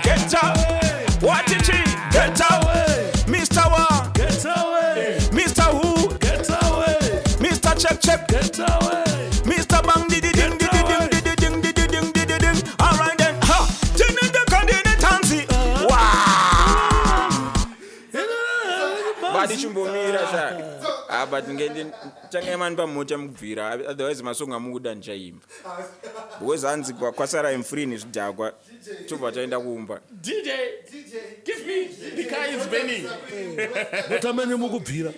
get away. What it is? Get away, Mr. One, Get away, Mr. Who, get away, Mr. Check Check, get away. Mr. Bang diddy ding diddy ding diddy ding diddy ding diddy ding. All right then, ha. Ding ding ding ding tanzi. Wow. But chimbomira sha. Ah, but ngende tangai mani pamota mukubvira, otherwise masongo amukuda ndichaimba. Because hanzi kwasara I'm free nezvidhakwa, tobva taenda kumba. DJ, give me the car is burning. Mota menyu mukubvira,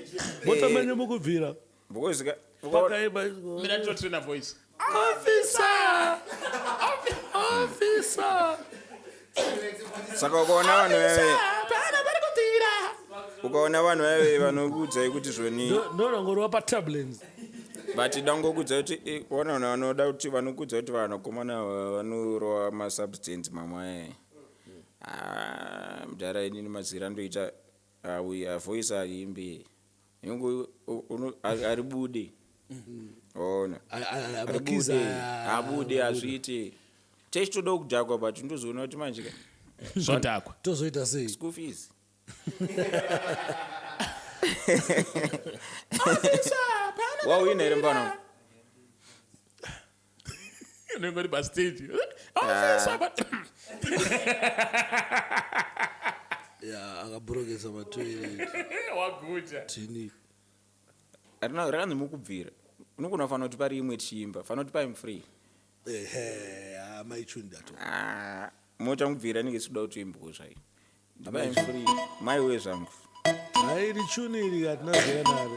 mota menyu mukubvira. Because Pakaimba Mina totrainer voice. Officer, officer. Saka ukaona vanhu vave, ukaona vanhu vave vanokuudzai kuti zvoni Ndonongorova patablens. But dangokuudza kuti ona vanhu vanoda kuti vanokuudza kuti vanakomana ava vanorova masubstance mamwe aya. Ah, mudhara, inini mazira ndoita auya voice ariimbi ingo aribude, ona Makiza. aribude, abude, hazviite. Techitoda kudhakwa, but ndozoona kuti manje ka Zvodhakwa. Tozoita sei? School fees. Wawina here mfana? Unengori pastage. Officer, but Ya, akaburokesa matoilet. Waguja. Tini. Harina rakanzi mukubvira, unogona kufanira kuti pari imwe tichiimba, fanira kuti paim free. Ehe, maichuni ato. Ah, mota mukubvira inenge isikuda kutoimbwa zvayo, ndipaim free maiwe zvangu. Hai, iri chuni iri hatina zera nare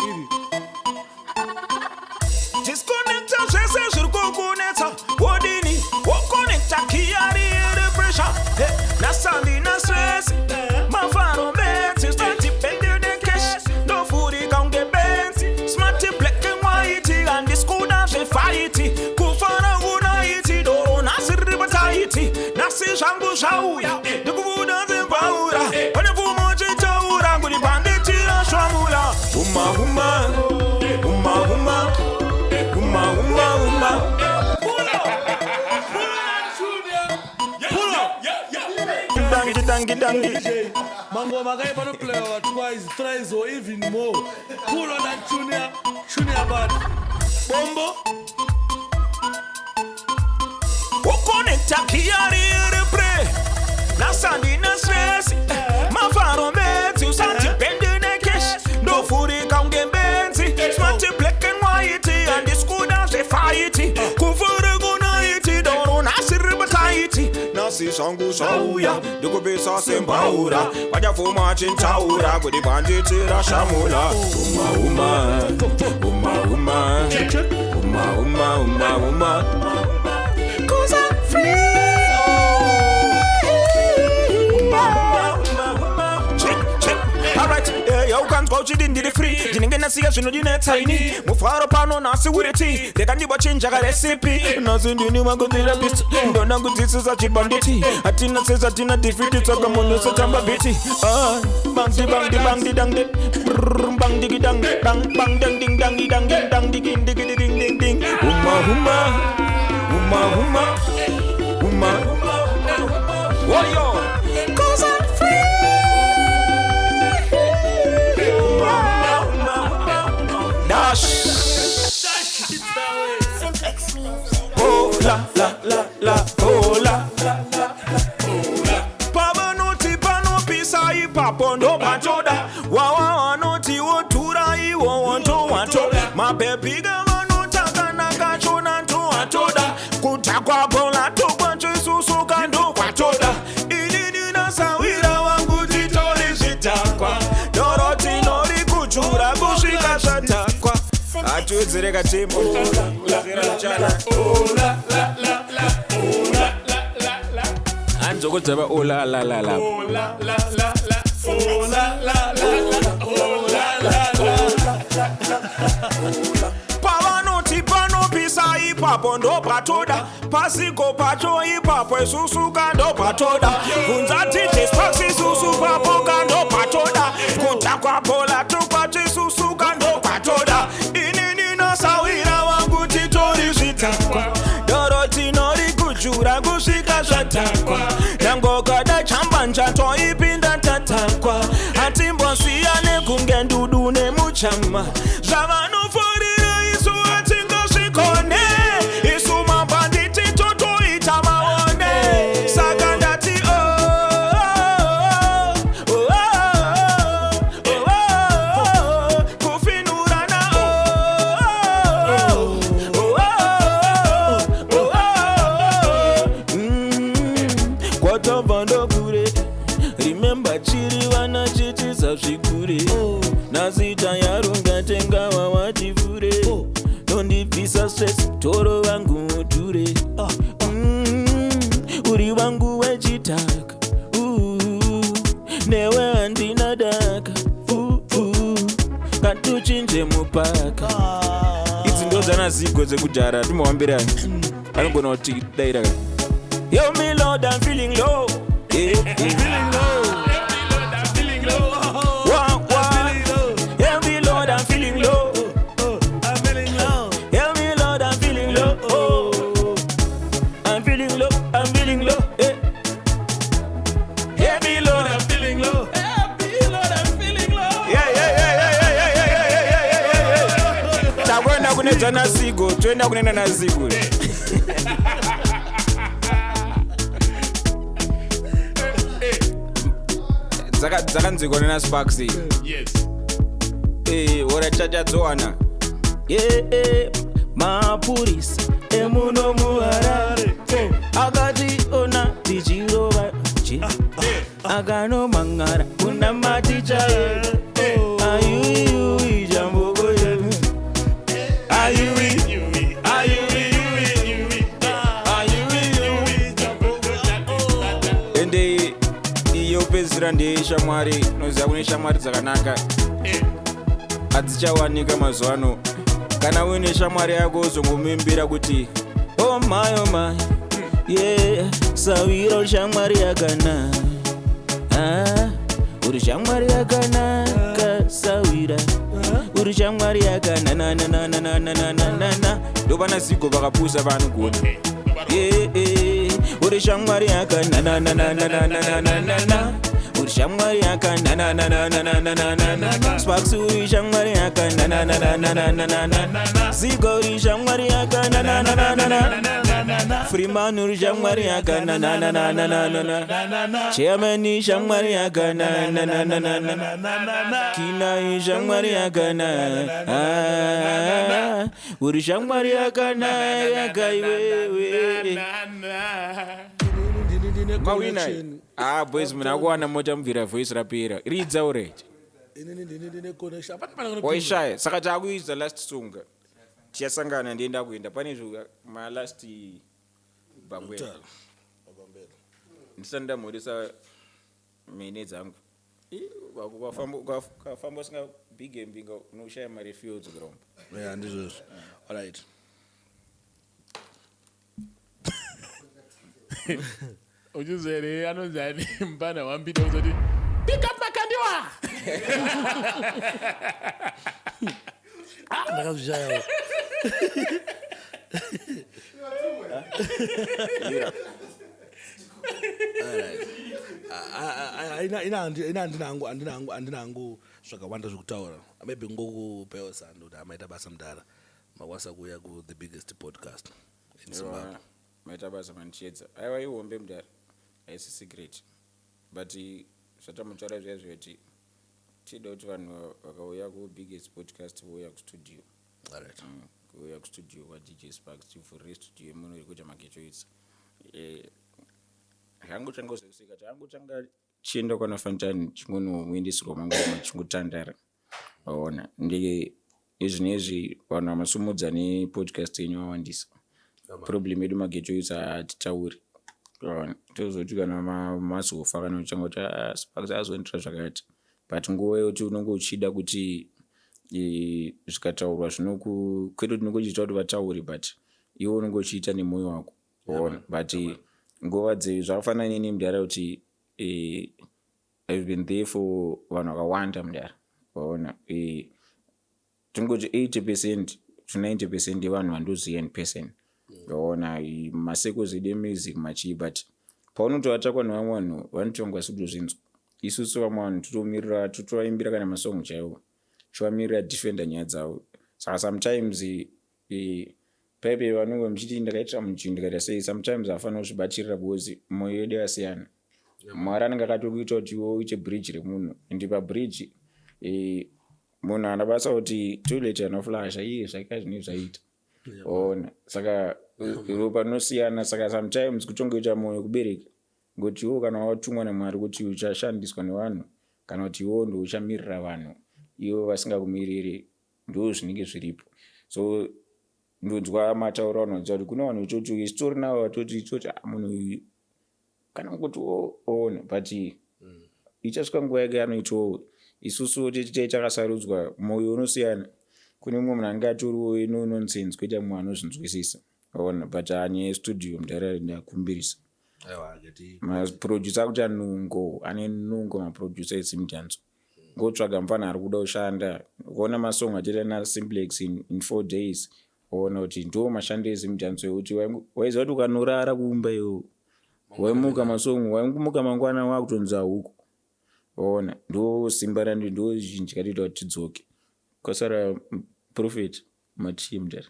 iri. Disconnecta zvese zviri kukunetsa, wodini woconnecta kiyari iri pressure. Nasandi na stress, mafaro bedzi stantipendede cash, ndovhurika kunge benzi, smart black and white, handisikuda zvefight, kufara unaiti doro nhasi riri pataiti, nhasi zvangu zvauya, ndikubuda dzembaura, pane pfumo chitaura kuti panditira shwamula, huma huma huma huma huma huma huma. Dangi dangi dangi. DJ, mangoma akaipa anoplayiwa twice, thrice or even more. Pull on that junior, junior but bombo. Uconnecta kiyari iri pre, nasandina stress, mafaro bedzi usandipende necash, ndovhurika kunge benzi, smart black and white, handisikuda zvefight, kuvhuri kunaiti doro nhasi riri pataiti, nhasi zvangu zvauya, ndikupisa sembaura, vachafuma achintaura kuti panditira shamula, huma huma huma huma huma huma huma huma. 'Cause I'm free. Check, check. Alright, ukanzwa uchiti ndiri free, ndinenge ndasiya zvinodinetsa ini, mufaro pano nhasi uriti ndekandibochinja karecipe, nhasi ndini makutherapist, ndona kudzidzisa chibanditi, hatina sesa hatina defeat, tsaka munhu setamba biti. Ah, bang di bang di bang di dang di. Brrr, bang digi dang bang bang dang ding dang di dang ding dang digi digi di ding ding ding, huma huma huma huma huma. Warrior. 'Cause I'm free. Dash. Simplex Music. Oh la la la la, oh la la la la. Pavanoti panopisa ipapo ndopatoda, wawa vanoti wotura iwo wonto mabhebhiga vanotakanaka chona ndoatoda, kudhakwa bhola tokwacho isusuka ndokwatoda, inini nasawira wangu titori zvidhakwa, doro tinori kuchura kusvika zvatakwa, atiwedzere katembo. Hanzi dzava ola la la la. La la la la, oh la la la la, oh la la la. Pavanoti panopisa ipapo. Ipapo ndopatoda, pasiko pacho ipapo isusu kandopatoda. Bvunza DJ Sparks, isusu papo kandopatoda. Kudhakwa bhola tukwacho isusu kandopatoda. Inini nosawira wangu titori zvidhakwa, doro tinori kujura kusvika zvadhakwa. Nangokada chambanja toipinda tatakwa, hatimbosiyane kunge ndudu nemuchama. Zvavanofarira isu hatingazvikone, isu mabhanditi totoita maone. Saka ndati oh, oh, oh, oh, oh, oh, kufinurana oh, oh, oh, oh, oh, oh. Kwatabva ndokure, remember chiri vana chitisa zvikure. Nazita yarungatenga wawativhure, nondibvisa stress, toro vangu mudhure. Uri wangu wechitaka, newe handina daka. Katuchinje mupaka. Idzi ndo dzana Zigo dzekudhara, timohambirani anogona kuti daira. Yo me Lord, I'm feeling low. Yeah, yeah. Wah, wah. Help me, Lord, I'm feeling low. Help me, Lord, I'm feeling low. Oh. I'm feeling low, I'm feeling low. Eh. Help me, Lord, I'm feeling low. Yeah, yeah, yeah, yeah, yeah, yeah, yeah, yeah, yeah, yeah, yeah. Takuenda kune dzana Zigo, toenda kunena naZigo. Dzakanzwikwa nena Sparks. Yes. Ora chachadzowana ye mapurisa emuno muHarare akationa tichirova je, akanomangara kuna maticha edu. Ayuiyui jamboko yedu, ayui ayui ayui. Ende iyo pedzisira ndeyeshamwari. Noziva kune shamwari dzakanaka hadzichawanika mazuva ano. Kana uine shamwari yako uzongomuimbira kuti oh my, oh my, yeah, sawira uri shamwari yakanaka. Ah, uri shamwari yakanaka sawira, uri shamwari yakanananananananana. Ndovana Zigo vakapusa vanogona. Yeah, uri shamwari yakanananananananana, uri shamwari yakananananananana. Sparks uri shamwari yakananananananana. Zigo uri shamwari yakananananana. Freeman uri shamwari yakanananananana. Chairman shamwari yakananananana. Kina shamwari yakana. Ah, uri shamwari yakanaka iwewe. Mawina. Ah, boys, munhu akuwana mota mubvira voice rapera. Ridza ureje. Inini ndini ndine connection. Hapana pana kunopinda. Waishaya. Saka taakuisa last song, tichasangana. Ndienda kuenda pane zvo malast bangwena. Ndisati ndamhoresa mhene dzangu. Ih, ukafamba usinga big mbinga unoshaya mari fields kuromba. Yeah, ndizvozvo. Alright. Uchizere anonzi ani mupana wambita uzoti pick up Makandiwa. Ndakazvishayawo. Ina handina hangu zvakawanda zvekutaura. Maybe ngokupewo sando kuti amaita basa mudhara, makwanisa kuuya ku-the biggest podcast in Zimbabwe. Maita basa manichiedza. Aiwa, ihombe mudhara, haisi secret, but zvatamutaura zviya zvekuti tida kuti vanhu vakauya kubiggest podcast vouya kustudio. Alright. Kuuya kustudio kwaDJ Sparks, tivhurire studio muno iri kuita mageto. Zvangotanga kuzekuseka, tangotanga chienda kwana Fantani, chingonomuendesirwa mangoma, chingotandara. Waona, ndike izvinezvi vanhu vamasumudza nepodcast yenyu vawandisa. Problem yedu mageto hatitauri. Waona, tozoti kana mazofa kana uchanga kuti "Ah, Sparks azondira zvakati," but nguva yekuti unonge uchida kuti zvikataurwa zvinoku kwete kuti unonge uchiita kuti vataure, but Iwe unenge uchiita nemwoyo wako, waona. But nguva zvakafanana neni, mudhara, kuti I've been there for vanhu vakawanda, mudhara, waona. Tingoti 80% to 90% yevanhu vandoziva in person, waona, macircles edu emusic machii. But paunotoatakwa nevamwe vanhu, vanotonga sikutozvinzwa. Isusu vamwe vanhu totomirira, totovaimbira kana masong chaiwo, tichivamirira, defenda nyaya dzavo. Saka sometimes paipe vanenge muchiti ndakaitira muchinhu, ndikaita sei, sometimes hafanira kuzvibatirira because mwoyo yedu yakasiyana. Mwari anenge akatokuita kuti iwe uite bridge remunhu, ende pabridge munhu haana basa kuti toilet anoflasha iye zvaka zvinenge zvaita, ona. Saka ropa rinosiyana. Saka sometimes kutongoita mwoyo kubereka, ngokuti iwo kana watumwa naMwari kuti uchashandiswa nevanhu, kana kuti iwo ndo uchamirira vanhu, ivo vasingakumiriri, ndo zvinenge zviripo. So ndonzwa matauro anoudza kuti kune vanhu vechoti isitori navo vatoti toti, "Ah, munhu uyu kana kuti oona," but ichasvika nguva yake anoitawo. Isusu tichitei takasarudzwa, mwoyo unosiyana. Kune mumwe munhu anenge atoriwo no nonsense, kwoita mumwe anozvinzwisisa, ona. But hanyaya yestudio, mudhara, ndakumbirisa. Aiwa, ngati Maproducer akuita nungo, ane nungo maproducer eZimdancehall. Ngotsvaga mufana ari kuda kushanda, kuona masong achiita nasimplex in 4 days, oona kuti ndo mashando eZimdancehall, ekuti waiziva kuti ukanorara kumba iwo waimuka masong, waingomuka mangwana wakutonzi huku, ona. Ndo simba randi, ndo zhinji katoita kuti tidzoke. Kwasara prophet matii, mudhara,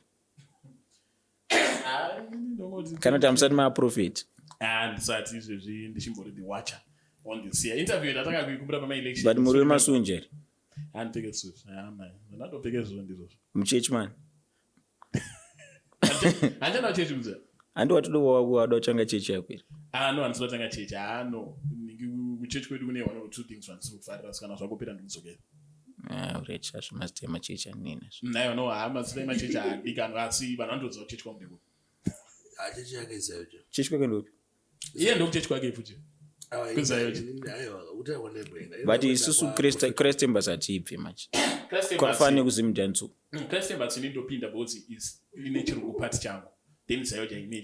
kana kuti hamusati maaprophet? Ah, ndisati. Izvezvi ndichimbori the watcher on this year interview ndatanga kuikumbira pamaelection. But muri wemasunje here? Handipfeke suit. Ndatopfeke zvo ndizvozvo. Muchechi man. Handichada chechi, mudza. Handi watoda wada kutanga chechi yako here? Ah, no, handisida kutanga chechi. Ah, no, kuchechi kwedu kune one or two things vandisiri kufarira, saka kana zvakopera ndikudzokera. Ah, alright, azvo mazita emachechi anina. Naiwa, no, ha, mazita emachechi haadikanwa, asi vanhu vanotoziva kuchechi kwangu ndekupi. Achechi yake izayocho. Chechi kwake ndopi? Iye ndokuchechi kwake futi. Kuzayocho. Aiwa, utaura nebwena. But isusu Christ Embassy hatiibve manje, kwafanira kuZimdancehall. Christ Embassy ini ndopinda because is ine chirungu party changu, then ZAOGA ine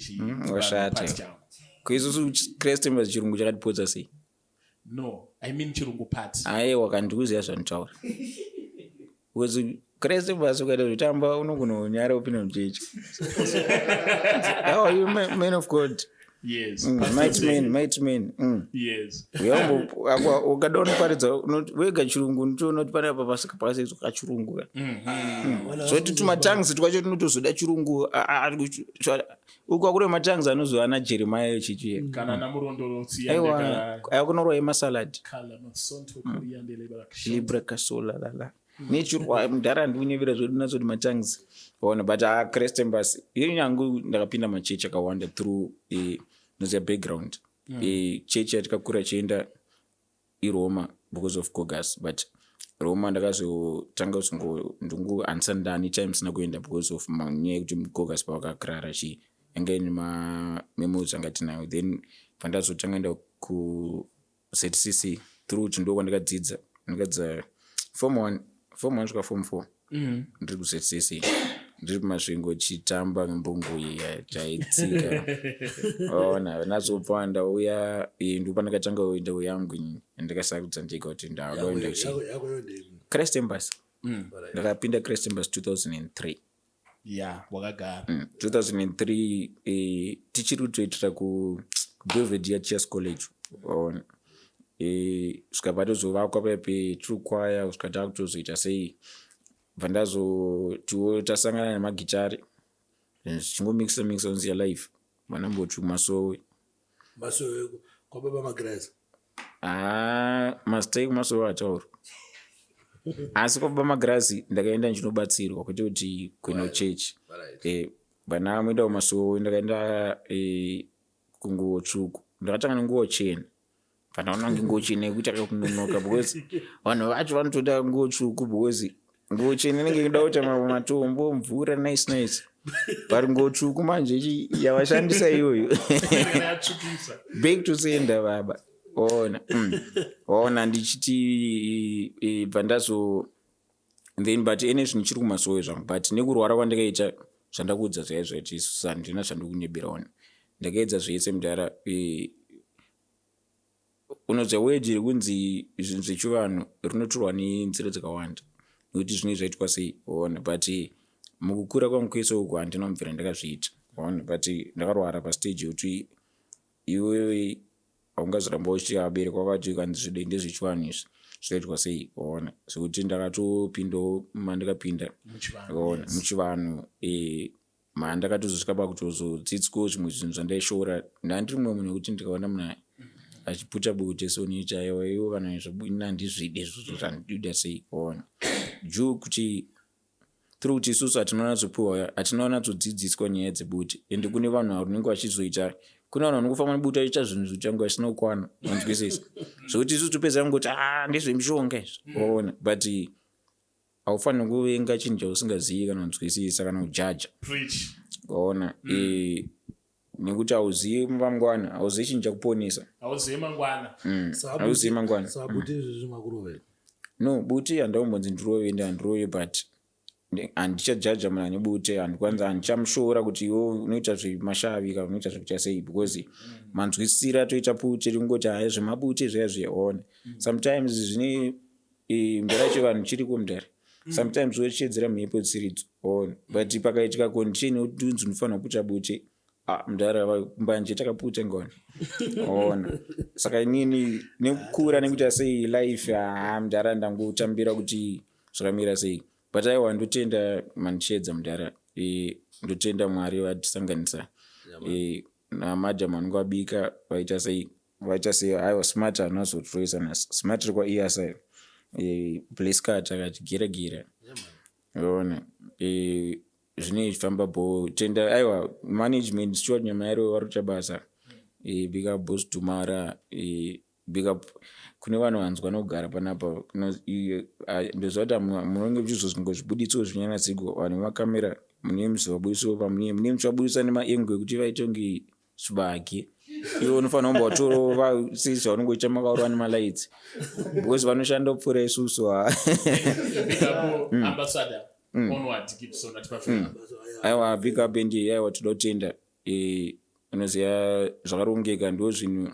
Washata. party changu. Kuisusu Christ Embassy chirungu chakatipotsa sei? No, I mean chirungu party. Aiwa, kandikuziva zvanditaura, because Christ Embassy ukaita zvitamba unogona kunyara upinda muchechi. How are you, man of God? Yes. Mighty man, mighty man. Yes. Ukada unoparidza wega chirungu, unotoona kuti panapa pasika pakaseizwa kachirungu ka. Zvoti tumatongues twacho tinotozoda chirungu. Uku akure matongues anozova ana Jeremiah chichi. Kana namurondorotsi. Aiwa, aiwa, emasalad. Kala masonto kuriandele. Libra kasola lala nechirwa, mudhara, ndikunyevera zvedu natsoti matongues, ona. But a Christ Embassy iyo, nyangu ndakapinda machechi akawanda through noziya background. Chechi yatikakura chienda iRoma because of Gogas, but Roma ndakazotanga kuzongo ndungu handisati ndani time sina kuenda because of nyaya yekuti Gogas pavakakrara chii yanga ine mamemories anga tinayo. Then pandazotanga enda kuZCC through kuti ndo kwandakadzidza, ndakadzidza form one, form one svika form four ndiri kuZCC, ndiri kuMasvingo chitamba mbungu iya taitsika, ona. Nazobva ndauya, ndo pandakatanga kuenda yangu inini, ndakasarudza ndega kuti ndauda kuenda kuchi Christ Embassy. Ndakapinda Christ Embassy 2003. Ya, wakagara. 2003, tichiri kutoitira kuBelvedere Chess College, waona. Svika patozovakwa paipe tiri kwaya, kusvika takutozoita sei, bva ndazotiwo tasangana nemagitari, zvichingomikisa mikisa unziya life vanamboti kumasowe. Masowe kwababa Magirazi? Haa, mazita ekumasowe ataurwa, asi kwababa Magirazi ndakaenda ndichinobatsirwa, kwete kuti kuenda kuchechi. Vana muenda kumasowe, ndakaenda kunguo tsvuku. Ndakatanga nenguo chena, pandaona kunge nguo chena yekuita kakunonoka, because vanhu vacho vanotoda nguo tsvuku, because nguo chena inenge ida kuita matombo, mvura, nice nice, but nguo tsvuku manje yavashandisa iyoyo, Yatsvukisa. Back to sender, baba, ona. Ona, ndichiti bva ndazo then, but ene zvinhu chiri kumasowe zvangu, but nekurwara kwandakaita. Zvandakuudza zvaiva zvaiti isusu handina zvandikunyebera ona. Ndakaedza zvese mudhara. Unoziva wedhi rekunzi zvinhu zvechivanhu rinotorwa nenzira dzakawanda nekuti zvinenge zvaitwa sei, waona. But mukukura kwangu kwese uku handina kubvira ndakazviita, waona. But ndakarwara pastage yekuti iwewe haungazoramba uchiti vabereki vakati kanzi zvidende ndezvechivanhu izvi zvinoitwa sei, waona. Zvekuti ndakatopindawo mandakapinda, waona, muchivanhu. Mandakatozosvika pakutozodzidzwawo zvimwe zvinhu zvandaishora. Ndandiri mumwe munhu wekuti ndikaona munhu achiputa bute soniita, aiwa, iwo kana izvo ini handizvidi izvozvo, zvandikuita sei, waona. Due kuti through kuti isusu hatinonatsopiwa, hatinonatsodzidziswa nyaya dzebute. Ende kune vanhu vanenge vachizoita, kune vanhu vanongofamba nebute achiita zvinhu zvichange vasina kukwana, wanzwisisa, zvekuti isusu topedza kungoti a ndezvemishonga izvi, waona. But haufaniri kuvenga chinhu chausingazivi kana kunzwisisa kana kujaja, waona. Nekuti hauzivi mangwana, hauzivi chinhu chakuponesa. Hauzivi mangwana. Hauzivi mangwana. Saka bute izvezvi makurove? No, bute handaumbonzi ndirove, ende handirove, but handichajaja munhu ane bute. Handikwanza, handichamushora kuti iwe unoita zvemashavi kana unoita zvekuita sei, because manzwisisiro atoita pute ringoti haya zvemabute zviya zviya, waona. Sometimes zvine mudhara, chivanhu chiriko mudhara. Sometimes wochiedzera mhepo dzisiridzo, waona. But pakaitika condition yekuti unzi unofanira kuputa bute, ah, mudhara, mbanje takaputa ngona, waona. Saka inini nekukura nekuita sei life, ha, mudhara, ndangotambira kuti zvakamira sei. But aiwa, ndotenda mandichiedza mudhara. Ndotenda Mwari vatisanganisa namadam vanenge vabika, vaita sei, vaita sei. Aiwa, smart hanazotiroisa nhasi, smart iri kwaiyasa blescat akati gira, ona, zvinenge zvichifamba bho. Tenda, aiwa, management Stewart Nyamairo vari kuita basa. Big up Boss Tumara. Big up kune vanhu vanzwa nokugara panapa. Ndoziva kuti munenge muchizozongozvibuditsawo zvinyanatsigo. Vanhu vemakamera mune muchizovabudisawo pamune mune muchivabudisa nemaengo ekuti vaite kunge zvibage. Iwe unofanira kumba watorova sezvaunongoita makaurwa nemalights, because vanoshanda kupfuura isusu, ha. Big up Ambassador Onward Gibson atipafika. Aiwa, big up. Endi aiwa, toda kutenda. Unoziva zvakarongeka ndo zvinhu.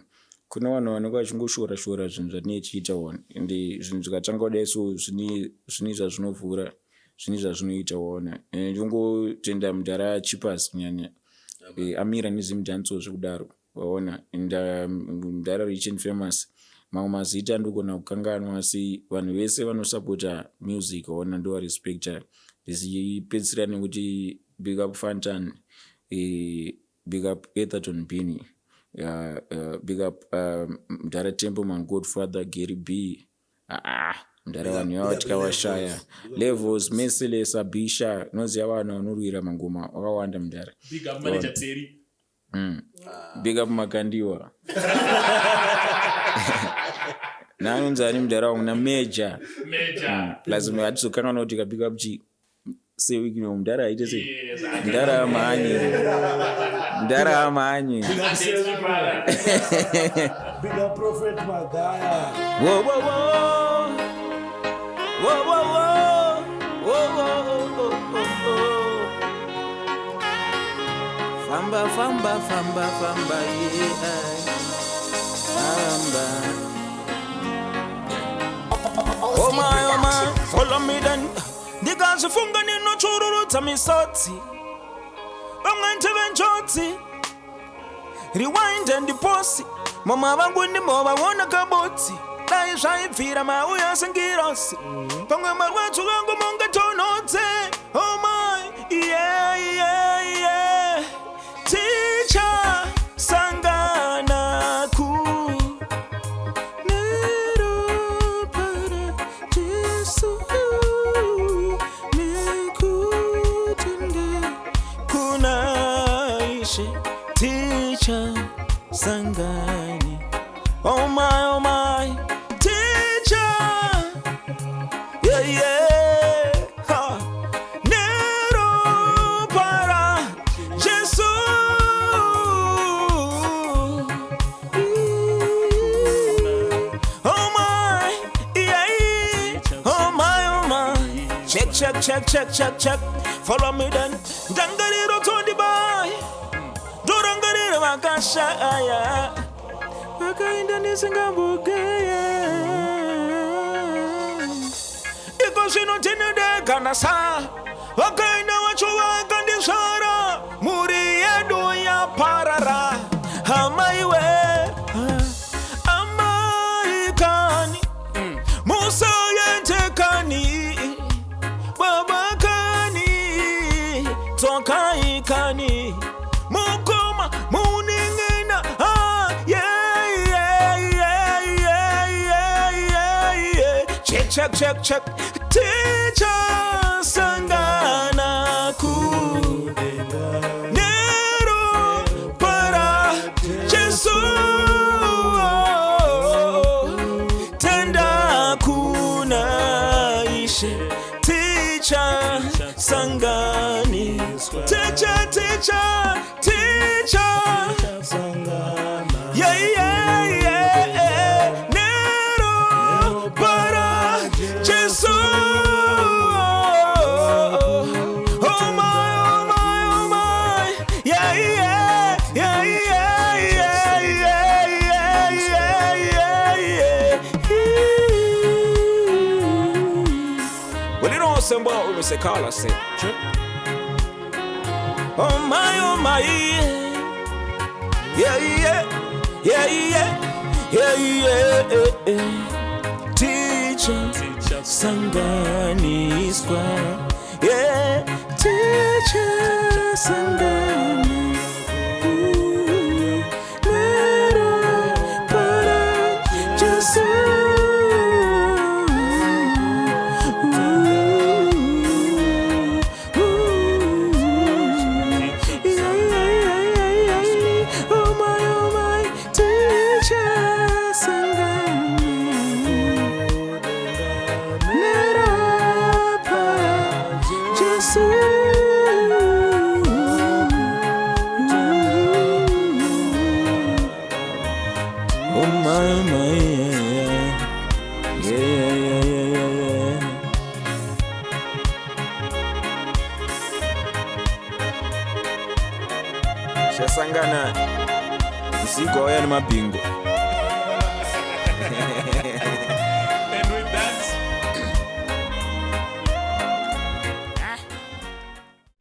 Kune vanhu vanenge vachingoshora shora zvinhu zvatinenge tichiita one, ende zvinhu zvikatanga kudai so zvine zvazvinovhura, zvine zvazvinoita, waona. Ende ndingotenda mudhara Chipas kunyanya, amira neZimdancehall zvekudaro, waona. And mudhara Rich and Famous, mamwe mazita andogona kukanganwa, asi vanhu vese vanosapota music, waona, ndovarespecta. Ndichipedzisira nekuti big up Fantan, big up Etherton Bini, big up mudhara Templeman, Godfather Gary B. Ah, mudhara, vanhu ivava tikavashaya. Levels, Merciless, Abisha, unoziva vanhu vanorwira mangoma vakawanda mudhara. Big up Manager Terry. Big up Makandiwa naanonzi ani mudhara wangu naMeja. Major. Plus hatizokanganwa kuti ka big up chi sewikino mudhara aite sei. Yes. Mudhara amhanye, mudhara amhanye. Big up Prophet Magaya. Whoa, whoa, whoa. Whoa, whoa, whoa. Whoa, whoa, whoa, whoa, whoa. Famba, famba, famba, famba, yeah. Famba. Oh my, oh my, follow me then. Ndikazifunga ndinochururudza misodzi, vamwe ndeve njodzi. Rewind and pause, mama vangu ndimbovaona kabodzi. Dai zvaibvira mauya sengirosi, pamwe marwadzo vangu mungatonhodze. Oh my, yeah. Ticha sangana ku neropa Jesu nekutenda kuna Ishe ticha sangani. Oh my, oh my, teacher, yeah. Ha. Neropa ra Jesu. Oh my, yeah, oh my, oh my. Check. Check, check, check, check, check. Follow me then. Ndangariro tondibai. Ndorangariro vakashaya. Vakaenda ndisingambogeye. Iko zvino tinodekana sa. Vakaenda vacho vakandisvara. Mhuri yedu yaparara. Amaiwe. Amai kani. Musaende kani. Baba kani. Tsokai kani. Mukoma muning'ina. Ah, yeah, yeah, yeah, yeah, yeah, yeah, yeah. Check, check, check, check. Tichasangana ku. Nero para Jesu. Tenda kuna Ishe. Tichasangani. Teacher, teacher, teacher. Yeah, yeah, yeah, yeah. Nero para Jesu. Oh my, oh my, oh my. Yeah, yeah, yeah, yeah, yeah, yeah, yeah, yeah, yeah, yeah. Well, you know, somebody will say, call us. Oh my, oh my. Yeah, yeah, yeah, yeah, yeah, yeah. Teacher, sanganiswa. Yeah, teacher, sangani. Ooh, nero para Jesu. Ooh, ooh, yeah, yeah, yeah, yeah, yeah. Oh my, teacher, sangani. Nero para Jesu. Oh my, yeah, yeah, yeah, yeah, yeah, yeah. Chasangana Zigo auya nemabhingo. And with that,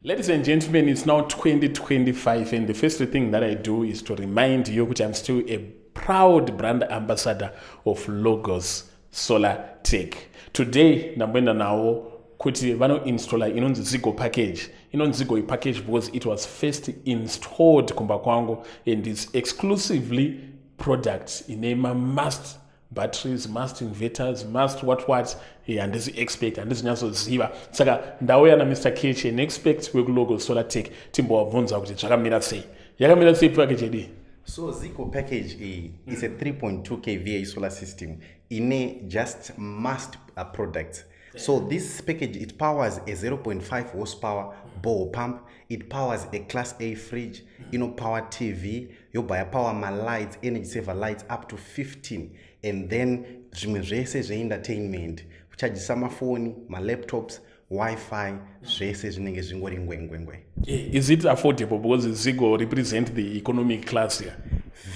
ladies and gentlemen, it's now 2025, and the first thing that I do is to remind you which I'm still a proud brand ambassador of Logos Solar Tech. Today, ndamboenda nawo kuti vanoinstalla inonzi Zigo package. Inonzi Zigo package because it was first installed kumba kwangu and it's exclusively product ine must batteries, must inverters, must what what. Handisi expert, handisi nyatsoziva, saka ndauya naMr Kech, an expert wekuLogos Solar Tech, timbovabvunza kuti zvakamira sei, yakamira sei package yedu. So Zigo package iyi is a 3.2 kVA solar system ine just must products. So this package, it powers a 0.5 horsepower borehole pump, it powers a class A fridge, inopower TV, yobva yapower malights, energy saver lights up to 15, and then zvimwe zvese zveentertainment, kuchajisa mafoni, malaptops, Wi-Fi, zvese zvinenge zvingori ngwengwengwe. Is it affordable? Because Zigo represent the economic class here.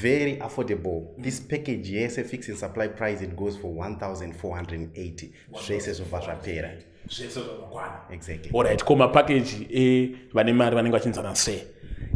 Very affordable. This package yese, fixing supply price, it goes for 1480, zvese zvobva zvapera. Zvese zvakakwana. Exactly. Alright, ko mapackage evane mari vanenge vachinzana sei?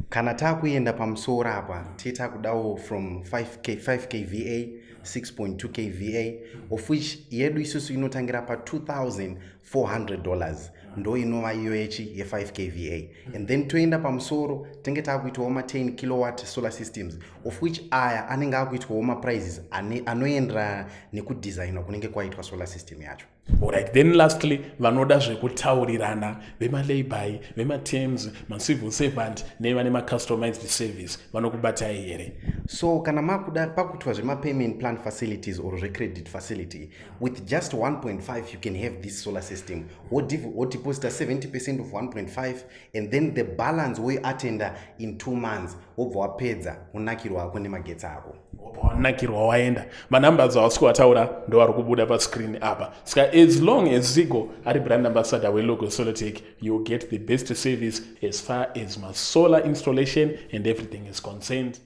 Kana taakuenda pamusoro apa, titakudawo from 5K, 5 kVA, 6.2 kVA, of which yedu isusu inotangira pa$2400, ndo inova iyo yechi ye5 kVA, and then toenda pamusoro tenge taakuitawo ma10 kilowatt solar systems, of which aya anenge akuitwawo maprices anoenderana nekudesignwa kunenge kwaitwa solar system yacho. Alright, then lastly, vanoda zvekutaurirana, vemalayby, vematerms, macivil servant nevane macustomized service, vanokubatai here? So kana makuda pakuitwa zvemapayment plan facilities or zvecredit facility, with just 1.5 you can have this solar system. Wodeposita 70% of 1.5 and then the balance woiatenda in 2 months, wobva wapedza unakirwa ako nemagetsi ako. Wanakirwa waenda. Manumbers awasi kuwataura ndo ari kubuda pascreen apa. Saka as long as Zigo ari brand ambassador weLogo Solotech, you get the best service as far as masolar installation and everything is concerned.